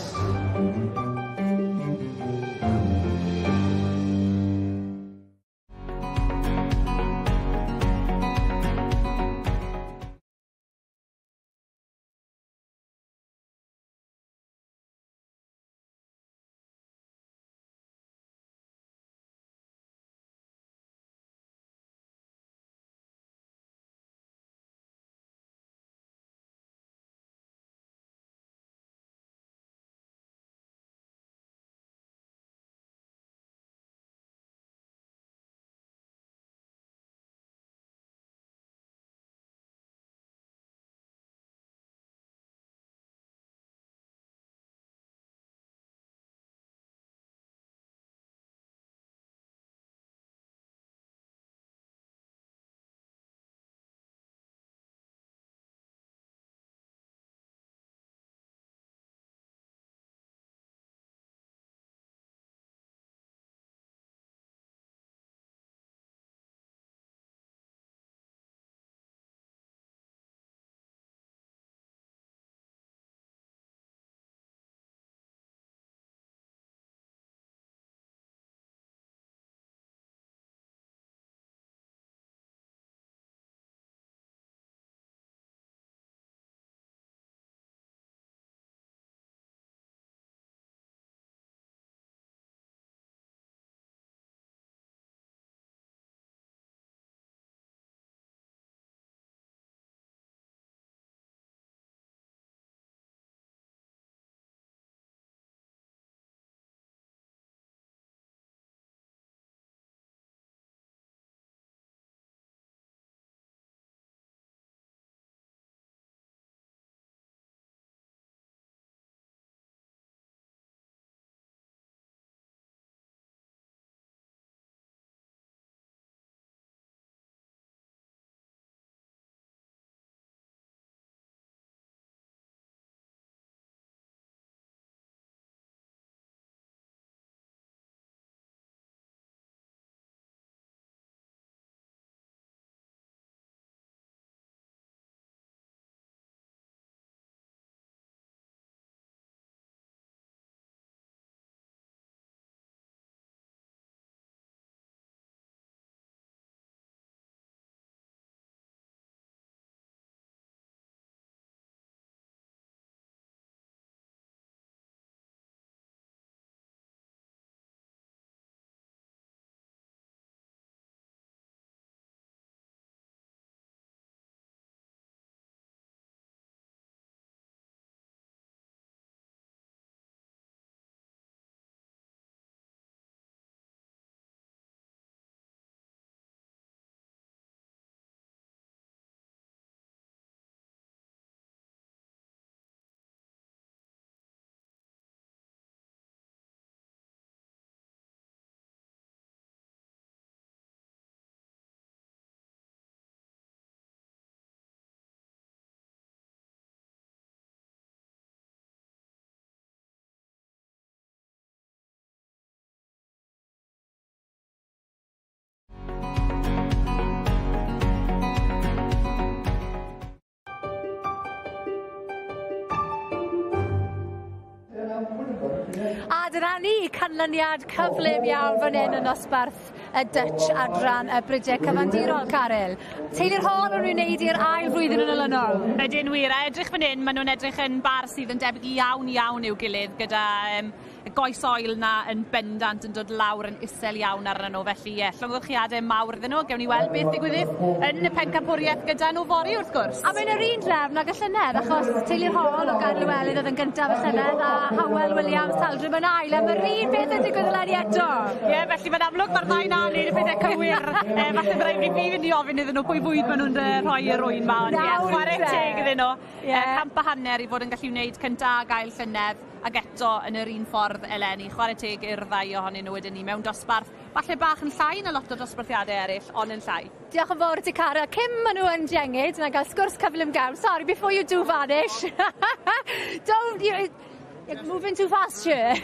A dyna ni, canlyniad cyflym iawn fan hyn yn nosbarth y Dutch adran y Brydiau Cyfandirol, Caryl. Teulu'r Hall yn wneud i'r ail flwyddyn yn olynol. Ydyn wir, a edrych fan hyn, maen nhw'n edrych yn bar sydd yn debyg iawn iawn i'w gilydd gyda y goes oel 'na yn bendant yn dod lawr yn isel iawn arnyn nhw, felly ie, llongyfarchiadau mawr iddyn nhw, gewn ni weld beth ddigwyddith yn y pencampwriaeth gyda nhw fory wrth gwrs. A mae'n yr un drefn ag y llynedd, achos teulu'r Hall o Gaerlywelydd oedd yn gyntaf y llynedd a Howell Williams Taldrym yn ail, a mae'r un peth yn digwydd eleni eto. Ie, yeah, felly mae'n amlwg mae'r ddau 'na yn neud y pethau cywir. Falle bydd rhaid i fi fynd i ofyn iddyn nhw pwy fwyd maen nhw'n rhoi i'r ŵyn 'ma, ond ie, chwarae teg iddyn nhw. Yeah. 150 i fod yn gallu wneud cynta ag ail llynedd, ac eto yn yr un ffordd eleni. Chwarae teg i'r ddau ohonyn nhw wedyn ni mewn dosbarth, falle bach yn llai na lot o dosbarthiadau eraill, ond yn llai. Diolch yn fawr i ti, Cara. Cyn maen nhw yn jengyd, na gael sgwrs cyflym gawn. Sorry, before you do vanish. Don't, you're moving too fast here.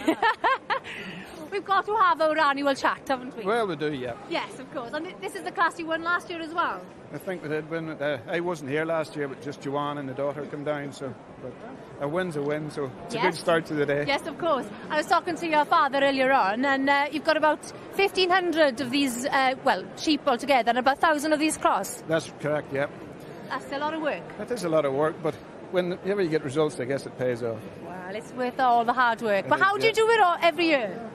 We've got to have our annual chat, haven't we? Well, we do, yeah. Yes, of course. And this is the class you won last year as well? I think we did win. I wasn't here last year, but just Joanne and the daughter come down, so but a win's a win, so it's a good start to the day. Yes, of course. I was talking to your father earlier on, and you've got about 1,500 of these, well, sheep altogether, and about 1,000 of these cross. That's correct, yeah. That's a lot of work. It is a lot of work, but whenever you get results, I guess it pays off. Well, it's worth all the hard work. It But is, how do you yeah. do it all every year?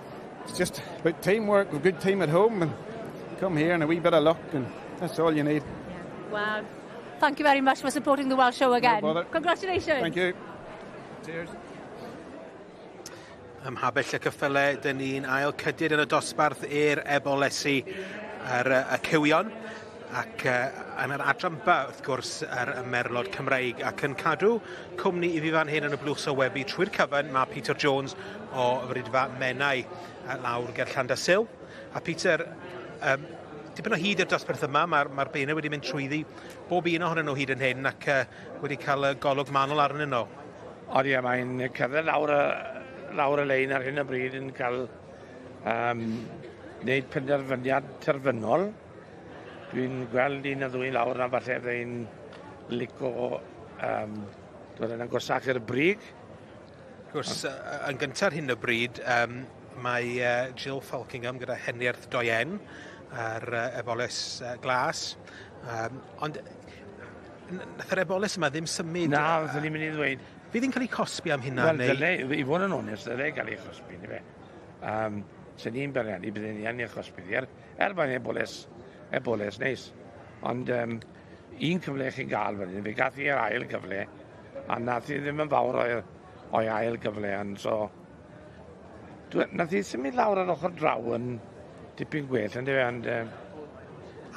It's just about teamwork, a good team at home, and come here and a wee bit of luck, and that's all you need. Well, thank you very much for supporting the Welsh Show again. No bother. Congratulations. Thank you. Cheers. Ym Mhabell y Ceffyle, dyn ni'n ail cydydd yn y dosbarth i'r ebolesi ar y cywion ac yn yr adran B, wrth gwrs, yr merlod Cymreig, ac yn cadw cwmni i fi fan hyn yn y blwch sylwebu trwy'r cyfan mae Peter Jones o Fridfa Menai lawr ger Llandysul. A Peter, dipyn o hyd i'r dosbarth yma, mae'r beirniaid wedi mynd trwyddi bob un ohonyn nhw hyd yn hyn ac wedi cael y golwg manwl arnyn nhw. Ond ie, mae'n cerdded lawr y lein ar hyn o bryd yn cael wneud penderfyniad terfynol. Dwi'n gweld un a ddwy lawr na falle fyddai'n lico dod yn agosach i'r brig. Wrth gwrs, yn gyntaf ar hyn o bryd, mae Jill Falkingham gyda Heniarth Doyen ar eboles glas. Ond nath yr eboles yma ddim symud. Na, fydden ni'n mynd i ddweud. Fydd hi'n cael ei cosbi am hynna? Wel, neu... dyle, i fod yn onest, dyle gael ei chosbi, ni fe. Se ni'n beirniadu, bydden ni yn ei chosbi. Er bod eboles neis. Ond un cyfle chi'n gael fan hyn, fe gath hi'r ail cyfle, a nath hi ddim yn fawr o'i ail gyfle, ond so... Nath hi symud lawr ar ochr draw yn dipyn gwell, yn fe, ond...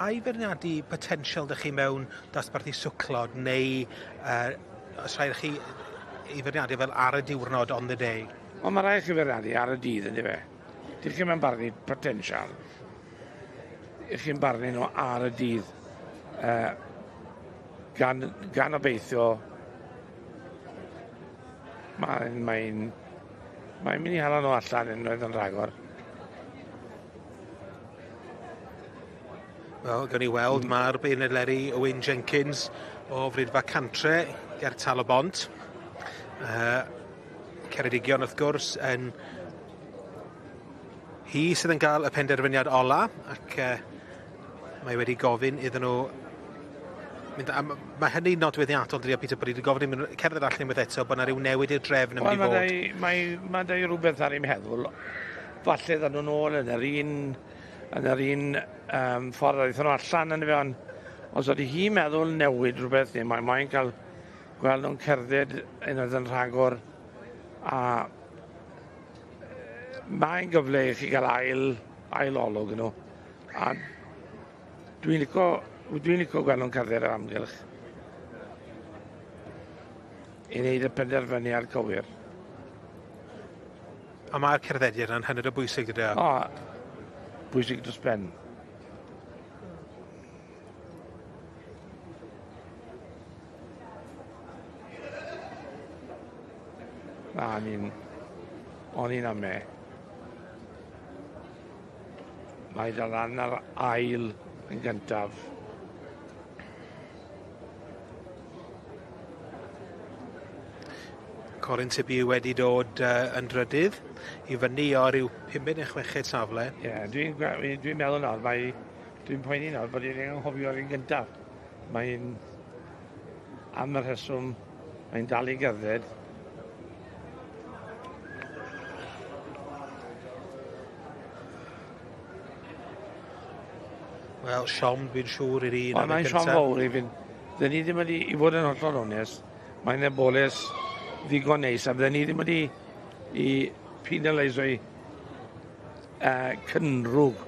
Ai feirniadu potensial dych chi mewn dosbarthu swclod, neu os rhaid chi i feirniadu fel ar y diwrnod on the day? Wel, mae rhaid chi feirniadu ar y dydd, yn fe. Dych chi'n barnu potensial. Ych chi'n barnu nhw ar y dydd. Gan obeithio, mae'n mynd i hala nhw allan unwaith yn rhagor. Wel, gawn ni weld, mae'r beirniad Leri Owen Jenkins o Fridfa Cantre ger Tal y Bont. Ceredigion, wrth gwrs, yn hi sydd yn cael y penderfyniad ola, ac mae wedi gofyn iddyn nhw mynd, a mae hynny'n nodweddiadol, dydy o, Peter, bod wedi gofyn iddyn nhw cerdded allan unwaith eto, bod yna rhyw newid i'r drefn yn mynd i fod. Mae dau rhywbeth ar ei meddwl. Falle ddyn nhw'n ôl yn yr un ffordd aethon nhw allan yn y fe, ond os ydy hi'n meddwl newid rhywbeth, neu mae'n cael gweld nhw'n cerdded unwaith yn rhagor, a mae'n gyfle i chi gael ail olwg nhw. A dwi'n licio gweld nhw'n cerdded yr amgylch i wneud y penderfyniad cywir. A mae'r cerddediad yna'n hynod o bwysig, dydy o? O, bwysig dros ben. Na, o'n i'n ame. Mae dal lan ar ail yn gyntaf. Colin Tibi wedi dod yn drydydd i fyny o ryw 5 neu 6 safle. Ie, yeah, dwi'n dwi meddwl nawr, mae, dwi'n poeni nawr bod i'n anghofio'r un gyntaf. Mae'n, am y rheswm, mae'n dal i gerdded. Wel, siom dwi'n siŵr i'r un. Ond mae'n siom fawr i fynd. Dyn ni ddim wedi, i fod yn hollol onest, mae'n eboles ddigon neis, a fydden ni ddim wedi i penaliso i cynrwg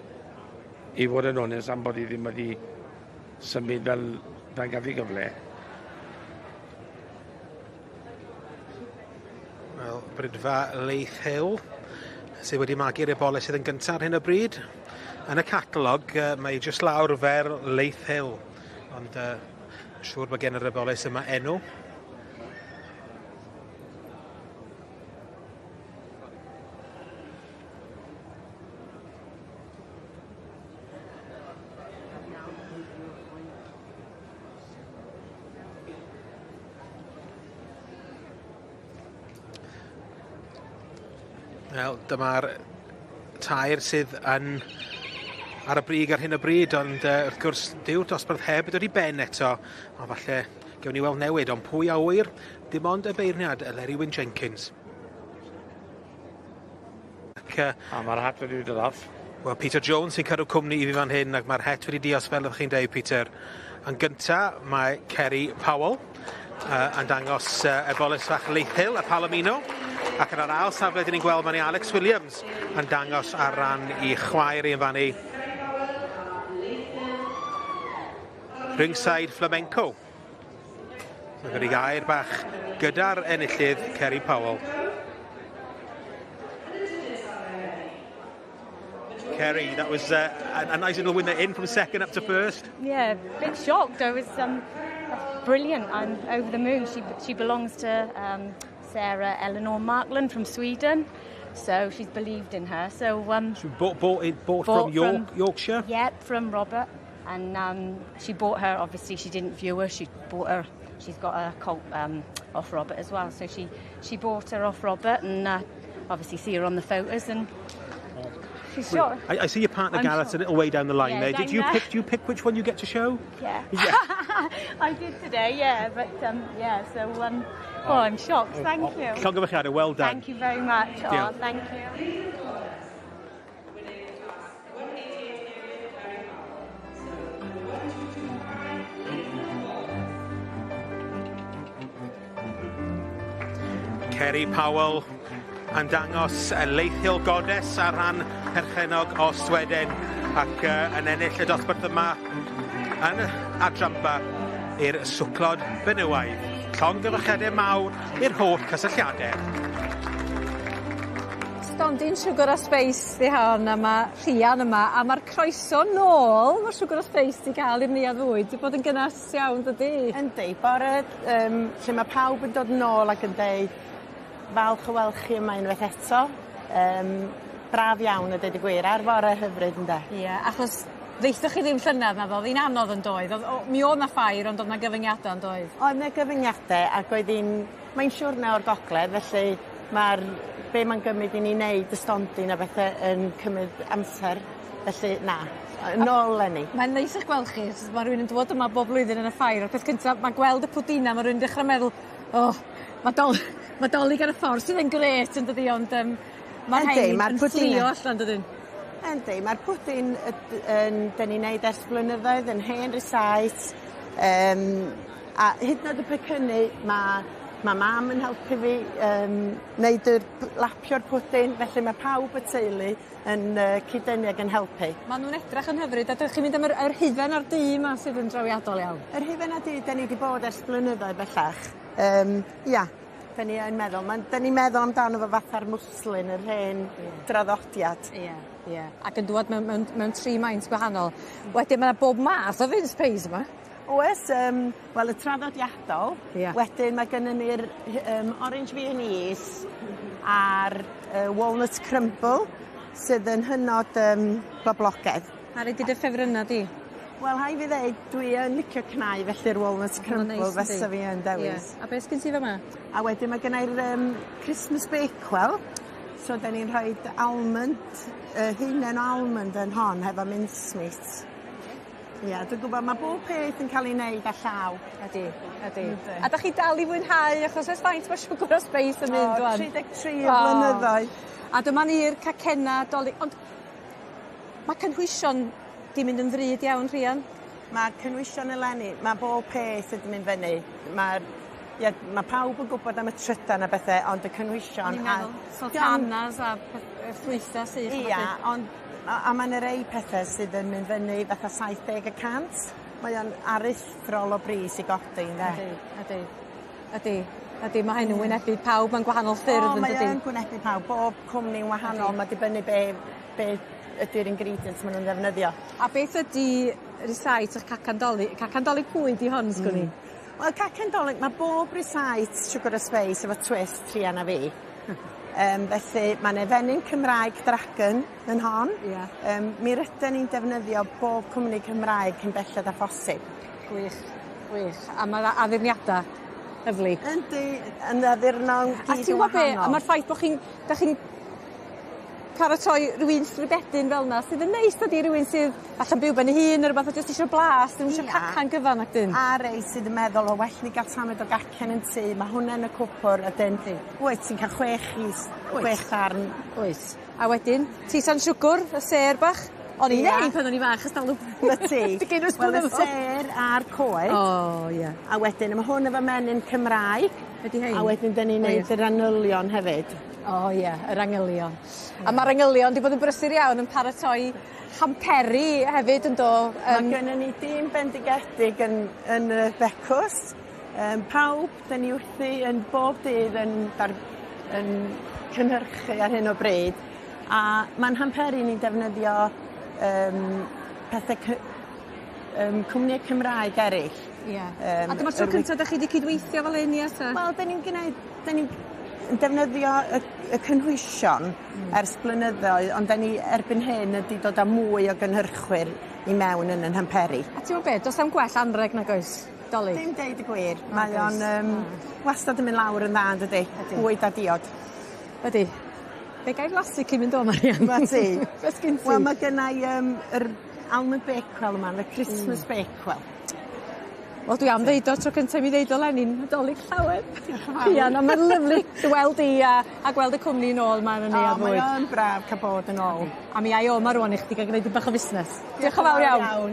i fod yn onest am bod i ddim wedi symud fel pan gath i gyfle. Wel, Brydfa Leith Hill, sydd wedi magu'r eboles sydd yn gyntaf ar hyn o bryd. Yn y catalog, mae jyst lawr fer Leith Hill, ond siŵr bod gen yr eboles yma enw. Wel, dyma'r tair sydd yn ar y brig ar hyn o bryd, ond wrth gwrs dyw'r dosbarth heb dod i ben eto, ond falle gewn ni weld newid, ond pwy a ŵyr, dim ond y beirniad, Eleri Wyn Jenkins. Ac, a mae'r hat wedi dod off. Wel, Peter Jones sy'n cadw cwmni i fi fan hyn, ac mae'r het wedi dios fel ydych chi'n deud, Peter. Yn gynta, mae Kerry Powell yn dangos eboles fach Leith Hill a Palomino. Ac yn yr ail safle, dyn ni'n gweld mae Alex Williams yn dangos ar ran i chwaer i yn fan i. Ringside Flamenco. Mae wedi gair bach gyda'r enillydd Kerry Powell. Kerry, that was a nice little win there, in from second up to first. Yeah, a bit shocked. I was brilliant. I'm over the moon. She belongs to Sarah Eleanor Markland from Sweden, so she's believed in her. So she bought from Yorkshire? Yep, from Robert. And she bought her, obviously she didn't view her, she bought her, she's got a colt off Robert as well. So she bought her off Robert and obviously see her on the photos and she's shot. I see your partner Gareth's a little way down the line yeah, there. Did you pick? Do you pick which one you get to show? Yeah. Yeah. I did today, yeah. But yeah, so oh, I'm shocked. Thank you. Llongyfarchiadau, well done. Thank you very much. Oh, thank you. Kerry Powell yn dangos y Leith Hill Goddess ar ran perchennog o Sweden ac yn ennill y dosbarth yma yn adran i'r swclod benywaidd. Llongyfarchiadau mawr i'r holl cysylltiadau. Stondin Siwgr a Sbeis di hon, a mae Rhian yma, a mae'r croeso nôl, mae Siwgr a Sbeis di gael i'r neuadd fwyd, di bod yn gynnas iawn, dydy? Yndi, bore lle mae pawb yn dod nôl ac yn deud falch o weld chi yma unwaith eto. Braf iawn a deud y gwir, ar fore hyfryd ynde? Ie, yeah, achos ddeithoch chi ddim llynedd na ddo, oedd hi'n anodd yn doedd. Mi oedd na ffair, ond oedd na gyfyngiadau yn doedd? Oedd na gyfyngiadau ac oedd hi'n... Mae'n siwrne o'r gogledd, felly mae'r... be mae'n gymryd i ni wneud y stondin a bethau yn cymryd amser, felly na, nôl eleni. Mae'n neis eich gweld chi, mae rhywun yn dod yma bob blwyddyn yn y ffair, a'r peth cyntaf, mae gweld y pwdina, mae rhywun yn dechrau meddwl, oh, mae dolyg ar y ffordd sydd yn grêt yn dydi, ond mae'r rhain yn fflio allan dydyn. Yndi, mae'r pwdin dyn ni'n neud ers blynyddoedd yn hen rysait, a hyd yn oed y pecynnu, mae mam yn helpu fi wneud yr lapio'r pwdin, felly mae pawb y teulu yn cyd-dynnu ac yn helpu. Maen nhw'n edrych yn hyfryd, a dych chi'n mynd am yr hufen a'r du yma sydd yn drawiadol iawn. Yr hufen a'r du, dyn ni wedi bod ers blynyddoedd bellach. Ia, dyn ni yn meddwl. Dyn ni'n meddwl amdano fo fatha'r mwslin, yr hen draddodiad. Ie, ie. Ac yn dŵad mewn tri maint gwahanol. Wedyn mae yna bob math o mince pies yma. Oes, wel y traddodiadol. Yeah. Wedyn mae gennym ni'r Orange Viennese a'r Walnut Crumble sydd yn hynod boblogaidd. A rei di dy ffefrynnau di? Wel, rhai' fi ddeud dwi yn licio cnau felly'r walnut crumble fysa fi yn dewis. Ie. A be' sgyn ti fa' 'ma? A wedyn ma' gynnai'r yym Christmas bakewell. So 'dan ni'n rhoid almond yy haenen o almond yn hon hefo mincemeat. Ia dwi'n gwbo ma' bob peth yn ca'l 'i neud â llaw. Ydi ydi. Yndi. A 'dach chi dal i fwynhau achos ers faint ma' siwgr a sbeis yn mynd ŵan? O 33 o blynyddoedd. A dyma ni'r cacenna 'Dolig ond ma' cynhwysion 'di mynd yn ddrud iawn Rhian. Ma'r cynwysion eleni ma' bob peth wedi mynd fyny. Ma'r ie ma' pawb yn gwbod am y trydan a bethe ond y cynwysion O'n i'n meddwl sultanas a peth- yy ffrwytha sych a ballu. Ia ond a a ma' 'na rei pethe sydd yn mynd fyny fatha 70%. Mae o'n aruthrol o bris i godi ynde? Ydi ydi. Ydi ydi ma' hyn yn wynebu pawb mewn gwahanol ffyrdd O yndydi? mae yn gwynebu pawb bob cwmni'n wahanol ma' dibynnu be' be' ydi'r ingredients ma' nw'n ddefnyddio. A beth ydi rysáit 'ych cacan 'Dolig? Cacan 'Dolig pwy 'di hon sgwn i? Wel cacen 'Dolig ma' bob rysáit siwgr a sbeis efo twist Rhian a fi. Felly ma' 'ne fenyn Cymraeg dragon yn hon. Ia. Mi ryden ni'n defnyddio bob cwmni Cymraeg cyn belled â phosib. Gwych gwych a ma'r a- addurniada lyfli. Yndi yn addurno A gyd ti'n yn gwbo be' a wahanol. ma'r ffaith bo' chi'n 'dach chi'n paratoi ryw un stribedyn fel 'na sydd yn neis dydi rywun sydd falle'n byw ben 'i hun ne' rwbath a jyst isio blas ddim isio cacan gyfan nac 'dyn? A rei sydd yn meddwl o well ni ga'l tamed o gacen yn tŷ ma' hwnna yn y cwpwr a 'dyn wyt ti'n ca'l chwech i s- chwech ddarn. Wyt. A wedyn teisen siwgr, y sêr bach. O'n i'n neud pan o'n i fach ers talwm. 'Na ti. Dugeinws Wel y blynedd yn ôl. sêr a'r coed. O ie. A wedyn a ma' hwn efo menyn Cymraeg. Ydi hein? A wedyn 'dyn ni'n neud yr angylion hefyd. O ie, yr angylion. A ma'r angylion 'di bod yn brysur iawn yn paratoi hamperi hefyd yndo? Yym. Ma' gynnon ni dîm bendigedig yn yn y becws. Pawb 'dyn ni wrthi yn bob dydd yn dar- yn cynhyrchu ar hyn o bryd a ma'n hamperi ni'n defnyddio yym pethe cy- cwmnie Cymraeg eryll. Ie. Yym A dyma'r tro yr wy- cynta 'dach chi 'di cydweithio fel 'yn ia ta? Wel 'dyn ni'n gneud 'dyn ni'n yn defnyddio y y cynhwysion ers blynyddoedd ond 'dan ni erbyn hyn ydi dod â mwy o gynhyrchwyr i mewn yn 'yn hamperi. A t'mo' be' do's na'm gwell anreg nag oes? 'Dolig. Dim deud y gwir. Mae o'n yym wastad yn mynd lawr yn dda yndydi? Ydi. Bwyd a diod. Ydi. Be' gai flasu cyn mynd o Marian? 'Na ti. Be' sgin ti? Wel ma' gynnai yym yr almond bakewell yma the Christmas bakewell. Wel dwi am ddeud o tro cynta i mi ddeud o leni Nadolig llawen. Diolch yn fawr. Ia na ma'n lyfli dy weld di a a gweld y cwmni nôl 'ma yn y neuadd O mae fwyd. o'n braf ca'l bod yn ôl. A mi ai o 'ma rŵan i chdi ga'l gneud dipyn bach o fusnes. Diolch yn fawr iawn.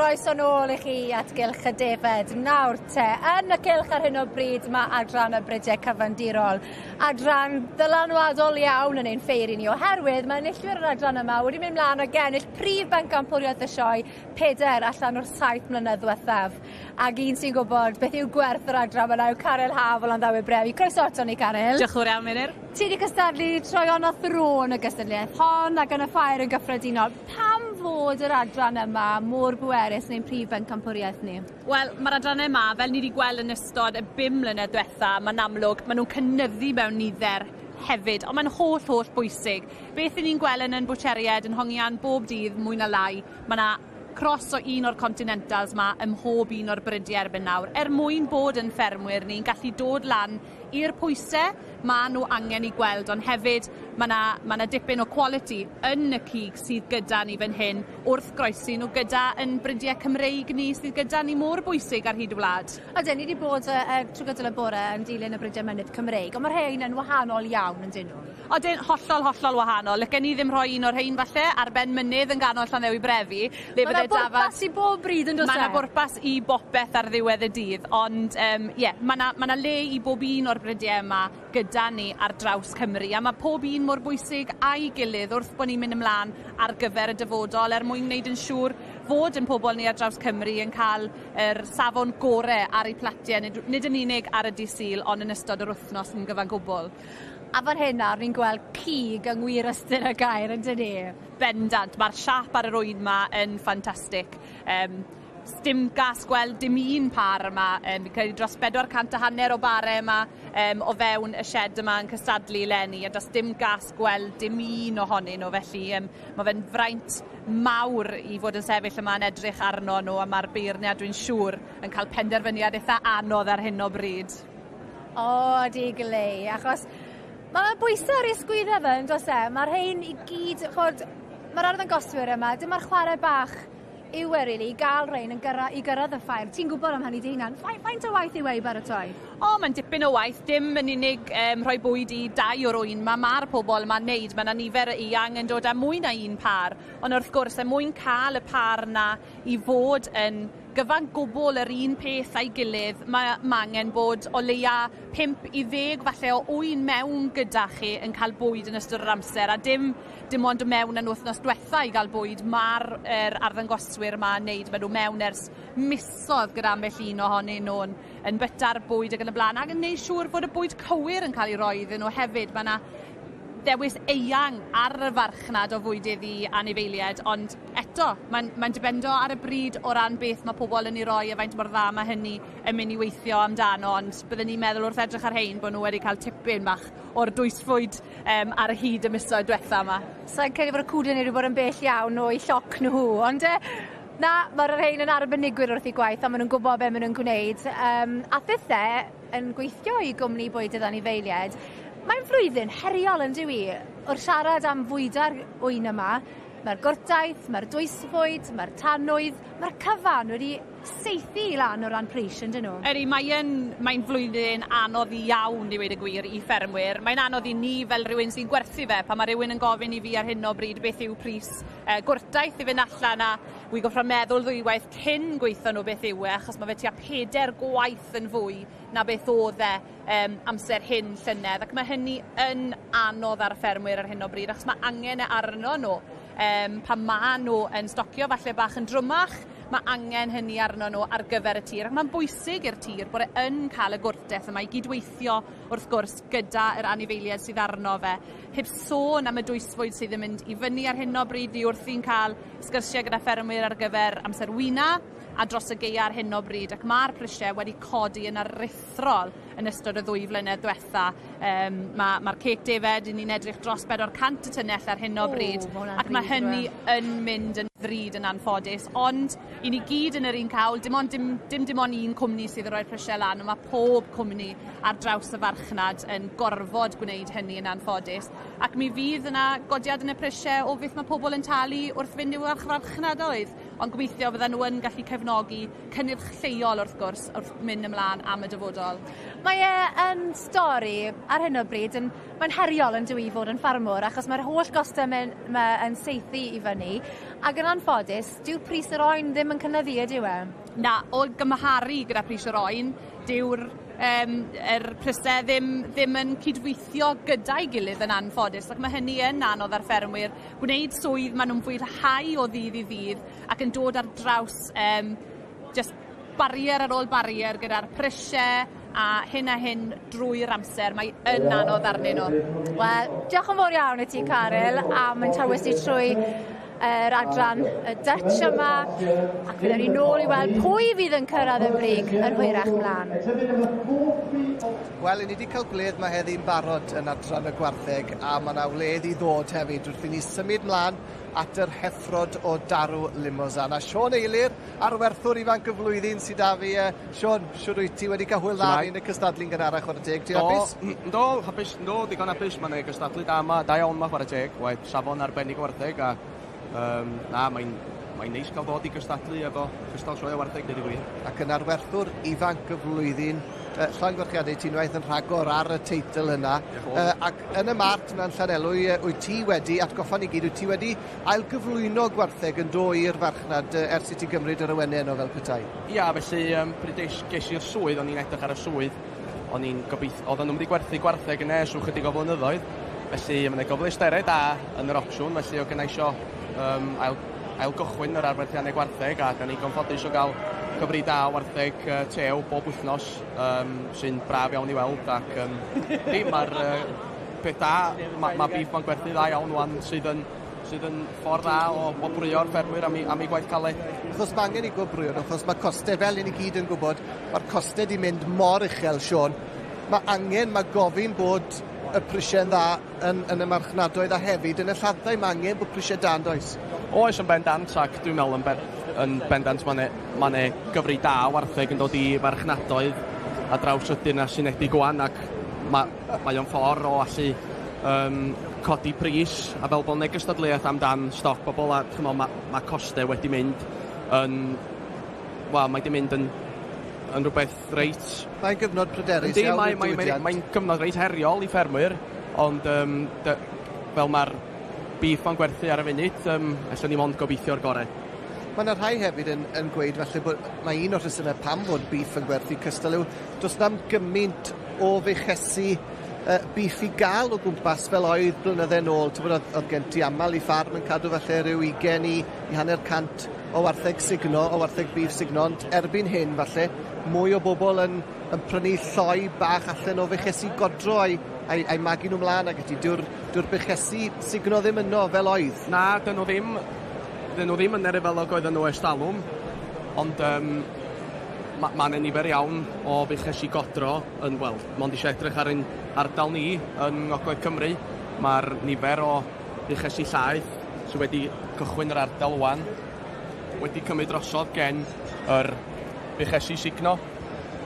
Croeso nôl i chi at Gylch y Defed. Nawr te, yn y cylch ar hyn o bryd mae adran y Brydiau Cyfandirol. Adran ddylanwadol iawn yn ein ffeiri ni oherwydd mae enillwyr yr adran yma wedi mynd mlaen ag ennill prif bencampwriaeth y sioe pedair allan o'r saith mlynedd ddiwethaf. Ac un sy'n gwybod beth yw gwerth yr adran yna yw Caryl Haf o Landdawe Brefi. Croeso ato ni, Caryl. Diolch yn fawr iawn, Meinir. Ti wedi cystadlu troeon a thro yn y gystadleuaeth hon ac yn y ffair yn gyffredinol. Pam fod yr adran yma mor bwerus yn ein prif bencampwriaeth ni? Wel, mae'r adrannau yma, fel ni wedi gweld yn ystod y bum mlynedd diwetha, mae'n amlwg, maen nhw'n cynyddu mewn nifer hefyd, ond mae'n holl, holl bwysig. Beth 'yn ni'n gweld yn yn bwtsheriaid yn hongian bob dydd, mwy na lai, mae 'na cross o un o'r Continentals 'ma ym mhob un o'r brydiau erbyn nawr, er mwyn bod yn ffermwyr ni'n gallu dod lan i'r pwyse ma' nhw angen 'u gweld ond hefyd ma' 'na ma' 'na dipyn o quality yn y cig sydd gyda ni fan hyn wrth groesi nhw gyda 'yn brydie Cymreig ni sydd gyda ni mor bwysig ar hyd y wlad. Ydyn, ni 'di bod yy yy trwy gydol y bore yn dilyn y brydie mynydd Cymreig, ond ma' rhein yn wahanol iawn yndyn nhw? Odyn, hollol, hollol wahanol. Licen i ddim rhoi un o'r rhein falle ar ben mynydd yn ganol Llanddewi Brefi le Ma' 'na bydde dafad... bwrpas i bob bryd on'd o's e? Ma' 'na bwrpas i bopeth ar ddiwedd y dydd ond yym ie ma' 'na ma' 'na le i bob un o'r brydie yma gyda ni ar draws Cymru a ma' pob un mor bwysig â'i gilydd wrth bo' ni'n mynd ymlan ar gyfer y dyfodol er mwyn gwneud yn siŵr fod 'yn pobol ni ar draws Cymru yn ca'l yr safon gore ar eu platie nid nid yn unig ar y dydd Sul ond yn ystod yr wthnos yn gyfan gwbwl. A fan hyn nawr ni'n gweld cig yng ngwir ystyr y gair yndyn ni? Bendant, ma'r siâp ar yr ŵyn 'ma yn ffantastig. Yym sdim gas gweld dim un pâr yma, yym fi'n credu dros bedwar cant a hanner o bare yma yym o fewn y sied yma yn cystadlu leni a do's dim gas gweld dim un ohonyn nhw felly yym ma' fe'n fraint mawr i fod yn sefyll yma yn edrych arno nhw a ma'r beirniad dwi'n siŵr yn cael penderfyniad itha anodd ar hyn o bryd. O, ydi glei, achos ma' 'na bwyse ar ei sgwydde fe yndos e? Ma'r rhein i gyd, ch'od, ma'r arddangoswyr yma, dyma'r chware bach yw e rili, i ga'l rhein yn gyrra- i gyrradd y ffair. Ti'n gwbod am hynny dy hunan. Fai- faint o waith yw e i baratoi? O, mae'n dipyn o waith, dim yn unig yym rhoi bwyd i dau o'r ŵyn 'ma, ma'r pobol yma'n neud, ma' 'na nifer eang yn dod â mwy na un pâr, ond wrth gwrs er mwyn ca'l y pâr 'na i fod yn gyfan gwbl yr un peth a'i gilydd, mae ma' angen bod o leia 5 i ddeg falle o ŵyn mewn gyda chi yn cael bwyd yn ystod yr amser a dim dim ond mewn yn wythnos dwetha i gael bwyd, ma'r yr arddangoswyr yma yn neud, ma' nhw mewn ers misodd gyda ambell un ohonyn nhw'n yn byta'r bwyd ag yn y blaen ac yn neud siŵr fod y bwyd cywir yn cael ei roi iddyn nhw hefyd. Mae 'na ddewis eang ar y farchnad o fwydydd i anifeiliaid ond eto mae'n mae'n dibendo ar y bryd o ran beth mae pobl yn ei roi a faint mor dda mae hynny yn mynd i weithio amdano ond bydden ni'n meddwl wrth edrych ar hein bod nhw wedi cael tipyn bach o'r dwysfwyd um, ar y hyd y misoedd diwetha yma. Sa'n credu bod y cwdyn wedi bod yn bell iawn o'i lloc nhw, ond e, na, mae'r rhain yn arbenigwyr wrth eu gwaith a maen nhw'n gwybod be maen nhw'n gwneud. Um, a thithe yn gweithio i gwmni bwydydd anifeiliaid, mae'n flwyddyn heriol yn dyw i. Wrth siarad am fwyda'r ŵyn yma, mae'r gwrtaith, mae'r dwysfwyd, mae'r tanwydd, mae'r cyfan wedi saethu i lan o ran pris, yndyn nhw? Ydy, mae yn, mae'n flwyddyn anodd iawn i weud y gwir i ffermwyr. Mae'n anodd i ni fel rhywun sy'n gwerthu fe, pan mae rhywun yn gofyn i fi ar hyn o bryd beth yw pris gwrtaith i fynd allan a wi goffro meddwl ddwywaith cyn gweithio nhw beth yw e, achos mae fe tua pedair gwaith yn fwy na beth oedd e um, amser hyn llynedd. Ac mae hynny yn anodd ar y ffermwyr ar hyn o bryd, achos mae angen e arno nhw. Um, pan ma nhw yn stocio falle bach yn drwmach, mae angen hynny arno nhw ar gyfer y tir. Ac mae'n bwysig i'r tir bod e yn cael y gwrtaith yma i gydweithio wrth gwrs gyda yr anifeiliaid sydd arno fe. Heb sôn am y dwysfwyd sydd yn mynd i fyny ar hyn o bryd, ni wrthi'n cael sgyrsiau gyda ffermwyr ar gyfer amser wyna a dros y gaea ar hyn o bryd, ac mae'r prisiau wedi codi yn aruthrol yn ystod y ddwy flynedd diwetha. Um, Mae'r ma cêc defed, ni'n edrych dros 400 y tunnell ar hyn o bryd, ac mae hynny yn mynd yn ddrud yn anffodus, ond i ni gyd yn yr un cawl, dim ond dim, dim, dim ond un cwmni sydd yn rhoi'r prisiau lan, ond mae pob cwmni ar draws y farchnad yn gorfod gwneud hynny yn anffodus. Ac mi fydd yna godiad yn y prisiau o beth mae pobl yn talu wrth fynd i'w archfarchnadoedd. Ond gobeithio fyddan nhw yn gallu cefnogi cynnyrch lleol wrth gwrs wrth mynd ymlaen am y dyfodol. Mae e yn stori ar hyn o bryd yn mae'n heriol yn dyw i fod yn ffarmwr achos mae'r holl gostau mewn ma' yn saethu i fyny ac yn anffodus dyw pris yr oen ddim yn cynyddu ydyw e? Na, o gymharu gyda pris yr oen dyw'r yym yr pryse ddim ddim yn cydweithio gyda'i gilydd yn anffodus ac ma' hynny yn anodd ar ffermwyr gwneud swydd ma' nw'n fwynhau o ddydd i ddydd ac yn dod ar draws yym jyst barier ar ôl barier gyda'r prysie a hyn a hyn drwy'r amser mae yn anodd arnyn nhw. Wel, diolch yn fawr iawn i ti Caryl am ein tywys ni trwy yr adran y Dutch yma ac fyddwn ni nôl i weld pwy fydd yn cyrraedd y brig yn hwyrach mlaen. Wel, i ni wedi cael gwledd mae heddi'n barod yn adran y gwartheg a mae yna wledd i ddod hefyd wrth i ni symud mlaen at yr heffrod o darw Limousin. A Siôn Eilir, arwerthwr ifanc y flwyddyn sydd â fi. Siôn, siwr wyt ti wedi cael hwyl dda yn y cystadlu'n gynharach, chwarae teg. Ti'n hapus? Do, hapus, do, digon hapus. Mae'n gystadlu da yma, da iawn yma, chwarae teg. Waeth safon arbennig o wartheg a um, na, mae'n mae'n neis cael dod i gystadlu efo cystal sioe o wartheg, dweud y gwir. Ac yn arwerthwr ifanc y flwyddyn, llongyfarchiadau ti unwaith yn rhagor ar y teitl yna. Ac yn y mart yna'n Llanelwy, wyt ti wedi, atgoffa ni gyd, wyt ti wedi ailgyflwyno gwartheg yn do i'r farchnad ers i ti gymryd yr awenau yno fel petai? Ia, felly um, pryd ges i'r swydd, o'n i'n edrych ar y swydd, o'n i'n gobeithio, oedden nhw'n mynd i gwerthu gwartheg yn nes rhyw chydig o flynyddoedd, felly mae'n yna gyfleusterau da yn yr opsiwn, felly o gynna isio um, ail, ailgychwyn yr arwerthiannau gwartheg a da ni'n ffodus o gael cyfri da o wartheg uh, tew bob wythnos um, sy'n braf iawn i weld ac um, dim mae'r uh, peth da, mae ma beef ma'n gwerthu dda iawn wan sydd yn sydd yn ffordd dda o wobrwyo'r ffermwyr am, am ei gwaith caled. Achos mae angen i gwobrwyo nhw, achos mae costau, fel i ni gyd yn gwybod, mae'r costau di mynd mor uchel, Siôn. Mae angen, mae gofyn bod y prisiau'n dda yn, yn y marchnadoedd a hefyd yn y lladdau. Mae angen bod prisiau da yn does? Oes yn bendant ac dwi'n meddwl yn, ben, yn bendant mae yna ma gyfri da o wartheg yn dod i farchnadoedd a draws y Deyrnas Unedig wan ac mae, mae o'n ffordd o allu um, codi pris a fel bod yna gystadleuaeth amdan stoc bobl a chymod, mae, ma costau wedi mynd yn wel, mae wedi mynd yn yn rhywbeth reit... Mae'n gyfnod pryderus iawn i'r diwydiant. Mae'n gyfnod reit heriol i ffermwyr, ond um, dy, fel mae'r beef ma'n gwerthu ar y funud, um, allwn ni mond gobeithio'r gorau. Mae yna rhai hefyd yn, yn gweud falle bod mae un o'r rhesymau pam fod beef yn gwerthu cystal yw does na'm gymaint o fuchesi uh, beef i gael o gwmpas fel oedd blynydde nôl. Ti'n bod, oedd, oedd gen ti aml i ffarm yn cadw falle rhyw 20 i, i hanner cant o wartheg sugno, o wartheg bîff sugno, ond erbyn hyn falle mwy o bobl yn, yn prynu lloi bach allan o fuchesi godro a'i, a'i, a'i magu nhw mlaen ac ati. Dyw'r dyw'r buchesi sugno ddim yno fel oedd. Na, dyn nhw ddim, dyn nhw ddim yn erifel ag oedden nhw ers talwm, ond um, mae ma 'na nifer iawn o fuchesi godro yn, wel, mond eisiau edrych ar ein ardal ni yn Ngogledd Cymru. Mae'r nifer o fuchesi llaeth sydd wedi cychwyn yr ardal wan wedi cymryd drosodd gen yr buchesi sugno.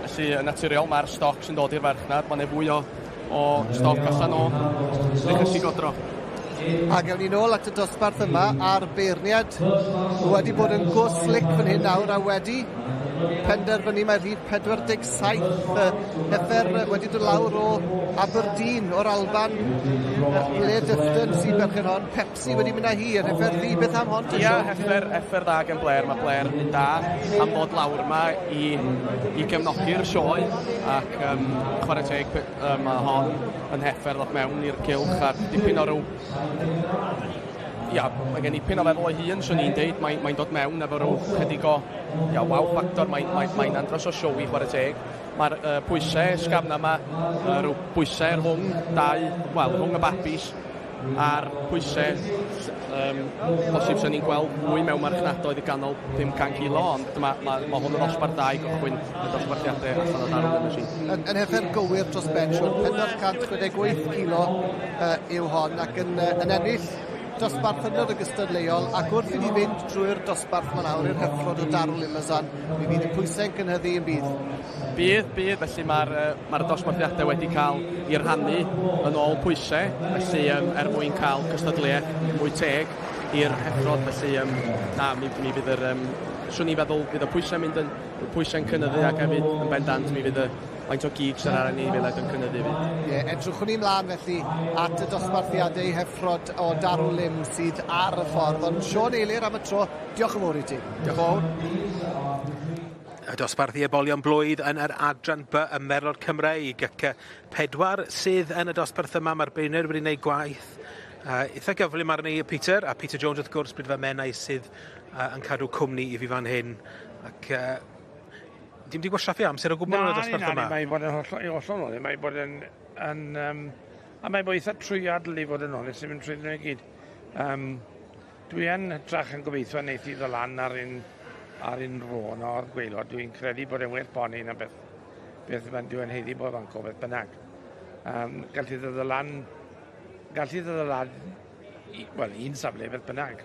Felly yn naturiol mae'r stoc sy'n dod i'r farchnad, mae'n fwy o, o stoc allan o buchesi godro. A gewn ni nôl at y dosbarth yma a'r beirniad wedi bod yn go slick fan hyn nawr a wedi penderfynu mae rhif 47 heffer wedi dod lawr o Aberdeen o'r Alban Blair Dufton sy'n berchen hon Pepsi wedi mynd â hi yr heffer ddu beth am hon Ia heffer heffer dda gen Blair mae Blair yn da am ddod lawr yma i i gefnogi'r sioe ac um, chwarae teg mae hon yn heffer ddod mewn i'r cylch a dipyn o ryw ia, mae gen i pin o feddwl o'i hun, swn i'n deud, mae'n mae dod mewn efo rhyw chydig o ia, wow factor, mae'n mae, mae andros o show i chwarae teg. Mae'r uh, pwysau ysgafna yma, uh, rhyw pwysau rhwng dau, wel, rhwng y babis, a'r pwysau um, posib sy'n ni'n gweld mwy mewn marchnadoedd i ganol 500 kilo, ond mae ma, ma hwn yn ddosbarth da i gychwyn y dosbarthiadau allan o darw Limousin. Yn, yn heffer gywir dros ben, siwr, 468 kilo uh, yw hon ac yn, uh, yn ennill dosbarth hynod o gystadleuol ac wrth i ni fynd drwy'r dosbarth ma nawr i'r heffrod o Darw Limousin, mi fydd y pwysau'n cynhyddu yn bydd. Bydd, bydd, felly mae'r mae dosbarthiadau wedi cael eu rhannu yn ôl pwysau, felly um, er mwyn cael cystadleuaeth mwy teg. i'r heffrod, felly na, mi fydd yr, swn i'n feddwl fydd y pwysau'n mynd yn, y pwysau'n cynyddu ac hefyd yn bendant mi fydd y faint o gig sydd ar anifeiliaid yn cynyddu hefyd. Ie, edrychwn ni mlaen felly at y dosbarthiadau heffrod o Darw Lim sydd ar y ffordd. Ond Siôn Eilir am y tro, diolch yn fawr i ti. Diolch yn fawr. Y dosbarth i ebolion blwydd yn yr adran B y Merlod Cymreig, ac 4 sydd yn y dosbarth yma. Mae'r beirniaid wedi gwneud gwaith eitha gyflym arni, Peter, a Peter Jones wrth gwrs, Brydfa Menai sydd yn cadw cwmni i fi fan hyn. Ac dim di gwastraffu amser o gwbl yn y dosbarth yma. Na, mae'n bod yn hollol onest, mae'n bod yn a mae'n bod eitha trwyadl i fod yn onest, sy'n mynd trwy i gyd. Dwi yn hytrach yn gobeithio wneith i ddod lan ar un rôn o'r gwaelod. Dwi'n credu bod e'n well poni na beth mae'n dwi'n heiddi bod fanco, beth bynnag. Gallu ddod lan, wel, un safle beth bynnag.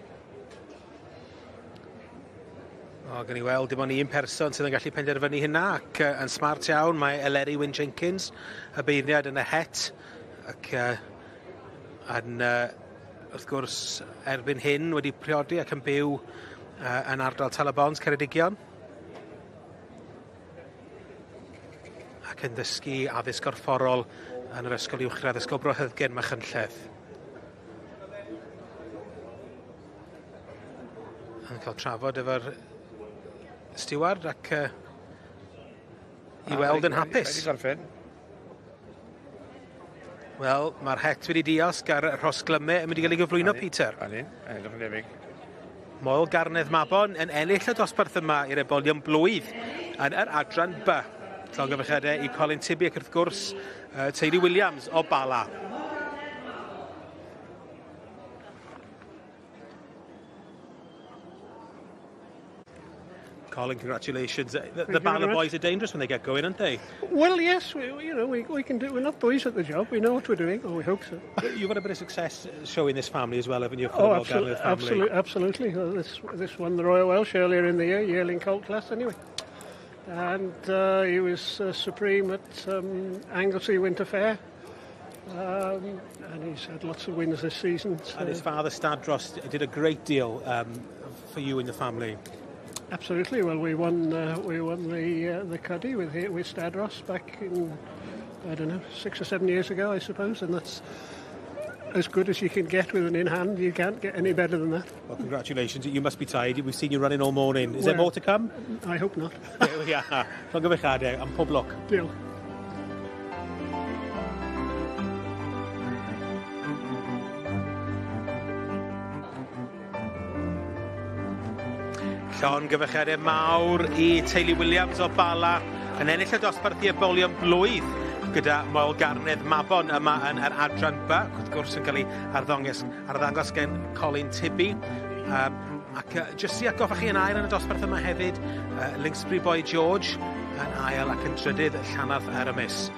O, gan i weld dim ond un person sydd yn gallu penderfynu hynna, ac yn smart iawn mae Eleri Wyn Jenkins, y beirniad yn y het, ac yn, wrth gwrs, erbyn hyn wedi priodi ac yn byw yn ardal Tal-y-bont, Ceredigion. Ac yn dysgu addysg gorfforol yn yr Ysgol Uwchradd, Ysgol Bro Hyddgen, Machynlleth. Yn cael trafod efo'r stiward ac i weld yn hapus. Wel, mae'r het wedi diosg a'r rhosglymau yn mynd i gael ei gyflwyno, Peter. Ani, edrych yn debyg. Moel Garnedd Mabon yn ennill y dosbarth yma i'r ebolion blwydd yn yr adran B. Llongyfarchiadau i Colin Tibby ac wrth gwrs teulu Williams o Bala. Colin, congratulations. The Bala boys are dangerous when they get going, aren't they? Well, yes, we can do. We're not boys at the job. We know what we're doing, or we hope so. You've had a bit of success showing this family as well, haven't you? For the Garnedd family. Absolutely. This won the Royal Welsh earlier in the year, yearling colt class, anyway. And he was supreme at Anglesey Winter Fair. And he's had lots of wins this season. So. And his father, Stadros, did a great deal for you and the family. Absolutely. Well, we won the Cuddy with Stadros back in, I don't know, 6 or 7 years ago, I suppose, and that's as good as you can get with an in hand. You can't get any better than that. Well, congratulations. You must be tired. We've seen you running all morning. Is there more to come? I hope not. There we are. Llongyfarchiadau, am pob lwc. Diolch. Llongyfarchiadau mawr i teulu Williams o Bala yn ennill y dosbarth i ebolion blwydd gyda Moel Garnedd Mabon yma yn yr adran B, wrth gwrs yn cael ei arddangos gen Colin Tibby. Ac jyst i atgoffa chi yn ail yn y dosbarth yma hefyd, Linksbury Boy George yn ail ac yn trydydd Llanarth Aramis.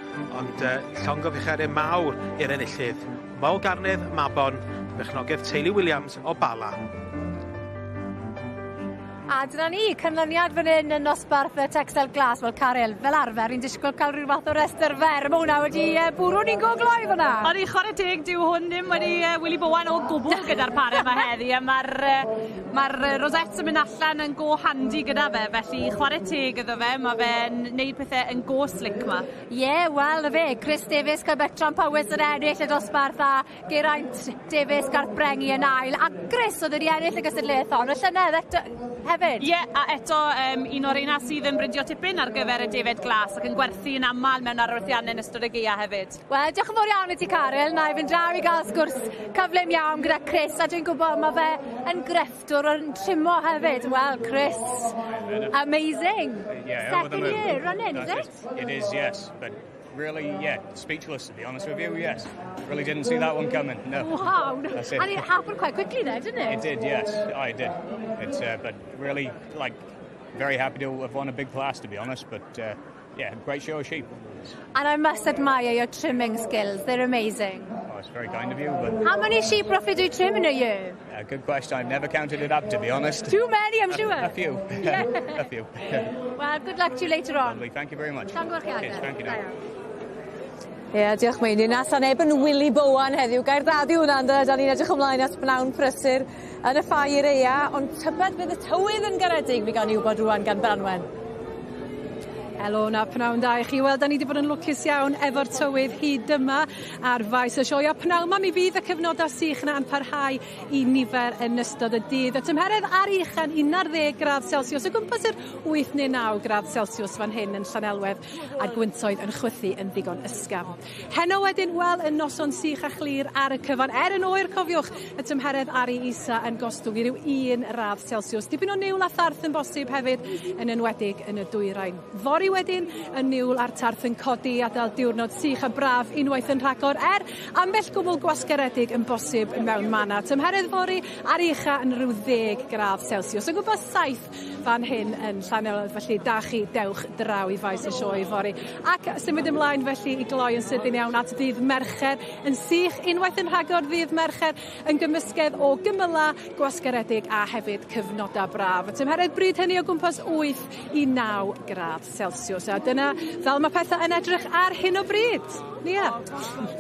Ond llongyfarchiadau mawr i'r enillydd, Moel Garnedd Mabon, berchnogaeth teulu Williams o Bala. A dyna ni, canlyniad fan hyn yn nosbarth y Texel Glas. Wel, Caryl, fel arfer, ni'n disgwyl cael rhyw fath o restr fer. Mae hwnna wedi bwrw ni'n go gloi fyna. Ond i chwarae teg, dyw hwn ddim wedi Willy Bowen o gwbl gyda'r pare yma heddi. A mae'r Rosette yn mynd allan yn go handi gyda fe, felly chwarae teg iddo fe. Mae fe'n neud pethau yn go slick ma. Ie, yeah, wel, na fe, Chris Davies, Caerbertram Powys yn ennill y dosbarth a Geraint Davies, Garth Brengi yn ail. A Chris oedd wedi ennill y gystadleuaeth hon, y llynedd eto hefyd. Ie, yeah, a eto un o'r reina sydd yn bridio tipyn ar gyfer y defaid glas ac yn gwerthu yn aml mewn arwerthiannau yn ystod y gaeaf hefyd. Wel, diolch yn fawr iawn i ti, Caryl. Na i fynd draw i gael sgwrs cyflym iawn gyda Chris, a dwi'n gwybod mae fe yn grefftwr yn trimo hefyd. Wel, Chris, amazing. Yeah, Second year running, is it? It is, yes, but really, yeah, speechless to be honest with you, yes. Really didn't see that one coming, no. Wow. That's it. And it happened quite quickly there, didn't it? It did, yes, I did. It's, but really, like, very happy to have won a big class, to be honest, but yeah, great show of sheep. And I must admire your trimming skills, they're amazing. Oh, it's very kind of you, but... How many sheep roughly do you trim in a year? Good question, I've never counted it up, to be honest. Too many, I'm sure. A few. Yeah. A few. Well, good luck to you later on. Lovely, thank you very much. Llongyfarchiadau. Thank you. Ie, yeah, diolch Meinir. Na, sa neb yn Willy Bowen heddiw. Gair dda di hwnna, ynde? Da ni'n edrych ymlaen at bnawn prysur yn y ffair aea, ond tybed bydd y tywydd yn garedig, mi gawn ni wybod rŵan gan Branwen. Helo 'na, pnawn da i chi. Wel, 'dan ni 'di bod yn lwcus iawn efo'r tywydd hyd yma ar faes y sioe a pnawn 'ma mi fydd y cyfnoda sych 'na yn parhau i nifer yn ystod y dydd. Y tymheredd ar ucha'n 11 gradd Celsius o gwmpas yr 8 neu 9 gradd Celsius fan hyn yn Llanelwedd a'r gwyntoedd yn chwythu yn ddigon ysgafn. Heno wedyn, wel, y noson sych a chlir ar y cyfan. Er yn oer, cofiwch, y tymheredd ar ei isa yn gostwng i ryw 1 radd Celsius. Dipyn o niwl a tharth yn bosib hefyd, yn enwedig yn y dwyrain. Fory wedyn, y niwl a'r tarth yn codi i adael diwrnod sych a braf unwaith yn rhagor, er ambell gwmwl gwasgaredig yn bosib mewn mannau. Tymheredd fory ar ei ucha yn rhyw ddeg gradd Celsius, o gwmpas 7 fan hyn yn Llanelwedd, felly da chi, dewch draw i faes y sioe fory. Ac symud ymlaen felly i gloi yn sydyn iawn at ddydd Mercher yn sych, unwaith yn rhagor ddydd Mercher yn gymysgedd o gymylau gwasgaredig a hefyd cyfnodau braf. Y tymheredd bryd hynny o gwmpas 8 i 9 gradd Celsius. A dyna fel mae pethau yn edrych ar hyn o bryd. Nia.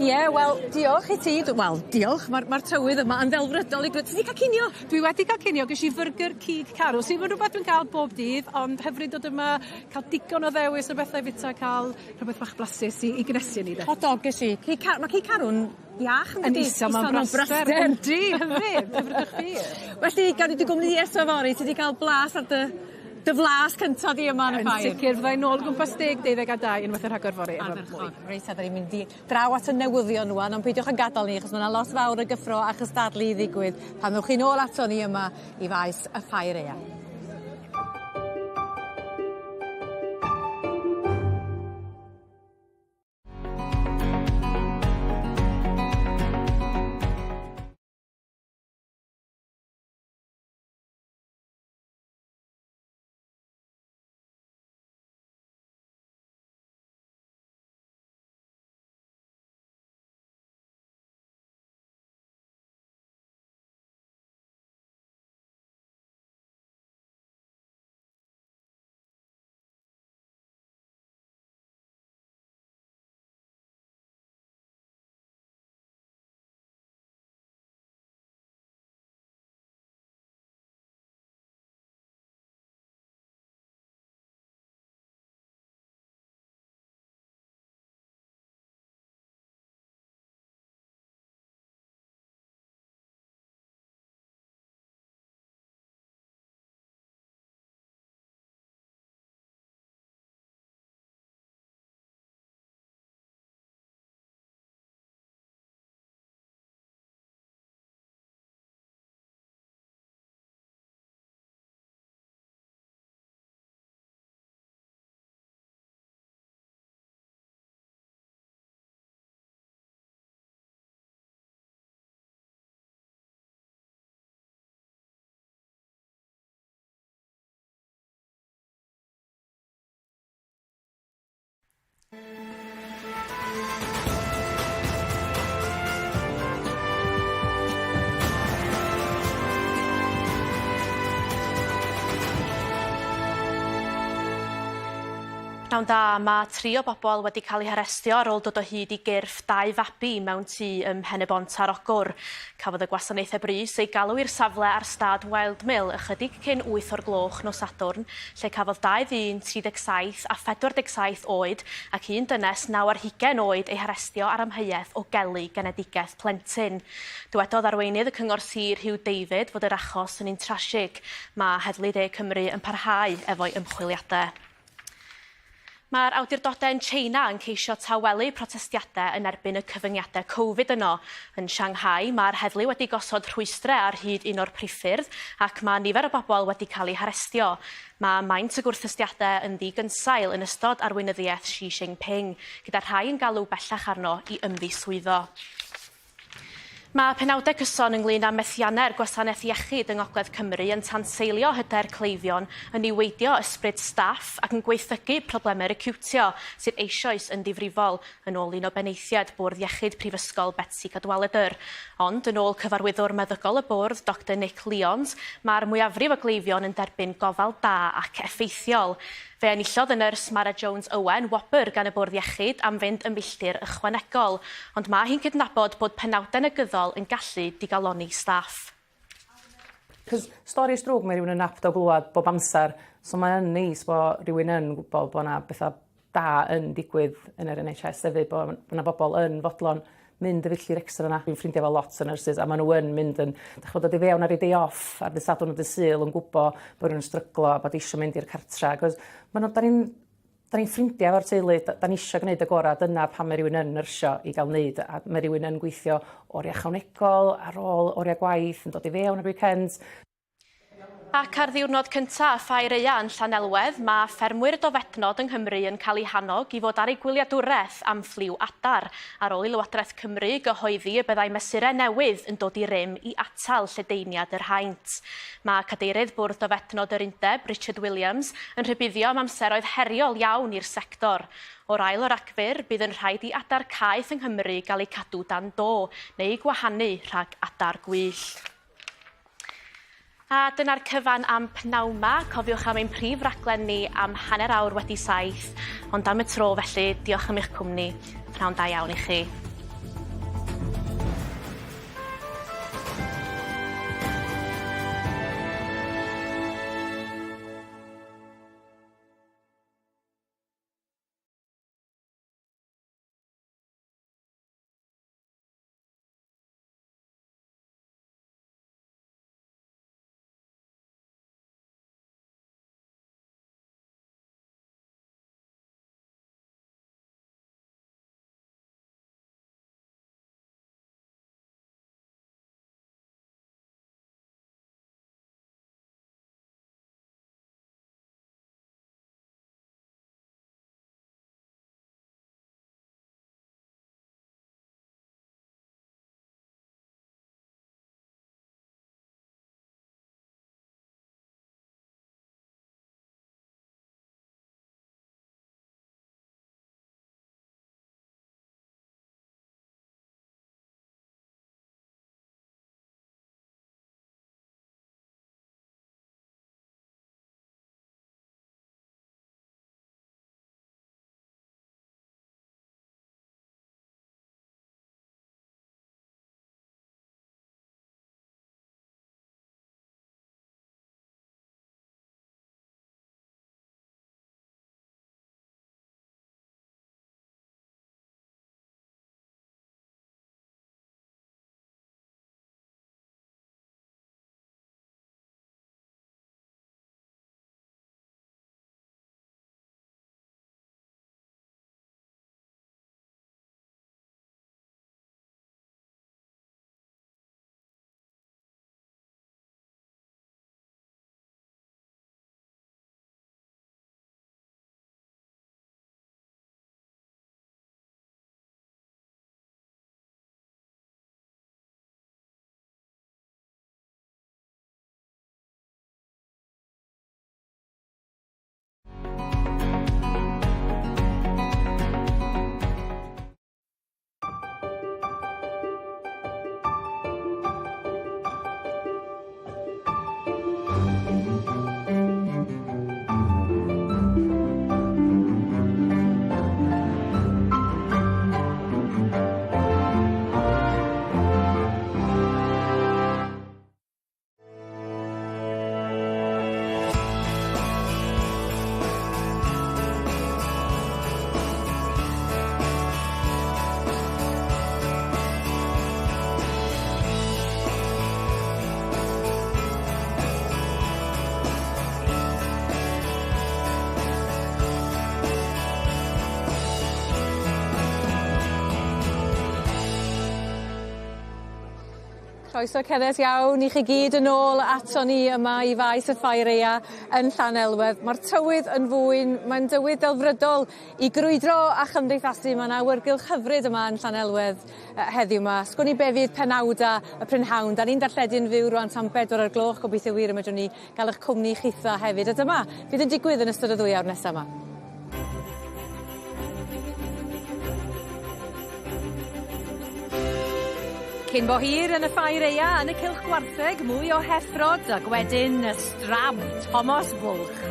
Ie, wel, diolch i ti. Wel, diolch. Mae'r ma tywydd yma yn ddelfrydol i Ti wedi cael cinio? Dwi wedi cael cinio. Ges i fyrgyr cig carw, sydd yn rhywbeth dwi'n cael bob dydd, ond hyfryd dod yma, cael digon o ddewis o bethau i fita, cael rhywbeth bach blasus i, i gnesu ni. De. Hot dog ges i. Cig car mae cig carw'n iach yn dydi? Yn isel mewn braster. Yndi, hyfryd. Hyfryd chdi. Felly, gawn ni dy gwmni di eto fory. Ti wedi cael blas ar dy dy flas cynta di yma yn y ffair. Yn sicr, fyddai nôl gwmpas 10, 12 a 2 unwaith yn rhagor fory efo mwy. Reit, a 'dan ni'n mynd i draw at y newyddion rŵan, ond peidiwch â gadal ni achos ma' 'na lot fawr o gyffro a chystadlu i ddigwydd pan ddowch chi nôl ato ni yma i faes y ffair aeaf. Pnawn da, mae tri o bobl wedi cael eu harestio ar ôl dod o hyd i gyrff dau fabi mewn tŷ ym Mhen-y-bont ar Ogwr. Cafodd y gwasanaethau brys eu galw i'r safle ar stad Wildmill ychydig cyn 8 o'r gloch nos Sadwrn, lle cafodd dau ddyn 37 a 47 oed ac un dynes naw ar hugain oed ei harestio ar amheuaeth o gelu genedigaeth plentyn. Dywedodd arweinydd y Cyngor Sir Huw David fod yr achos yn un trasig. Mae Heddlu De Cymru yn parhau efo'i ymchwiliadau. Mae'r awdurdodau yn Tsieina yn ceisio tawelu protestiadau yn erbyn y cyfyngiadau Covid yno. Yn Shanghai, mae'r heddlu wedi gosod rhwystrau ar hyd un o'r priffyrdd ac mae nifer o bobl wedi cael eu harestio. Mae maint y gwrthdystiadau yn ddi-gynsail yn ystod arweinyddiaeth Xi Jinping, gyda rhai yn galw bellach arno i ymddiswyddo. Mae penawdau cyson ynglŷn â methiannau'r gwasanaeth iechyd yng Ngogledd Cymru yn tanseilio hyder cleifion, yn niweidio ysbryd staff ac yn gwaethygu problemau recriwtio sydd eisoes yn ddifrifol, yn ôl un o benaethiaid Bwrdd Iechyd Prifysgol Betsi Cadwaladr. Ond, yn ôl cyfarwyddwr meddygol y bwrdd, Doctor Nick Lyons, mae'r mwyafrif o gleifion yn derbyn gofal da ac effeithiol. Fe enillodd y nyrs Mara Jones Owen wobr gan y Bwrdd Iechyd am fynd y milltir ychwanegol, ond mae hi'n cydnabod bod penawdau negyddol yn gallu digalonni staff. Cos storis drwg mae rywun yn apt o glwad bob amsar so mae yn neis bo' rywun yn gwbo bo' 'na betha da yn digwydd yn yr En Haitch Ess hefyd bo' bo' 'na bobol yn fodlon mynd y filltir extra 'na. Dwi'n ffrindia efo lot o nyrsys a ma' n'w yn mynd yn 'dych ch'mod dod i fewn ar eu day off ar dy' Sadwrn a dy' Sul yn gwbo bo' rywun yn stryglo a bod isio mynd i'r cartra 'c'os ma' n'w 'dan ni'n 'dan ni'n ffrindia efo'r teulu 'd- 'dan ni isio gneud y gora' dyna pam mae rywun yn nyrsio i ga'l neud a mae rywun yn gweithio oria ychwanegol ar ôl oria gwaith yn dod i fewn ar weekends. Ac ar ddiwrnod cynta' y Ffair Aeaf yn Llanelwedd, mae ffermwyr dofednod yng Nghymru yn cael eu hannog i fod ar eu gwyliadwraeth am ffliw adar, ar ôl i Lywodraeth Cymru gyhoeddi y byddai mesurau newydd yn dod i rym i atal lledaeniad yr haint. Mae cadeirydd Bwrdd Dofednod yr Undeb, Richard Williams, yn rhybuddio am amseroedd heriol iawn i'r sector. O'r ail o Ragfyr, bydd yn rhaid i adar caeth yng Nghymru gael eu cadw dan do, neu eu gwahanu rhag adar gwyllt. A dyna'r cyfan am pnawn 'ma. Cofiwch am ein prif raglen ni am 7:30. Ond am y tro felly, diolch am eich cwmni. Pnawn da iawn i chi. Croeso cynnes iawn i chi gyd yn ôl aton ni yma i faes y Ffair Aea yn Llanelwedd. Ma'r tywydd yn fwyn, mae'n dywydd delfrydol i grwydro a chymdeithasu. Ma' 'na awyrgylch hyfryd yma yn Llanelwedd yy heddiw 'ma. Sgwn i be' fydd penawda y prynhawn. 'Dan ni'n darlledu'n fyw rŵan tan bedwar o'r gloch gobeithio wir y medrwn ni ga'l 'ych cwmni chitha hefyd. A dyma fydd yn digwydd yn ystod y ddwy awr nesa 'ma. Cyn bo hir yn y ffair aea yn y cylch gwartheg mwy o heffrod ac wedyn y strab Tomos Bwlch.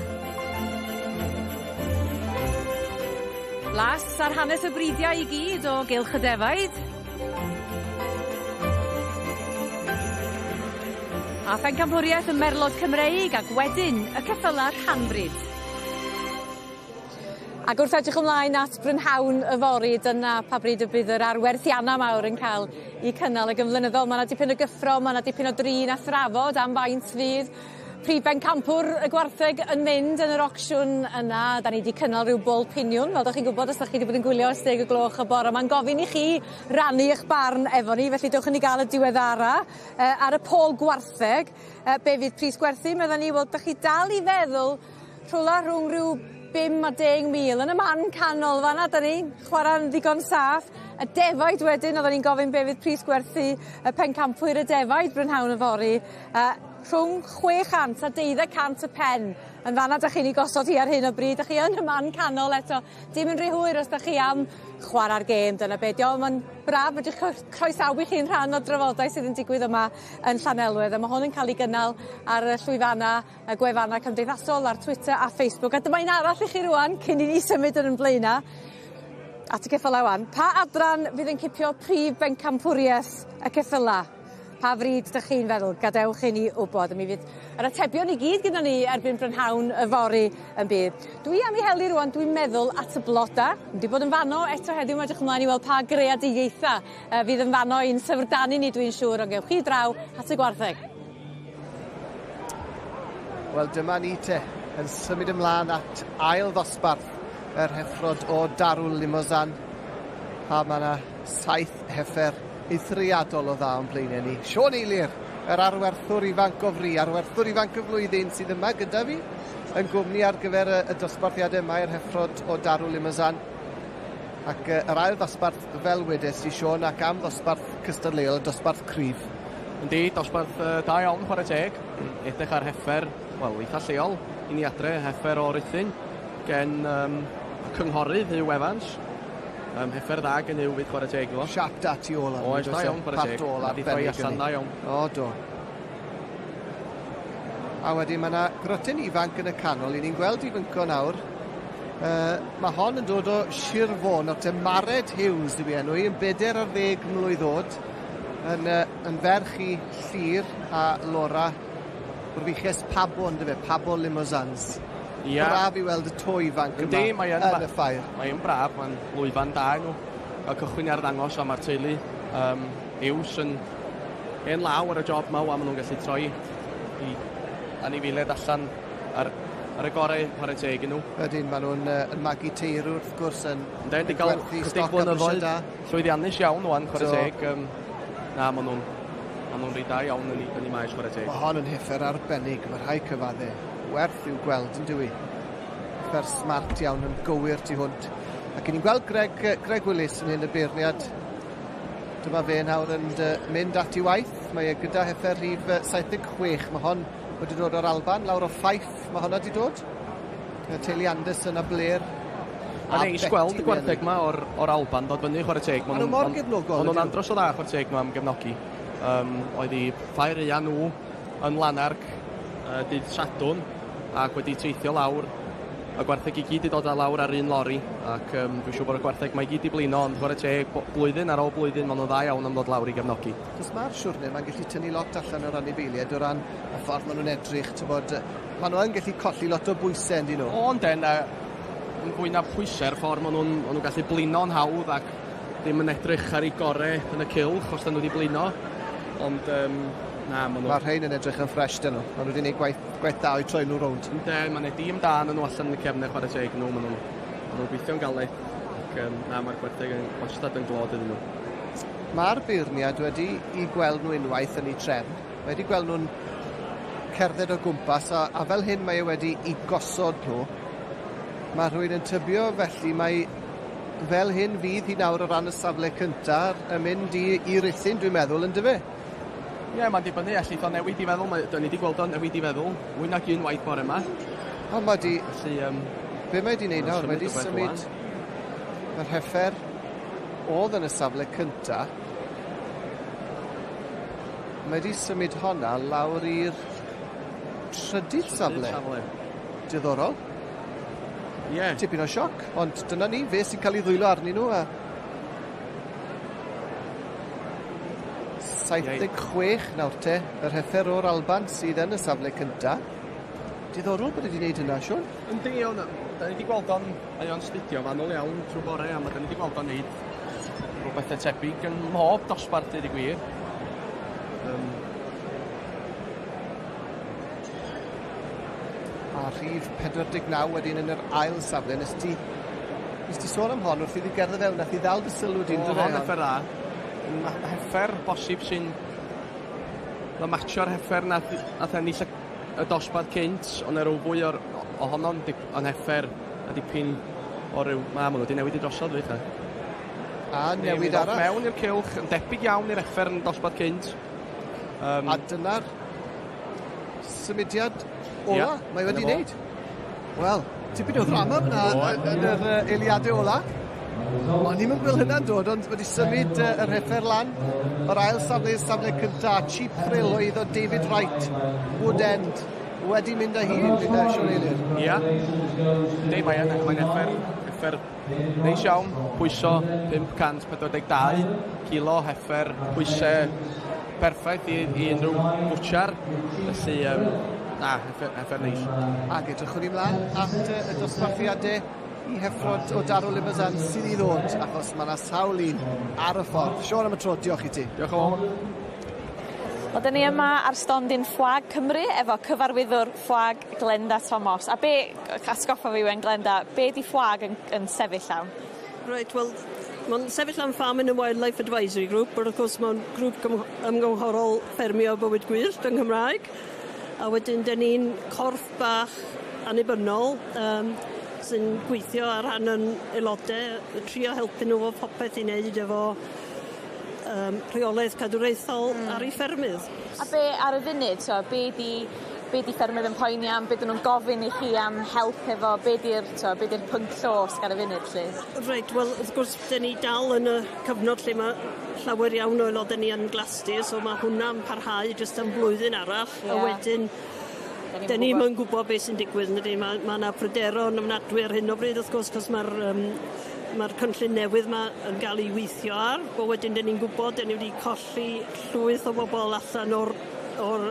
Blas ar hanes y bridiau i gyd o gylch y defaid. A phencampwriaeth y Merlod Cymreig ac wedyn y ceffyla rhanbryd. Ac wrth edrych ymlaen at brynhawn yfory, dyna pa bryd y bydd yr arwerthiannau mawr yn cael eu cynnal ag yn flynyddol. Mae 'na dipyn o gyffro, mae 'na dipyn o drin a thrafod am faint fydd prif bencampwr y gwartheg yn mynd yn yr ocsiwn yna. Da ni 'di cynnal rhyw bol piniwn, fel 'dach chi'n gwybod os 'dach chi 'di bod yn gwylio ers deg y gloch y bore. Ma'n gofyn i chi rannu 'ych barn efo ni, felly dewch i ni ga'l y diweddara ar y pôl gwartheg. Be' fydd pris gwerthu medda ni, wel 'dach chi dal i feddwl rhwla rhwng rhyw bum a 10,000 yn y man canol fan'na 'dan ni chwara'n ddigon saff. Y defaid wedyn oddan ni'n gofyn be' fydd pris gwerthu y pencampwyr y defaid brynhawn yfory rhwng 600 a 1200 y pen yn fan'na 'dach chi'n 'i gosod hi ar hyn o bryd. 'Dach chi yn y man canol eto. Dim yn rhy hwyr os 'dach chi am chwara'r gêm dyna be' 'di o. Ma'n braf medru croesawu chi'n rhan o'r drafodaeth sydd yn digwydd yma yn Llanelwedd a ma' hwn yn ca'l 'i gynnal ar y llwyfanna y gwefanna cymdeithasol ar Twitter a Facebook. A dyma un arall i chi rŵan cyn i ni symud yn 'yn blaena' at y ceffyla 'wan. Pa adran fydd yn cipio prif bencampwrieth y ceffyla? Pa fryd 'dych chi'n feddwl? Gadewch i ni wbod a mi fydd yr atebion i gyd gyda ni erbyn brynhawn yfory yn bydd. Dwi am 'i heli rŵan dwi'n meddwl at y bloda. Mynd i bod yn fanno eto heddiw 'ma edrych ymlaen i weld pa greadigaetha yy fydd yn fanno i'n syfrdanu ni dwi'n siŵr ond gewch chi draw at y gwartheg. Wel dyma ni te yn symud ymlaen at ail ddosbarth yr heffrod o Darw Limousin a ma' 'na saith heffer eithriadol o dda o'n blaenau ni. Siôn Eilir, yr arwerthwr ifanc o fri, arwerthwr ifanc y flwyddyn sydd yma gyda fi yn gwmni ar gyfer y, y dosbarthiadau yma i'r heffrod o Darw Limousin. Ac yr ail ddosbarth fel wedes i Siôn ac am ddosbarth cystadleuol, y dosbarth cryf. Yndi, dosbarth da iawn, chwarae teg. Edrych ar heffer, wel, eitha lleol i ni adre, heffer o Ruthun, gen um, cynghorydd Huw Evans. Um, heffer dda gen Huw fyd chwarae teg iddo fo. Siap da tu ôl arno. Oes, da iawn, chwarae teg. Part ôl arbennig. Wedi troi allan da iawn. O, do. A wedyn mae yna grotyn ifanc yn y canol. I ni'n gweld i fynco nawr. Uh, mae hon yn dod o Sir Fôn, o'r te Mared Hughes yw ei enw i, yn bedair ar ddeg mlwydd oed, yn, uh, yn ferch i Llyr a Laura Rfiches Pabo, ynddo fe, Pabo Limousins. Ia. Braf i weld y to ifanc yma Yndi, mae yn, yn y ffair. Mae yn braf, mae'n lwyfan da i nhw gael cychwyn i arddangos a mae'r teulu um, Hughes yn hen law ar y job 'ma wan, maen nhw'n gallu troi i anifeiliaid allan ar, ar y gorau chwarae teg i nhw. Ydyn, maen nhw'n uh, yn magu teirw wrth gwrs yn, Yndyn, di gael chydig blynyddoedd llwyddiannus iawn wan, chwarae teg. Um, na, maen nhw'n ma nhw'n reit da iawn yn, yn ei maes chwarae teg. Mae hon yn heffer arbennig, mae rhai cyfadde. Werth i'w gweld yn dywi. Heffer smart iawn yn gywir tu hwnt. Ac ni'n gweld Greg, Greg Willis yn hyn y beirniad. Dyma fe nawr yn mynd at ei waith. Mae e gyda heffer rhif 76. Mae hon wedi dod o'r Alban, lawr o Fife mae honna wedi dod. Y teulu Anderson a Blair. Mae'n neis gweld y gwartheg yma o'r, or Alban dod fyny chwarae teg. Maen nhw mor gefnogol. Maen nhw'n andros o dda chwarae teg nhw am gefnogi. Um, oedd i ffair eia nhw yn Lanark uh, dydd Sadwrn ac wedi teithio lawr y gwartheg i gyd i dod â lawr ar un lori ac um, dwi'n siŵr bod y gwartheg mae i gyd i blino ond chwarae teg blwyddyn ar ôl blwyddyn maen nhw'n dda iawn am ddod lawr i gefnogi. Cos mae'r siwrne mae'n gallu tynnu lot allan o'r anifeiliaid o ran y ffordd maen nhw'n edrych, ti'n maen nhw yn gallu colli lot o bwysau yndyn nhw. O, ynden, a yn fwy na pwysau'r ffordd maen nhw'n ma nhw gallu blino'n hawdd ac ddim yn edrych ar ei gorau yn y cylch os dyn nhw wedi blino. Ond um, na, maen nhw... Mae'r rhain yn edrych yn ffresh dyn nhw. Maen nhw wedi gwneud gwaith, gwaith da o'i troi nhw rownd. Ynde, mae'n ei dîm da yn nhw allan yn y cefnau chwarae teg nhw. Maen nhw'n ma nhw gweithio'n galed. Ac um, na, mae'r gwertheg yn wastad yn glod iddyn nhw. Mae'r beirniad wedi i gweld nhw unwaith yn eu trefn. Mae wedi gweld nhw'n cerdded o gwmpas a, a fel hyn mae e wedi i gosod nhw. Mae rhywun yn tybio felly mae fel hyn fydd hi nawr o ran y safle cyntaf yn mynd i, i Ruthun dwi'n meddwl, yn dyfe? Ie, yeah, mae'n dibynnu, allith o newid i feddwl, mae, dyn ni wedi gweld o'n newid i feddwl, mwy nag un waith bore yma. Ond mae di... Felly, um, Be mae di wneud nawr? Mae di symud yr heffer oedd yn y safle cynta. Mae di symud honna lawr i'r trydydd safle. safle. Diddorol. Ie. Yeah. Tipyn o sioc, ond dyna ni, fe sy'n cael ei ddwylo arnyn nhw a 76 nawr te, yr heffer o'r Alban sydd yn y safle cynta. Diddorol bod e wedi gwneud hynna, Siôn. Yndi, ond da ni wedi gweld o'n, mae o'n studio fanwl iawn trwy bore, a mae da ni wedi gweld o'n neud rhywbeth tebyg yn mhob dosbarth, deud y gwir. A rhif 49 wedyn yn yr ail safle. Nes ti, nes ti sôn am hon wrth iddi gerdded fewn, nath i ddal dy sylw di'n dod Hon heffer dda. Heffer bosib sy'n matcho'r heffer nath, nath ennill y dosbarth cynt, ond er fwy o'r ohono'n yn heffer a dipyn o ryw... Ma, maen nhw wedi newid i drosodd fyd. A newid arall. Mewn i'r cylch, yn debyg iawn i'r heffer yn dosbarth cynt. A dyna'r symudiad ola yeah, mae wedi wneud. Wel, tipyn o ddrama fyna yn yr eiliadau ola. O'n i'm yn gweld hynna'n dod, ond wedi symud yr heffer lan o'r ail safle i'r safle cynta. Cheap Thrill oedd o David Wright, Wood End, wedi mynd â hi, gyda Siôn Eilir. Ia. Yndi, mae'n mae heffer neis iawn, pwyso 542 kilo, heffer pwysau perffaith i unrhyw bwtsiar. Felly, na, heffer neis. Ac edrychwn ni mlaen at y dosbarthiadau i heffrod o Darw Limousin sydd i ddod, achos mae yna sawl un ar y ffordd. Siôn am y tro, diolch i ti. Diolch yn fawr. Wel, dyn ni yma ar stondin Ffwag Cymru efo cyfarwyddwr Ffwag Glenda Thomas. A be, atgoffa fi wen Glenda, be di Ffwag yn sefyll am? Reit, wel, mae'n sefyll am Farming and Wildlife Advisory Group, but wrth gwrs mae'n grŵp ymgynghorol ffermio bywyd gwyllt yng Nghymraeg. A wedyn, dyn ni'n corff bach annibynnol sy'n gweithio ar rhan yn aelodau, trio helpu nhw efo popeth i wneud efo rheolaeth cadwraethol ar eu ffermydd. A be ar y funud, so, be di ffermydd yn poeni am, be dyn nhw'n gofyn i chi am help efo, be di'r be di'r pwnc llosg ar y funud, lly? Reit, wel, wrth gwrs, dyn ni dal yn y cyfnod lle mae llawer iawn o aelodau ni yn glastir, so mae hwnna'n parhau jyst am blwyddyn arall, a wedyn dyn ni'm yn gwybod beth sy'n digwydd, ydy. Mae yna pryderon ofnadwy ar hyn o bryd, wrth gwrs, cos mae'r mae'r cynllun newydd yma yn cael ei weithio ar, bo wedyn dyn ni'n gwybod, dyn ni wedi colli llwyth o bobl allan o'r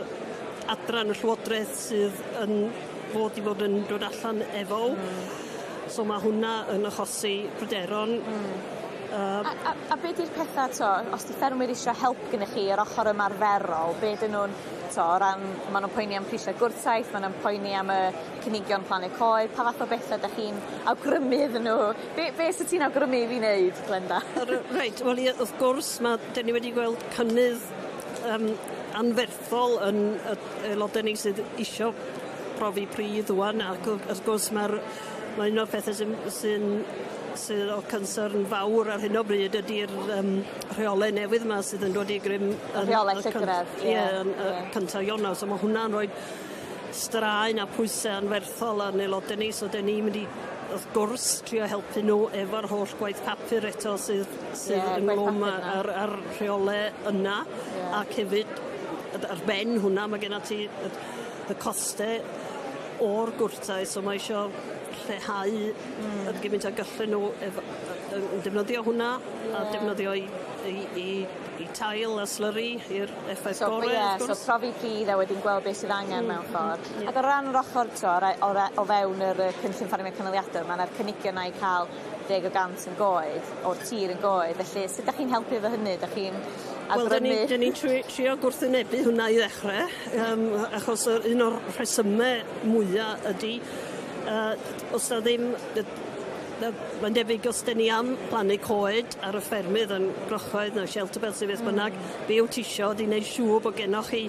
adran y Llywodraeth sydd yn fod i fod yn dod allan efo. So mae hwnna yn achosi pryderon. A be di'r pethau, to, os di ffermwyr eisiau help gennych chi ar ochr ymarferol, be dyn nhw'n, to, o ran, maen nhw'n poeni am prisiau gwrtaith, maen nhw'n poeni am y cynigion plannu coed, pa fath o bethau da chi'n awgrymu iddyn nhw? Be sydd ti'n awgrymu i fi wneud, Glenda? Reit, wel, wrth gwrs, dyn ni wedi gweld cynnydd anferthol yn aelodau ni sydd isio profi pridd ŵan, ac wrth gwrs mae un o'r pethau sydd o concern fawr ar hyn o bryd ydy'r rheolau newydd yma sydd yn dod i grym... Rheolau llygredd. Ie, yn 1 Ionawr. So mae hwnna'n rhoi straen a pwysau anferthol ar aelodau ni, so dyn ni'n mynd i, wrth gwrs, trio helpu nhw efo'r holl gwaith papur eto sydd ynghlwm ar rheolau yna. Ac hefyd, ar ben hwnna, mae genna ti y costau o'r gwrtaith, so mae eisiau lleihau y gymaint a gallen nhw yn defnyddio hwnna a defnyddio i tail a slyri i'r effaith gorau. So, so profi pridd a wedyn gweld beth sydd angen mewn ffordd. Ac o ran yr ochr to, o fewn yr cynllun ffermio cynaliadwy, mae yna'r cynigion na i cael 10% yn goed, o'r tir yn goed. Felly, sut ydych chi'n helpu efo hynny? Ydych chi'n awgrymu? Wel, dyn ni'n trio gwrthwynebu hwnna i ddechrau, achos un o'r rhesymau mwyaf ydy, os na ddim, mae'n debyg os dyn ni am plannu coed ar y ffermydd yn grochoedd neu shelter belts neu beth bynnag, be wyt ti isio ydy wneud siŵr bod gennoch chi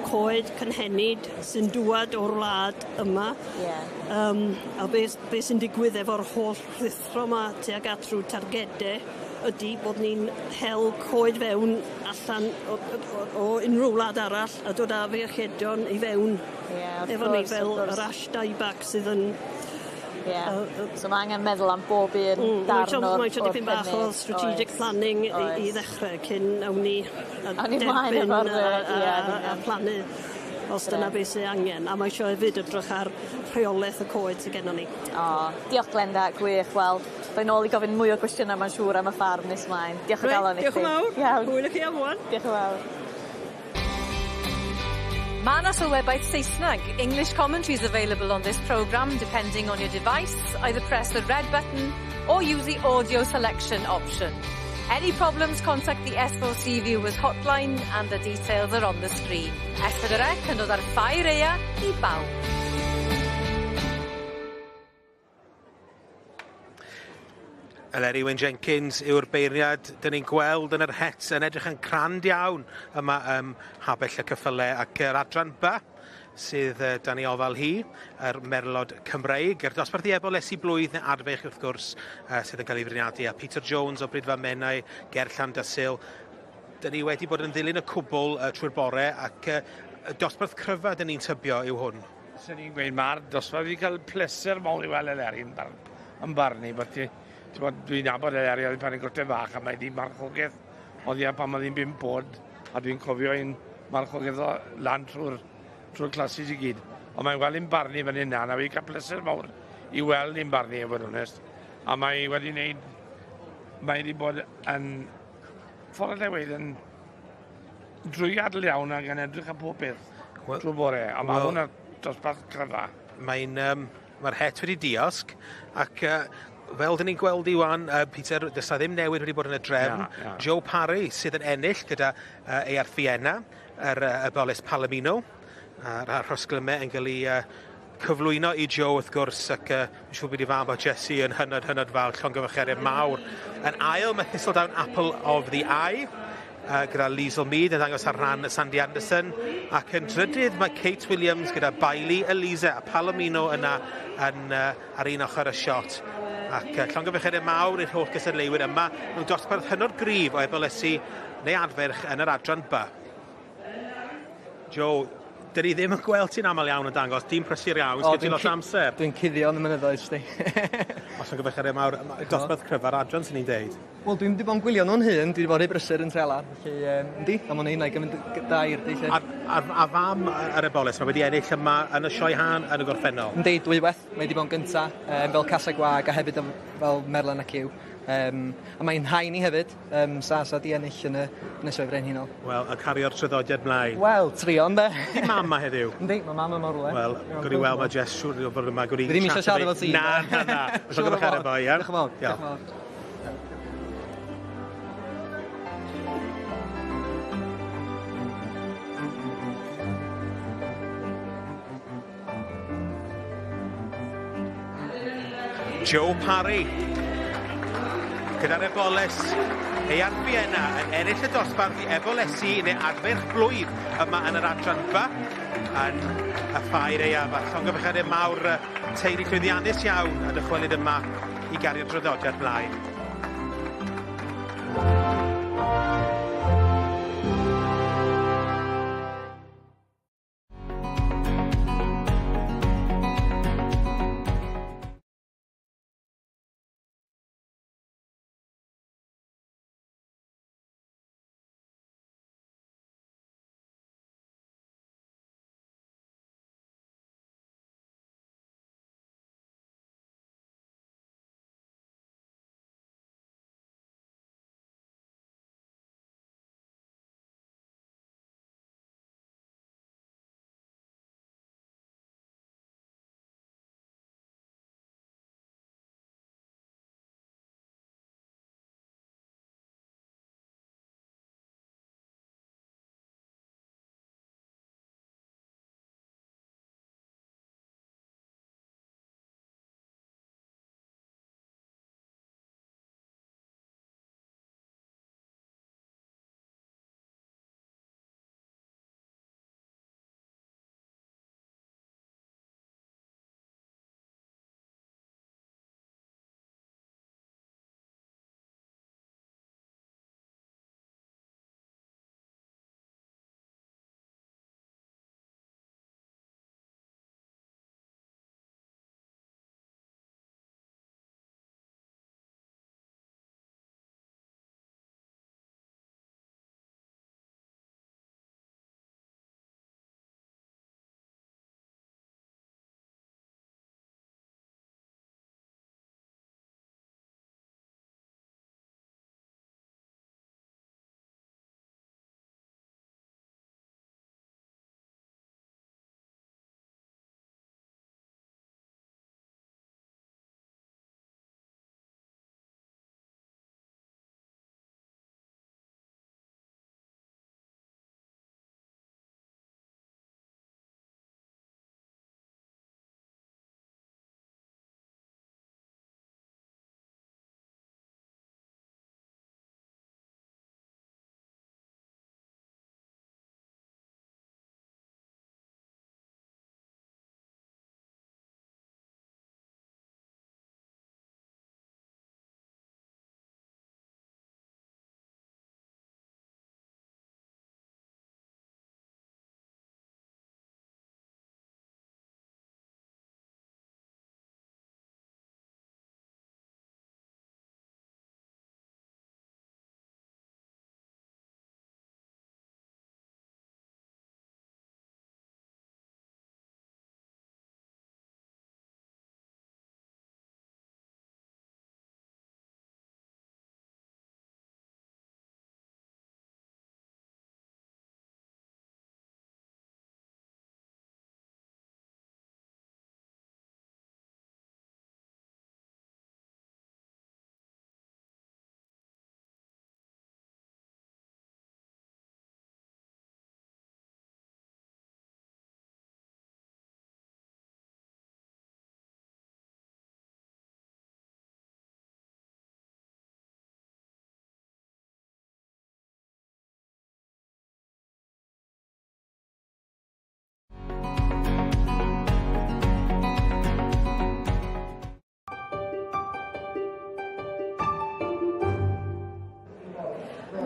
coed cynhenid sy'n dŵad o'r wlad yma. A be sy'n digwydd efo'r holl rhuthro yma tuag at rhyw targedau ydy bod ni'n hel coed fewn allan o unrhyw wlad arall a dod â feichiedion i fewn efo ni fel yr ash dieback sydd yn... So mae angen meddwl am bob un darn o'r Mae eisiau dipyn bach o strategic planning i ddechrau cyn awn ni derbyn a plannu os dyna beth sydd angen. A mae eisiau hefyd edrych ar rheolaeth y coed sydd gennon ni. Diolch Glenda, gwych. Wel, Ddoi nôl i gofyn mwy o gwestiynau mae'n siŵr am y ffarm nes mlaen. Diolch o galon i chdi. Diolch yn fawr. Iawn. Hwyl i chi am ŵan. Diolch yn fawr. Mae 'na sylwebaeth Saesneg. English commentary is available on this programme depending on your device. Either press the red button or use the audio selection option. Any problems, contact the S4C Viewers hotline and the details are on the screen. S4C yn dod â'r ffair aea i bawb. Eleri Wyn Jenkins yw'r beirniad dyn ni'n gweld yn yr het yn edrych yn crand iawn yma ym Mhabell y Cyffyle ac yr adran B sydd dan ei ofal hi, yr Merlod Cymreig, yr dosbarth i ebol esi blwydd neu adfeich wrth gwrs sydd yn cael ei feirniadu, a Peter Jones o Bridfa Menai ger Llandysul. Dyn ni wedi bod yn ddilyn y cwbl trwy'r bore ac y dosbarth cryfa dyn ni'n tybio yw hwn. Swn i'n gweud mae'r dosbarth wedi cael pleser mawr i weld Eleri yn, bar, yn barnu, bod ti, ti'n dwi'n nabod Eleri oedd pan i'n gwrtau fach a mae di marchogaeth oedd ia pan oedd hi'n bum bod a dwi'n cofio un marchogaeth o lan trwy'r trwy classes i gyd. Ond mae'n weld hi'n barnu fan hyn na, a fi cael pleser mawr i weld hi'n barnu, i fod yn onest. A mae wedi wneud, mae wedi bod yn ffordd allai weud yn drwyadl iawn ac yn edrych ar pob peth well, trwy bore. A mae well, hwn ar dosbarth cryfa. Mae'n, mae'r het wedi diosg ac fel dyn ni'n gweld i wan, Peter, does 'na ddim newid wedi bod yn y drefn. Na, na. Joe Parry sydd yn ennill gyda ei Fienna, yr Eboles Palomino, a'r rhosglymau yn cael ei cyflwyno i Joe wrth gwrs, ac yn siŵr bod ei fam o Jesse yn hynod, hynod fawr, llongyfarchiadau mawr. Yn ail, mae Thistledown Apple of the Eye, gyda Liesl Mead yn ddangos ar rhan Sandy Anderson, ac yn drydydd mae Kate Williams gyda Bailey Eliza a Palomino yna yn, ar un ochr y siot. Ac llongyfarchiadau mawr i'r holl gystadleuwyr yma mewn dosbarth hynod gryf o ebolesu neu adferch yn yr adran B. Joe, dyn ni ddim yn gweld ti'n aml iawn yn dangos, dim prysur iawn, sgen ti lot o amser. Dwi'n cuddio yn y mynyddoedd, sti. Os yn gyfeillgar mawr, dosbarth cryfa'r adran sy'n ni'n deud. Wel, dwi'n wedi bod yn gwylio nhw'n hun, dwi wedi bod rhy brysur yn trelar, felly, yndi, a ma'n un i gymryd da i'r di, lle. A fam yr eboles, mae wedi ennill yma yn y sioe han yn y gorffennol. Yndi, dwywaith, mae wedi bod yn gynta, fel caseg gwag a hefyd fel merlan ac yw. A mae'n hain i hefyd, Sasa di ennill yn y sioe frenhinol. Wel, a cario'r traddodiad mlaen. Wel, trio, ynde? Di mam ma heddiw? Yndi, mae mam yma rwle. Wel, gwni weld mae Jess siŵr o fod yma, gwni Fi ddim eisiau siarad efo ti. Na, na, na. Siŵr o fod. Efo, iawn. Diolch yn fawr. Diolch yn fawr. Joe Parry gyda'r eboles Eian Fienna yn ennill y dosbarth i ebolesi neu adferch blwydd yma yn yr adran B yn y ffair aeaf. A llongyfarchiadau mawr teulu llwyddiannus iawn a dychwelyd yma i gario'r draddodiad mlaen.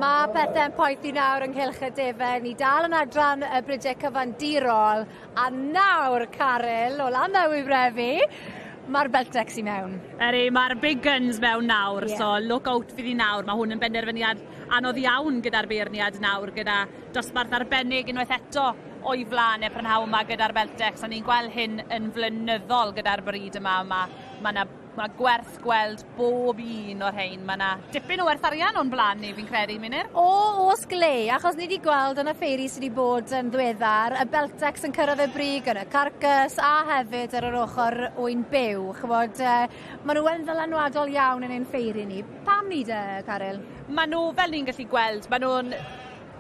Mae pethau'n poethi nawr ynghylch y defaid. Ni dal yn adran y bridiau cyfandirol. A nawr, Caryl, o Landdewi Brefi, mae'r Beltex i mewn. Ydy, mae'r big guns mewn nawr, yeah. So look out fydd hi nawr. Mae hwn yn benderfyniad anodd iawn gyda'r beirniad nawr, gyda dosbarth arbennig unwaith eto o'i flaen e prynhawn yma gyda'r Beltex. A ni'n gweld hyn yn flynyddol gyda'r bryd yma. Mae gwerth gweld bob un o'r rhain. Mae yna dipyn o werth arian o'n blaen ni, fi'n credu, Meinir. O, oes glei, achos ni wedi gweld yn y ffeiri sydd wedi bod yn ddiweddar, y Beltex yn cyrraedd y brig yn y carcas a hefyd ar yr ochr ŵyn byw. Ch'mod, maen nhw yn ddylanwadol iawn yn ein ffeiri ni. Pam ni de, Caryl? Maen nhw, fel ni'n gallu gweld, maen nhw'n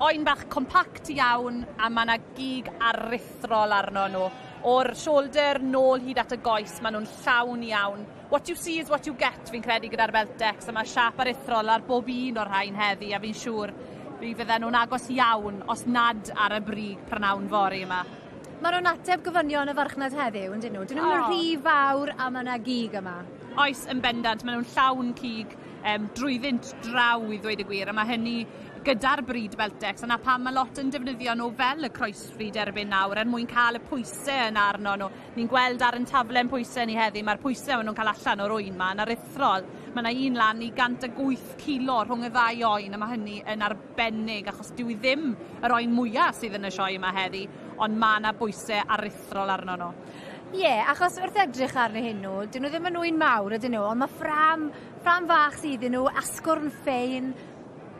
oen bach compact iawn a mae yna gig aruthrol arno nhw. O'r shoulder nôl hyd at y goes, maen nhw'n llawn iawn. What you see is what you get, fi'n credu, gyda'r Beltex, a mae siap aruthrol ar bob un o'r rhain heddi, a fi'n siŵr fi fydden nhw'n agos iawn os nad ar y brig prynawn fory yma. Maen nhw'n ateb gofynion y farchnad heddiw, yn dyn nhw? Dyn nhw'n rhy fawr a mae yna gig yma. Oes, yn bendant, maen nhw'n llawn cig drwyddynt draw i ddweud y gwir, a mae hynny gyda'r bryd Beltex, a na pam mae lot yn defnyddio nhw fel y croesfrid erbyn nawr er mwyn cael y pwysau yna arno nhw. Ni'n gweld ar yn taflen pwysau ni heddi, mae'r pwysau maen nhw'n cael allan o'r oen ma yn aruthrol. Mae yna un lan i 108 kilo rhwng y ddau oen, a mae hynny yn arbennig, achos dyw i ddim yr oen mwyaf sydd yn y sioe yma heddi, ond mae yna bwysau aruthrol arno nhw. Ie, yeah, achos wrth edrych arnyn hyn nhw, dyn nhw ddim yn ŵyn mawr ydyn nhw, ond mae ffram fach sydd iddyn nhw, asgwrn ffein,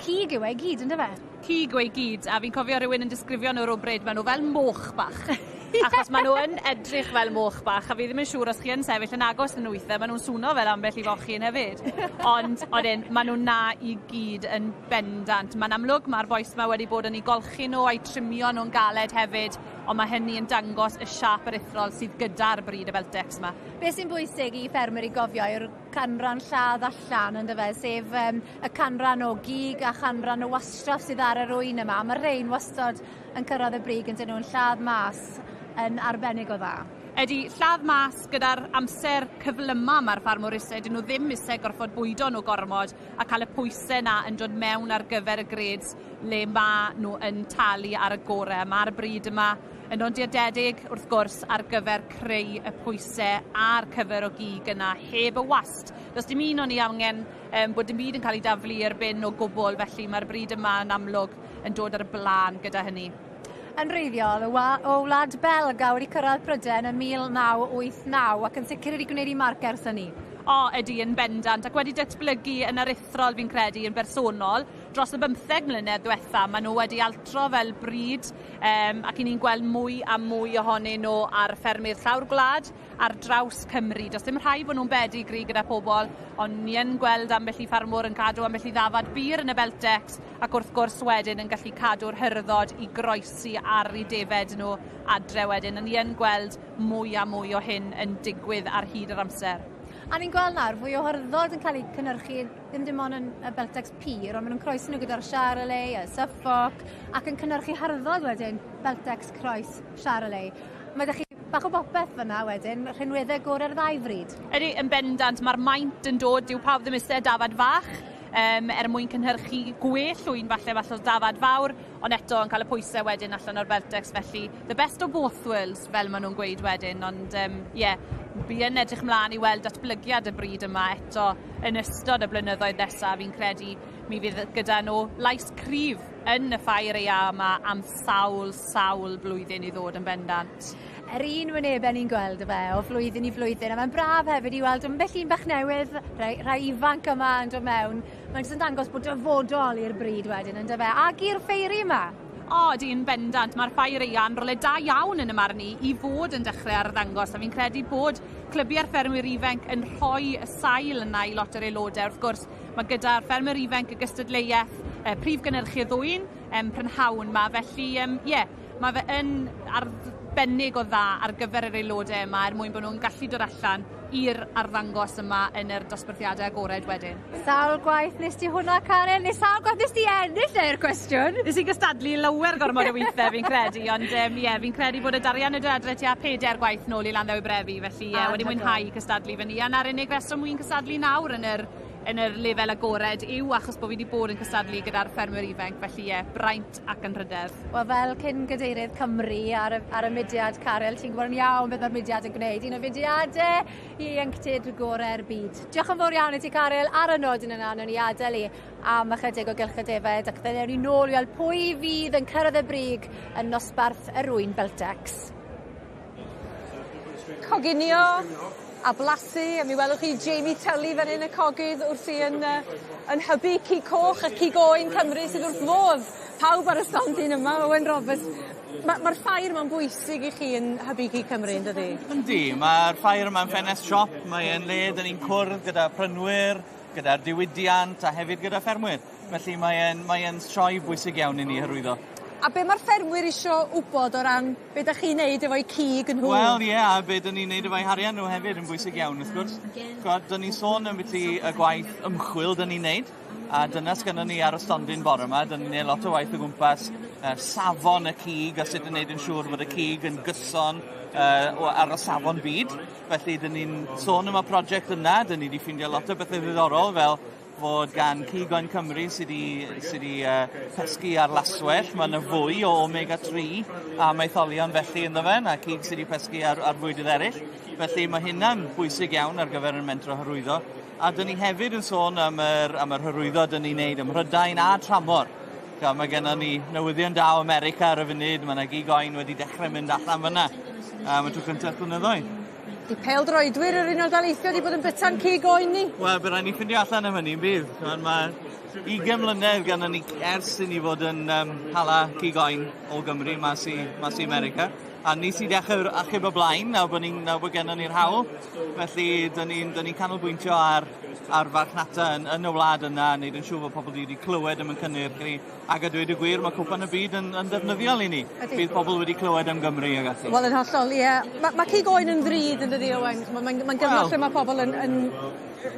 cig yw e i gyd, yndyfe? Cig yw e i gyd, a fi'n cofio rhywun yn disgrifio nhw rhywbryd, maen nhw fel moch bach. Achos maen nhw yn edrych fel moch bach, a fi ddim yn siŵr os chi yn sefyll yn agos yn weithiau, maen nhw'n swno fel ambell i fochyn hefyd. Ond, odyn, maen nhw na i gyd yn bendant. Mae'n amlwg, mae'r bois yma wedi bod yn eu golchi nhw a'i trimio nhw'n galed hefyd, ond mae hynny yn dangos y siâp aruthrol sydd gyda'r bryd y Beltex yma. Be sy'n bwysig i ffermwyr i gofio yw'r canran lladd allan, yndyfe, sef y canran o gig a chanran o wastraff sydd ar yr ŵyn yma. Mae rhain wastad yn cyrraedd y brig yn dyn nhw'n lladd mas yn arbennig o dda. Ydy, lladd mas gyda'r amser cyflyma mae'r ffarmwr eisiau, dyn nhw ddim eisiau gorfod bwydo nhw gormod a cael y pwysau yna yn dod mewn ar gyfer y grades le ma nhw yn talu ar y gorau. Mae'r bryd yma yn nodiadedig, wrth gwrs, ar gyfer creu y pwysau a'r cyfer o gig yna heb y wast. Does dim un o'n i angen bod dim byd yn cael ei daflu i'r bin o gwbl, felly mae'r bryd yma yn amlwg yn dod ar y blaen gyda hynny. Yn wreiddiol o Wlad Belg a wedi cyrraedd Prydain yn 1989 ac yn sicr wedi gwneud ei marc ers hynny. O, ydy, yn bendant, ac wedi datblygu yn aruthrol fi'n credu yn bersonol. Dros y 15 mlynedd diwetha, maen nhw wedi altro fel bryd, ac i ni'n gweld mwy a mwy ohonyn nhw ar ffermydd llawr gwlad ar draws Cymru. Does dim rhaid bod nhw'n bedigri gyda pobl, ond ni yn gweld ambell i ffarmwr yn cadw ambell i ddafad byr yn y Beltex, ac wrth gwrs wedyn yn gallu cadw'r hyrddod i groesi ar eu defed nhw adre wedyn. A ni yn gweld mwy a mwy o hyn yn digwydd ar hyd yr amser. A ni'n gweld nawr fwy o hyrddod yn cael eu cynhyrchu ddim dim ond yn y Beltex pur, ond maen nhw'n croesi nhw gyda'r Charolais, y Suffolk, ac yn cynhyrchu hyrddod wedyn, Beltex croes Charolais. Mae 'da chi bach o bopeth fyna wedyn, rhinweddau gorau'r ddau fryd. Ydy, yn bendant, mae'r maint yn dod, dyw pawb ddim eisiau dafad fach, er mwyn cynhyrchu gwell ŵyn falle o dafad fawr, ond eto yn cael y pwysau wedyn allan o'r Beltex, felly the best of both worlds, fel maen nhw'n gweud wedyn, ond ie, fi yn edrych mlaen i weld datblygiad y bryd yma eto yn ystod y blynyddoedd nesaf. Fi'n credu mi fydd gyda nhw lais cryf yn y ffair aeaf yma am sawl, sawl blwyddyn i ddod yn bendant. Yr un wynebau ni'n gweld y fe o flwyddyn i flwyddyn, a mae'n braf hefyd i weld ambell un bach newydd, rhai ifanc yma yn dod mewn. Mae'n jyst yn dangos bod dyfodol i'r bryd wedyn, yndyfe, ac i'r ffeiri yma. O, ydy, yn bendant. Mae'r ffair aeaf yn rywle da iawn yn y marn i i fod yn dechrau arddangos, a fi'n credu bod clybiau'r ffermwyr ifanc yn rhoi y sail yna i lot o'r aelodau. Wrth gwrs, mae gyda'r ffermwyr ifanc y gystadleuaeth prif gynhyrchydd ŵyn prynhawn ma, felly ie, mae fe yn arbennig o dda ar gyfer yr aelodau yma er mwyn bod nhw'n gallu dod allan i'r arddangos yma yn yr dosbarthiadau agored wedyn. Sawl gwaith nes ti hwnna, Karen? Neu sawl gwaith nes ti ennill e'r cwestiwn? Nes i gystadlu lawer gormod o weithiau fi'n credu, ond ie, fi'n credu bod y darian yn dod adre tua 4 gwaith nôl i Landdewi Brefi, felly ie, wedi mwynhau cystadlu fyny. A na'r unig reswm wy'n cystadlu nawr yn yr yn yr lefel agored yw achos bod fi wedi bod yn cystadlu gyda'r ffermwyr ifanc, felly ie, braint ac anrhydedd. Wel, fel cyn gadeirydd Cymru ar y mudiad, Caryl, ti'n gwybod yn iawn beth mae'r mudiad yn gwneud. Un o fudiadau ieuenctid gorau'r byd. Diolch yn fawr iawn i ti, Caryl. Ar y nodyn yna, wnawn ni adael i am ychydig o gylch y defaid ac fe wnawn ni nôl i weld pwy fydd yn cyrraedd y brig yn nosbarth yr ŵyn Beltex. Coginio a blasu, a mi welwch chi Jamie Tully fan hyn y cogydd wrthi yn hybu cig coch a cig oen Cymru sydd wrth fodd pawb ar y stondin yma, Owen Roberts. Mae'r ffair yma'n bwysig i chi yn hybu cig Cymru, yn dydi? Yndi, mae'r ffair yma'n ffenest siop, mae'n le dyn ni'n cwrdd gyda prynwyr, gyda'r diwydiant a hefyd gyda ffermwyr. Felly mae sioe bwysig iawn i ni hyrwyddo. A be mae'r ffermwyr isio wybod o ran be da chi'n neud efo'u cig nhw? Wel, ie, a be dyn ni'n neud efo'u harian nhw hefyd yn bwysig iawn, wrth gwrs. Ch'mod, dyn ni'n sôn am byti y gwaith ymchwil dyn ni'n neud, a dyna sgynnon ni ar y stondin bore yma. Dyn ni'n neud lot o waith o gwmpas safon y cig a sut yn neud yn siŵr bod y cig yn gyson ar y safon byd. Felly, dyn ni'n sôn am y prosiect yna, dyn ni wedi ffeindio lot o bethau ddiddorol fel fod gan Cig Oen Cymru sydd wedi pesgi ar laswell, mae yna fwy o omega-3 a maetholion felly ynddo fe, na cig sydd wedi pesgi ar fwydydd eraill. Felly mae hynna'n bwysig iawn ar gyfer y mentro hyrwyddo. A dyn ni hefyd yn sôn am yr hyrwyddo dyn ni'n neud ym Mhrydain a tramor. Mae gennym ni newyddion da o America ar y funud, mae yna gig oen wedi dechrau mynd allan fyna am y tro cyntaf blynyddoedd. Di pêl-droedwyr yr Unol Daleithiau wedi bod yn byta'n cig oen ni? Wel, bydd rhaid ni ffindio allan am hynny, bydd. Mae 20 mlynedd gan ni ers i ni fod yn hala cig oen o Gymru mas i America. A ni sydd dechrau achub y blaen nawr bod gennym ni'r hawl. Felly, dyn ni'n ni canolbwyntio ar farchnata yn y wlad yna, a wneud yn siŵr bod pobl wedi clywed am y cynnyrch ni. Ac a dweud y gwir, mae Cwpan y Byd yn ddefnyddiol i ni. Ydy. Bydd pobl wedi clywed am Gymru ag ati. Wel, yn hollol, ie. Mae cig oen yn ddrud yn dydi, Owen? Mae'n gyfnod lle mae pobl yn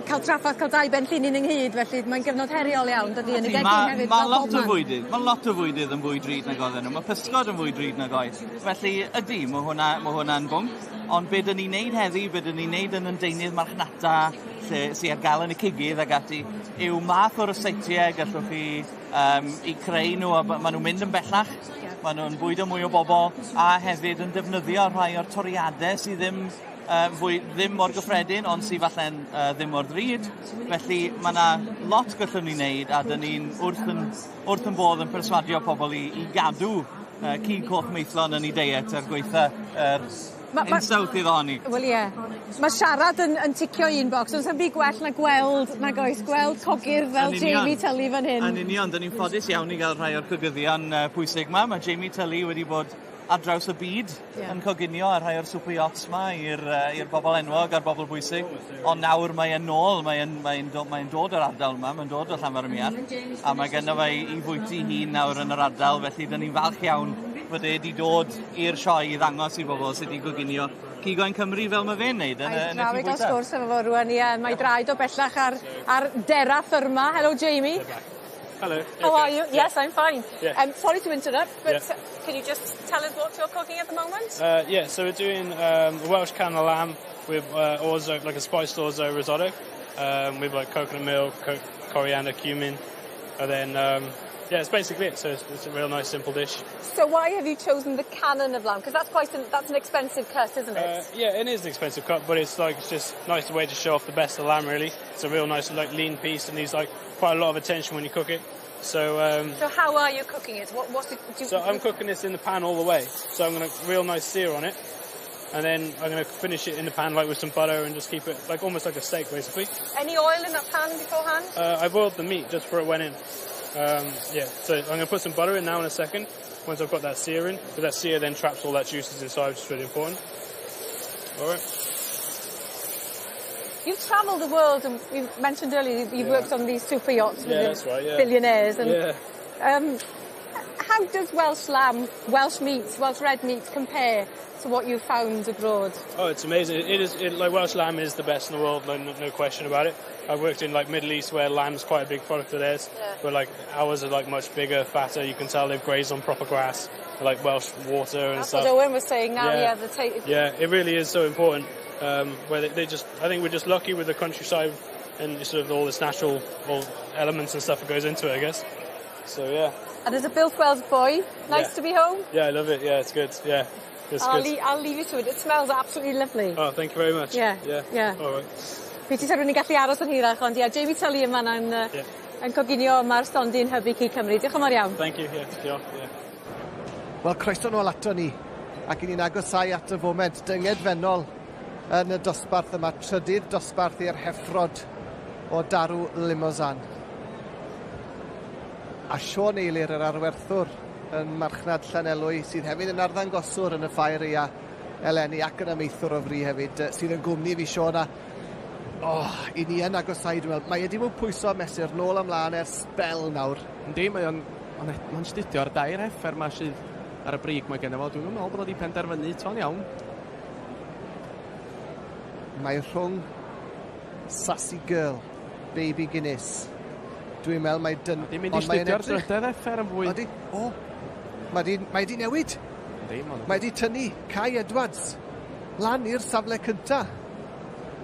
cael trafferth cael dau ben llinyn ynghyd, felly mae'n gyfnod heriol iawn, dydy, yn y gegin hefyd. Mae fel lot bob o man. fwydydd, mae lot o fwydydd yn fwy drud nag oedden nhw. Mae pysgod yn fwy drud nag oedd. Felly ydy, mae hwnna'n bwnc. Ond be dyn ni'n neud heddi, be dyn ni'n neud yn deunydd marchnata lle sy ar gael yn y cigydd ag ati, yw math o'r ryseitiau gallwch chi i creu nhw, a maen nhw'n mynd yn bellach. Maen nhw'n bwydo mwy o bobl a hefyd yn defnyddio rhai o'r toriadau sydd ddim fwy, ddim mor gyffredin, ond sydd falle'n ddim mor ddrud. Felly mae yna lot gallwn ni wneud a dyn ni'n wrth yn bodd yn perswadio pobl i gadw cig coch maethlon yn ei deiet er gweitha yr hinsawdd iddo honni. Wel ie. Mae siarad yn ticio un bocs, ond sa'm byd gwell na gweld, nag oes, gweld cogydd fel Yn union. Jamie Tully fan hyn. Yn union, dyn ni'n ffodus iawn i gael rhai o'r cogyddion pwysig yma. Mae Jamie Tully wedi bod ar draws y byd yn coginio ar rhai o'r super yachts ma i'r bobl enwog a'r bobl bwysig. Ond nawr mae e'n nôl, mae dod o'r ardal yma, mae'n dod o Llanfair-ym-Muallt, a mae genno fe i fwyty hun nawr yn yr ardal, felly dyn ni'n falch iawn fod e wedi dod i'r sioe i ddangos i bobl sydd wedi coginio cig oen Cymru fel mae fe'n neud yn y Draw i tŷ gael bwyta. sgwrs efo fo rwan, ie. Mae draed o bellach ar derra fferma. Hello, Jamie. Hello. How are you? Yes, I'm fine. Yeah. Sorry to interrupt, but Yeah. can you just tell us what you're cooking at the moment? Yeah, so we're doing a Welsh can of lamb with orzo, like a spiced orzo risotto, with like coconut milk, coriander, cumin, and then yeah, it's basically it. So it's a real nice simple dish. So why have you chosen the cannon of lamb? Because that's an expensive cut, isn't it? Yeah, it is an expensive cut, but it's just nice way to show off the best of lamb. Really, it's a real nice like lean piece and needs like quite a lot of attention when you cook it. So So how are you cooking it? What do you, So I'm cooking this in the pan all the way. So I'm gonna real nice sear on it, and then I'm gonna finish it in the pan like with some butter and just keep it like almost like a steak basically. Any oil in that pan beforehand? I boiled the meat just before it went in. Yeah, so I'm gonna put some butter in now in a second. Once I've got that sear in, because that sear then traps all that juices inside, which is really important. All right. You've travelled the world, and you mentioned earlier you've worked on these super yachts with Yeah, the that's right, yeah. billionaires. And how does Welsh lamb, Welsh meat, Welsh red meat compare to what you found abroad? Oh, it's amazing. It is it, like Welsh lamb is the best in the world. Like, no question about it. I've worked in like Middle East where lamb's quite a big product of theirs, but like ours are like much bigger, fatter. You can tell they've grazed on proper grass, like Welsh water and That's stuff. what Owen was saying now. Yeah, the Yeah, it really is so important. Where they just, I think we're just lucky with the countryside And sort of all this natural all elements and stuff that goes into it, I guess. So yeah. And as a Builth Wells boy, nice to be home? Yeah, I love it. Yeah, it's good. Yeah. It's I'll, good. I'll leave you to it. It smells absolutely lovely. Oh, thank you very much. Yeah. All right. Fi ti rhywun yn gallu aros yn hirach, ond ie, Jamie Tully yma yn, yn coginio yma'r stondin Hybu Cig Cymru. Diolch yn fawr iawn. Thank you. Yeah, diolch. Yeah. Wel, croeso nôl ato ni, ac i ni'n agosau at y foment dyngedfennol yn y dosbarth yma, trydydd dosbarth i'r heffrod o darw Limousin. A Siôn Eilir, yr arwerthwr yn marchnad Llanelwy, sydd hefyd yn arddangoswr yn y ffair aea eleni ac yn amaethwr o fri hefyd, sydd yn gwmni fi, Siôn, a oh, i ni yn agosau, dwi'n meddwl. Mae wedi bod pwyso a mesur nôl ymlaen ers sbel nawr. Yndi, mae o'n mae'n studio ar dair heffer ma sydd ar y brig mae genno fo. Dwi'n meddwl bod o wedi penderfynu to'n iawn. Mae rhwng Sassy Girl, Baby Guinness. Dwi'n meddwl mae dyn... Di mynd i ond mae'n studio'r edrych- drydedd heffer yn fwy. Odi, o, mae di newid. Yndi, ma'n Mae di tynnu Kai Edwards lan i'r safle cynta.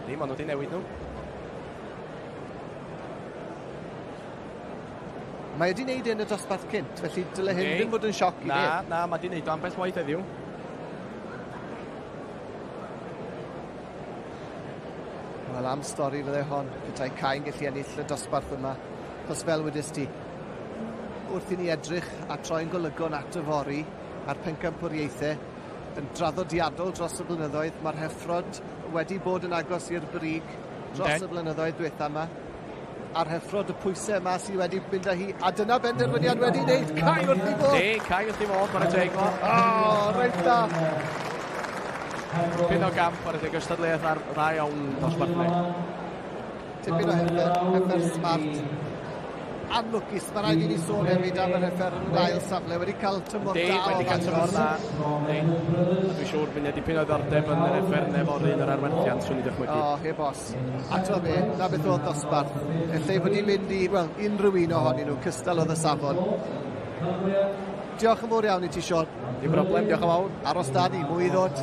Yndi, ma'n nhw wedi newid nhw. Mae wedi wneud yn y dosbarth cynt, felly dyle hyn Yndi. ddim fod yn sioc i Na, neb. na, mae di wneud o ambell waith heddiw. Wel, am stori fydde hon, petai Kai'n gallu ennill y dosbarth yma. Chos fel wedys ti, wrth i ni edrych a troi'n golygon at yfory a'r pencampwriaethau, yn draddodiadol dros y blynyddoedd, mae'r heffrod wedi bod yn agos i'r brig dros Yndi. y blynyddoedd diwetha yma. A'r heffrod y pwysau yma sydd wedi mynd â hi, a dyna benderfyniad wedi wneud, Kai wrth i fod! Yndi, Kai wrth i fod, chwarae teg fo. O, reit da! Pyn o gamp, chwarae teg gystadleuaeth ar dda iawn dosbarth ni. Tipyn o heffer, heffer smart. Anlwcus, mae rhaid i ni sôn hefyd am yr heffer yn yr ail safle, wedi cael tymor Yndi, da. wedi cael tymor da. Yndi. A dwi'n siŵr fydd 'na dipyn o ddiddordeb yn yr heffer neu un o'r arwerthiant, swn i dychmygu. O, heb os. A t'o be, na beth oedd dosbarth. Lle fod i'n mynd i, wel, unrhyw un ohonyn nhw, cystal oedd y safon. Diolch yn fawr iawn i ti, Siôn. Dim broblem, diolch yn fawr. Aros da ni, mwy i ddod.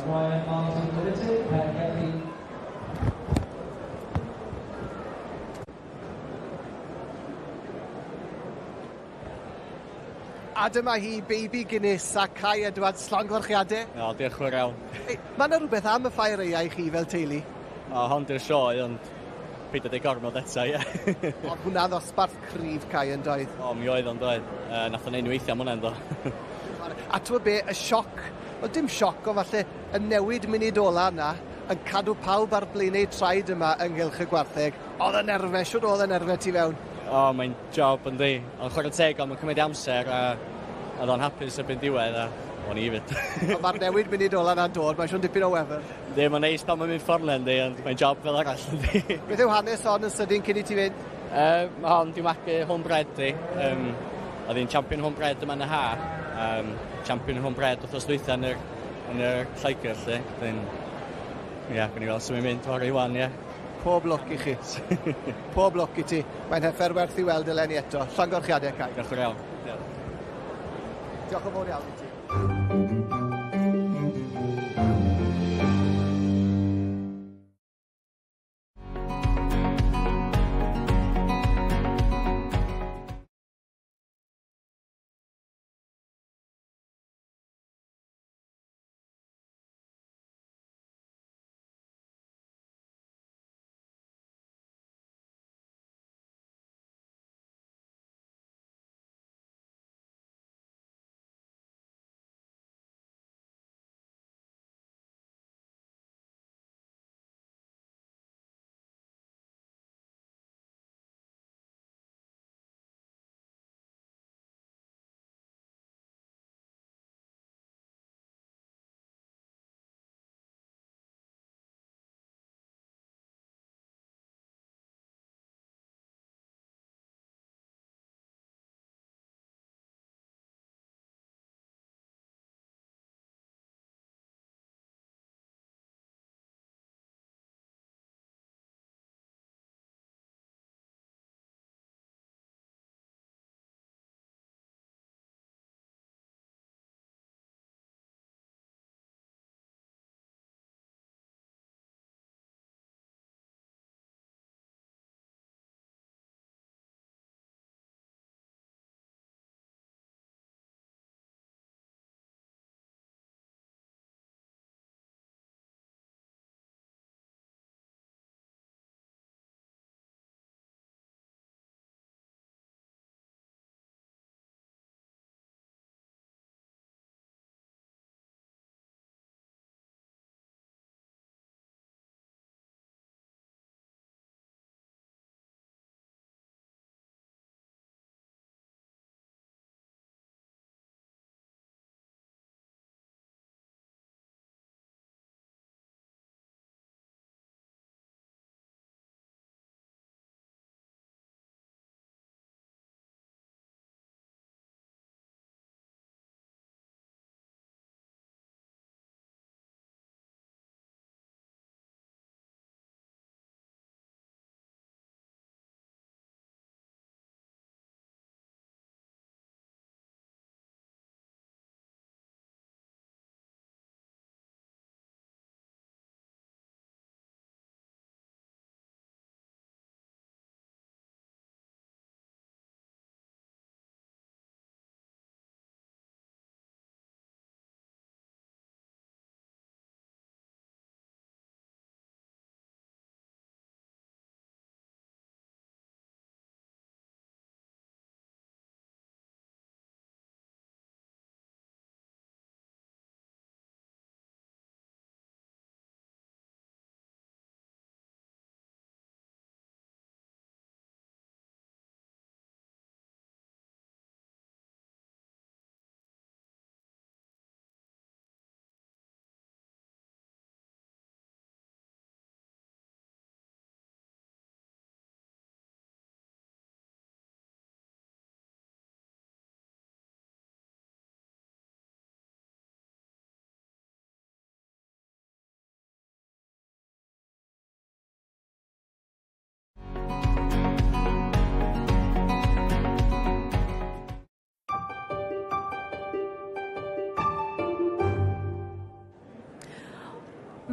A dyma hi, Baby Guinness a Kai Edwards, llongyfarchiadau. O, diolch yn fawr iawn. Ei, mae yna rhywbeth am y ffair aea i chi fel teulu. O, hon di'r sioe, ond peidio deud gormod eto, ie. Ond hwnna ddosbarth cryf Kai yn doedd. O, mi oedd o'n doedd. Nath o'n ein weithio am hwnna, ynddo. A ti'n be, y sioc, wel dim sioc, ond falle y newid munud ola yna, yn cadw pawb ar blaenau traed yma ynghylch y gwartheg. Oedd y nerfau, siwr oedd y nerfau tu fewn. O, mae'n job yn di. Ond chwarae teg, ond mae'n cymryd amser, a oedd o'n hapus erbyn diwedd, a o'n i hefyd. Ond mae'r newid munud ola yna'n dod, mae'n siŵr dipyn o wefr. Yndi, mae'n neis pan mae'n mynd ffordd 'na, yndi, ond mae'n job fel arall, yndi. Beth yw hanes hon yn sydyn cyn i ti fynd? Mae hon, dwi'n magu homebred di. Oedd hi'n champion homebred yma yn y ha. Champion homebred wrthnos dwytha yn yr Lloegr, lle. Dyn, ie, yeah, gwni weld sy'n mynd fory wan, ie. Pob lwc i chi. Pob lwc i ti. Mae'n heffer werth i weld eleni eto. Llongyfarchiadau, Kai. Diolch yn fawr iawn. Diolch yn fawr iawn i ti.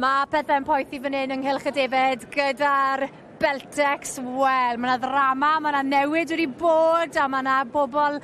Mae pethau'n poethi fan hyn ynghylch y defed gyda'r Beltex. Wel, mae yna ddrama, mae yna newid wedi bod a mae yna bobl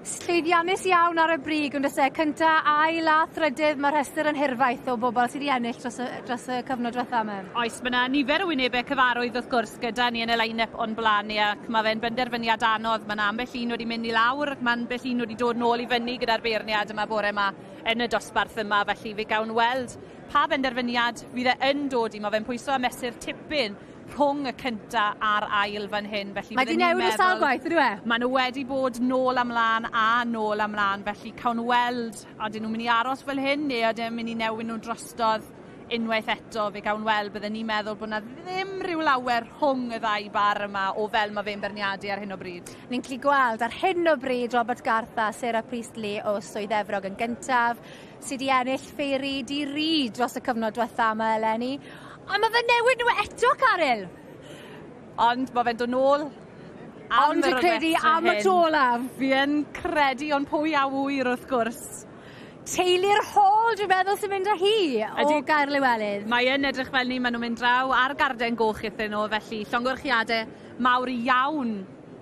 llwyddiannus iawn ar y brig, ond e, cynta, ail a thrydydd, mae'r rhestr yn hirfaith o bobl sydd wedi ennill dros y, dros y cyfnod diwetha yma. Oes, mae yna nifer o wynebau cyfarwydd wrth gwrs gyda ni yn y line-up o'n blaen ni ac mae fe'n benderfyniad anodd. Mae yna ambell un wedi mynd i lawr ac mae ambell un wedi dod nôl i fyny gyda'r beirniad yma bore yma yn y dosbarth yma, felly fe gawn weld pa benderfyniad fydd e yn dod i. Mae fe'n pwyso a mesur tipyn rhwng y cynta a'r ail fan hyn. Felly Mae 'di newid y sawl gwaith, ydyw e? Maen nhw wedi bod nôl a mlaen a nôl a mlaen, felly cawn weld ydyn nhw'n mynd i aros fel hyn neu ydyn nhw'n mynd i newid nhw drostodd unwaith eto. Fe gawn weld, bydden ni'n meddwl bod 'na ddim rhyw lawer rhwng y ddau bar yma o fel mae fe'n berniadu ar hyn o bryd. Ni'n gallu gweld ar hyn o bryd Robert Garth a Sarah Priestley o Swydd Efrog yn gyntaf, sydd wedi ennill ffeiri di-ri dros y cyfnod diwetha yma eleni. Ond mae fe'n newid nhw eto, Caryl! Ond mae fe'n dod nôl am Ond dwi'n credu am y tro olaf. Fi yn credu, ond pwy a ŵyr wrth gwrs. Teulu'r Hall, dwi'n meddwl, sy'n mynd â hi o Gaerliwelydd. Mae yn edrych fel ni, maen nhw'n mynd draw ar garden goch iddyn nhw, felly llongyfarchiadau mawr iawn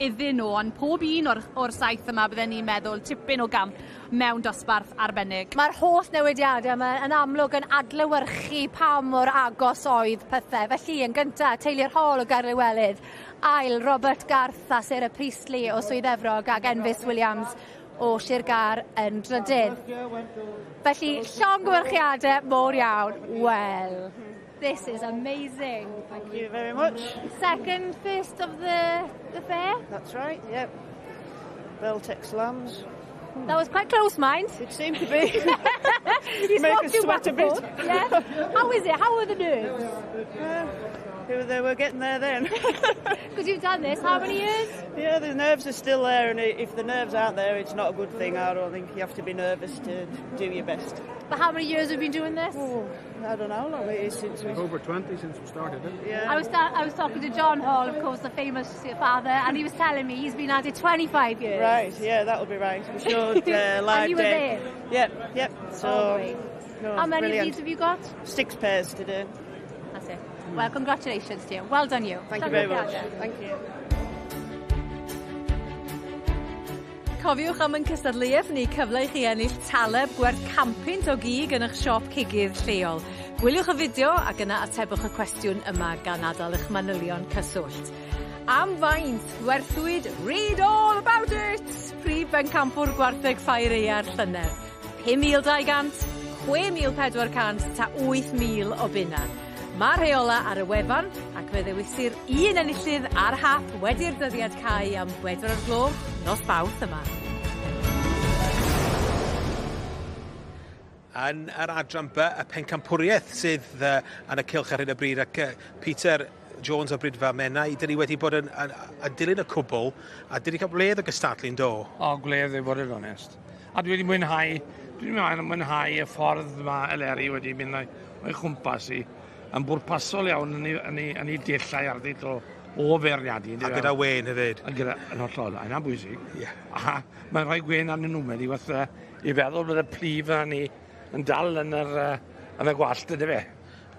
iddyn nhw, ond pob un o'r, or saith yma bydden ni'n meddwl tipyn o gamp mewn dosbarth arbennig. Mae'r holl newidiadau yma yn amlwg yn adlewyrchu pa mor agos oedd pethau. Felly, yn gyntaf, teulu'r Hall o Gaerliwelydd, ail Robert Garth a Sarah Priestley o Swydd Efrog ac Enfys Williams o Sir Gâr yn drydydd. Felly, llongyfarchiadau mowr iawn. Wel, this is amazing. Thank you very much. Second, first of the fair? That's right, yep. Beltex lambs. That was quite close, mind. It seemed to be. You Make swapped us you sweat back a and bit. forth. Yeah. How is it? How are the nerves? They were getting there then. Because you've done this how many years? Yeah, the nerves are still there, and if the nerves aren't there, it's not a good thing. I don't think you have to be nervous to do your best. But how many years have you been doing this? Oh, I don't know how long it is since we... Over 20 since we started, isn't it? Yeah. I was talking to John Hall, of course, the famous father, and he was telling me he's been at it 25 years. Right, yeah, that'll be right. We showed live And you were day. there? Yep, yep. So, Oh, great. no, How many brilliant. of these have you got? 6 pairs today. That's it. Well, congratulations to you. Well done you. Thank you very much. Thank you. Cofiwch am ein cystadleuaeth ni cyfle i chi ennill taleb gwerth 100 punt o gig yn eich siop cigydd lleol. Gwyliwch y fideo ac yna atebwch y cwestiwn yma gan adael eich manylion cyswllt. Am faint gwerthwyd Read All About It! Prif bencampwr gwartheg ffair aea'r llynedd. 5,200, 6,400 ta 8,000 o bunna. Mae'r rheola ar y wefan ac fe ddewisir un enillydd ar hap wedi'r dyddiad cau am 4 o'r gloch nos Fawrth yma. Yn yr adran B, y pencampwriaeth sydd yn y cylch ar hyn o bryd ac Peter Jones o Bridfa Menai, dyn ni wedi bod yn dilyn y cwbl a dyn ni cael gwledd o gystadlu yn do. O, gwledd i fod yn onest. A dwi wedi mwynhau y ffordd mae Eleri wedi mynd o'i chwmpas i, yn bwrpasol iawn yn ei dullau arddull o feirniadu. A gyda wên hefyd. A gyda, yn hollol, a hynna'n bwysig. Yeah. A mae'n rhoi gwên arnyn nhw, wedi fatha i feddwl bod y plif yna ni yn dal yn y gwallt, ydy fe?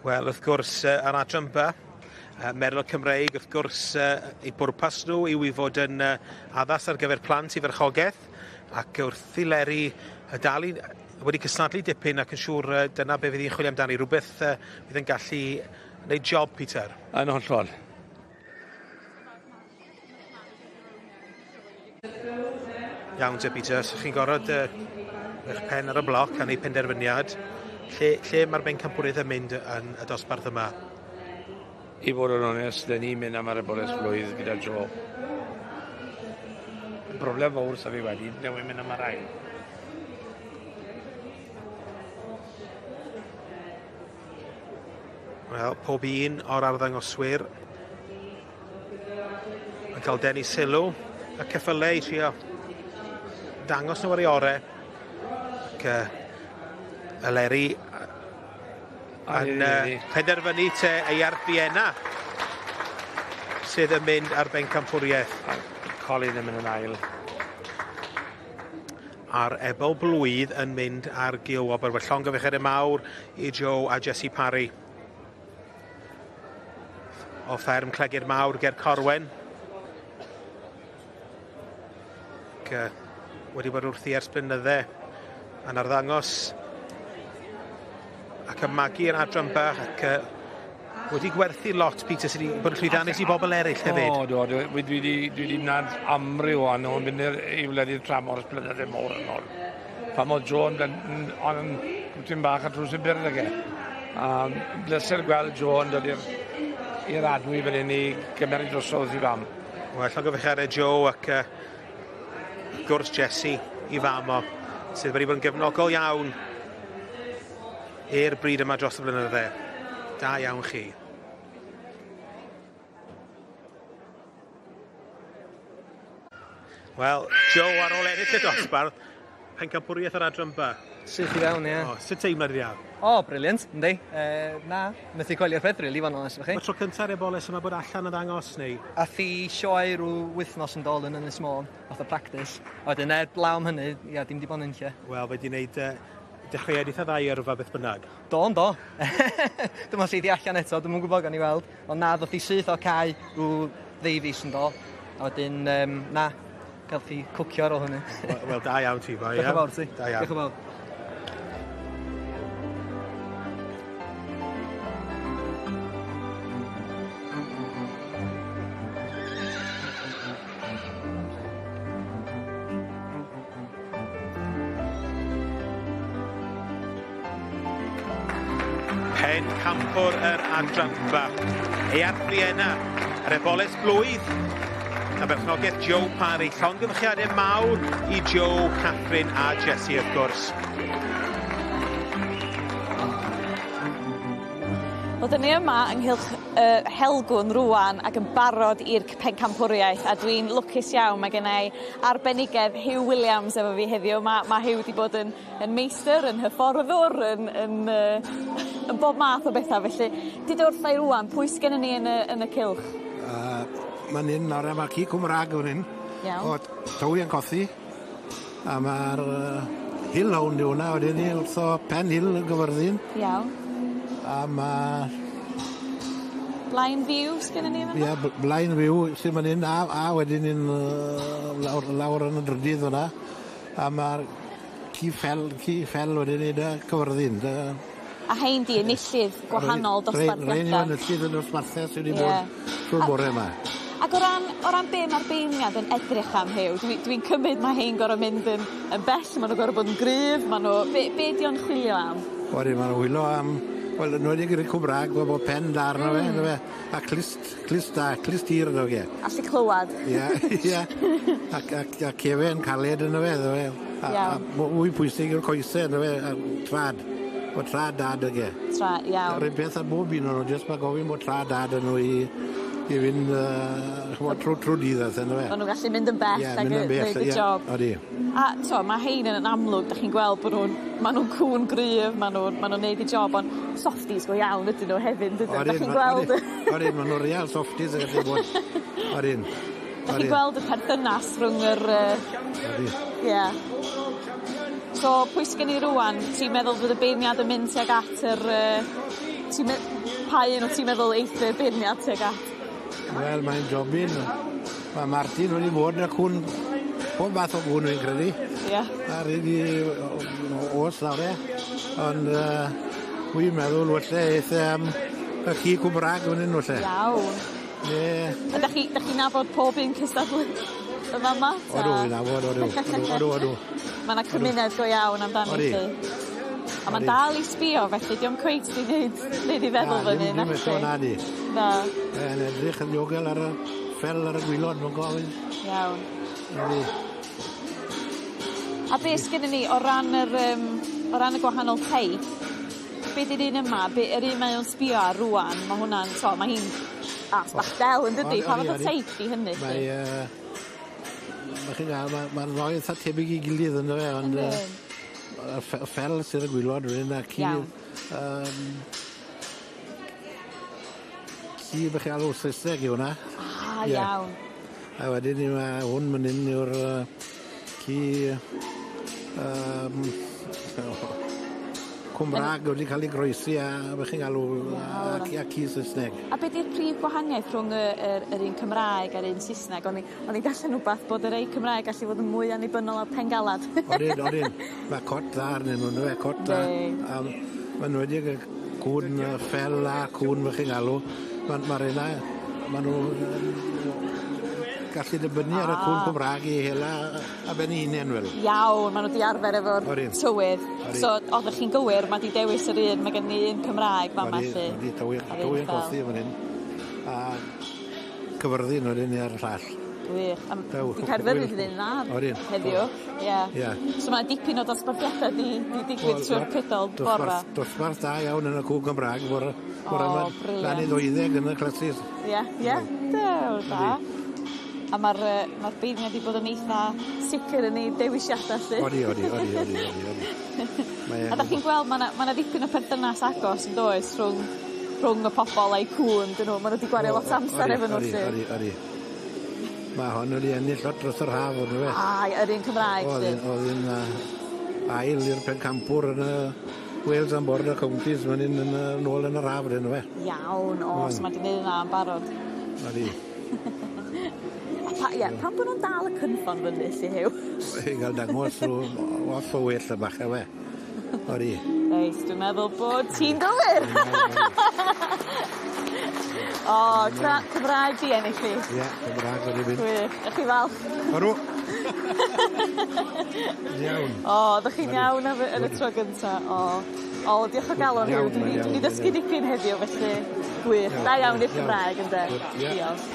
Wel, wrth gwrs, ar adran B, Merlod Cymreig, wrth gwrs, eu bwrpas nhw yw i fod yn addas ar gyfer plant i farchogaeth, ac wrth i Leri dal i wedi cystadlu dipyn ac yn siŵr dyna be fydd hi'n chwilio amdani, rhywbeth fydd yn gallu gwneud job, Peter. Yn hollol. Iawn te, Peter, so chi'n gorfod eich pen ar y bloc a neud penderfyniad. Lle mae'r bencampwriaeth yn mynd yn y dosbarth yma? I fod yn onest, dyn ni'n mynd am yr ebores flwydd gyda Joe. Y broblem fawr sa fi wedi, newid mynd am yr ail. Wel, pob un o'r arddangoswyr yn cael denu sylw y ceffylau i trio dangos nhw ar ei orau. Ac Eleri yn penderfynu te Eiar Vienna sydd yn mynd ar bencampwriaeth. Colin yn mynd yn ail. A'r ebol blwydd yn mynd ar gil wobr. Wel, llongyfarchiadau mawr i Joe a Jessie Parry. O fferm Clegyr Mawr ger Corwen. Ac wedi bod wrthi ers blynydde yn arddangos ac yn magu yn adran bach ac wedi gwerthu lot, Peter, sydd wedi bod yn llwyddiannus i bobl eraill hefyd. O, do, dwi wedi wneud amryw o'n nhw'n mynd i wledydd tramor ers blynydde mawr yn ôl. Pan oedd Joe yn yn gwtyn bach a drws y byrdd ag e. A bleser gweld Joe yn dod i'r adwy fel hyn i gymeryd drosodd i fam. Wel, llongyfarchiadau Joe ac gwrs Jessie i fam o, sydd wedi bod yn gefnogol iawn i'r bryd yma dros y blynydde. Da iawn chi. Wel, Joe ar ôl ennill y dosbarth, pencampwriaeth yr adran B. Syth i fewn, ie. O, sut teimlad i am? O, brilliant, yndi. Na, methu coelio'r peth, really, fan onest efo chi. Mae tro cyntaf eboles yma bod allan yn ddangos, neu? Ath i sioe rhyw wythnos yn dol yn Ynys Môn, fath o practice. A wedyn er blaw am hynny, ia, dim di bod yn lle. Wel, fe di wneud dechreuad eitha dda i yrfa beth bynnag. Do, yn do. Dyma sydd i allan eto, dwi'm yn gwybod gan i weld. Ond na, ddoth i syth o cae rhyw ddeufis yn dol. A wedyn, na, gael chi cwcio ar ôl hynny. Wel, da iawn ti, boi. Diolch yn fawr ti. Da iawn. Diolch yn fawr. Pencampwr yr adran B. Earth Vienna, yr eboles blwydd. A berchnogaeth Joe Parry. Llongyfarchiadau mawr i Joe, Catherine a Jessie, wrth gwrs. Wel, dyn ni yma ynghylch Helgwn rwan ac yn barod i'r pencampwriaeth, a dwi'n lwcus iawn, mae gen i arbenigedd Huw Williams efo fi heddiw. Mae Huw wedi bod yn meistr, yn hyfforddwr, yn bob math o bethau, felly dyd wrtha i rwan, pwy sy gennym ni yn y cylch? Ma'n hyn nawr, mae ci Cymraeg fan hyn. Iawn. O Tywi yn Cothi. A mae'r Hill Hound yw hwnna, wedyn ni wrtho Pen Hill yn Gyfyrddin. Iawn. A mae Blind View sgynnon ni fan Ie, Blind View sy'n fan hyn, a wedyn ni'n lawr yn y drydydd fyna. A mae'r ci ffel wedyn ni da Cyfyrddin. Da. A hein di enillydd gwahanol dosbarthiadau. Rhein yw enillydd y dosbarthiad sydd wedi bod trwy'r bore yma. Ac o ran be mae'r beirniad yn edrych am, Huw, dwi cymryd mae hein gorau mynd yn bell, maen nhw'n gorau bod yn gryf, maen nhw... Be di o'n chwilio am? Odi, maen nhw'n chwilio am... Wel, nhw wedi gyda Cymraeg, wel, bod pen da arno fe, yndyfe? A clust da, clust hir ynddo fe. Allu clywed. Ie. A cefen caled ynddo fe, yndyfe? A mwy pwysig yw'r coesau, yndyfe? A trad. Bod trad da dy ge. Tra, iawn. Yr un peth ar bob un o'n nhw, jyst mae gofyn bod trad da dyn nhw i fynd ch'mod, trwy dydd ath, yndyfe? Maen nhw'n gallu mynd yn bell Ie, ac mynd yn bell, gwneud y ie, job. Odi. A to, mae hein yn amlwg, da chi'n gweld bod nhw'n, maen nhw'n cŵn gryf, maen nhw'n neud y job, ond softies go iawn ydyn nhw hefyd, dydyn? Da chi'n gweld, Odyn, maen nhw'n real softies yn gallu bod. Odyn. Da chi'n gweld y perthynas rhwng yr... Odi. Ie. So, pwy sgen i rwan? Ti'n meddwl bod y beirniad yn mynd tuag at yr... Pa un o ti'n meddwl eith y beirniad tuag at? Wel, mae'n jobyn. Mae Martin wedi bod yn y cwn, pob math o gwn fi'n credu. A rhaid i os nawr e. Ond wi'n meddwl falle eith e am y ci Cymraeg fan hyn falle. Iawn. Ne, A da chi nabod pob un cystadlu y fama? Odw, fi'n nabod, odw, odw, odw, odw. Mae yna cymuned go iawn amdani Odi. chi. A mae'n Odi. dal i sbio, felly diolch cweit di wneud i feddwl Na, fan dim hyn, dim eto, na di. Na, Yn edrych yn ddiogel ar y ffel ar y gwylod, mae'n gofyn. Iawn. Odi. A be sgynnon ni o ran y gwahanol teip, be di'r un yma, be, yr un mae o'n sbio ar rwan, mae hwnna'n, so, mae hi'n as bach del yn dydi? Pa fath o Odi. teip di hynny? Mae, mae chi'n gael, mae'r ddoi eitha tebyg i gilydd ynddo fe, ond y ffel sydd y gwylod rhywun a ci... Iawn. Ci bych chi alw Saesneg yw hwnna. Ah, Ie. iawn. A wedyn ni mae hwn mynd hyn yw'r ci Cymraeg wedi cael ei groesi a be chi'n galw a ci Saesneg. A be' 'di'r prif gwahaniaeth rhwng y yr yr un Cymraeg a'r un Sysneg? O'n i o'n i'n darllen wbath bod y rei Cymraeg gallu fod yn mwy annibynnol a pengalad. Odyn odyn. Ma' cot dda arnyn nw yndyfe cot dda. Yndi. A ma' enwedig y cŵn ffel a cŵn fel chi'n galw ma' ma' reina ma' nw yn gallu dibynnu ar y cŵn Cymra'g i hela ar ben 'u hunen wel. Iawn, ma' nw 'di arfer efo'r tywydd. So oddech chi'n gywir, ma' 'di dewis yr un, ma' gen ni un Cymraeg fa' 'ma 'lly. Odi, tywydd, tywydd cothi fan 'yn. A Cyfyrddin wedyn ni ar y llall. Gwych. A m- Caerfyrddin 'di neud yn dda heddiw. Ie. Ie. So ma' dipyn o dosbarthiada 'di 'di digwydd trw'r cydol bora. Dosbarth da iawn yn y cŵn Cymra'g bore bore 'ma. Lan i ddeuddeg yn y classes. Ie, ie. Dew, da. A ma'r yy ma'r beirniad 'di bod yn eitha sicir yn eu dewisiada 'lly. Odi odi odi odi odi odi. Mae A 'dach chi'n gweld ma' 'na ma' 'na ddipyn o perthynas agos yndoes rhwng rhwng y pobol a'u cŵn 'dyn nhw ma' nw 'di gwario lot o amser efo nhw 'lly. Odi odi odi. Ma' hon wedi ennill lot dros yr haf on'd yfe? A yr un Cymraeg 'lly. O'dd 'i'n ail i'r pencampwr yn y Wales and Border Counties fan 'yn yn yy nôl yn yr haf 'dyn yfe? Iawn o so ma' 'di neud yn dda yn barod. Odi. A pa- ie pam bo' nw'n dal y cynffon fyny 'lly Huw? I ga'l dangos rw off o well y bach yfe? Odi. Reit dwi'n meddwl bod ti'n gywir! O Cymraeg 'di ennill hi. Ie, Cymra'g wedi mynd. Gwych. 'Dach chi falch? Odw. Iawn. O 'dych chi'n iawn am y yn y tro gynta. O. O diolch o galon Huw dwi 'di dwi 'di dysgu dipyn heddiw felly gwych. Da iawn i'r Cymraeg ynde? Diolch.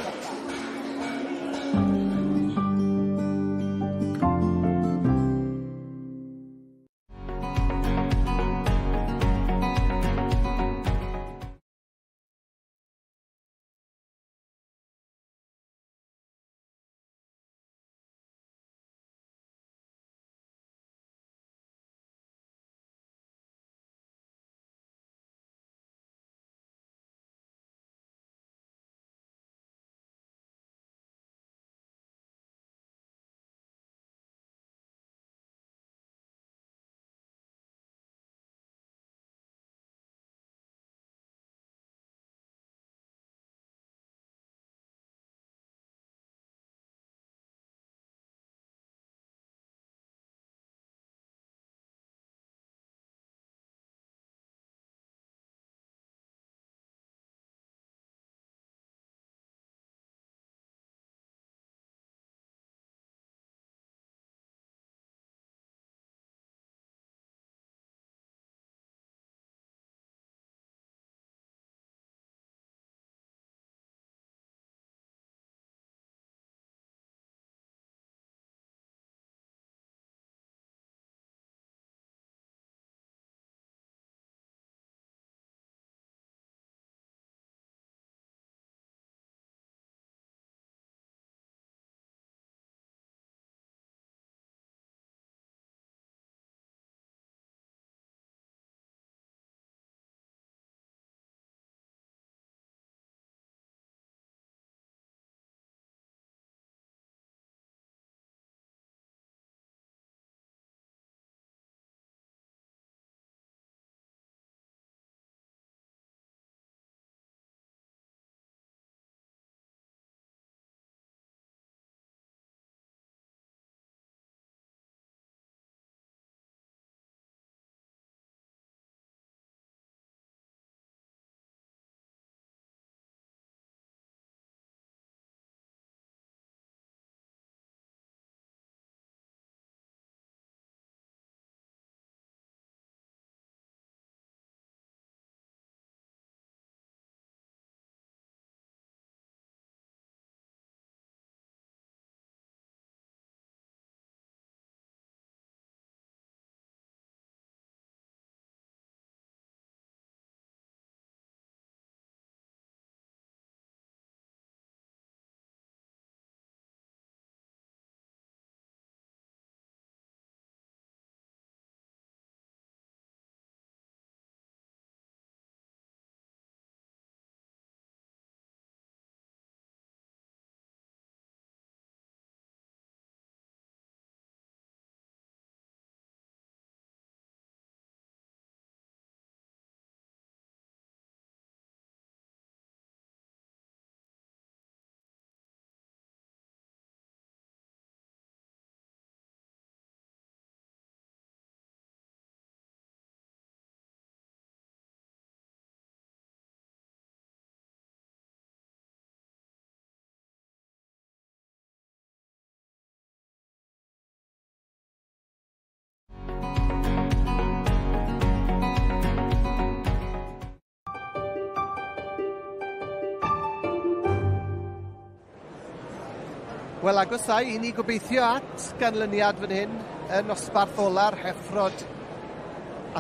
Wel, agosau i ni gobeithio at ganlyniad fan hyn yn nosbarth ola'r heffrod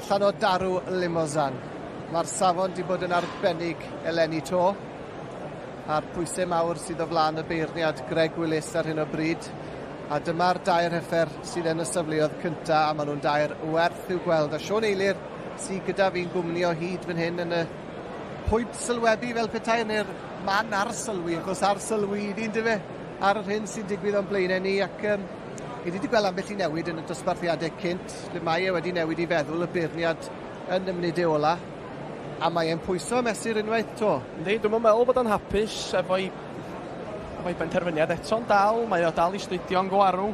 allan o darw Limousin. Mae'r safon 'di bod yn arbennig eleni 'to, a'r pwysau mawr sydd o flaen y beirniad Greg Willis ar hyn o bryd. A dyma'r dair heffer sydd yn y safleoedd cynta, a maen nhw'n dair werth i'w gweld. A Siôn Eilir sydd gyda fi'n gwmni o hyd fan hyn yn y pwynt sylwebu fel petai, neu'r man arsylwi, achos arsylwi i ni, yndyfe, ar yr hyn sy'n digwydd o'n blaenau ni, ac i ni wedi gweld ambell i newid yn y dosbarthiadau cynt, lle mae e wedi newid i feddwl y beirniad yn y munudau ola, a mae e'n pwyso a mesur unwaith 'to. Yndi, dwi'm yn meddwl bod o'n hapus efo'i efo'i benderfyniad eto'n dal, mae o dal i studio'n go arw.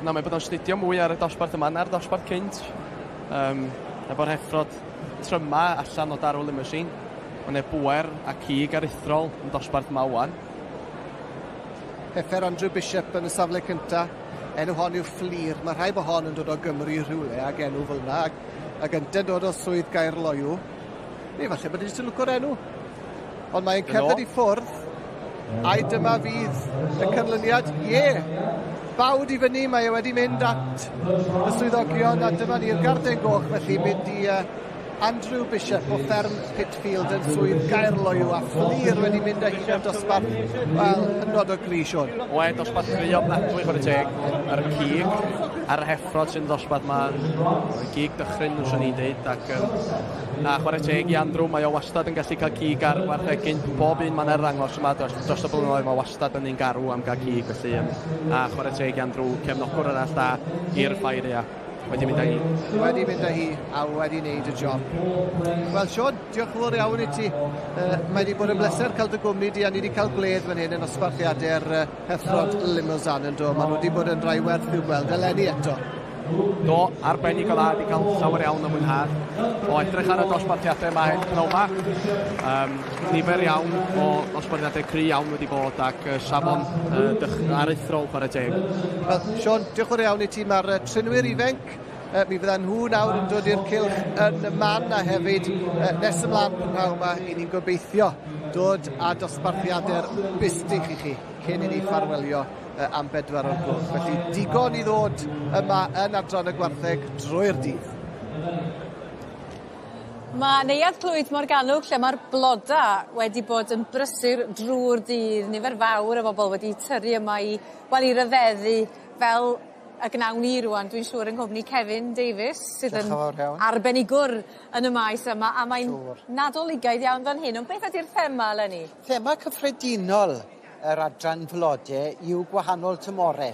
Na, mae bod o'n studio mwy ar y dosbarth yma na'r dosbarth cynt. Efo'r heffrod tryma allan o darw limousine. Mae 'ne bŵer a cig aruthrol yn dosbarth yma ŵan. Heffer Andrew Bishop yn y safle cynta. Enw hon yw Fflur. Mae rhai bod hon yn dod o Gymru rhywle ag enw fel yna, ac, ac ynte'n dod o swydd Gaerloyw. Neu falle bod e jyst yn lwco'r enw. Ond mae'n cerdded i ffwrdd, ai dyma fydd y canlyniad? Ie! Bawd i fyny, mae e wedi mynd at y swyddogion, a dyma ni'r garden goch felly mynd i Andrew Bishop o fferm Pitfield yn swydd Gaerloyw a Fflur wedi mynd â hi mewn dosbarth, wel, hynod o gry, Siôn. Oe, dosbarth gry ofnadwy, chwarae teg, ar y cig, ar yr heffrod sy'n ddosbarth ma, gig dychryn, swn i'n deud, ac na, chwarae teg i Andrew, mae o wastad yn gallu cael cig ar warthegyn, pob un ma'n arddangos yma dros y blynyddoedd, mae wastad yn un garw am gael cig, felly na, chwarae teg i Andrew, cefnogwr arall da i'r ffair aeaf. Wedi mynd â hi. Wedi mynd â hi a wedi wneud y job. Wel, Siôn, diolch yn fawr iawn i ti. Mae wedi bod yn bleser cael dy gwmni di a ni wedi cael gwledd fan hyn yn nosbarthiadau'r Heffrod Limousin yn do. Maen nhw wedi bod yn rhai werth i'w gweld eleni eto. Do, arbennig o dda, wedi cael llawer iawn o mwynhad o edrych ar y dosbarthiadau yma hyn pnawn 'ma. Nifer iawn o ddosbarthiadau cry iawn wedi bod ac safon aruthrol, chwarae teg. Wel, Siôn, diolch yn fawr iawn i ti. Mae'r trinwyr ifanc, mi fyddan nhw nawr yn dod i'r cylch yn y man a hefyd nes ymlaen prynhawn yma, i ni'n gobeithio dod â dosbarthiadau'r bustych i chi cyn i ni ffarwelio am 4 o'r gloch. Felly digon i ddod yma yn adran y gwartheg drwy'r dydd. Ma' Neuadd Clwyd Morgannwg lle ma'r bloda wedi bod yn brysur drw'r dydd nifer fawr o bobol wedi tyrru yma i wel i ryfeddu fel y gnawn ni rŵan dwi'n siŵr yng nghwmni Kevin Davies sydd yn arbenigwr yn y maes yma a mae'n Nadoligaidd iawn fan hyn ond beth ydi'r thema eleni? Thema cyffredinol yr adran flode yw gwahanol tymore.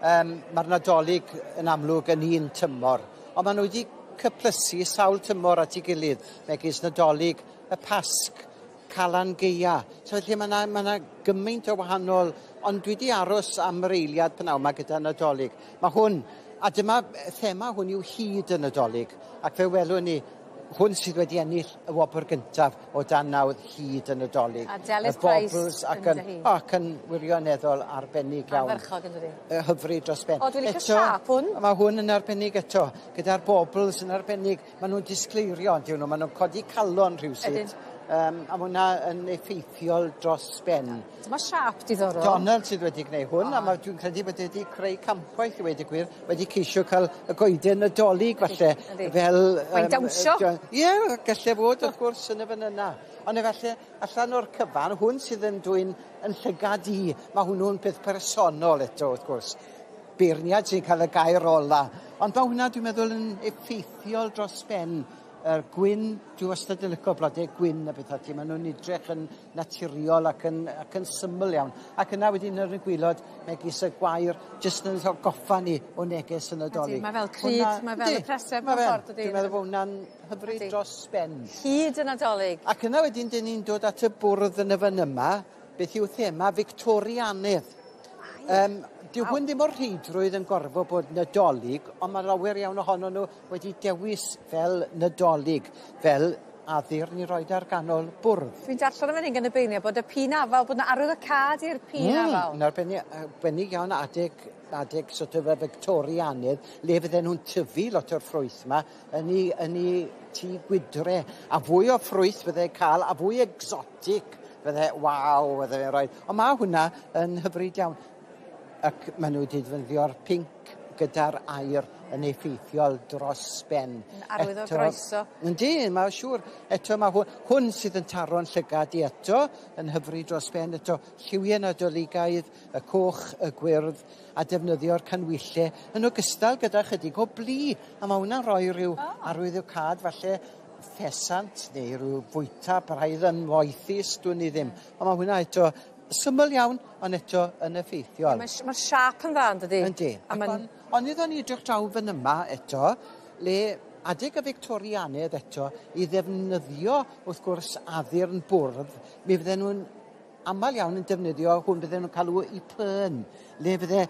Ma'r Nadolig yn amlwg yn un tymor, ond ma' nhw wedi cyplysu sawl tymor at ei gilydd, megis Nadolig, y Pasg, Calan Gaea. So felly mae yna ma gymaint o wahanol, ond dwi wedi aros am yr eiliad pnawn yma gyda Nadolig. Mae hwn, a dyma thema hwn yw hyd y Nadolig, ac fe welwn ni hwn sydd wedi ennill y wobr gyntaf o dan nawdd hyd y Nadolig. A Delyth Price ac yn, ac yn wirioneddol arbennig iawn. Ardderchog yn dydi? Hyfryd dros ben. O, dwi'n licio siâp hwn. Mae hwn yn arbennig eto, gyda'r bobl sy'n arbennig. Maen nhw'n disgleirio, on'd yw nhw? Maen nhw'n codi calon rhywsut. Ydyn. A mae hwnna yn effeithiol dros ben. Dyma siâp diddorol. Donald sydd wedi gwneud hwn, a dwi'n credu bod e wedi creu campwaith i weud y gwir, wedi ceisio cael y goeden Nadolig falle, fel... Mae'n dawnsio. Ie, gallai fod wrth gwrs yn y fan yna. Ond efallai allan o'r cyfan, hwn sydd yn dwyn yn llygad i, mae hwnnw'n peth personol eto wrth gwrs. Beirniad sy'n cael y gair ola. Ond mae hwnna dwi'n meddwl yn effeithiol dros ben. Yr gwyn, dwi wastad yn licio blodau gwyn a beth ati, maen nhw'n edrych yn naturiol ac yn, ac yn syml iawn. Ac yna wedyn ar y gwylod, megis y gwair, jyst yn goffa ni o neges y Nadolig. Ydy, mae fel crud, mae fel y preseb mewn ffordd, dydy. Dwi'n meddwl bod hwnna'n hyfryd dros ben. Hyd y Nadolig. Ac yna wedyn, dyn ni'n dod at y bwrdd yn y fan yma, beth yw thema Victorianedd. Dyw hwn ddim o'r rheidrwydd yn gorfod bod Nadolig, ond mae lawer iawn ohono nhw wedi dewis fel Nadolig, fel addurn i roed ar ganol bwrdd. Dwi'n darllen yn fan hyn gan y beirniaid bod y pîn afal, bod yna arwyddocâd i'r pîn afal. Yn arbennig iawn adeg sort of y Victorianedd, le fydden nhw'n tyfu lot o'r ffrwyth yma yn ei tŷ gwydre, a fwy o ffrwyth fydde cael, a fwy exotic Fydde, waw, fydde fe'n rhoi. Ond mae hwnna yn hyfryd iawn. Ac maen nhw wedi defnyddio'r pinc gyda'r aur yn effeithiol dros ben. Yn arwydd o groeso. Yndi, mae'n siŵr. Eto mae hwn, hwn sydd yn taro'n llygad i eto, yn hyfryd dros ben eto. Lliwiau Nadoligaidd, y coch, y gwyrdd, a defnyddio'r canwyllau yn ogystal gyda chydig o blu. A mae hwnna'n rhoi rhyw oh. arwyddocâd falle ffesant neu rhyw fwyta braidd yn moethus, dwn i ddim. Ond mae hwnna eto syml iawn, ond eto yn effeithiol. Mae'r ma siâp yn dda, yn dydi? Yndi. A ma'n... Ond iddon ni edrych draw fan yma eto, le adeg y Victorianedd eto, i ddefnyddio, wrth gwrs, addurn bwrdd, mi fydden nhw'n aml iawn yn defnyddio hwn bydden nhw'n cael i pyn, le fydde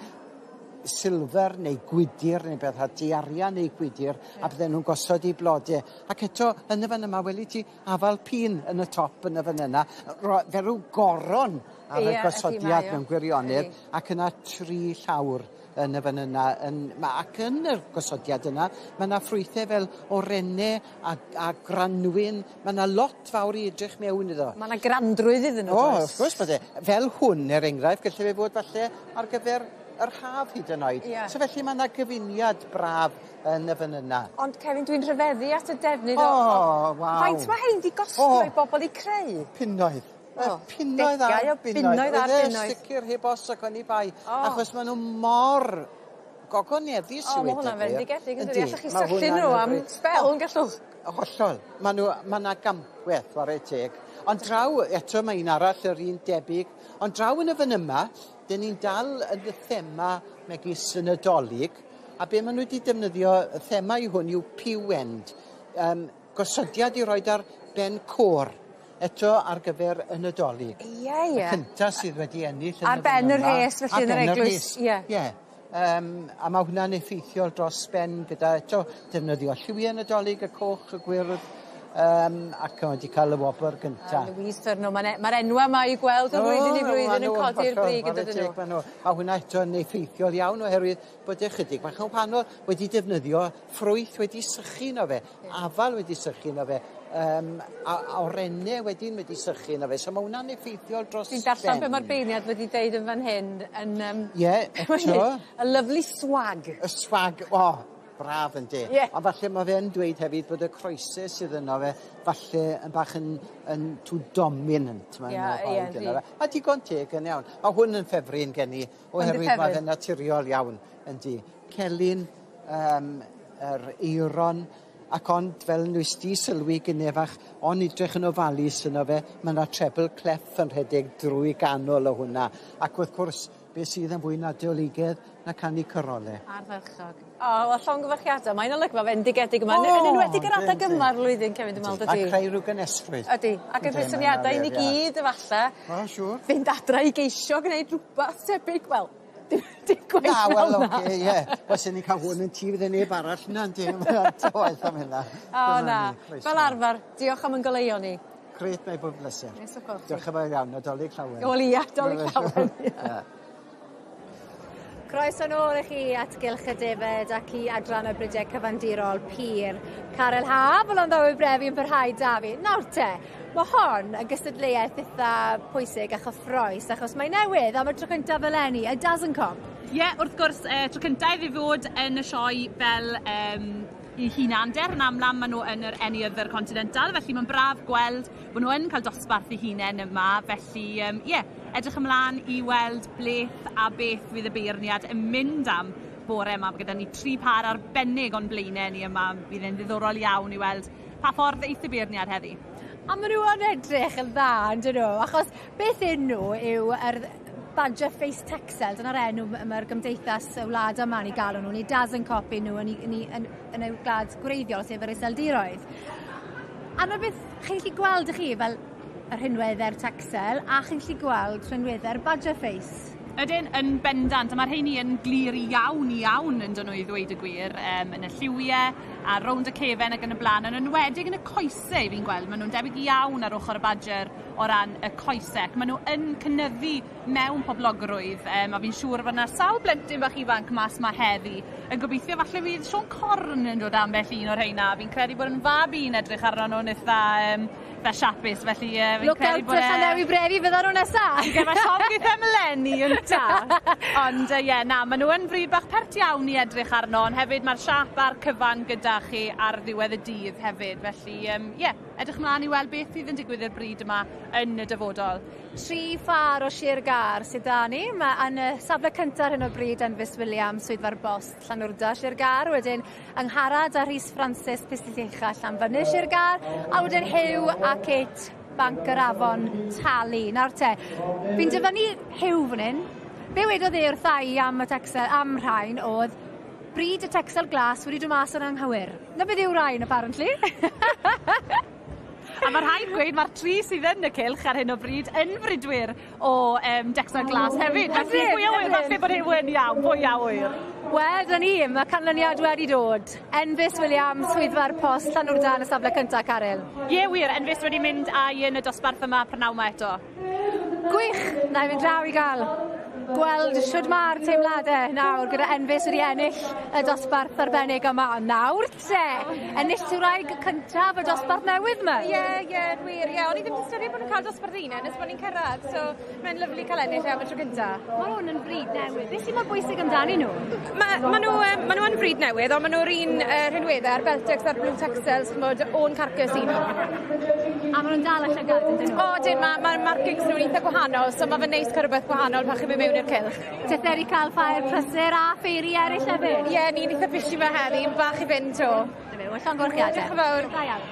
silfer neu gwydir neu beth ati, arian neu gwydir, yeah. a bydden nhw'n gosod i blode. Ac eto, yn y fan yma, weli ti afal pîn yn y top yn y fan yna, fel rhyw goron ar y gosodiad mewn gwirionedd, ac yna tri llawr yn y fan yna. Yn, ma, ac yn yr gosodiad yna, mae yna ffrwythau fel orenne a, a granwyn. Mae yna lot fawr i edrych mewn iddo. Mae yna grandrwydd iddyn nhw, O, wrth gwrs bod e. Fel hwn, er enghraifft, gallai fe fod falle ar gyfer yr haf hyd yn oed. Yeah. So felly mae yna gyfuniad braf yn y fan yna. Ond Kevin, dwi'n rhyfeddu at y defnydd o... O, waw. Faint mae hein di gostio oh, i bobl i creu? Punnoedd. Oh, punnoedd ar bunnoedd. Ar bunnoedd. Sicr heb os ac oni bai. Oh. Achos maen nhw mor gogoneddus i weud y gwir. O, mae hwnna'n fendigedig, yn dydi? Allwch chi syllu nhw am sbel yn gallwch? Hollol. Mae nhw, mae yna gampwaith, whare teg. Ond draw, eto mae un arall, yr un debyg. Ond draw yn y fan yma, dyn ni'n dal yn y thema megis y Nadolig, a be maen nhw wedi defnyddio, y thema i hwn yw Pew End. Um, gosodiad i roed ar ben côr eto ar gyfer y Nadolig. Ie, ie. Y cynta sydd wedi ennill yn Ar ben y rhes, felly, yn yr eglwys. Ie. Ie. Um, a mae hwnna'n effeithiol dros ben gyda eto defnyddio lliwiau Nadolig, y coch, y gwyrdd, um, ac mae wedi cael y wobr gynta. A Louise Furno, mae'r ma enwa yma i gweld o flwyddyn i flwyddyn yn codi'r brig yn dydyn nhw. nhw. A hwnna eto yn effeithiol iawn oherwydd bod e chydig bach yn wahanol wedi defnyddio ffrwyth wedi sychu no fe, afal wedi sychu no fe, um, a, a orenne wedyn wedi sychu na fe. So mae hwnna'n effeithiol dros Dwi'n darllen be mae'r beirniad wedi deud yn fan hyn yn... Ie, yeah, eto. A lovely swag. Y swag, o, oh, braf yn de. Yeah. Ond falle mae fe'n dweud hefyd bod y croesau sydd yno fe, falle yn bach yn, yn too dominant. Mae'n yeah, yeah, yno fe. A digon teg yn iawn. A hwn yn ffefryn gen i, oherwydd mae fe'n naturiol iawn, yndi. Celyn, um, yr eiron, Ac ond, fel wnes di sylwi gynne fach, on edrych yn ofalus yno fe, mae yna treble clef yn rhedeg drwy ganol o hwnna. Ac wrth gwrs, beth sydd yn fwy nadoligedd na canu corole. Ardderchog. O, wel llongyfarchiadau. Mae'n olygfa fendigedig yma. Yn enwedig yr adeg yma'r flwyddyn, Kevin, dwi'n meddwl, dydy? A creu rhyw gynesrwydd. Ydy. Ac yn rhoi syniadau i ni gyd, efallai. O, siŵr. Fynd adra i geisio gwneud rhywbeth tebyg. Wel, dim gwaith Na, wel, oce, ie. Wel, sen ni'n cael hwn yn tŷ, fydde neb arall yna, yndi? Mae'n waeth am hynna. O, na. Fel arfer, diolch am yn goleuo ni. Grêt, mae bob bleser. Neis o gweld chi. Diolch yn fawr iawn, Nadolig Llawen. Wel, ia, Nadolig Llawen, ia. Croeso nôl i chi at Gylch y Defed ac i adran y Brydiau Cyfandirol Pur. Caryl Haf, fel ond ddaw brefi yn parhau da fi. Nawr te, Mae hon yn gystadleuaeth eitha pwysig a chyffrous achos mae newydd am y tro cyntaf eleni, y Dazencomp. Ie, yeah, wrth gwrs, tro cyntaf iddi fod yn y sioe fel um, i hunander, yn aml maen nhw yn yr Any Other Continental, felly mae'n braf gweld bod nhw yn cael dosbarth eu hunain yma, felly ie, um, yeah, edrych ymlaen i weld bleth a beth fydd y beirniad yn mynd am bore yma. Mae gyda ni tri par arbennig o'n blaenau ni yma, bydd e'n ddiddorol iawn i weld pa ffordd eith y beirniad heddi. A maen nhw yn edrych yn dda, yn dyn nhw? Achos beth yn nhw yw yr Badger Face Texel, dyna'r enw mae'r gymdeithas y wlad yma yn ei galw nhw, neu Dazenkop nhw yn, yn, yn, yn y wlad gwreiddiol, sef yr Iseldiroedd. A mae beth chi'n gallu gweld ych chi fel y rhinweddau'r Texel, a chi'n gallu gweld rhinweddau'r Badger Face. Ydyn, yn bendant, a mae'r rheini yn glir iawn iawn yn dyn nhw i ddweud y gwir, um, yn y lliwiau, a rownd y cefen ac yn y blaen, yn enwedig yn y coesau fi'n gweld, maen nhw'n debyg iawn ar ochr y badger o ran y coesau, ac maen nhw yn cynyddu mewn poblogrwydd, um, a fi'n siŵr fod yna sawl blentyn bach ifanc mas ma heddi, yn gobeithio falle fydd Siôn Corn yn dod ambell un o'r rheina, fi'n credu bod yn fab i'n edrych arno nhw'n eitha um, eitha siapus, felly fi'n Look credu out bod e... Llandewi Brefi fydda nhw nesa! Gyda siom geith e mleni ynta. Ond ie, na, maen nhw yn fryd bach pert iawn i edrych arno, ond hefyd mae'r siap a'r cyfan gyda chi ar ddiwedd y dydd hefyd. Felly, ie, edrych mlaen i weld beth fydd yn digwydd i'r bryd yma yn y dyfodol. Tri phâr o Sir Gâr sydd 'da ni. Ma' yn y safle cynta ar hyn o bryd Enfys Williams, Swyddfa'r Bost, Llanwrda, Sir Gâr, wedyn Angharad a Rhys Francis, Pistyll Ucha, Llanfynydd, Sir Gâr, a wedyn Huw a Kate, Banc yr Afon, Tali. Nawr te, fi'n dyfynnu Huw fan 'yn. Be wedodd e wrtha i am y Texel, am rhain, o'dd bryd y Texel glas wedi dod mas yn anghywir. 'Na beth yw rhain, apparently. A ma' rhaid gweud ma'r tri sydd yn y cylch ar hyn o bryd yn fridwyr o yym Dexter Glass hefyd. Felly pwy a ŵyr falle bod Huw yn iawn, pwy a ŵyr. Wel, 'na ni, ma' canlyniad wedi dod. Enfys Williams, Swyddfa'r Post, Llanwrda yn y safle cynta, Caryl. Ie wir, Enfys wedi mynd â'i yn y dosbarth yma prynawn 'ma eto. Gwych! Na i fynd draw i ga'l gweld shwd ma'r teimlade nawr gyda Enfys wedi ennill y dosbarth arbennig yma. Nawr te, enillwraig cyntaf y dosbarth newydd 'ma. Ie, ie, wir, ie. O'n i ddim 'di ystyried bod nhw'n cael dosbarth eu hunain nes bod ni'n cyrraedd, so mae'n lyfli cael ennill e am y tro cynta. Ma' hwn yn fryd newydd. Beth sy mor bwysig amdanyn nhw? Ma' ma' nhw yym ma' nhw yn fryd newydd, ond ma' nhw'r un yy rhinwedde a'r Beltex a'r Blue Texels, ch'mod, o'n carcas i nhw. A ma' nhw'n dal y llygad yndyn nhw? O dyn, ma' ma'r markings nhw'n eitha gwahanol, so ma' fe'n neis cael rhywbeth gwahanol pan chi'n mynd mewn i'r cylch. Titheri cael ffair prysur a ffeiri eraill hefyd? Ie, ni'n eitha busy 'ma heddi, bach i fynd 'to. 'Na fe, wel llongyfarchiade. Diolch yn fawr. Da iawn.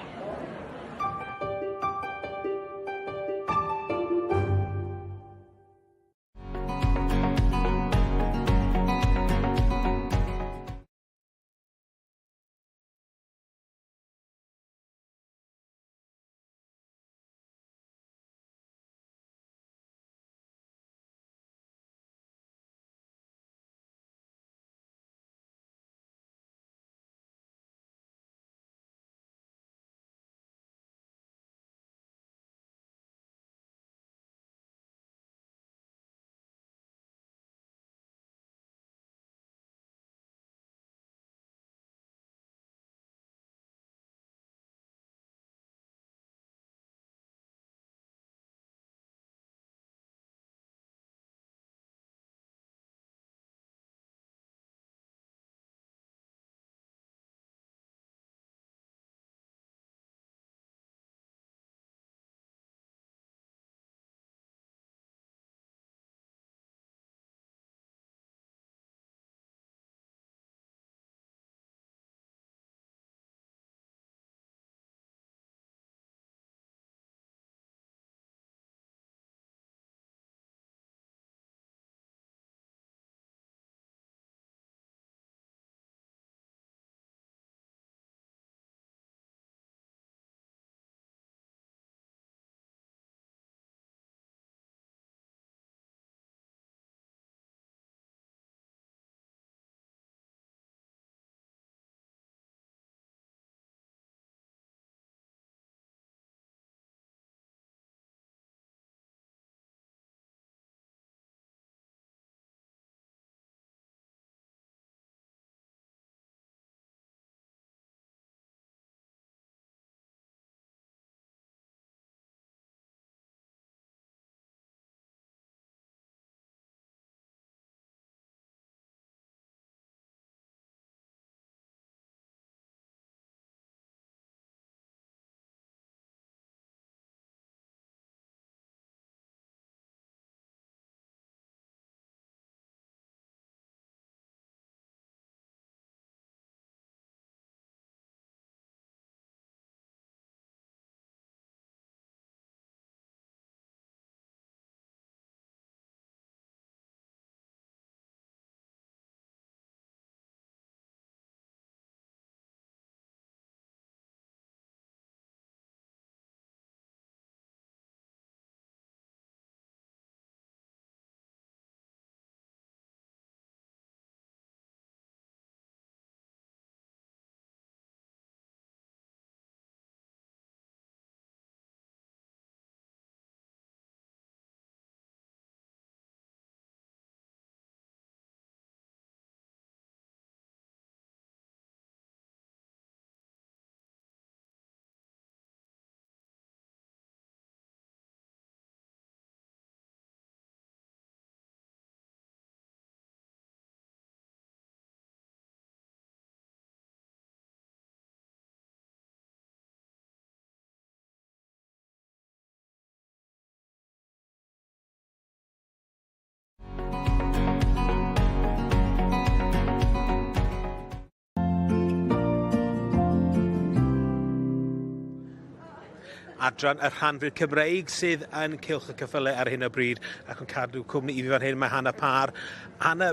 Adran y rhanfrid Cymreig sydd yn cylch y cyffyle ar hyn o bryd ac yn cadw cwmni i fi fan hyn mae Hannah Parr. Hannah,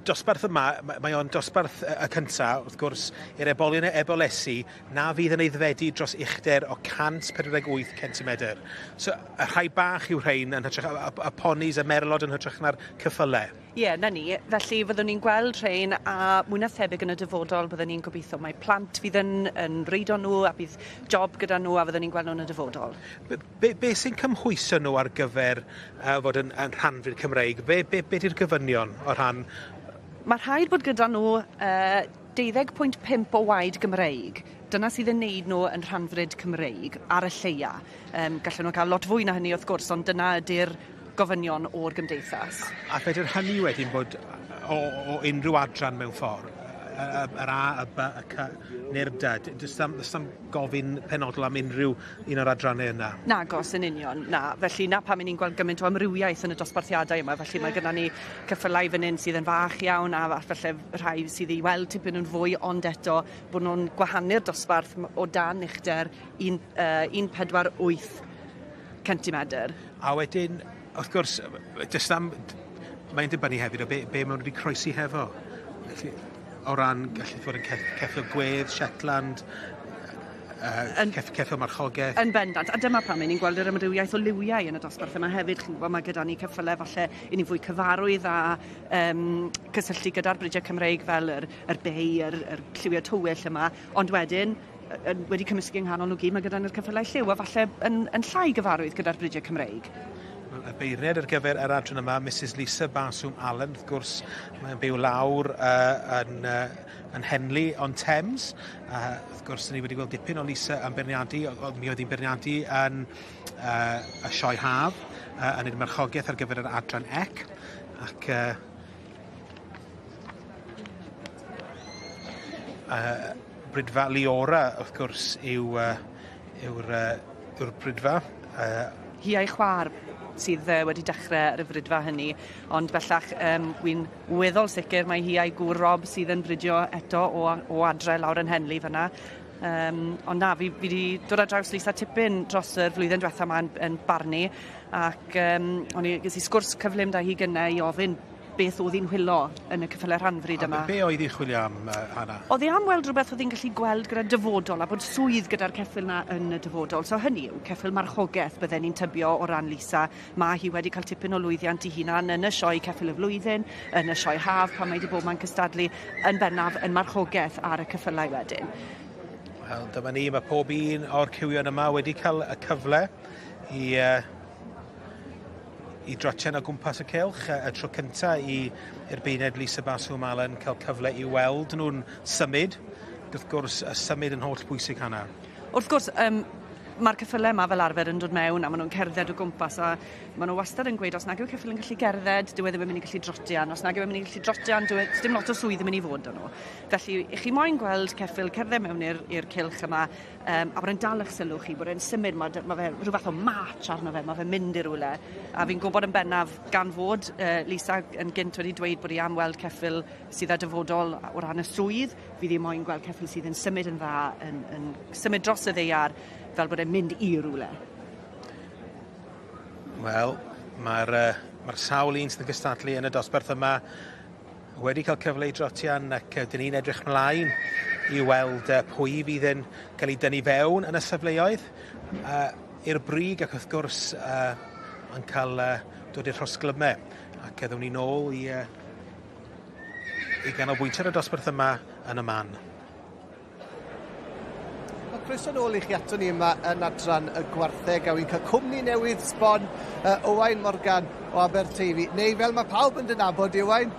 dosbarth yma, mae o'n dosbarth y cyntaf, wrth gwrs, i'r ebolion y ebolesi na fydd yn aeddfedu dros uchder o 148 centimetr. So, y rhai bach yw rhain yn hytrach, y, y, y ponis, y merlod yn hytrach na'r cyffyle. Ie, 'na ni. Felly fyddwn ni'n gweld rhein a mwy na thebyg yn y dyfodol byddwn ni'n gobeithio mai plant fydd yn yn reido nhw a bydd job gyda nhw a fyddwn ni'n gweld nhw yn y dyfodol. Be, be, be sy'n cymhwyso nhw ar gyfer uh, fod yn, yn rhanfrid Cymreig? Be, be, be di'r gofynion o rhan... Mae rhaid bod gyda nhw uh, 12.5 o waed Gymreig. Dyna sydd yn neud nhw yn rhanfrid Cymreig ar y lleia. Um, gallen nhw cael lot fwy na hynny wrth gwrs, ond dyna ydy'r gofynion o'r gymdeithas. A fedr hynny wedyn bod o, o unrhyw adran mewn ffordd? Yr A, y B, y C neu'r D. Does am, does am gofyn penodol am unrhyw un o'r adrannau yna? Nagos, yn union, na. Felly na pam 'yn ni'n gweld gymaint o amrywiaeth yn y dosbarthiadau yma. Felly mae gyda ni ceffylau fan hyn sydd yn fach iawn a falle rhai sydd i weld tipyn yn fwy ond eto bod nhw'n gwahanu'r dosbarth o dan uchder un, uh, 148 centimedr. A wedyn, wrth gwrs, jyst am... Mae'n dibynnu hefyd o be, be maen nhw wedi croesi hefo. Felly, o ran gallu fod yn ceffyl gwedd, Shetland, uh, yn, ceffyl marchogaeth. Yn bendant, a dyma pam ni'n gweld yr amrywiaeth o liwiau yn y dosbarth yma hefyd. Chi'n gwybod, mae gyda ni ceffylau falle i ni fwy cyfarwydd a um, cysylltu gyda'r bridiau Cymreig fel yr, yr bei, yr, yr lliwiau tywyll yma, ond wedyn yn, wedi cymysgu yng nghanol nhw gyd, mae gyda ni'r ceffylau lliw a falle yn, yn llai gyfarwydd gyda'r bridiau Cymreig. Wel, y beirniad ar gyfer yr adran yma, Mrs Lisa Baswm Allen, wrth gwrs, mae'n byw lawr uh, yn, uh, yn Henley on Thames. Uh, wrth gwrs, ni wedi gweld dipyn o Lisa yn beirniadu, mi oedd hi'n beirniadu yn uh, y sioe haf, uh, yn ei marchogaeth ar gyfer yr adran ec, ac uh, uh, Bridfa Liora, wrth gwrs, yw, uh, yw'r, uh, yw'r bridfa. Uh, Hi a'i chwaer sydd uh, wedi dechrau ar y fridfa hynny, ond bellach um, wy'n weddol sicr mae hi a'i gŵr Rob sydd yn bridio eto o, o adre lawr yn Henley fyna. Um, ond na, fi, fi wedi dod ar draws Lisa tipyn dros yr flwyddyn diwetha yma yn, yn barnu, ac um, o'n i, ges i sgwrs cyflym da hi gynnau i ofyn beth oedd hi'n whilo yn y ceffylau rhanfryd yma. A be oedd hi'n chwilio am, uh, Hannah? Oedd hi am weld rhywbeth oedd hi'n gallu gweld gyda dyfodol a bod swydd gyda'r ceffyl na yn y dyfodol. So hynny yw, ceffyl marchogaeth bydden ni'n tybio o ran Lisa. Mae hi wedi cael tipyn o lwyddiant i hunan yn y sioe ceffyl y flwyddyn, yn y sioe haf pan mae wedi bod ma'n cystadlu yn bennaf yn marchogaeth ar y ceffylau wedyn. Wel, dyma ni, mae pob un o'r cywion yma wedi cael y cyfle i uh, i drotian o gwmpas y cylch, y tro cynta i i'r beirniaid Lisa Baswm Allen cael cyfle i weld nhw'n symud. Wrth gwrs, y symud yn holl bwysig hana. Wrth gwrs, um, mae'r ceffylau yma fel arfer yn dod mewn a maen nhw'n cerdded o gwmpas a maen nhw wastad yn gweud os nag yw ceffyl yn gallu gerdded, dyw e ddim yn mynd i gallu drotian. Os nag yw e'n mynd i gallu drotian, dyw e, dim lot o swydd yn mynd i fod 'da nhw. Felly, i chi moyn gweld ceffyl cerdded mewn i'r cylch yma, Um, a bod e'n dal eich sylw chi, bod e'n symud, mae, ma fe rhyw fath o march arno fe, mae fe'n mynd i rywle. A fi'n gwybod yn bennaf gan fod uh, Lisa yn gynt wedi dweud bod hi am weld ceffyl sydd â dyfodol o ran y swydd. Fi ddim moyn gweld ceffyl sydd yn symud yn dda, yn, yn symud dros y ddeiar, fel bod e'n mynd i rywle. Wel, mae'r uh, mae sawl un sydd yn cystadlu yn y dosbarth yma wedi cael cyfle i drotian ac dyn ni'n edrych mlaen i weld pwy fydd yn cael ei dynnu fewn yn y safleoedd uh, i'r brig ac wrth gwrs uh, yn cael uh, dod i'r rhosglymau ac ddown ni nôl i, uh, i ganolbwyntio ar y dosbarth yma yn y man. Wel, croeso nôl i chi ato ni yma yn adran y gwartheg a wy'n cael cwmni newydd sbon uh, Owain Morgan o Aberteifi, neu fel mae pawb yn dynabod Owain,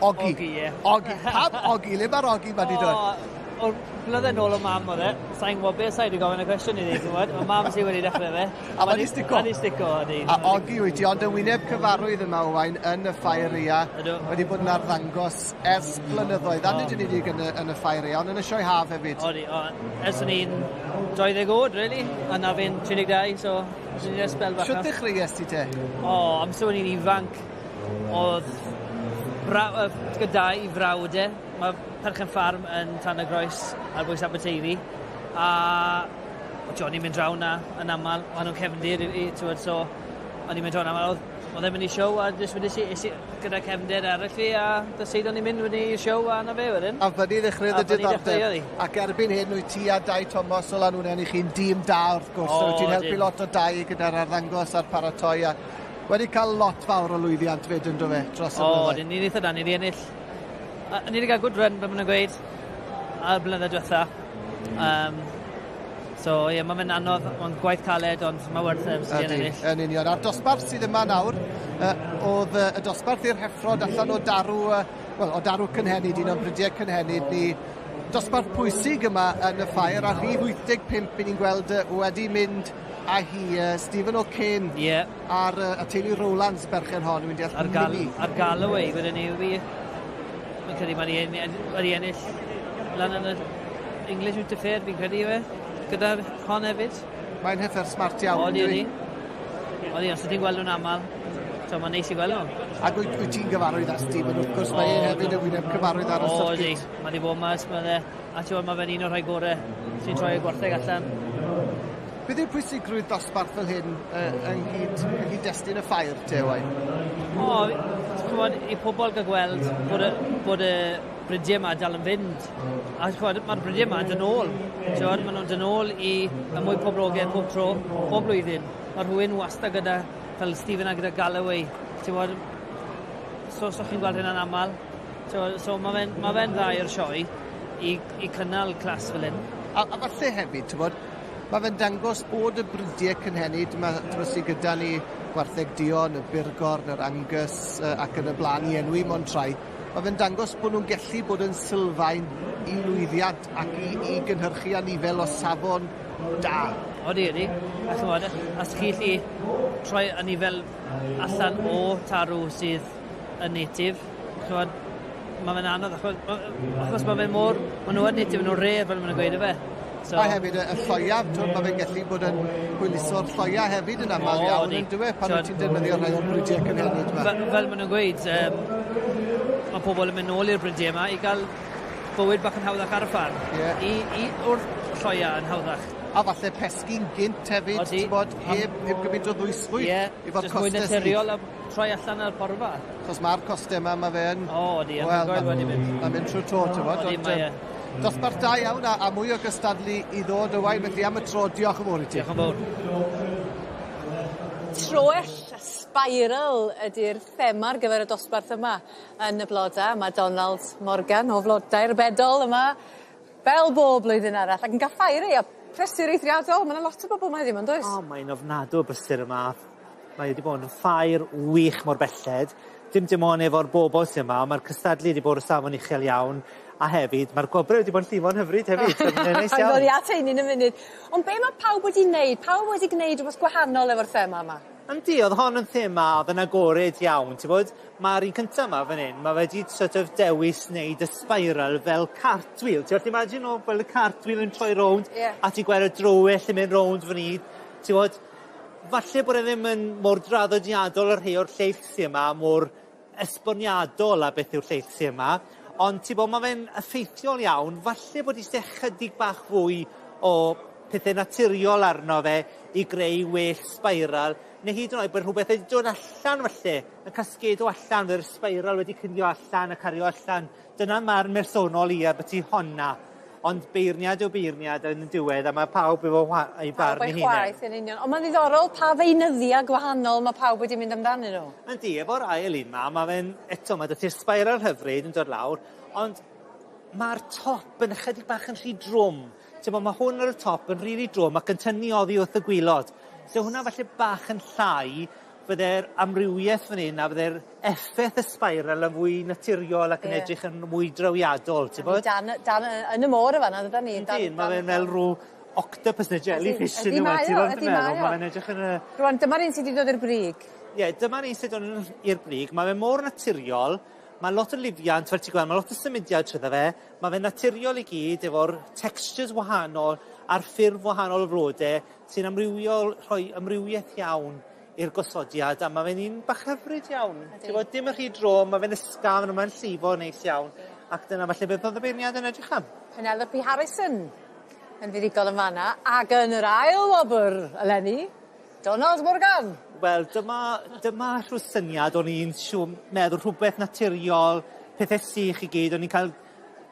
Ogi. Ogi, ie. Ogi. Pam Ogi? Le mae'r Ogi ma di dod? O'r blynedd nôl o mam oedd e. Sa'n gwybod beth sa'i wedi gofyn y cwestiwn iddi, ti'n gwybod? Mae mam sydd wedi dechrau fe. A mae di stico. Ma di stico, ydi. A Ogi wyt ti, ond yn wyneb cyfarwydd yma, Owain, yn y ffair ia. Ydw. Wedi bod yn arddangos ers blynyddoedd, a nid yn unig yn y, yn y ffair ia, ond yn y sioe haf hefyd. Odi, o, ers o'n i'n 20 oed, really, a na fi'n 32, so dwi'n i'n sbel bach. Shwt ddechreuais ti te? O, amser o'n i'n ifanc, oedd bra gyda'i frawd e, mae perchen ffarm yn Tan y Groes ar bwys Aberteifi, a O'dd Johnny'n mynd draw 'na yn amal, o'n nhw'n cefndir i, i t'wod, so o'n i'n mynd draw 'na amal, o'dd o'dd e'n mynd i show a jyst wedes i es i gyda cefndir arall fi a dyseid o'n i'n mynd wedyn i'r show a 'na fe wedyn. A fyny ddechreuodd y diddordeb. Ac erbyn hyn wyt ti a Dai Thomas o Lanwnnen i chi'n dîm da wrth gwrs. O, wyt ti'n helpu lot o Dai gyda'r arddangos a'r paratoi a wedi cael lot fawr o lwyddiant fyd yn do fe dros y blynyddoedd. O, ni'n eitha da, ni wedi ennill. Ni wedi cael good run, fel maen nhw'n gweud, ar blynyddoedd diwetha. So ie, yeah, mae'n anodd, mae'n gwaith caled, ond mae werth e, sydd yn ennill. Yn union. A'r dosbarth sydd yma nawr, oedd y dosbarth i'r heffrod allan o darw, wel, o darw cynhenid, un o'n brydiau cynhenid ni. Dosbarth pwysig yma yn y ffair, a rhif 85 i ni'n gweld wedi mynd â hi, Stephen O'Kane yeah. a'r y teulu Rowlands berchen hon, wy'n deall ar gal, Ar Galloway, wedyn ni, fi, fi'n credu mae wedi ennill lan yn y English Winter Fair, fi'n credu yw e, gyda hon hefyd. Mae'n heffer smart iawn. Odi, odi. Odi, os ydych gweld nhw'n aml, so mae'n neis i gweld nhw. Ac wyt, wyt ti'n gyfarwydd â Stephen, wrth gwrs, mae e hefyd yn wyneb cyfarwydd ar y circuit. Odi, mae wedi bod yma, mae e, a ti'n mae fe'n un o'r rhai gorau sy'n troi y gwartheg allan. Beth yw pwysigrwydd dosbarth fel hyn uh, yng nghyd, yng nghyd-destun y ffair, te, Owain? O, ti'n gwybod, i pobl gael gweld bod y, bod y bridiau yma dal yn fynd. A ti'n gwybod, mae'r bridiau yma yn dod nôl. Ti'n gwybod, maen nhw'n dod nôl i y mwy poblogaidd pob tro, pob blwyddyn. Mae rhywun wastad gyda, fel Stephen a gyda Galloway. Ti'n gwybod, so, so chi'n gweld hynna'n aml. So, so mae fe'n ma fe dda i'r sioe i, i cynnal clas fel hyn. A, a falle hefyd, ti'n bod, mae fe'n dangos bod y brydiau cynhenid yma t'mod sy gyda ni, gwartheg duon, y burgorn, yr Angus uh, ac yn y blaen i enwi mond rhai, mae fe'n dangos bod nhw'n gellu bod yn sylfaen i lwyddiant ac i, i gynhyrchu anifel o safon da. Odi, odi. A chymod, os chi allu troi anifel allan o tarw sydd yn native, chymod, mae fe'n anodd achos, achos mae fe'n mor, maen nhw yn native, maen nhw'n rare fel maen nhw'n gweud efe. So, a hefyd y, y lloia, twyd, mae fe'n gallu bod yn hwyluso'r lloia hefyd yn aml iawn yn dywe, pan wyt ti'n defnyddio rhai o'r bridiau cynhenid yma. Fel, fel maen nhw'n gweud, um, mae pobl yn mynd nôl i'r bridiau yma i gael bywyd bach yn hawddach ar y ffarm. Yeah. I, i, wrth lloia yn hawddach. A falle pesgi'n gynt hefyd, ti'n bod, heb, heb gymaint o ddwysfwyd. Ie, yeah, jyst mwy naturiol a troi allan ar porfa. Achos mae'r costau yma, mae fe yn... O, odi, yn well, wedi mynd. Mae'n mynd trwy'r to, ti'n bod. Odi, mae e. Dosbarth da iawn a, a mwy o gystadlu i ddod Owain, felly am y tro, diolch yn fawr i ti. Diolch yn fawr. Troell spiral ydy'r thema ar gyfer y dosbarth yma yn y bloda. Mae Donald Morgan o Flodau'r Bedol yma fel bob blwyddyn arall ac yn cael ffair ei a prysur eithriadol. Mae yna lot o bobl yma heddiw, yn does? O, mae'n ofnadw o brysur yma. Mae wedi bod yn ffair wych mor belled. Dim dim ond efo'r bobl sydd yma, ond mae'r cystadlu wedi bod o safon uchel iawn, a hefyd mae'r gwobrau wedi bod yn llifo'n hyfryd hefyd. So mae'n neis iawn. Awn ni at heini yn y munud. Ond be mae pawb wedi wneud? Pawb wedi gwneud rhywbeth gwahanol efo'r thema yma? Yndi, oedd hon yn thema oedd yn agored iawn, ti'n bod? Mae'r un cyntaf yma fan hyn, mae wedi sort of dewis wneud y spiral fel cartwheel. Ti'n gallu imagine o fel y cartwheel yn troi rownd, yeah. a ti'n gweld y drowell yn mynd rownd fan hyn. Ti'n bod, Falle bod e ddim yn mor draddodiadol â rhei o'r lleill sy yma, mor esboniadol â beth yw'r lleill sy yma, ond ti'n bod, ma' fe'n effeithiol iawn, falle bod isie chydig bach fwy o pethe naturiol arno fe i greu well sbiral, neu hyd yn oed bod rhywbeth wedi dod allan falle, yn casgedo allan, fel sbiral wedi cyndio allan a cario allan. Dyna marn bersonol i ambyti honna. Ond beirniad yw beirniad yn y diwedd a mae pawb efo ei barn ei hunain. Pawb a'i chwaeth yn union. Ond mae'n ddiddorol pa feunyddiau gwahanol mae pawb wedi mynd amdanyn nhw. Yndi, efo'r ail un 'ma, ma' fe'n, eto, ma' 'da ti'r sbiral hyfryd yn dod lawr, ond ma'r top yn ychydig bach yn rhy drwm. T'mo' ma' hwn ar y top yn rili drwm ac yn tynnu oddi wrth y gwilod. So hwnna falle bach yn llai, fydde'r amrywiaeth fan 'yn a fydde'r effeth y sbiral yn fwy naturiol ac yn Ie. edrych yn mwy drawiadol t'bod? Dan dan yn y môr y fan 'na dydan ni? Yndi ma' fe'n fel rw octopus neu jellyfish Ydi yn mae ti'n o gweld ydi be' mae meddwl o. ma' fe'n edrych yn yy Rŵan dyma'r un sy 'di dod i'r brig. Ie dyma'r un sy dod yn i'r brig ma' fe mor naturiol ma' lot o lifiant fel ti'n gweld ma' lot o symudiad trwyddo fe ma' fe'n naturiol i gyd efo'r textures wahanol a'r ffurf wahanol o flode sy'n amrywiol rhoi amrywieth iawn i'r gosodiad a ma' fe'n un bach hyfryd iawn. Ti'n gwbod dim yn rhy drwm ma' fe'n ysgafn a ma'n llifo neis iawn ac dyna falle beth o'dd y beirniad yn edrych am. Penelope Harrison. yn fuddugol yn fanna, ac yn yr ail wobr eleni, Donald Morgan. Wel, dyma, dyma rhyw syniad o'n i'n siw- meddwl rhywbeth naturiol, pethe sych i gyd, o'n i'n cael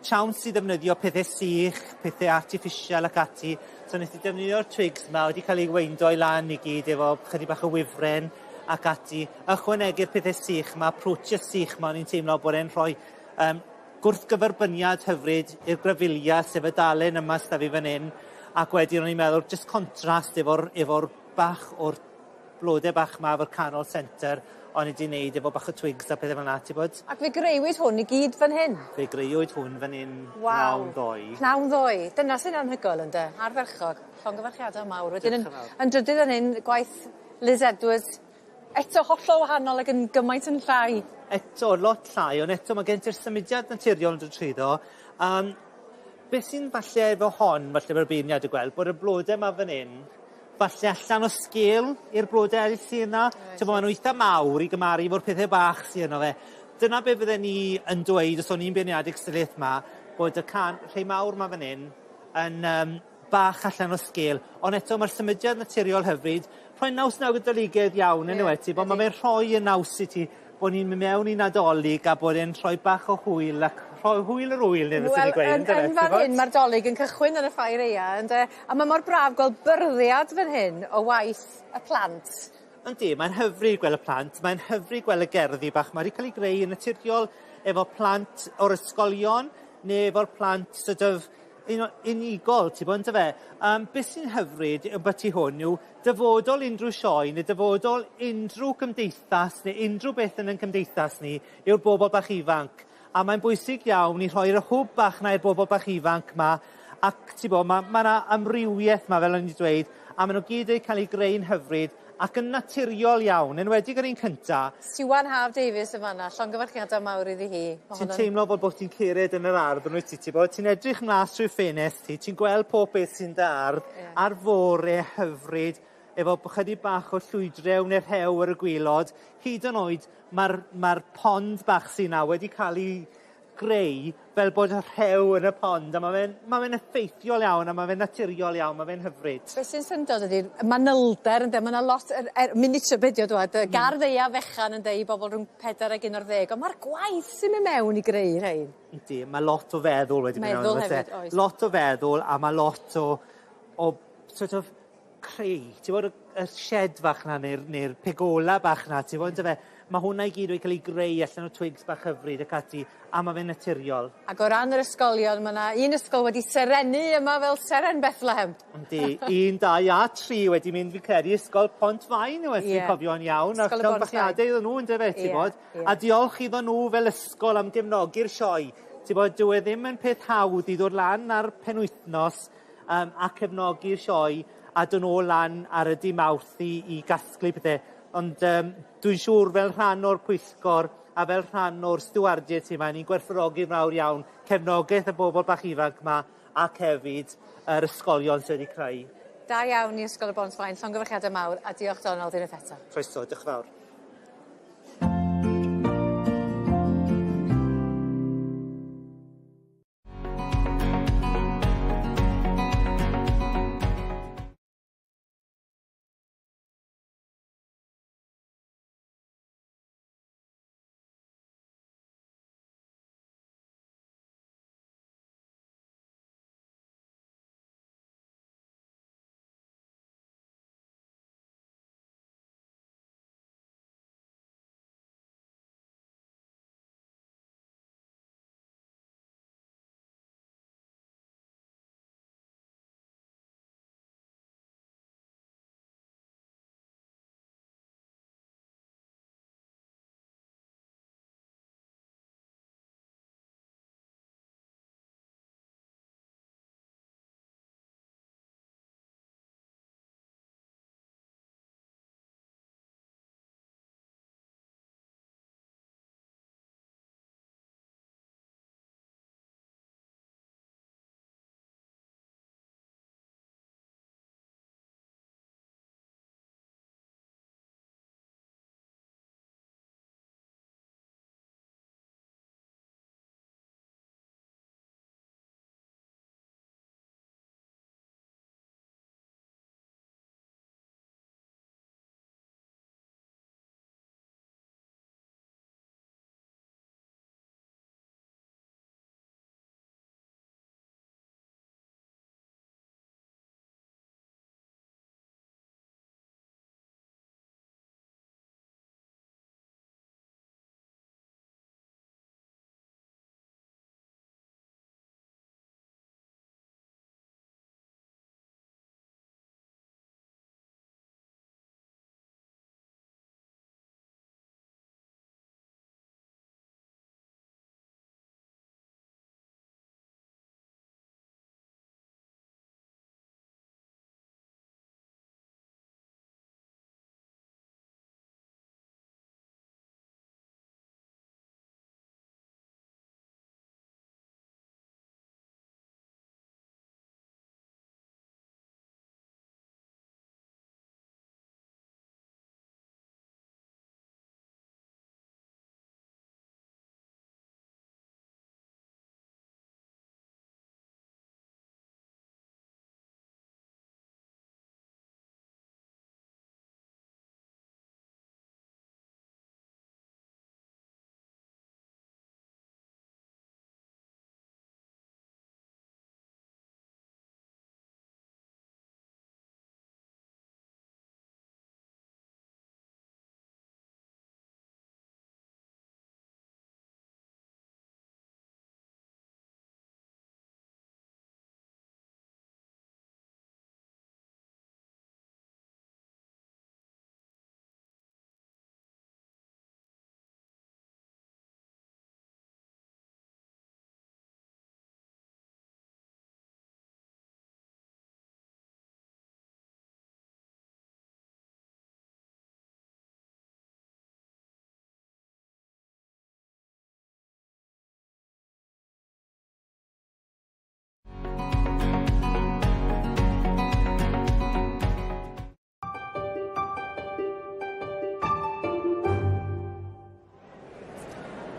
siawns i ddefnyddio pethe sych, pethe artiffisial ac ati. So nes i defnyddio'r twigs 'ma wedi cael eu weindo i lan i gyd efo chydig bach o wifren ac ati. Ychwanegu'r pethe sych 'ma, proteus sych 'ma o'n i'n teimlo bod e'n rhoi yym gwrthgyferbyniad hyfryd i'r grafilia sef y dalen yma s'da fi fan 'yn ac wedyn o'n i'n meddwl jyst contrast efo'r efo'r bach o'r blode bach 'ma efo'r canol centre o'n i 'di neud efo bach o twigs a pethe fel 'na t'bod? Ac fe greuwyd hwn i gyd fan hyn? Fe greuwyd hwn fan 'yn pnawn ddoe. Pnawn ddoe. Dyna sy'n anhygoel ynde? Ardderchog. Llongyfarchiade mawr. Wedyn yn yn drydydd fan hyn gwaith Liz Edwards eto hollol wahanol ag yn gymaint yn llai. Eto lot llai ond eto ma' gen ti'r symudiad naturiol yn dod trwyddo. Yym beth sy'n falle efo hon falle mae'r beirniad yn gweld bod y blode 'ma fan 'yn falle allan o sgêl i'r blode eryll sy yna. Reit. T'mo' ma' n'w itha mawr i gymaru efo'r pethe bach sy yno fe. Dyna be' fydden i yn dweud os o'n i'n beirniadu'r cystadleuaeth 'ma bod y can- rhei mawr 'ma fan 'yn yn yym bach allan o sgêl ond eto ma'r symudiad naturiol hyfryd rhoi naws Nadoligaidd iawn on'd yw e t'bo' ma' fe'n rhoi y naws i ti bo' ni'n myn' mewn i Nadolig a bod e'n rhoi bach o hwyl ac rhoi hwyl yr wyl neu fyswn i'n gweud Wel yn yn fan hyn ma'r 'Dolig yn cychwyn yn y ffair aea ynde? A ma' mor braf gweld byrddiad fan hyn o waith y plant. Yndi mae'n hyfryd gweld y plant mae'n hyfryd gweld y gerddi bach 'ma 'di ca'l 'u greu yn naturiol efo plant o'r ysgolion ne' efo'r plant sort of un o unigol t'bo' on'd yfe? Yym beth sy'n hyfryd ambyti hwn yw dyfodol unrhyw sioe ne' dyfodol unrhyw gymdeithas ne' unrhyw beth yn 'yn cymdeithas ni yw'r bobol bach ifanc. A mae'n bwysig iawn i rhoi'r hwb bach 'na i'r bobol bach ifanc 'ma ac t'bo' ma' ma' 'na amrywieth 'ma fel o'n i 'di dweud a ma' n'w gyd wedi ca'l eu greu'n hyfryd ac yn naturiol iawn enwedig yr un cynta. Siwan Haf Davies yn fan 'na llongyfarchiada mawr iddi hi. Ma' Ti'n teimlo fel bo' ti'n cered yn yr ardd on'd wyt ti t'bo' ti'n edrych mas trwy ffenest ti ti'n gweld pob beth sy'n dy ardd. Ie. Ar fore hyfryd efo chydig bach o llwydrew ne' rhew ar y gwilod hyd yn oed ma'r ma'r pond bach sy 'na wedi ca'l 'i greu fel bod y rhew yn y pond a ma' fe'n ma' fe'n effeithiol iawn a ma' fe'n naturiol iawn ma' fe'n hyfryd. Be' sy'n syndod ydi'r y manylder ynde ma' 'na lot yr er miniature be' 'di o dwad y gardd aeaf fechan ynde i bobol rhwng pedair ag un ar ddeg on' ma'r gwaith sy'n myn' mewn i greu rhein. Yndi ma' lot o feddwl wedi mynd mewn Meddwl on'd o's e? hefyd oes. Lot o feddwl a ma' lot o o sort of creu ti 'bod y y sied fach 'na ne'r ne'r pegola bach 'na ti 'bod on'd yfe? Ma' hwnna i gyd wedi ca'l 'i greu allan o twigs bach hyfryd ac ati a ma' fe'n naturiol. Ag o ran yr ysgolion ma' 'na un ysgol wedi serennu yma fel seren Bethlehem. Yndi un dau a tri wedi mynd fi'n credu ysgol Pont Faen yw e os dwi'n cofio'n iawn a llongyfarchiade iddyn nhw yndyfe ti 'bod? A diolch iddon nhw fel ysgol am gefnogi'r sioe. Ti 'bod dyw e ddim yn peth hawdd i ddod lan ar penwythnos yym a cefnogi'r sioe a do' nôl lan ar y dy' Mawrth i i gasglu pethe ond yym dwi'n siŵr fel rhan o'r pwyllgor a fel rhan o'r stiwardiaid sy 'ma ni'n gwerthfawrogi'n fawr iawn cefnogeth y bobol bach ifanc 'ma ac hefyd yr ysgolion sy wedi creu. Da iawn i Ysgol y Bont Faen, llongyfarchiade mawr a diolch Donald unwaith eto. Croeso, dioch yn fawr.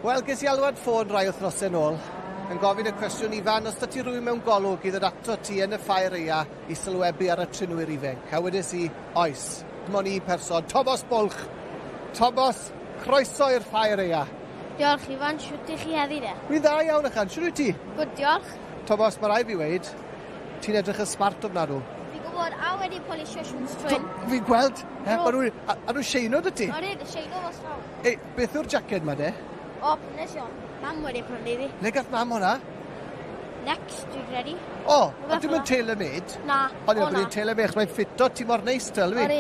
Wel, ges i alwad ffôn rai wythnosau nôl yn gofyn y cwestiwn Ifan, os da ti rhywun mewn golwg i ddod ato ti yn y ffair eia i sylwebu ar y trinwyr ifanc? A wedes i, oes, dim ond un person, Tomos Bwlch. Tomos, croeso i'r ffair eia. Diolch Ifan, shwt ych chi heddi de? Wy'n dda iawn ychan, shwt wyt ti? Good, diolch. Tomos, mae rhaid fi weud, ti'n edrych yn smart ofnadw. Fi'n gwybod, a wedi polisio siwt twin. Fi'n gweld, he, ma nhw, a, a nhw'n sheino dy ti? Odi, sheino fos llaw. Ei, beth yw'r jacket ma de? O, prynes i hon. Mam wedi prynu fi. Le gath mam hwnna? Next, dwi'n credu. O, ond dim yn tailor-made? Na. O'n i'n meddwl tailor-made, achos mae'n ffito ti mor neis, tel fi. Odi.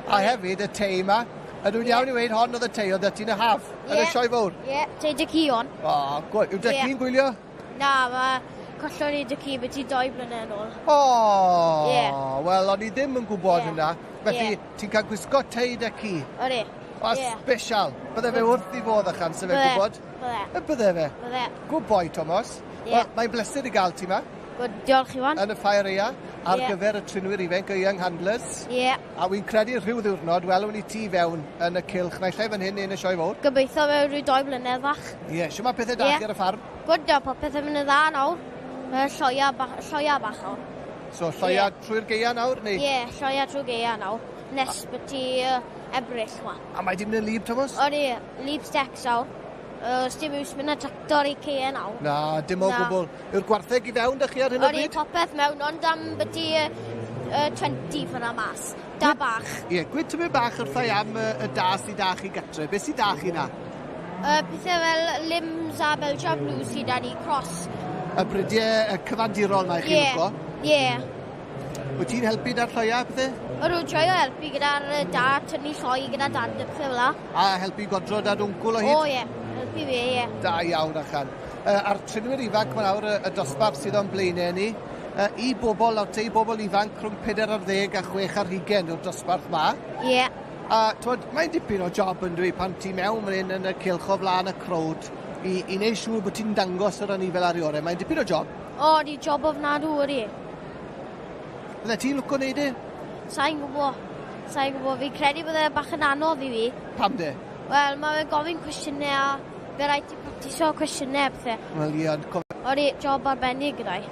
A hefyd, y tei ma, ydw i'n iawn i weud hon oedd y tei oedd 'da ti yn y haf, yn y sioe fawr? Ie, tei dy ci hon. O, good. Yw dy ci'n gwylio? Na, mae collon ni dy ci beth i doi blynedd yn ôl. O, wel, o'n i ddim yn gwybod hynna. Felly, ti'n cael gwisgo tei dy ci? Odi. O, special. Bydde fe wrth i fodd achan, se fe'n gwybod? Bydde. Y bydde fe? Bydde. Good boy, Thomas. Ie. Wel, mae'n bleser i gael ti ma. Good, diolch Iwan. Yn y ffair eia, ar Ie. gyfer y trinwyr ifanc, y Young Handlers. Ie. A wy'n credu rhyw ddiwrnod, welwn ni ti fewn yn y cylch, naill ai fan hyn neu yn y sioe fawr. Gobeithio mewn rhyw doi blynedd fach. Ie, yeah, shwt mae pethau da Ie. chi ar y ffarm? Good, diolch, popeth yn mynd yn dda nawr. Mae lloia bach, lloia bach nawr. So, lloia trwy'r gaea nawr, neu? Ie, lloia trwy gaea nawr. Nes bod ti Ebrill, ma. A mae di mynd yn lib, Thomas? Odi, lib stecs nawr. Os dim iws mynd â tractor i caea nawr. Na, dim o Na. gwbl. Yw'r gwartheg i fewn da chi ar hyn o Odi, bryd? popeth mewn, ond am byti 20 fyna mas. Da bach. Ie, gwyd tymed bach wrtha i am y, y da sydd da chi gatre. Beth sydd da chi na? Pethau fel limbs a Belgian Blue sydd da ni, cross. Y brydiau y cyfandirol na i chi'n Ie, lico. Ie. Wyt ti'n helpu da'r lloia, pethau? Ydw, joio helpu gyda'r da, tynnu lloi gyda dad a pethau fel la. A helpu godro dad wncwl o hyd? O ie, helpu fi, ie. Da iawn, achan. A'r trinwyr ifanc mae nawr, y, y dosbarth sydd o'n blaenau ni, i bobl, nawr te, i bobl ifanc rhwng 4 ar 10 a 6 ar 20 yw'r dosbarth ma. Ie. A twod, mae'n dipyn o job yn dwi pan ti mewn fan hyn yn y cylch o flaen y crowd i, i wneud siŵr bod ti'n dangos yr anifel ar ei orau. Mae'n dipyn o job. O, di job ofnadw, ydi. Bydde ti'n lwco wneud e? Sa'n gwybod. Sa'n gwybod. Fi'n credu bydde bach yn anodd i fi. Pam de? Wel, mae fe gofyn cwestiynau a fe rhaid ti practiso cwestiynau a pethau. Wel, ie, ond cof... Odi, job arbennig gyda'i.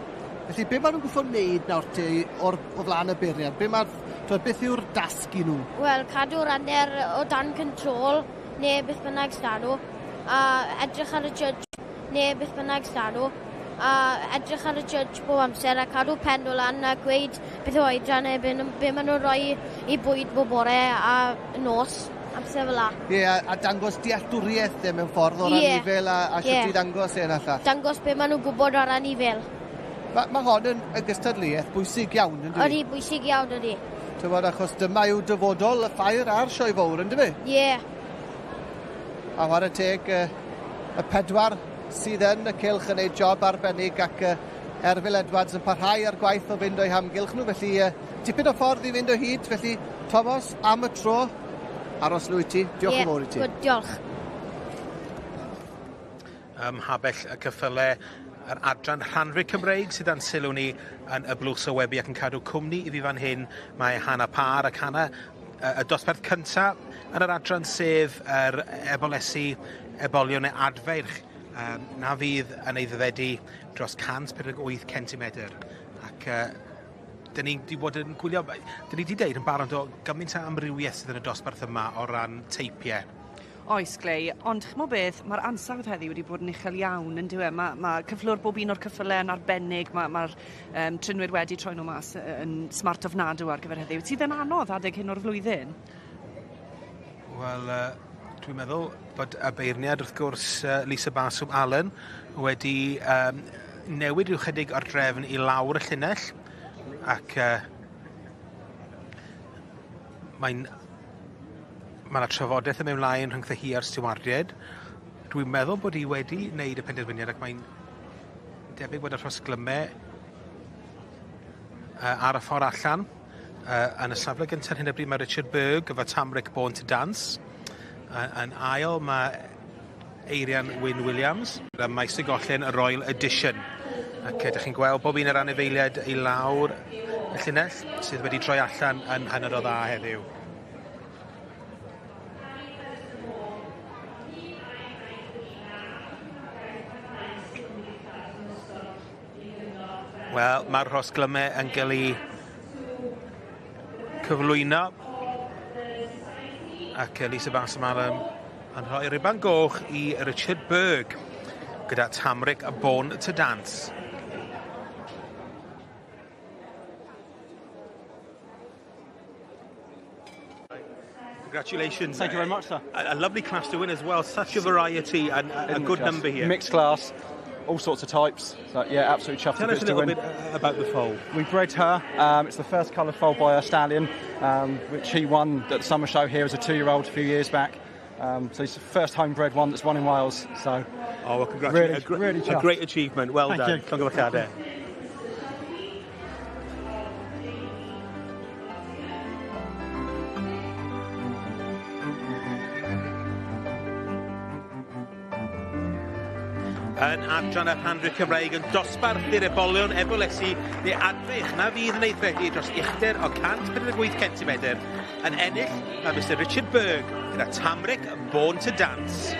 Felly, be maen nhw'n gwffo wneud nawr te o'r, o flaen y beiriant? Be mae'r... Twod, beth yw'r dasg i nhw? Wel, cadw'r aner o dan control, neu beth bynnag s'da nhw, a edrych ar y judge, neu beth bynnag s'da nhw, a edrych ar y judge bob amser a cadw pen nhw lan a gweud beth yw oedran neu be, be maen nhw'n rhoi i bwyd bob bore a nos, a pethau fel la. Ie, a, a dangos dealltwriaeth de mewn ffordd o'r Ie. anifel a, a sut Ie. i ddangos e yn allach. Dangos be maen nhw'n gwybod o'r anifel. Mae ma hon yn, yn gystadleuaeth bwysig iawn, yn Ydy, dydi? bwysig iawn ydy. Tywod, achos dyma yw dyfodol y ffair a'r sioe fawr, yn dydi? Ie. A chwarae teg, y pedwar sydd yn y cylch yn ei job arbennig ac Erfyl Edwards yn parhau ar gwaith o fynd o'i hamgylch nhw, felly tipyn o ffordd i fynd o hyd, felly Thomas, am y tro, aros lwy ti, diolch Ie, yn fawr i ti. Good, diolch. Ym mhabell y cyffyle yr adran rhanfyd Cymreig sydd dan sylw ni yn y blwch sylwebu ac yn cadw cwmni i fi fan hyn mae Hannah Parr ac Hannah y dosbarth cynta yn yr adran sef yr ebolesi ebolion neu adfeirch um, na fydd yn ei ddyddedu dros 148 cm ac uh, dyn ni wedi bod yn gwylio, dyn ni wedi deud yn barod o gymaint o amrywiaeth sydd yn y dosbarth yma o ran teipiau. Oes, Glei, ond ch'mo beth, mae'r ansawdd heddi wedi bod yn uchel iawn, yn dyw e? Mae ma cyflwr bob un o'r cyffylau yn arbennig, mae'r ma, trinwyr wedi troi nhw mas yn smart ofnadw ar gyfer heddiw. Sydd yn anodd adeg hyn o'r flwyddyn. Wel, dwi'n meddwl bod y beirniad, wrth gwrs, Lisa Baswm Allen, wedi um, newid rhyw chydig o'r drefn i lawr y llinell, ac mae'n mae yna trafodaeth yn mynd mlaen rhyngtho hi a'r stiwardiaid. Dwi'n meddwl bod hi wedi wneud y penderfyniad ac mae'n debyg bod y rhosglymau ar y ffordd allan. Yn y safle gyntaf ar hyn o bryd mae Richard Berg efo Tamric Born to Dance. Yn ail mae Eirian Wyn Williams, a Maes y Gollen y Royal Edition. Ac ydych chi'n gweld bob un o'r anifeiliaid i lawr y llinell sydd wedi troi allan yn hynod o dda heddiw. Wel, mae'r rhosglymau yn cael ei cyflwyno. Ac Lisa Bassam yn rhoi riban goch i Richard Berg gyda Tamric a Born to Dance. Congratulations. Thank you very much, sir. A lovely class to win as well. Such a variety and a good number here. Mixed class, all sorts of types. So, yeah, absolutely chuffed. Tell us a little bit about the foal. We bred her. It's the first coloured foal by her stallion, which he won at the summer show here as a 2-year-old a few years back. So it's the first homebred one that's won in Wales. So, oh, well, congratulations. Really, really a great achievement. Well Thank done. You. Llongyfarchiadau. Yn adran y rhandwyr Cymreig yn dosbarthu'r ebolion ebolesi neu adfeich na fydd yn eithredu dros uchder o 148 cm. Yn ennill mae Mr Richard Berg gyda Tamric Born to Dance.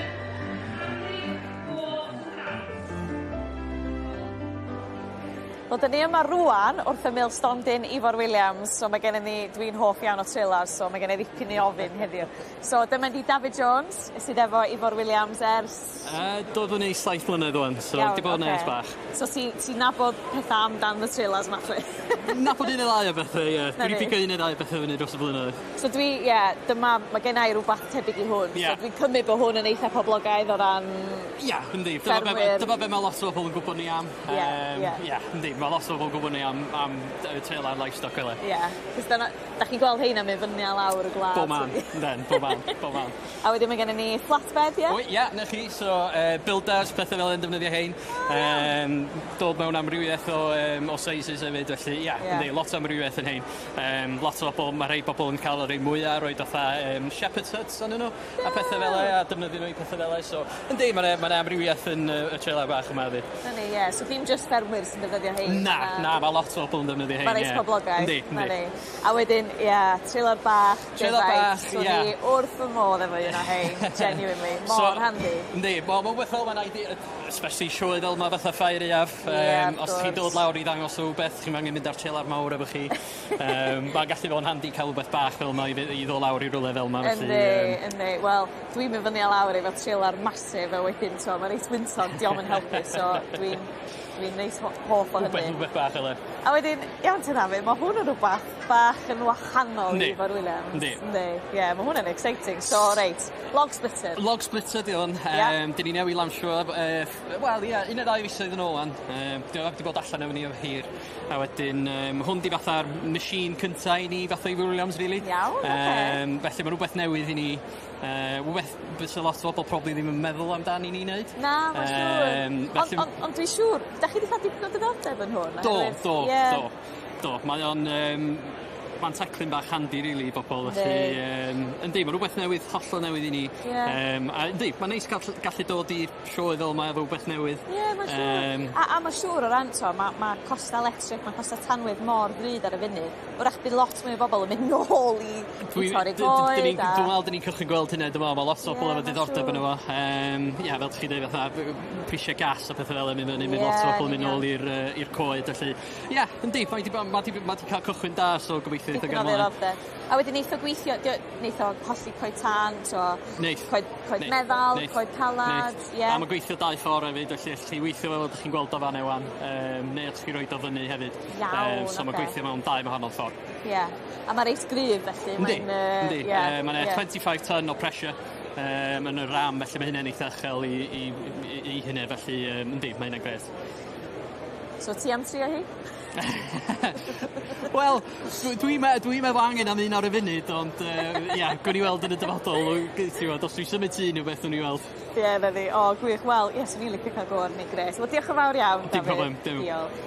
Wel, dyn ni yma rwan wrth ymyl stondin Ifor Williams, so mae gennym ni, dwi'n hoff iawn o trailers, so mae gen i ddipyn i ofyn heddiw. So dyma di David Jones, sydd efo Ifor Williams ers... Dod fyny 7 mlynedd wan, so Iawn, di bod yn ocê. ers bach. So ti'n nabod pethau amdan y trailers ma chwi? Nabod un neu ddau o bethau, ie. Na Dwi 'di ni. pigo un neu ddau o bethau fyny dros y blynyddoedd. So dwi, ie, yeah, dyma, mae gen i rhywbeth tebyg i hwn. Ie. So dwi'n cymryd bod hwn yn eitha poblogaidd o ran... Ie, yndi. Dyma be, Ffermwyr. dyma be mae lot o bobl yn gwybod ni am. Ie, ie. Ie, yndi. Mae lot o bobl yn gwybod ni am y trailer livestock fel e. Ie, yeah. cos dyna, da chi'n gweld heina mynd fyny a lawr y gwlad. Bob man, ynden, bob man, bob man. A wedyn mae gennym ni flatbed, ie? O, ie, na chi, so builders, pethau fel yn defnyddio hein. Dod mewn amrywiaeth o sizes hefyd, felly ie, yeah, Ie. yndi, lot o amrywiaeth yn hein. Lot o bobl, mae rhai bobl yn cael y rhai mwyaf, rhoi fatha shepherd's huts arnyn nhw, a pethau fel e, a defnyddio nhw i pethau fel e, so yndi, mae 'na amrywiaeth yn y trailer bach yma hefyd. Na ni, ie. So dim just ffermwyr sy'n defnyddio hein. Na, na, mae lot o bobl yn defnyddio hein, Mae'n reit ie. poblogaidd. Yndi, Na yndi. ni. A wedyn, ie, trailer bach, Trailer defaid. bach, So ie. ni wrth fy modd efo un o hein, genuinely. Mor So- handi. Yndi, wel, mae'n beth fel mae'n idea, especially sioe fel ma fatha ffair aeaf. Ie, Os wrth chi'n gwrs. dod lawr i ddangos rhywbeth, chi'n angen mynd ar trailer mawr efo chi. Mae'n gallu bod yn handi cael rhywbeth bach fel yma i ddod lawr i rywle fel yma. Yndi, yndi. Wel, dwi'n mynd fyny a lawr efo trailer massive a wedyn, so mae'n reit wyntog, dio'm yn helpu, so dwi'n dwi reit hoff o hynny. Rhywbeth bach fel e. A wedyn, iawn te Dafydd, mae hwn yn rhywbeth bach yn wahanol i Yndi. Ifor Williams. Yndi. Yndi. Ie, mae hwn yn exciting. So, reit, log splitter. Log splitter di hwn. Ie. Dyn ni newydd lansio, wel ie, un neu ddau fisoedd yn ôl wan. Di o 'di bod allan efo ni am hir. A wedyn, hwn di fatha'r machine cynta i ni, fatha Ifor Williams, really. Iawn, ocê. Felly mae rhywbeth newydd i ni. Rhywbeth fysa lot o bobl probably ddim yn meddwl amdan i ni wneud. Na, mae'n siŵr. Ond Felly, on, on dwi'n siŵr, da chi wedi cael dipyn o diddordeb yn hwn? do, oherwydd- do, Ie. do, do. Mae o'n, mae'n teclyn bach handi, really, i bobl. Felly, yndi, mae rhywbeth newydd, hollol newydd i ni. Ie. A yndi, mae'n neis gallu dod i'r sioe fel yma efo rhywbeth newydd. Ie, mae'n siŵr. A mae'n siŵr o ran to, mae ma costa electric, mae costa tanwydd mor ddrud ar y funud. Wrach bydd lot mwy o bobl yn mynd nôl i torri coed. Dwi'n meddwl dyn ni'n cychwyn gweld hynny, dwi'n meddwl, mae lot o bobl Ie, efo ma'n diddordeb siŵr. yn efo. Ie, fel chi'n dweud, fatha, prisiau gas a pethau fel yn mynd fyny, mynd lot o Ie, bobl yn mynd yn nôl i'r coed, felly, ie, yndi, mae 'di cael cychwyn da, so gobeithio neith o Dipyn gael o mlaen. ddiddordeb. A wedyn neith o gweithio, neith o colli coed tân, so Neith. coed Neith. meddal, Neith. coed calad, Neith. ie. A mae'n gweithio dau ffordd hefyd, felly allwch chi weithio fel ydych chi'n gweld o fan ewan, neu allwch chi roid o fyny hefyd. Iawn, So mae'n ocê. gweithio mewn dau wahanol ffordd. Ie. A mae reit gryf felly. Yndi, Mae'n, yndi. ie, Mae'n ie. 25 ton o pressure yn y ram, felly mae hynny'n eitha uchel i hynny, felly yndi, mae hynny'n grêt. So ti am trio hi? Wel, dwi'n dwi meddwl angen am un ar y funud, ond ia, gwn i weld yn y dyfodol, ti'n gwbod, os dwi'n symud tŷ neu beth, gwn i weld. Ie, na ni. O, gwych. Wel, ie, swn i'n licio cael go arni, grêt. Wel, diolch yn fawr iawn, Dim Dafydd. problem, dim. Diolch.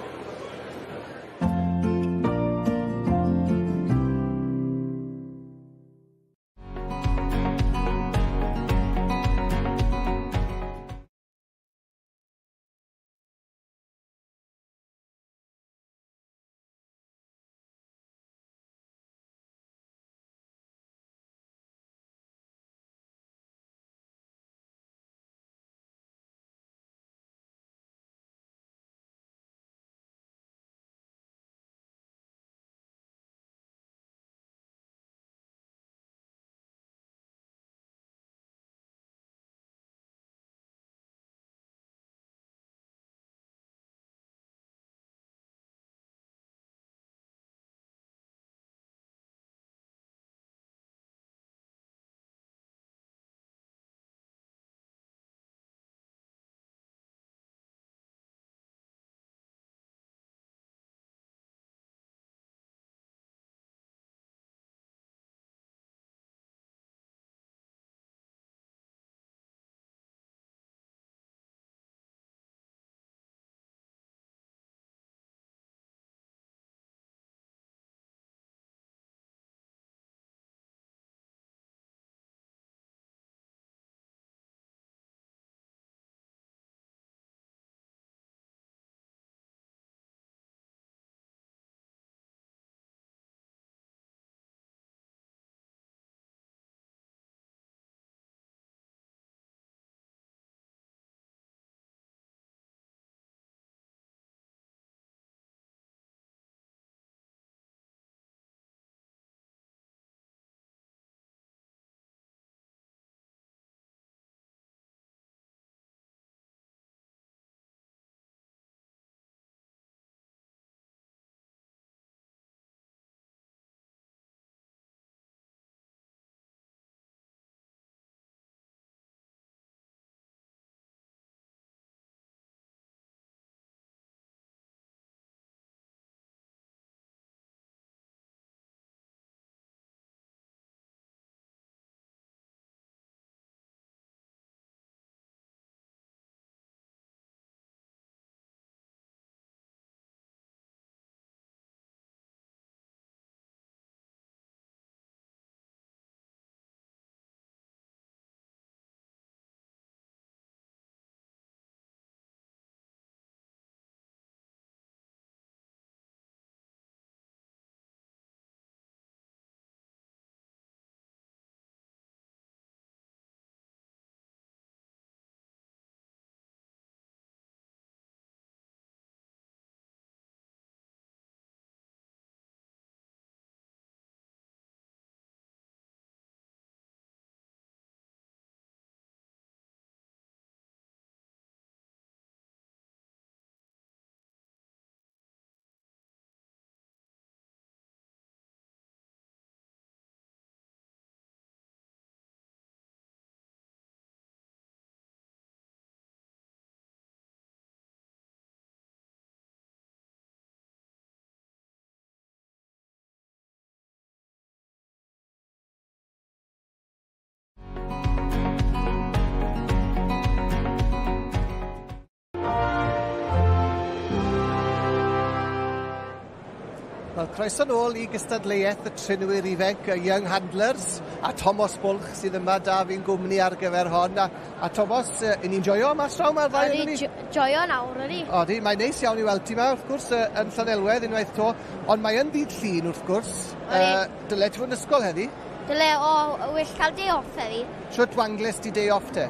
Wel, croeso nôl i gystadleuaeth y trinwyr ifanc, y Young Handlers, a Tomos Bwlch sydd yma da fi'n gwmni ar gyfer hon. A, a Tomos, uh, ni'n joio mas draw mae'r ddau o'n ni? Joio nawr, ydi. Odi, mae'n neis iawn i weld ti yma, wrth gwrs, yn Llanelwedd unwaith to, ond mae yn ddydd Llun, wrth gwrs. Odi. Uh, dyle ti fod yn ysgol heddi? Dyle, o, well cael day off heddi. Shwt wangles ti day off te?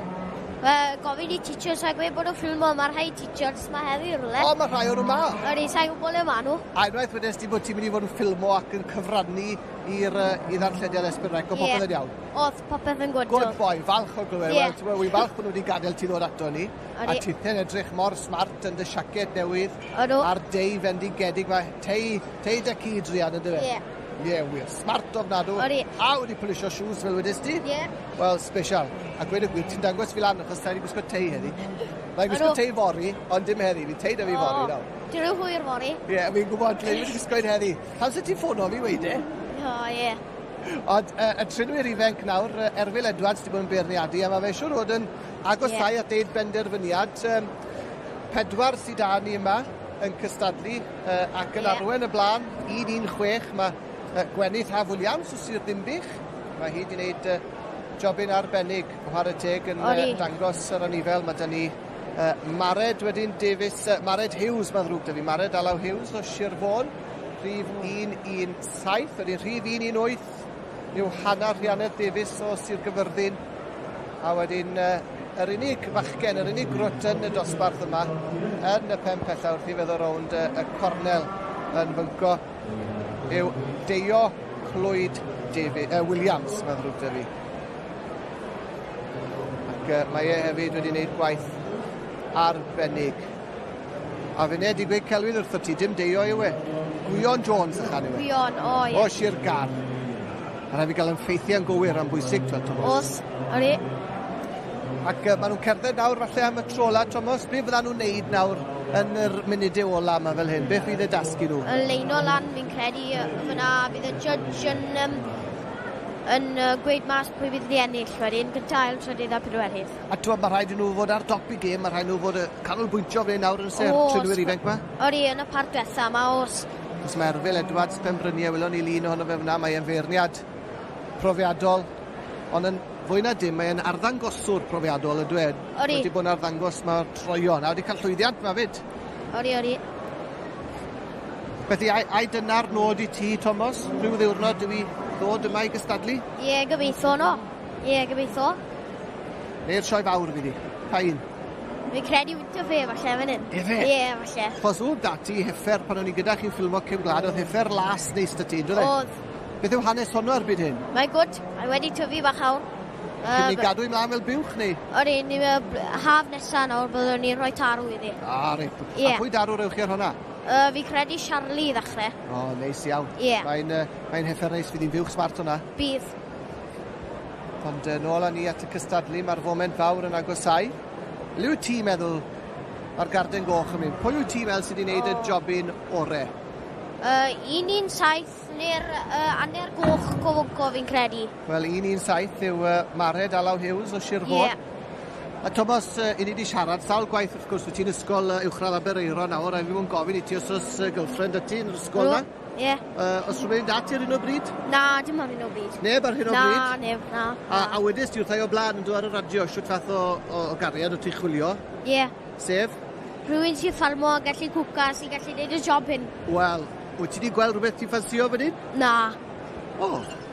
Wel, gofyn i teachers a gweud bod nhw'n ffilmo, mae rhai teachers ma heddi rhywle. O, mae rhai o'n nhw ma? Ydy, sa'n gwybod le ma nhw. A unwaith wedes di bod ti'n mynd i fod yn ffilmo ac yn cyfrannu i'r uh, i ddarllediad S4C, o popeth yn iawn? Oedd popeth yn good. Good boy, falch o glywed. Yeah. Wel, wy'n falch bod nhw wedi gadael ti ddod ato ni. Odi. A tithen edrych mor smart yn dy siaced newydd. Odw. A'r dei fendigedig mae tei, tei da ci druan yn dyfe? Ie. Yeah. Ie, yeah, wir. Smart ofnadw. Odi. A wedi polisio shoes fel wedes di? Ie. Yeah. Wel, special. A gweud y gwir, ti'n dangos fi lan achos sa'i wedi gwisgo tei heddi. Mae'n gwisgo tei fory, ond dim heddi. Fi'n tei da fi fory nawr. Dyn nhw hwyr fory. Ie, yeah, fi'n gwybod, le wedi gwisgo un heddi. Pam sy'n ti'n ffono fi weud e? O, ie. Ond uh, y trinwyr ifanc nawr, uh, Erfyl Edwards wedi bod yn beirniadu, a mae fe siŵr fod yn agosau yeah. at deud benderfyniad. Um, pedwar sydd da ni yma yn cystadlu uh, ac yn yeah. arwen y blaen, 1-1-6. Mae uh, Gwenith Haf Williams o Sir Ddinbych. Mae hi wedi gwneud uh, jobyn arbennig o chwarae teg yn uh, dangos yr anifel. Mae dyn ni uh, Mared wedyn Davies, uh, Mared Hughes, mae'n ddrwg da fi, Mared Alaw Hughes o Sir Fôn, rhif 117, wedyn rhif 118 yw Hannah Rhianedd Davies o Sir Gyfyrddin, a wedyn uh, yr unig fachgen, yr unig grwt yn y dosbarth yma, yn y pen pella wrth i feddwl rownd y, y cornel yn fynco, yw Deio Clwyd David, uh, Williams, mae'n ddrwg da fi. Ac uh, mae e hefyd wedi gwneud gwaith arbennig. A fe ned i gweud celwydd wrtho ti, dim Deio yw e. Gwion Jones ychan yw e. Gwion, o ie. O, Sir Gar. A rhaid fi gael yn ffeithiau'n gywir am bwysig, twel, Thomas. Os, odi. Ac uh, maen nhw'n cerdded nawr falle am y tro ola, Thomas. Be fyddan nhw'n neud nawr yn yr munudau ola yma fel hyn? Beth fydd y dasgu nhw? Yn leino lan, fi'n credu, fyna fydd y judge yn, um, yn uh, gweud mas pwy fydd wedi ennill wedyn, gyda ail, trydydd a pedwerydd. A ti'n mae rhaid i nhw fod ar dop i gêm, mae rhaid nhw fod canolbwyntio fan hyn nawr yn ser trinwyr ifanc ma. Odi, yn y part diwetha yma, os. Os mae Erfyl Edwards Penbryniau, welon ni lun ohono fe fyna, mae e'n feirniad profiadol, ond yn fwy na dim, mae e'n arddangoswr profiadol ydw e. Odi. Wedi bod yn arddangos mae'r troion, a wedi cael llwyddiant ma fyd. Odi, odi. Felly, ai, ai dyna'r nod i ti, Thomas? Rhyw ddiwrnod dwi i ddod yma i gystadlu? Ie, gobeithio no. Ie, gobeithio. Neu'r sioe fawr fydd i? Pa un? Fi'n credu Winter Fair falle fan hyn. Ife? Ie, falle. Chos oedd da ti heffer pan o'n i gyda chi'n ffilmo Cefn Gwlad, oedd heffer las neis da ti, on'd oedd e? Oedd. Beth yw hanes honno erbyn hyn? Mae'n gwd, mae wedi tyfu bach awr. Ti'n mynd i gadw i mlaen fel buwch neu? Odi, ni haf nesa nawr byddwn ni'n rhoi tarw iddi. Ah, reit. Ie. A pwy darw rewch chi ar hwnna? Uh, fi credu Charlie i ddechrau. O, oh, neis iawn. Ie. Yeah. Mae'n uh, mae heffer neis, fydd hi'n fuwch smart hwnna. Bydd. Ond uh, nôl â ni at y cystadlu, mae'r foment fawr yn agosau. Le wyt ti'n meddwl mae'r garden goch yn mynd? Pwy wyt ti'n meddwl sydd wedi gwneud oh. y jobyn ore? Uh, 117 neu'r uh, aner goch gofonco fi'n credu. Wel, 117 yw uh, Mared Alaw Hughes o Sir Fôn. Yeah. A Thomas, uh, i ni wedi siarad sawl gwaith wrth gwrs, wyt ti'n ysgol uh, uwchradd Aberaeron nawr, a fi mwyn gofyn i ti os oes uh, girlfriend y ti yn yr ysgol na? Ie. Yeah. Uh, os rhywun da ti ar hyn o bryd? Na, dim ar hyn o bryd. Neb ar hyn o na, bryd? Na, neb, na. A, a wedys ti wrthai o blaen yn dod ar y radio, shwt fath o, o, o gariad o ti'n chwilio? Ie. Yeah. Sef? Rhywun sy'n ffarmo a gallu cwca, sy'n gallu gwneud y job hyn. Wel, wyt ti wedi gweld rhywbeth ti'n ffansio fan hyn? Na. O.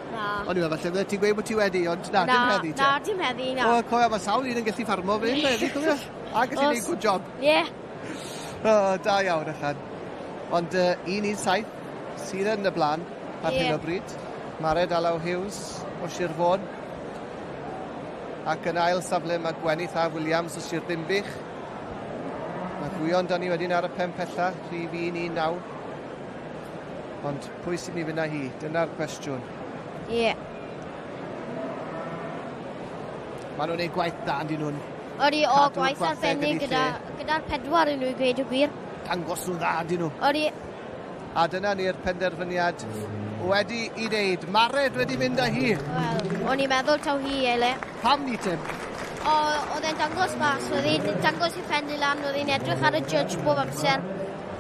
Na. O'n i'n meddwl falle bydde ti'n gweud bod ti wedi, ond na, dim heddi te. Na, dim heddi, na. O, cofio, mae sawl un yn gallu ffarmo fan hyn heddi, cofio? A gallu Os. gwneud good job. Ie. Yeah. O, da iawn, allan. Ond uh, 1-1-7 sydd yn y blaen ar Ie. hyn o bryd. Mared Alaw Hughes o Sir Fôn. Ac yn ail safle mae Gwenith A. Williams o Sir Ddinbych. Mae Gwion dan ni wedyn ar y pen pella, rhif 1-1-9. Ond pwy sy'n mynd i fynd â hi? Dyna'r cwestiwn. Ie. Yeah. Maen nhw'n gwneud gwaith da, yndyn nhw'n Odi, o, Cadw'r gwaith gwartheg yn arbennig eu gyda, lle. gyda'r pedwar yn nhw i gweud y gwir. Dangos nhw'n dda, yndyn nhw. Odi, A dyna ni'r penderfyniad wedi i wneud. Mared wedi mynd â hi. wel, o'n i'n meddwl taw hi ele. Pam ni, Tim? O, oedd e'n dangos mas, oedd e'n dangos i ffendu lan, oedd e'n edrych ar y judge bob amser.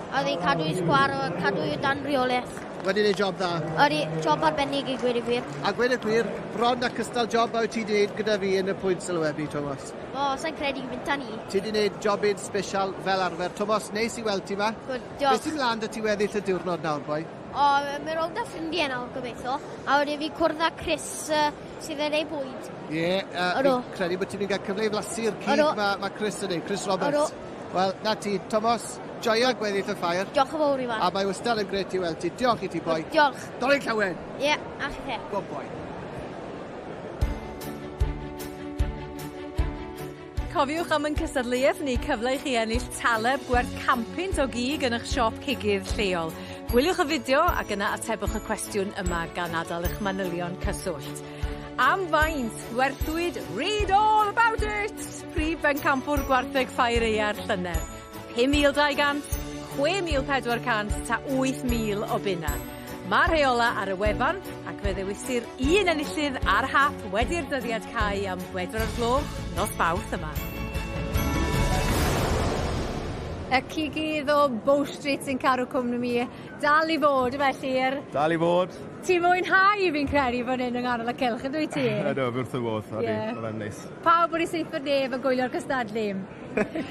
Oedd hi'n cadw i sgwar a cadw i dan reolaeth. Wedi gwneud job dda. Oedd job arbennig i gweud y gwir. A gweud y gwir, bron a cystal job a wyt ti wedi gwneud gyda fi yn y pwynt sylwebu, Thomas. O, sa'n credu gyda ni. Ti wedi gwneud jobyn special fel arfer. Thomas, neis i weld ti ma. Good, diolch. Beth sy'n mlaen dy ti weddill y diwrnod nawr, boi? O, mae'n rownd â ffrindiau nawr, gobeithio. A wedyn fi cwrdd â Chris uh, sydd yn ei bwyd. Ie, yeah, fi'n credu bod ti'n mynd gael cyfle i flasu'r cig mae ma Chris yn ei, Chris Roberts. Ydw. Wel, na ti, Thomas, joia gweddill y ffair. Diolch yn fawr, Iwan. A mae wastad yn gret i weld ti. Diolch i ti, boi. Diolch. Dolig llawen. Ie, yeah, a chi te. Good boy. Cofiwch am ein cystadleuaeth ni, cyfle i chi ennill taleb gwerth 100 o gig yn eich siop cigydd lleol. Gwyliwch y fideo ac yna atebwch y cwestiwn yma gan adael eich manylion cyswllt. Am faint gwerthwyd Read All About It! Prif bencampwr gwartheg ffair aea'r llynedd. 5,200, 6,400 ta 8,000 o bunna. Mae'r rheola ar y wefan ac fe ddewisir un enillydd ar hap wedi'r dyddiad cau am bedwar o'r gloch nos Fawrth yma. Y cigydd o Bow Street sy'n caru cwmni mi. Dal i fod, felly. Er... Dal i fod. Ti'n mwynhau fi'n credu fan hyn yng nghanol y cylch, ydw i ti? Ydw, fi wrth y modd, odi, yeah. Mae'n neis. Pawb wedi saethu'r nef yn gwylio'r cystadlu.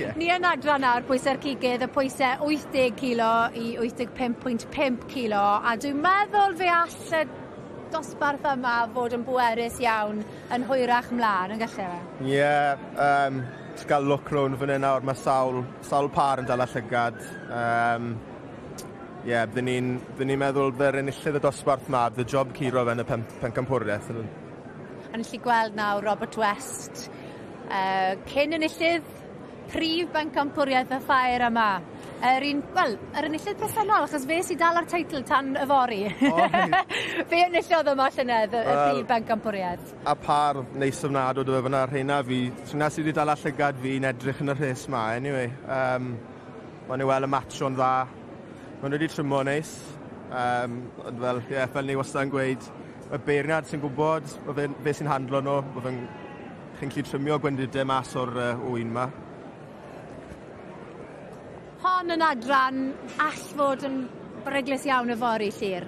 yeah. Ni yn adran nawr pwysau'r cigydd, y pwysau 80 kilo i 85.5 kilo, a dwi'n meddwl fe all y dosbarth yma fod yn bwerus iawn yn hwyrach mlaen, yn gallu fe? Ie, yeah, ti'n cael look round fan hyn nawr, mae sawl, sawl par yn dal â llygad. Ie, yeah, byddwn ni'n ni meddwl bydde'r enillydd y dosbarth ma, bydde job curo fe yn y pen, pencampwriaeth. A ni'n gallu gweld nawr Robert West, cyn enillydd prif bencampwriaeth y ffair yma. Yr un, wel, yr enillydd presennol, achos fe sy'n dal ar teitl tan yfory. O, reit. Fe enillodd yma llynedd y Wel- prif bencampwriaeth. A par neis ofnadw do fe fyna, rheina fi, rheina sydd wedi dal â llygad fi'n edrych yn y rhes ma, anyway. Maen nhw weld y matcho'n dda, maen nhw wedi trymo neis. Ond fel, ie, fel ni wastad yn gweud, y beirniad sy'n gwybod, ma' fe, fe sy'n handlo nhw, ma' fe'n, chi'n gallu trymio gwendidau mas o'r ŵyn ma. Hon yn adran all fod yn beryglus iawn yfory, Llyr.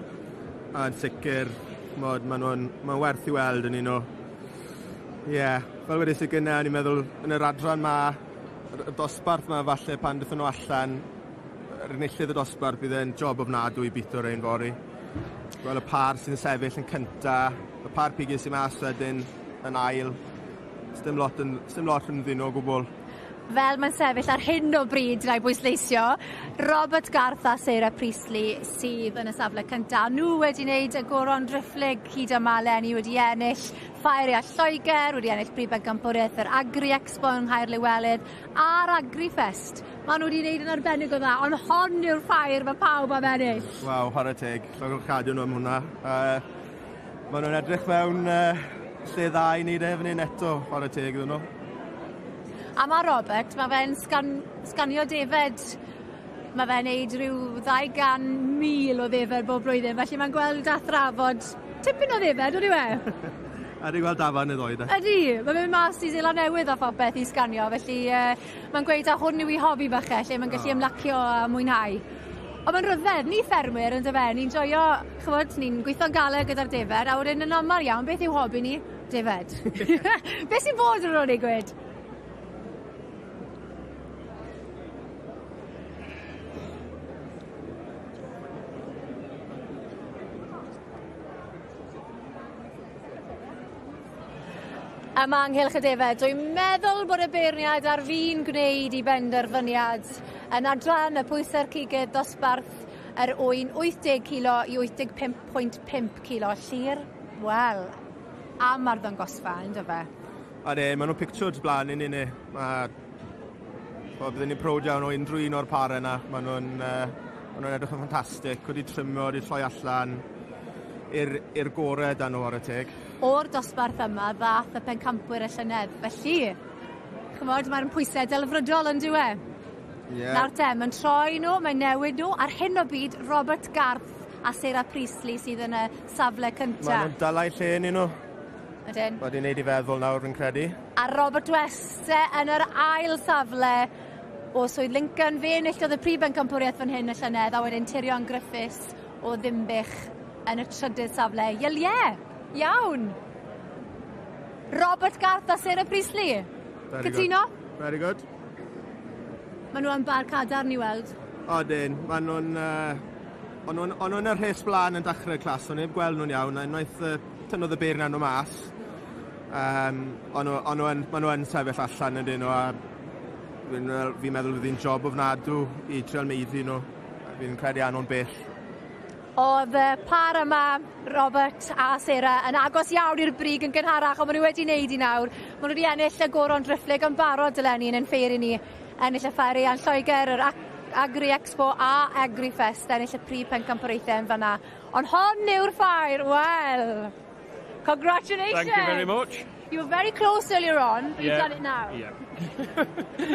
Yn sicr, ch'mod, ma' nhw'n, ma'n werth i weld yn un nhw. Ie, yeah, fel wedes i gynne, o'n i'n meddwl yn yr adran ma, y dosbarth ma falle pan dethon nhw allan, yr enillydd y dosbarth bydd e'n job ofnadwy i bito rein fory. Wel, y par sy'n sefyll yn cynta, y par pigydd sy'n mas wedyn yn ail. Sdim lot yn, sdim lot rhyngddyn nhw o gwbl. Fel mae'n sefyll ar hyn o bryd, rhaid bwysleisio, Robert Garth a Sarah Priestley sydd yn y safle cyntaf. Nhw wedi wneud y goron driphlyg hyd yma eleni, wedi ennill Ffair Aeaf Lloegr, wedi ennill Brif Bencampwriaeth yr Agri Expo yng Nghaerliwelydd a'r Agrifest. Maen nhw wedi wneud yn arbennig o dda, ond hon yw'r ffair mae pawb am ennill. Waw, chwarae teg. Llongyfarchiadau nhw am hwnna. Maen nhw'n edrych mewn lle dda i wneud e fan hyn eto, chwarae teg iddyn nhw. A mae Robert, mae fe'n sganio defed, mae fe'n neud rhyw 200,000 o ddefed bob blwyddyn, felly mae'n gweld a thrafod tipyn o ddefed, ydy we? A di gweld dafarn y ddoi, de. Ydy, mae'n mynd mas i Seland Newydd a phopeth i sganio, felly mae'n gweud a hwn yw ei hobi bach e, lle mae'n gallu ymlacio a mwynhau. Ond mae'n rhyfedd, ni ffermwyr yn dyfe, ni'n joio, ch'mod, ni'n gweithio'n galed gyda'r defed, a wedyn yn aml iawn, beth yw hobi ni? Defed. Beth sy'n bod ar ôl i gwed? Yma ynghylch y defed, dwi'n meddwl bod y beirniad ar fin gwneud i benderfyniad yn adran y pwysau'r cigydd dosbarth yr ŵyn 80 kilo i 85.5 kilo. Llyr, wel, am arddangosfa, ynddo fe? A ne, maen nhw'n pictiwr blaen i ni, ni. Byddwn ni'n prowd iawn o unrhyw un o'r pare yna. Maen nhw'n ma nhw edrych yn ffantastig, wedi trimio, wedi troi allan i'r gorau dan nhw ar y teg. O'r dosbarth yma ddath y pencampwyr y llynedd, felly, ch'mod, mae'r pwysau delfrydol yn dyw e? Yeah. Nawr te, mae'n troi nhw, mae'n newid nhw. Ar hyn o bryd, Robert Garth a Sarah Priestley sydd yn y safle cynta. Maen nhw'n dala eu lle yn nhw. Ydyn. Wedi wneud i feddwl nawr, fi'n credu. A Robert West yn yr ail safle. o Swydd Lincoln. Fe enillodd y prif bencampwriaeth fan hyn y llynedd, a wedyn Tirion Griffiths o Ddinbych yn y trydydd safle. Iel ie, iawn! Robert Garth a Sarah Priestley. Very Cytuno? Good. Very good. Maen nhw yn bar cadarn i weld. Odyn, maen nhw'n... o'n nhw'n o'n nhw'n y rhes blaen yn dechrau'r clas, o'n heb gweld nhw'n iawn, a unwaith tynnodd y beirniad nhw mas, o'n nhw, o'n nhw yn, maen nhw yn sefyll allan yn dyn nhw, a fi'n fi meddwl fydd hi'n job ofnadw i trial meiddi nhw. Fi'n credu a'n nhw'n bell. Oedd y par yma, Robert a Sarah, yn agos iawn i'r brig yn gynharach, ond maen nhw wedi wneud i nawr. Maen nhw wedi ennill y goron driphlyg yn barod eleni yn ein ffeir i ni. Ennill y ffair Ian Lloegr, yr Agri Expo a Agrifest, ennill y prif pencampwriaethau yn fanna. Ond hon yw'r ffair, wel, congratulations! Thank you very much. You were very close earlier on, but you've done it now. Yeah.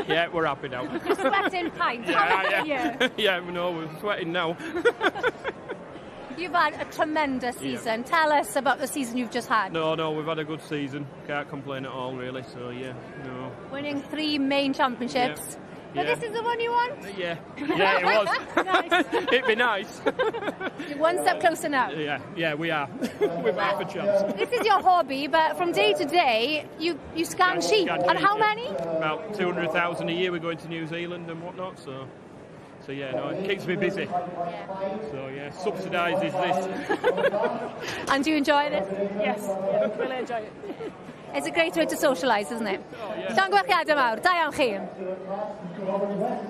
Yeah, we're happy now. You're sweating pints. Yeah, yeah. Yeah, no, we're sweating now. You've had a tremendous season. Yeah. Tell us about the season you've just had. No, we've had a good season. Can't complain at all, really. So, yeah, no. Winning 3 main championships. Yeah. But yeah. This is the one you want? Yeah. Yeah, it was. Nice. It'd be nice. You're one step closer now. Yeah, we are. We're half a chance. This is your hobby, but from day to day, you scan sheep. Scan and how sheep, many? About 200,000 a year. We're going to New Zealand and whatnot, so... So yeah, no, it keeps me busy. Yeah. So yeah, subsidises this. And do you enjoy this? Yes, yeah, really enjoy it. It's a great way to socialise, isn't it? Oh, yeah. Llongyfarchiadau mawr, da iawn chi.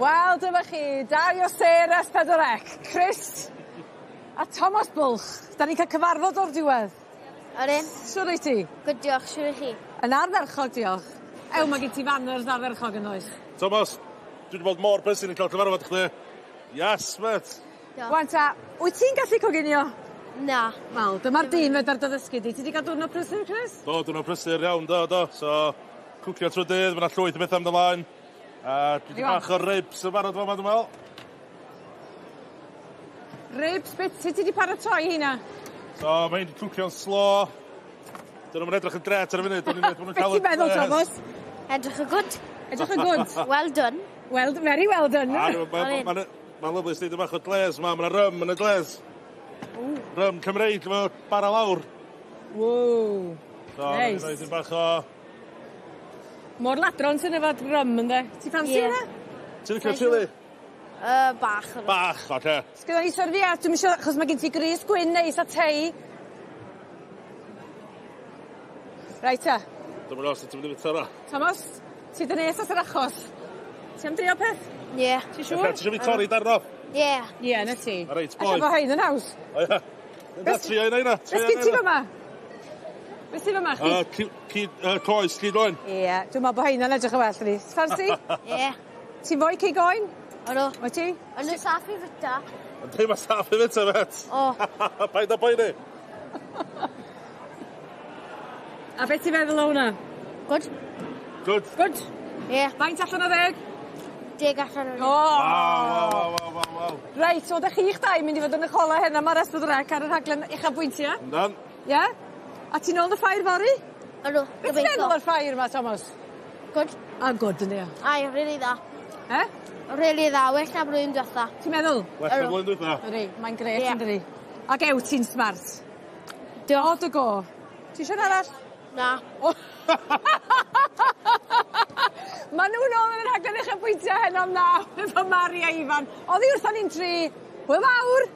Wel, dyma chi, dau o sêr S4C, Chris a Thomas Bwlch. Da ni'n cael cyfarfod o'r diwedd. Odyn. Shwd wyt ti? Good, diolch, shwd wyt chi? Yn ardderchog, diolch. Ew, mae gen ti fanners ardderchog yn oes. Thomas, dwi wedi bod mor brysur yn cael cyfarfod chdi. Yes, mate. Wan ta, wyt ti'n gallu coginio? Na. Wel, dyma'r dyn fedar dy ddysgu di. Ti wedi cael diwrnod prysur, Chris? Do, diwrnod prysur iawn, do, do. So, cwcio trwy dydd, mae yna llwyth o bethau am ymlaen. A dwi wedi bach o ribs yn barod fama, dwi'n meddwl. Ribs, beth, sut ti wedi paratoi hynna? So, mae hi'n cwcio'n slo. Dyn nhw'n edrych yn gret ar y funud. Beth ti'n meddwl, Thomas? Edrych yn good. Edrych yn good. Well done. Well, very well done. Mae'n lyfli sneud bach o glaze ma, mae'n rum yn y glaze. Rum Cymreig efo bara lawr. Wow. So, Nice. Mae'n bach o... Mor ladron sy'n efo'r rum ynddo. Ti ffansi Ie. hynna? Ti'n licio chili? Bach. Bach, oce. Sgynnon ni serviette, dwi'm isio, achos mae gen ti grys gwyn neis a tei. Reit ta. Dwi'n mynd os ti'n mynd i fyta yna. Thomas, ti dy nes at yr achos. Ti am drio peth? Ie. Ti siŵr? Ti eisiau fi torri darn off? Ie. Ie, na ti. Reit, Alla boi. bo hein yn haws. O ia. Na, trio un o'na. Beth gyn ti fyma? Beth ti fyma, chdi? Coes, cig oen. Ie, dwi'n meddwl bod heina'n edrych yn well ni. Ffansi? Ie. Ti'n fwy cig oen? Ydw. Wyt ti? Ond nhw'n saff i fyta. Ond ddim yn saff i fyta, met. O. Paid â poeni. A beth ti'n feddwl o hwnna? Good. Good. Good? Ie. Faint allan o 10? 10 allan o 10. O! Waw, waw, waw, waw. Reit, so ydych chi'ch dau mynd i fod yn y chola heno ma'r S4C ar y rhaglen uchafbwyntiau. Yndan. Ie? A ti'n ôl y ffair fory? Ydw. Beth ti'n meddwl o'r ffair yma, Thomas? Good. A good, yndi o. Ai, really dda. Eh? Really dda, well na blwyddyn diwetha. Ti'n meddwl? Well na blwyddyn diwetha. Ydi, mae'n grêt Ie. yn dydi? Ac ew, ti'n smart. Diolch. O, dy go. Ti eisiau un arall? Na. Ma' nhw nôl yn y rhaglen uchafbwyntiau heno am naw efo Mari a Ifan. Oddi wrthon ni'n tri. Hwyl fawr!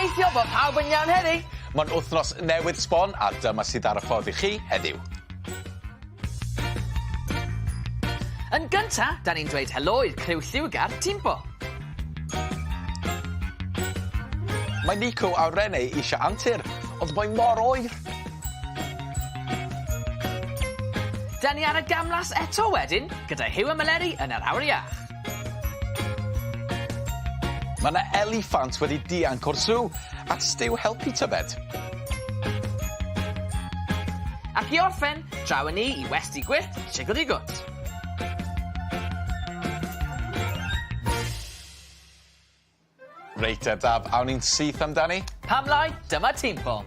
Gobeithio bod pawb yn iawn heddi. Mae'n wythnos newydd sbon a dyma sydd ar y ffordd i chi heddiw. Yn gynta, da ni'n dweud helo i'r criw lliwgar Timpo. Mae Nico a Rene eisiau antur, ond mae mor oer. Da ni ar y gamlas eto wedyn, gyda Huw a Meleri yn yr awyr iach. Mae 'na eliffant wedi dianc o'r sw, a Stu helpu tybed? Ac i orffen, draw â ni i westy gwyllt Sigl-di-gwt. Reit te Daf, awn ni'n syth amdani? Pam lai, dyma Timpo.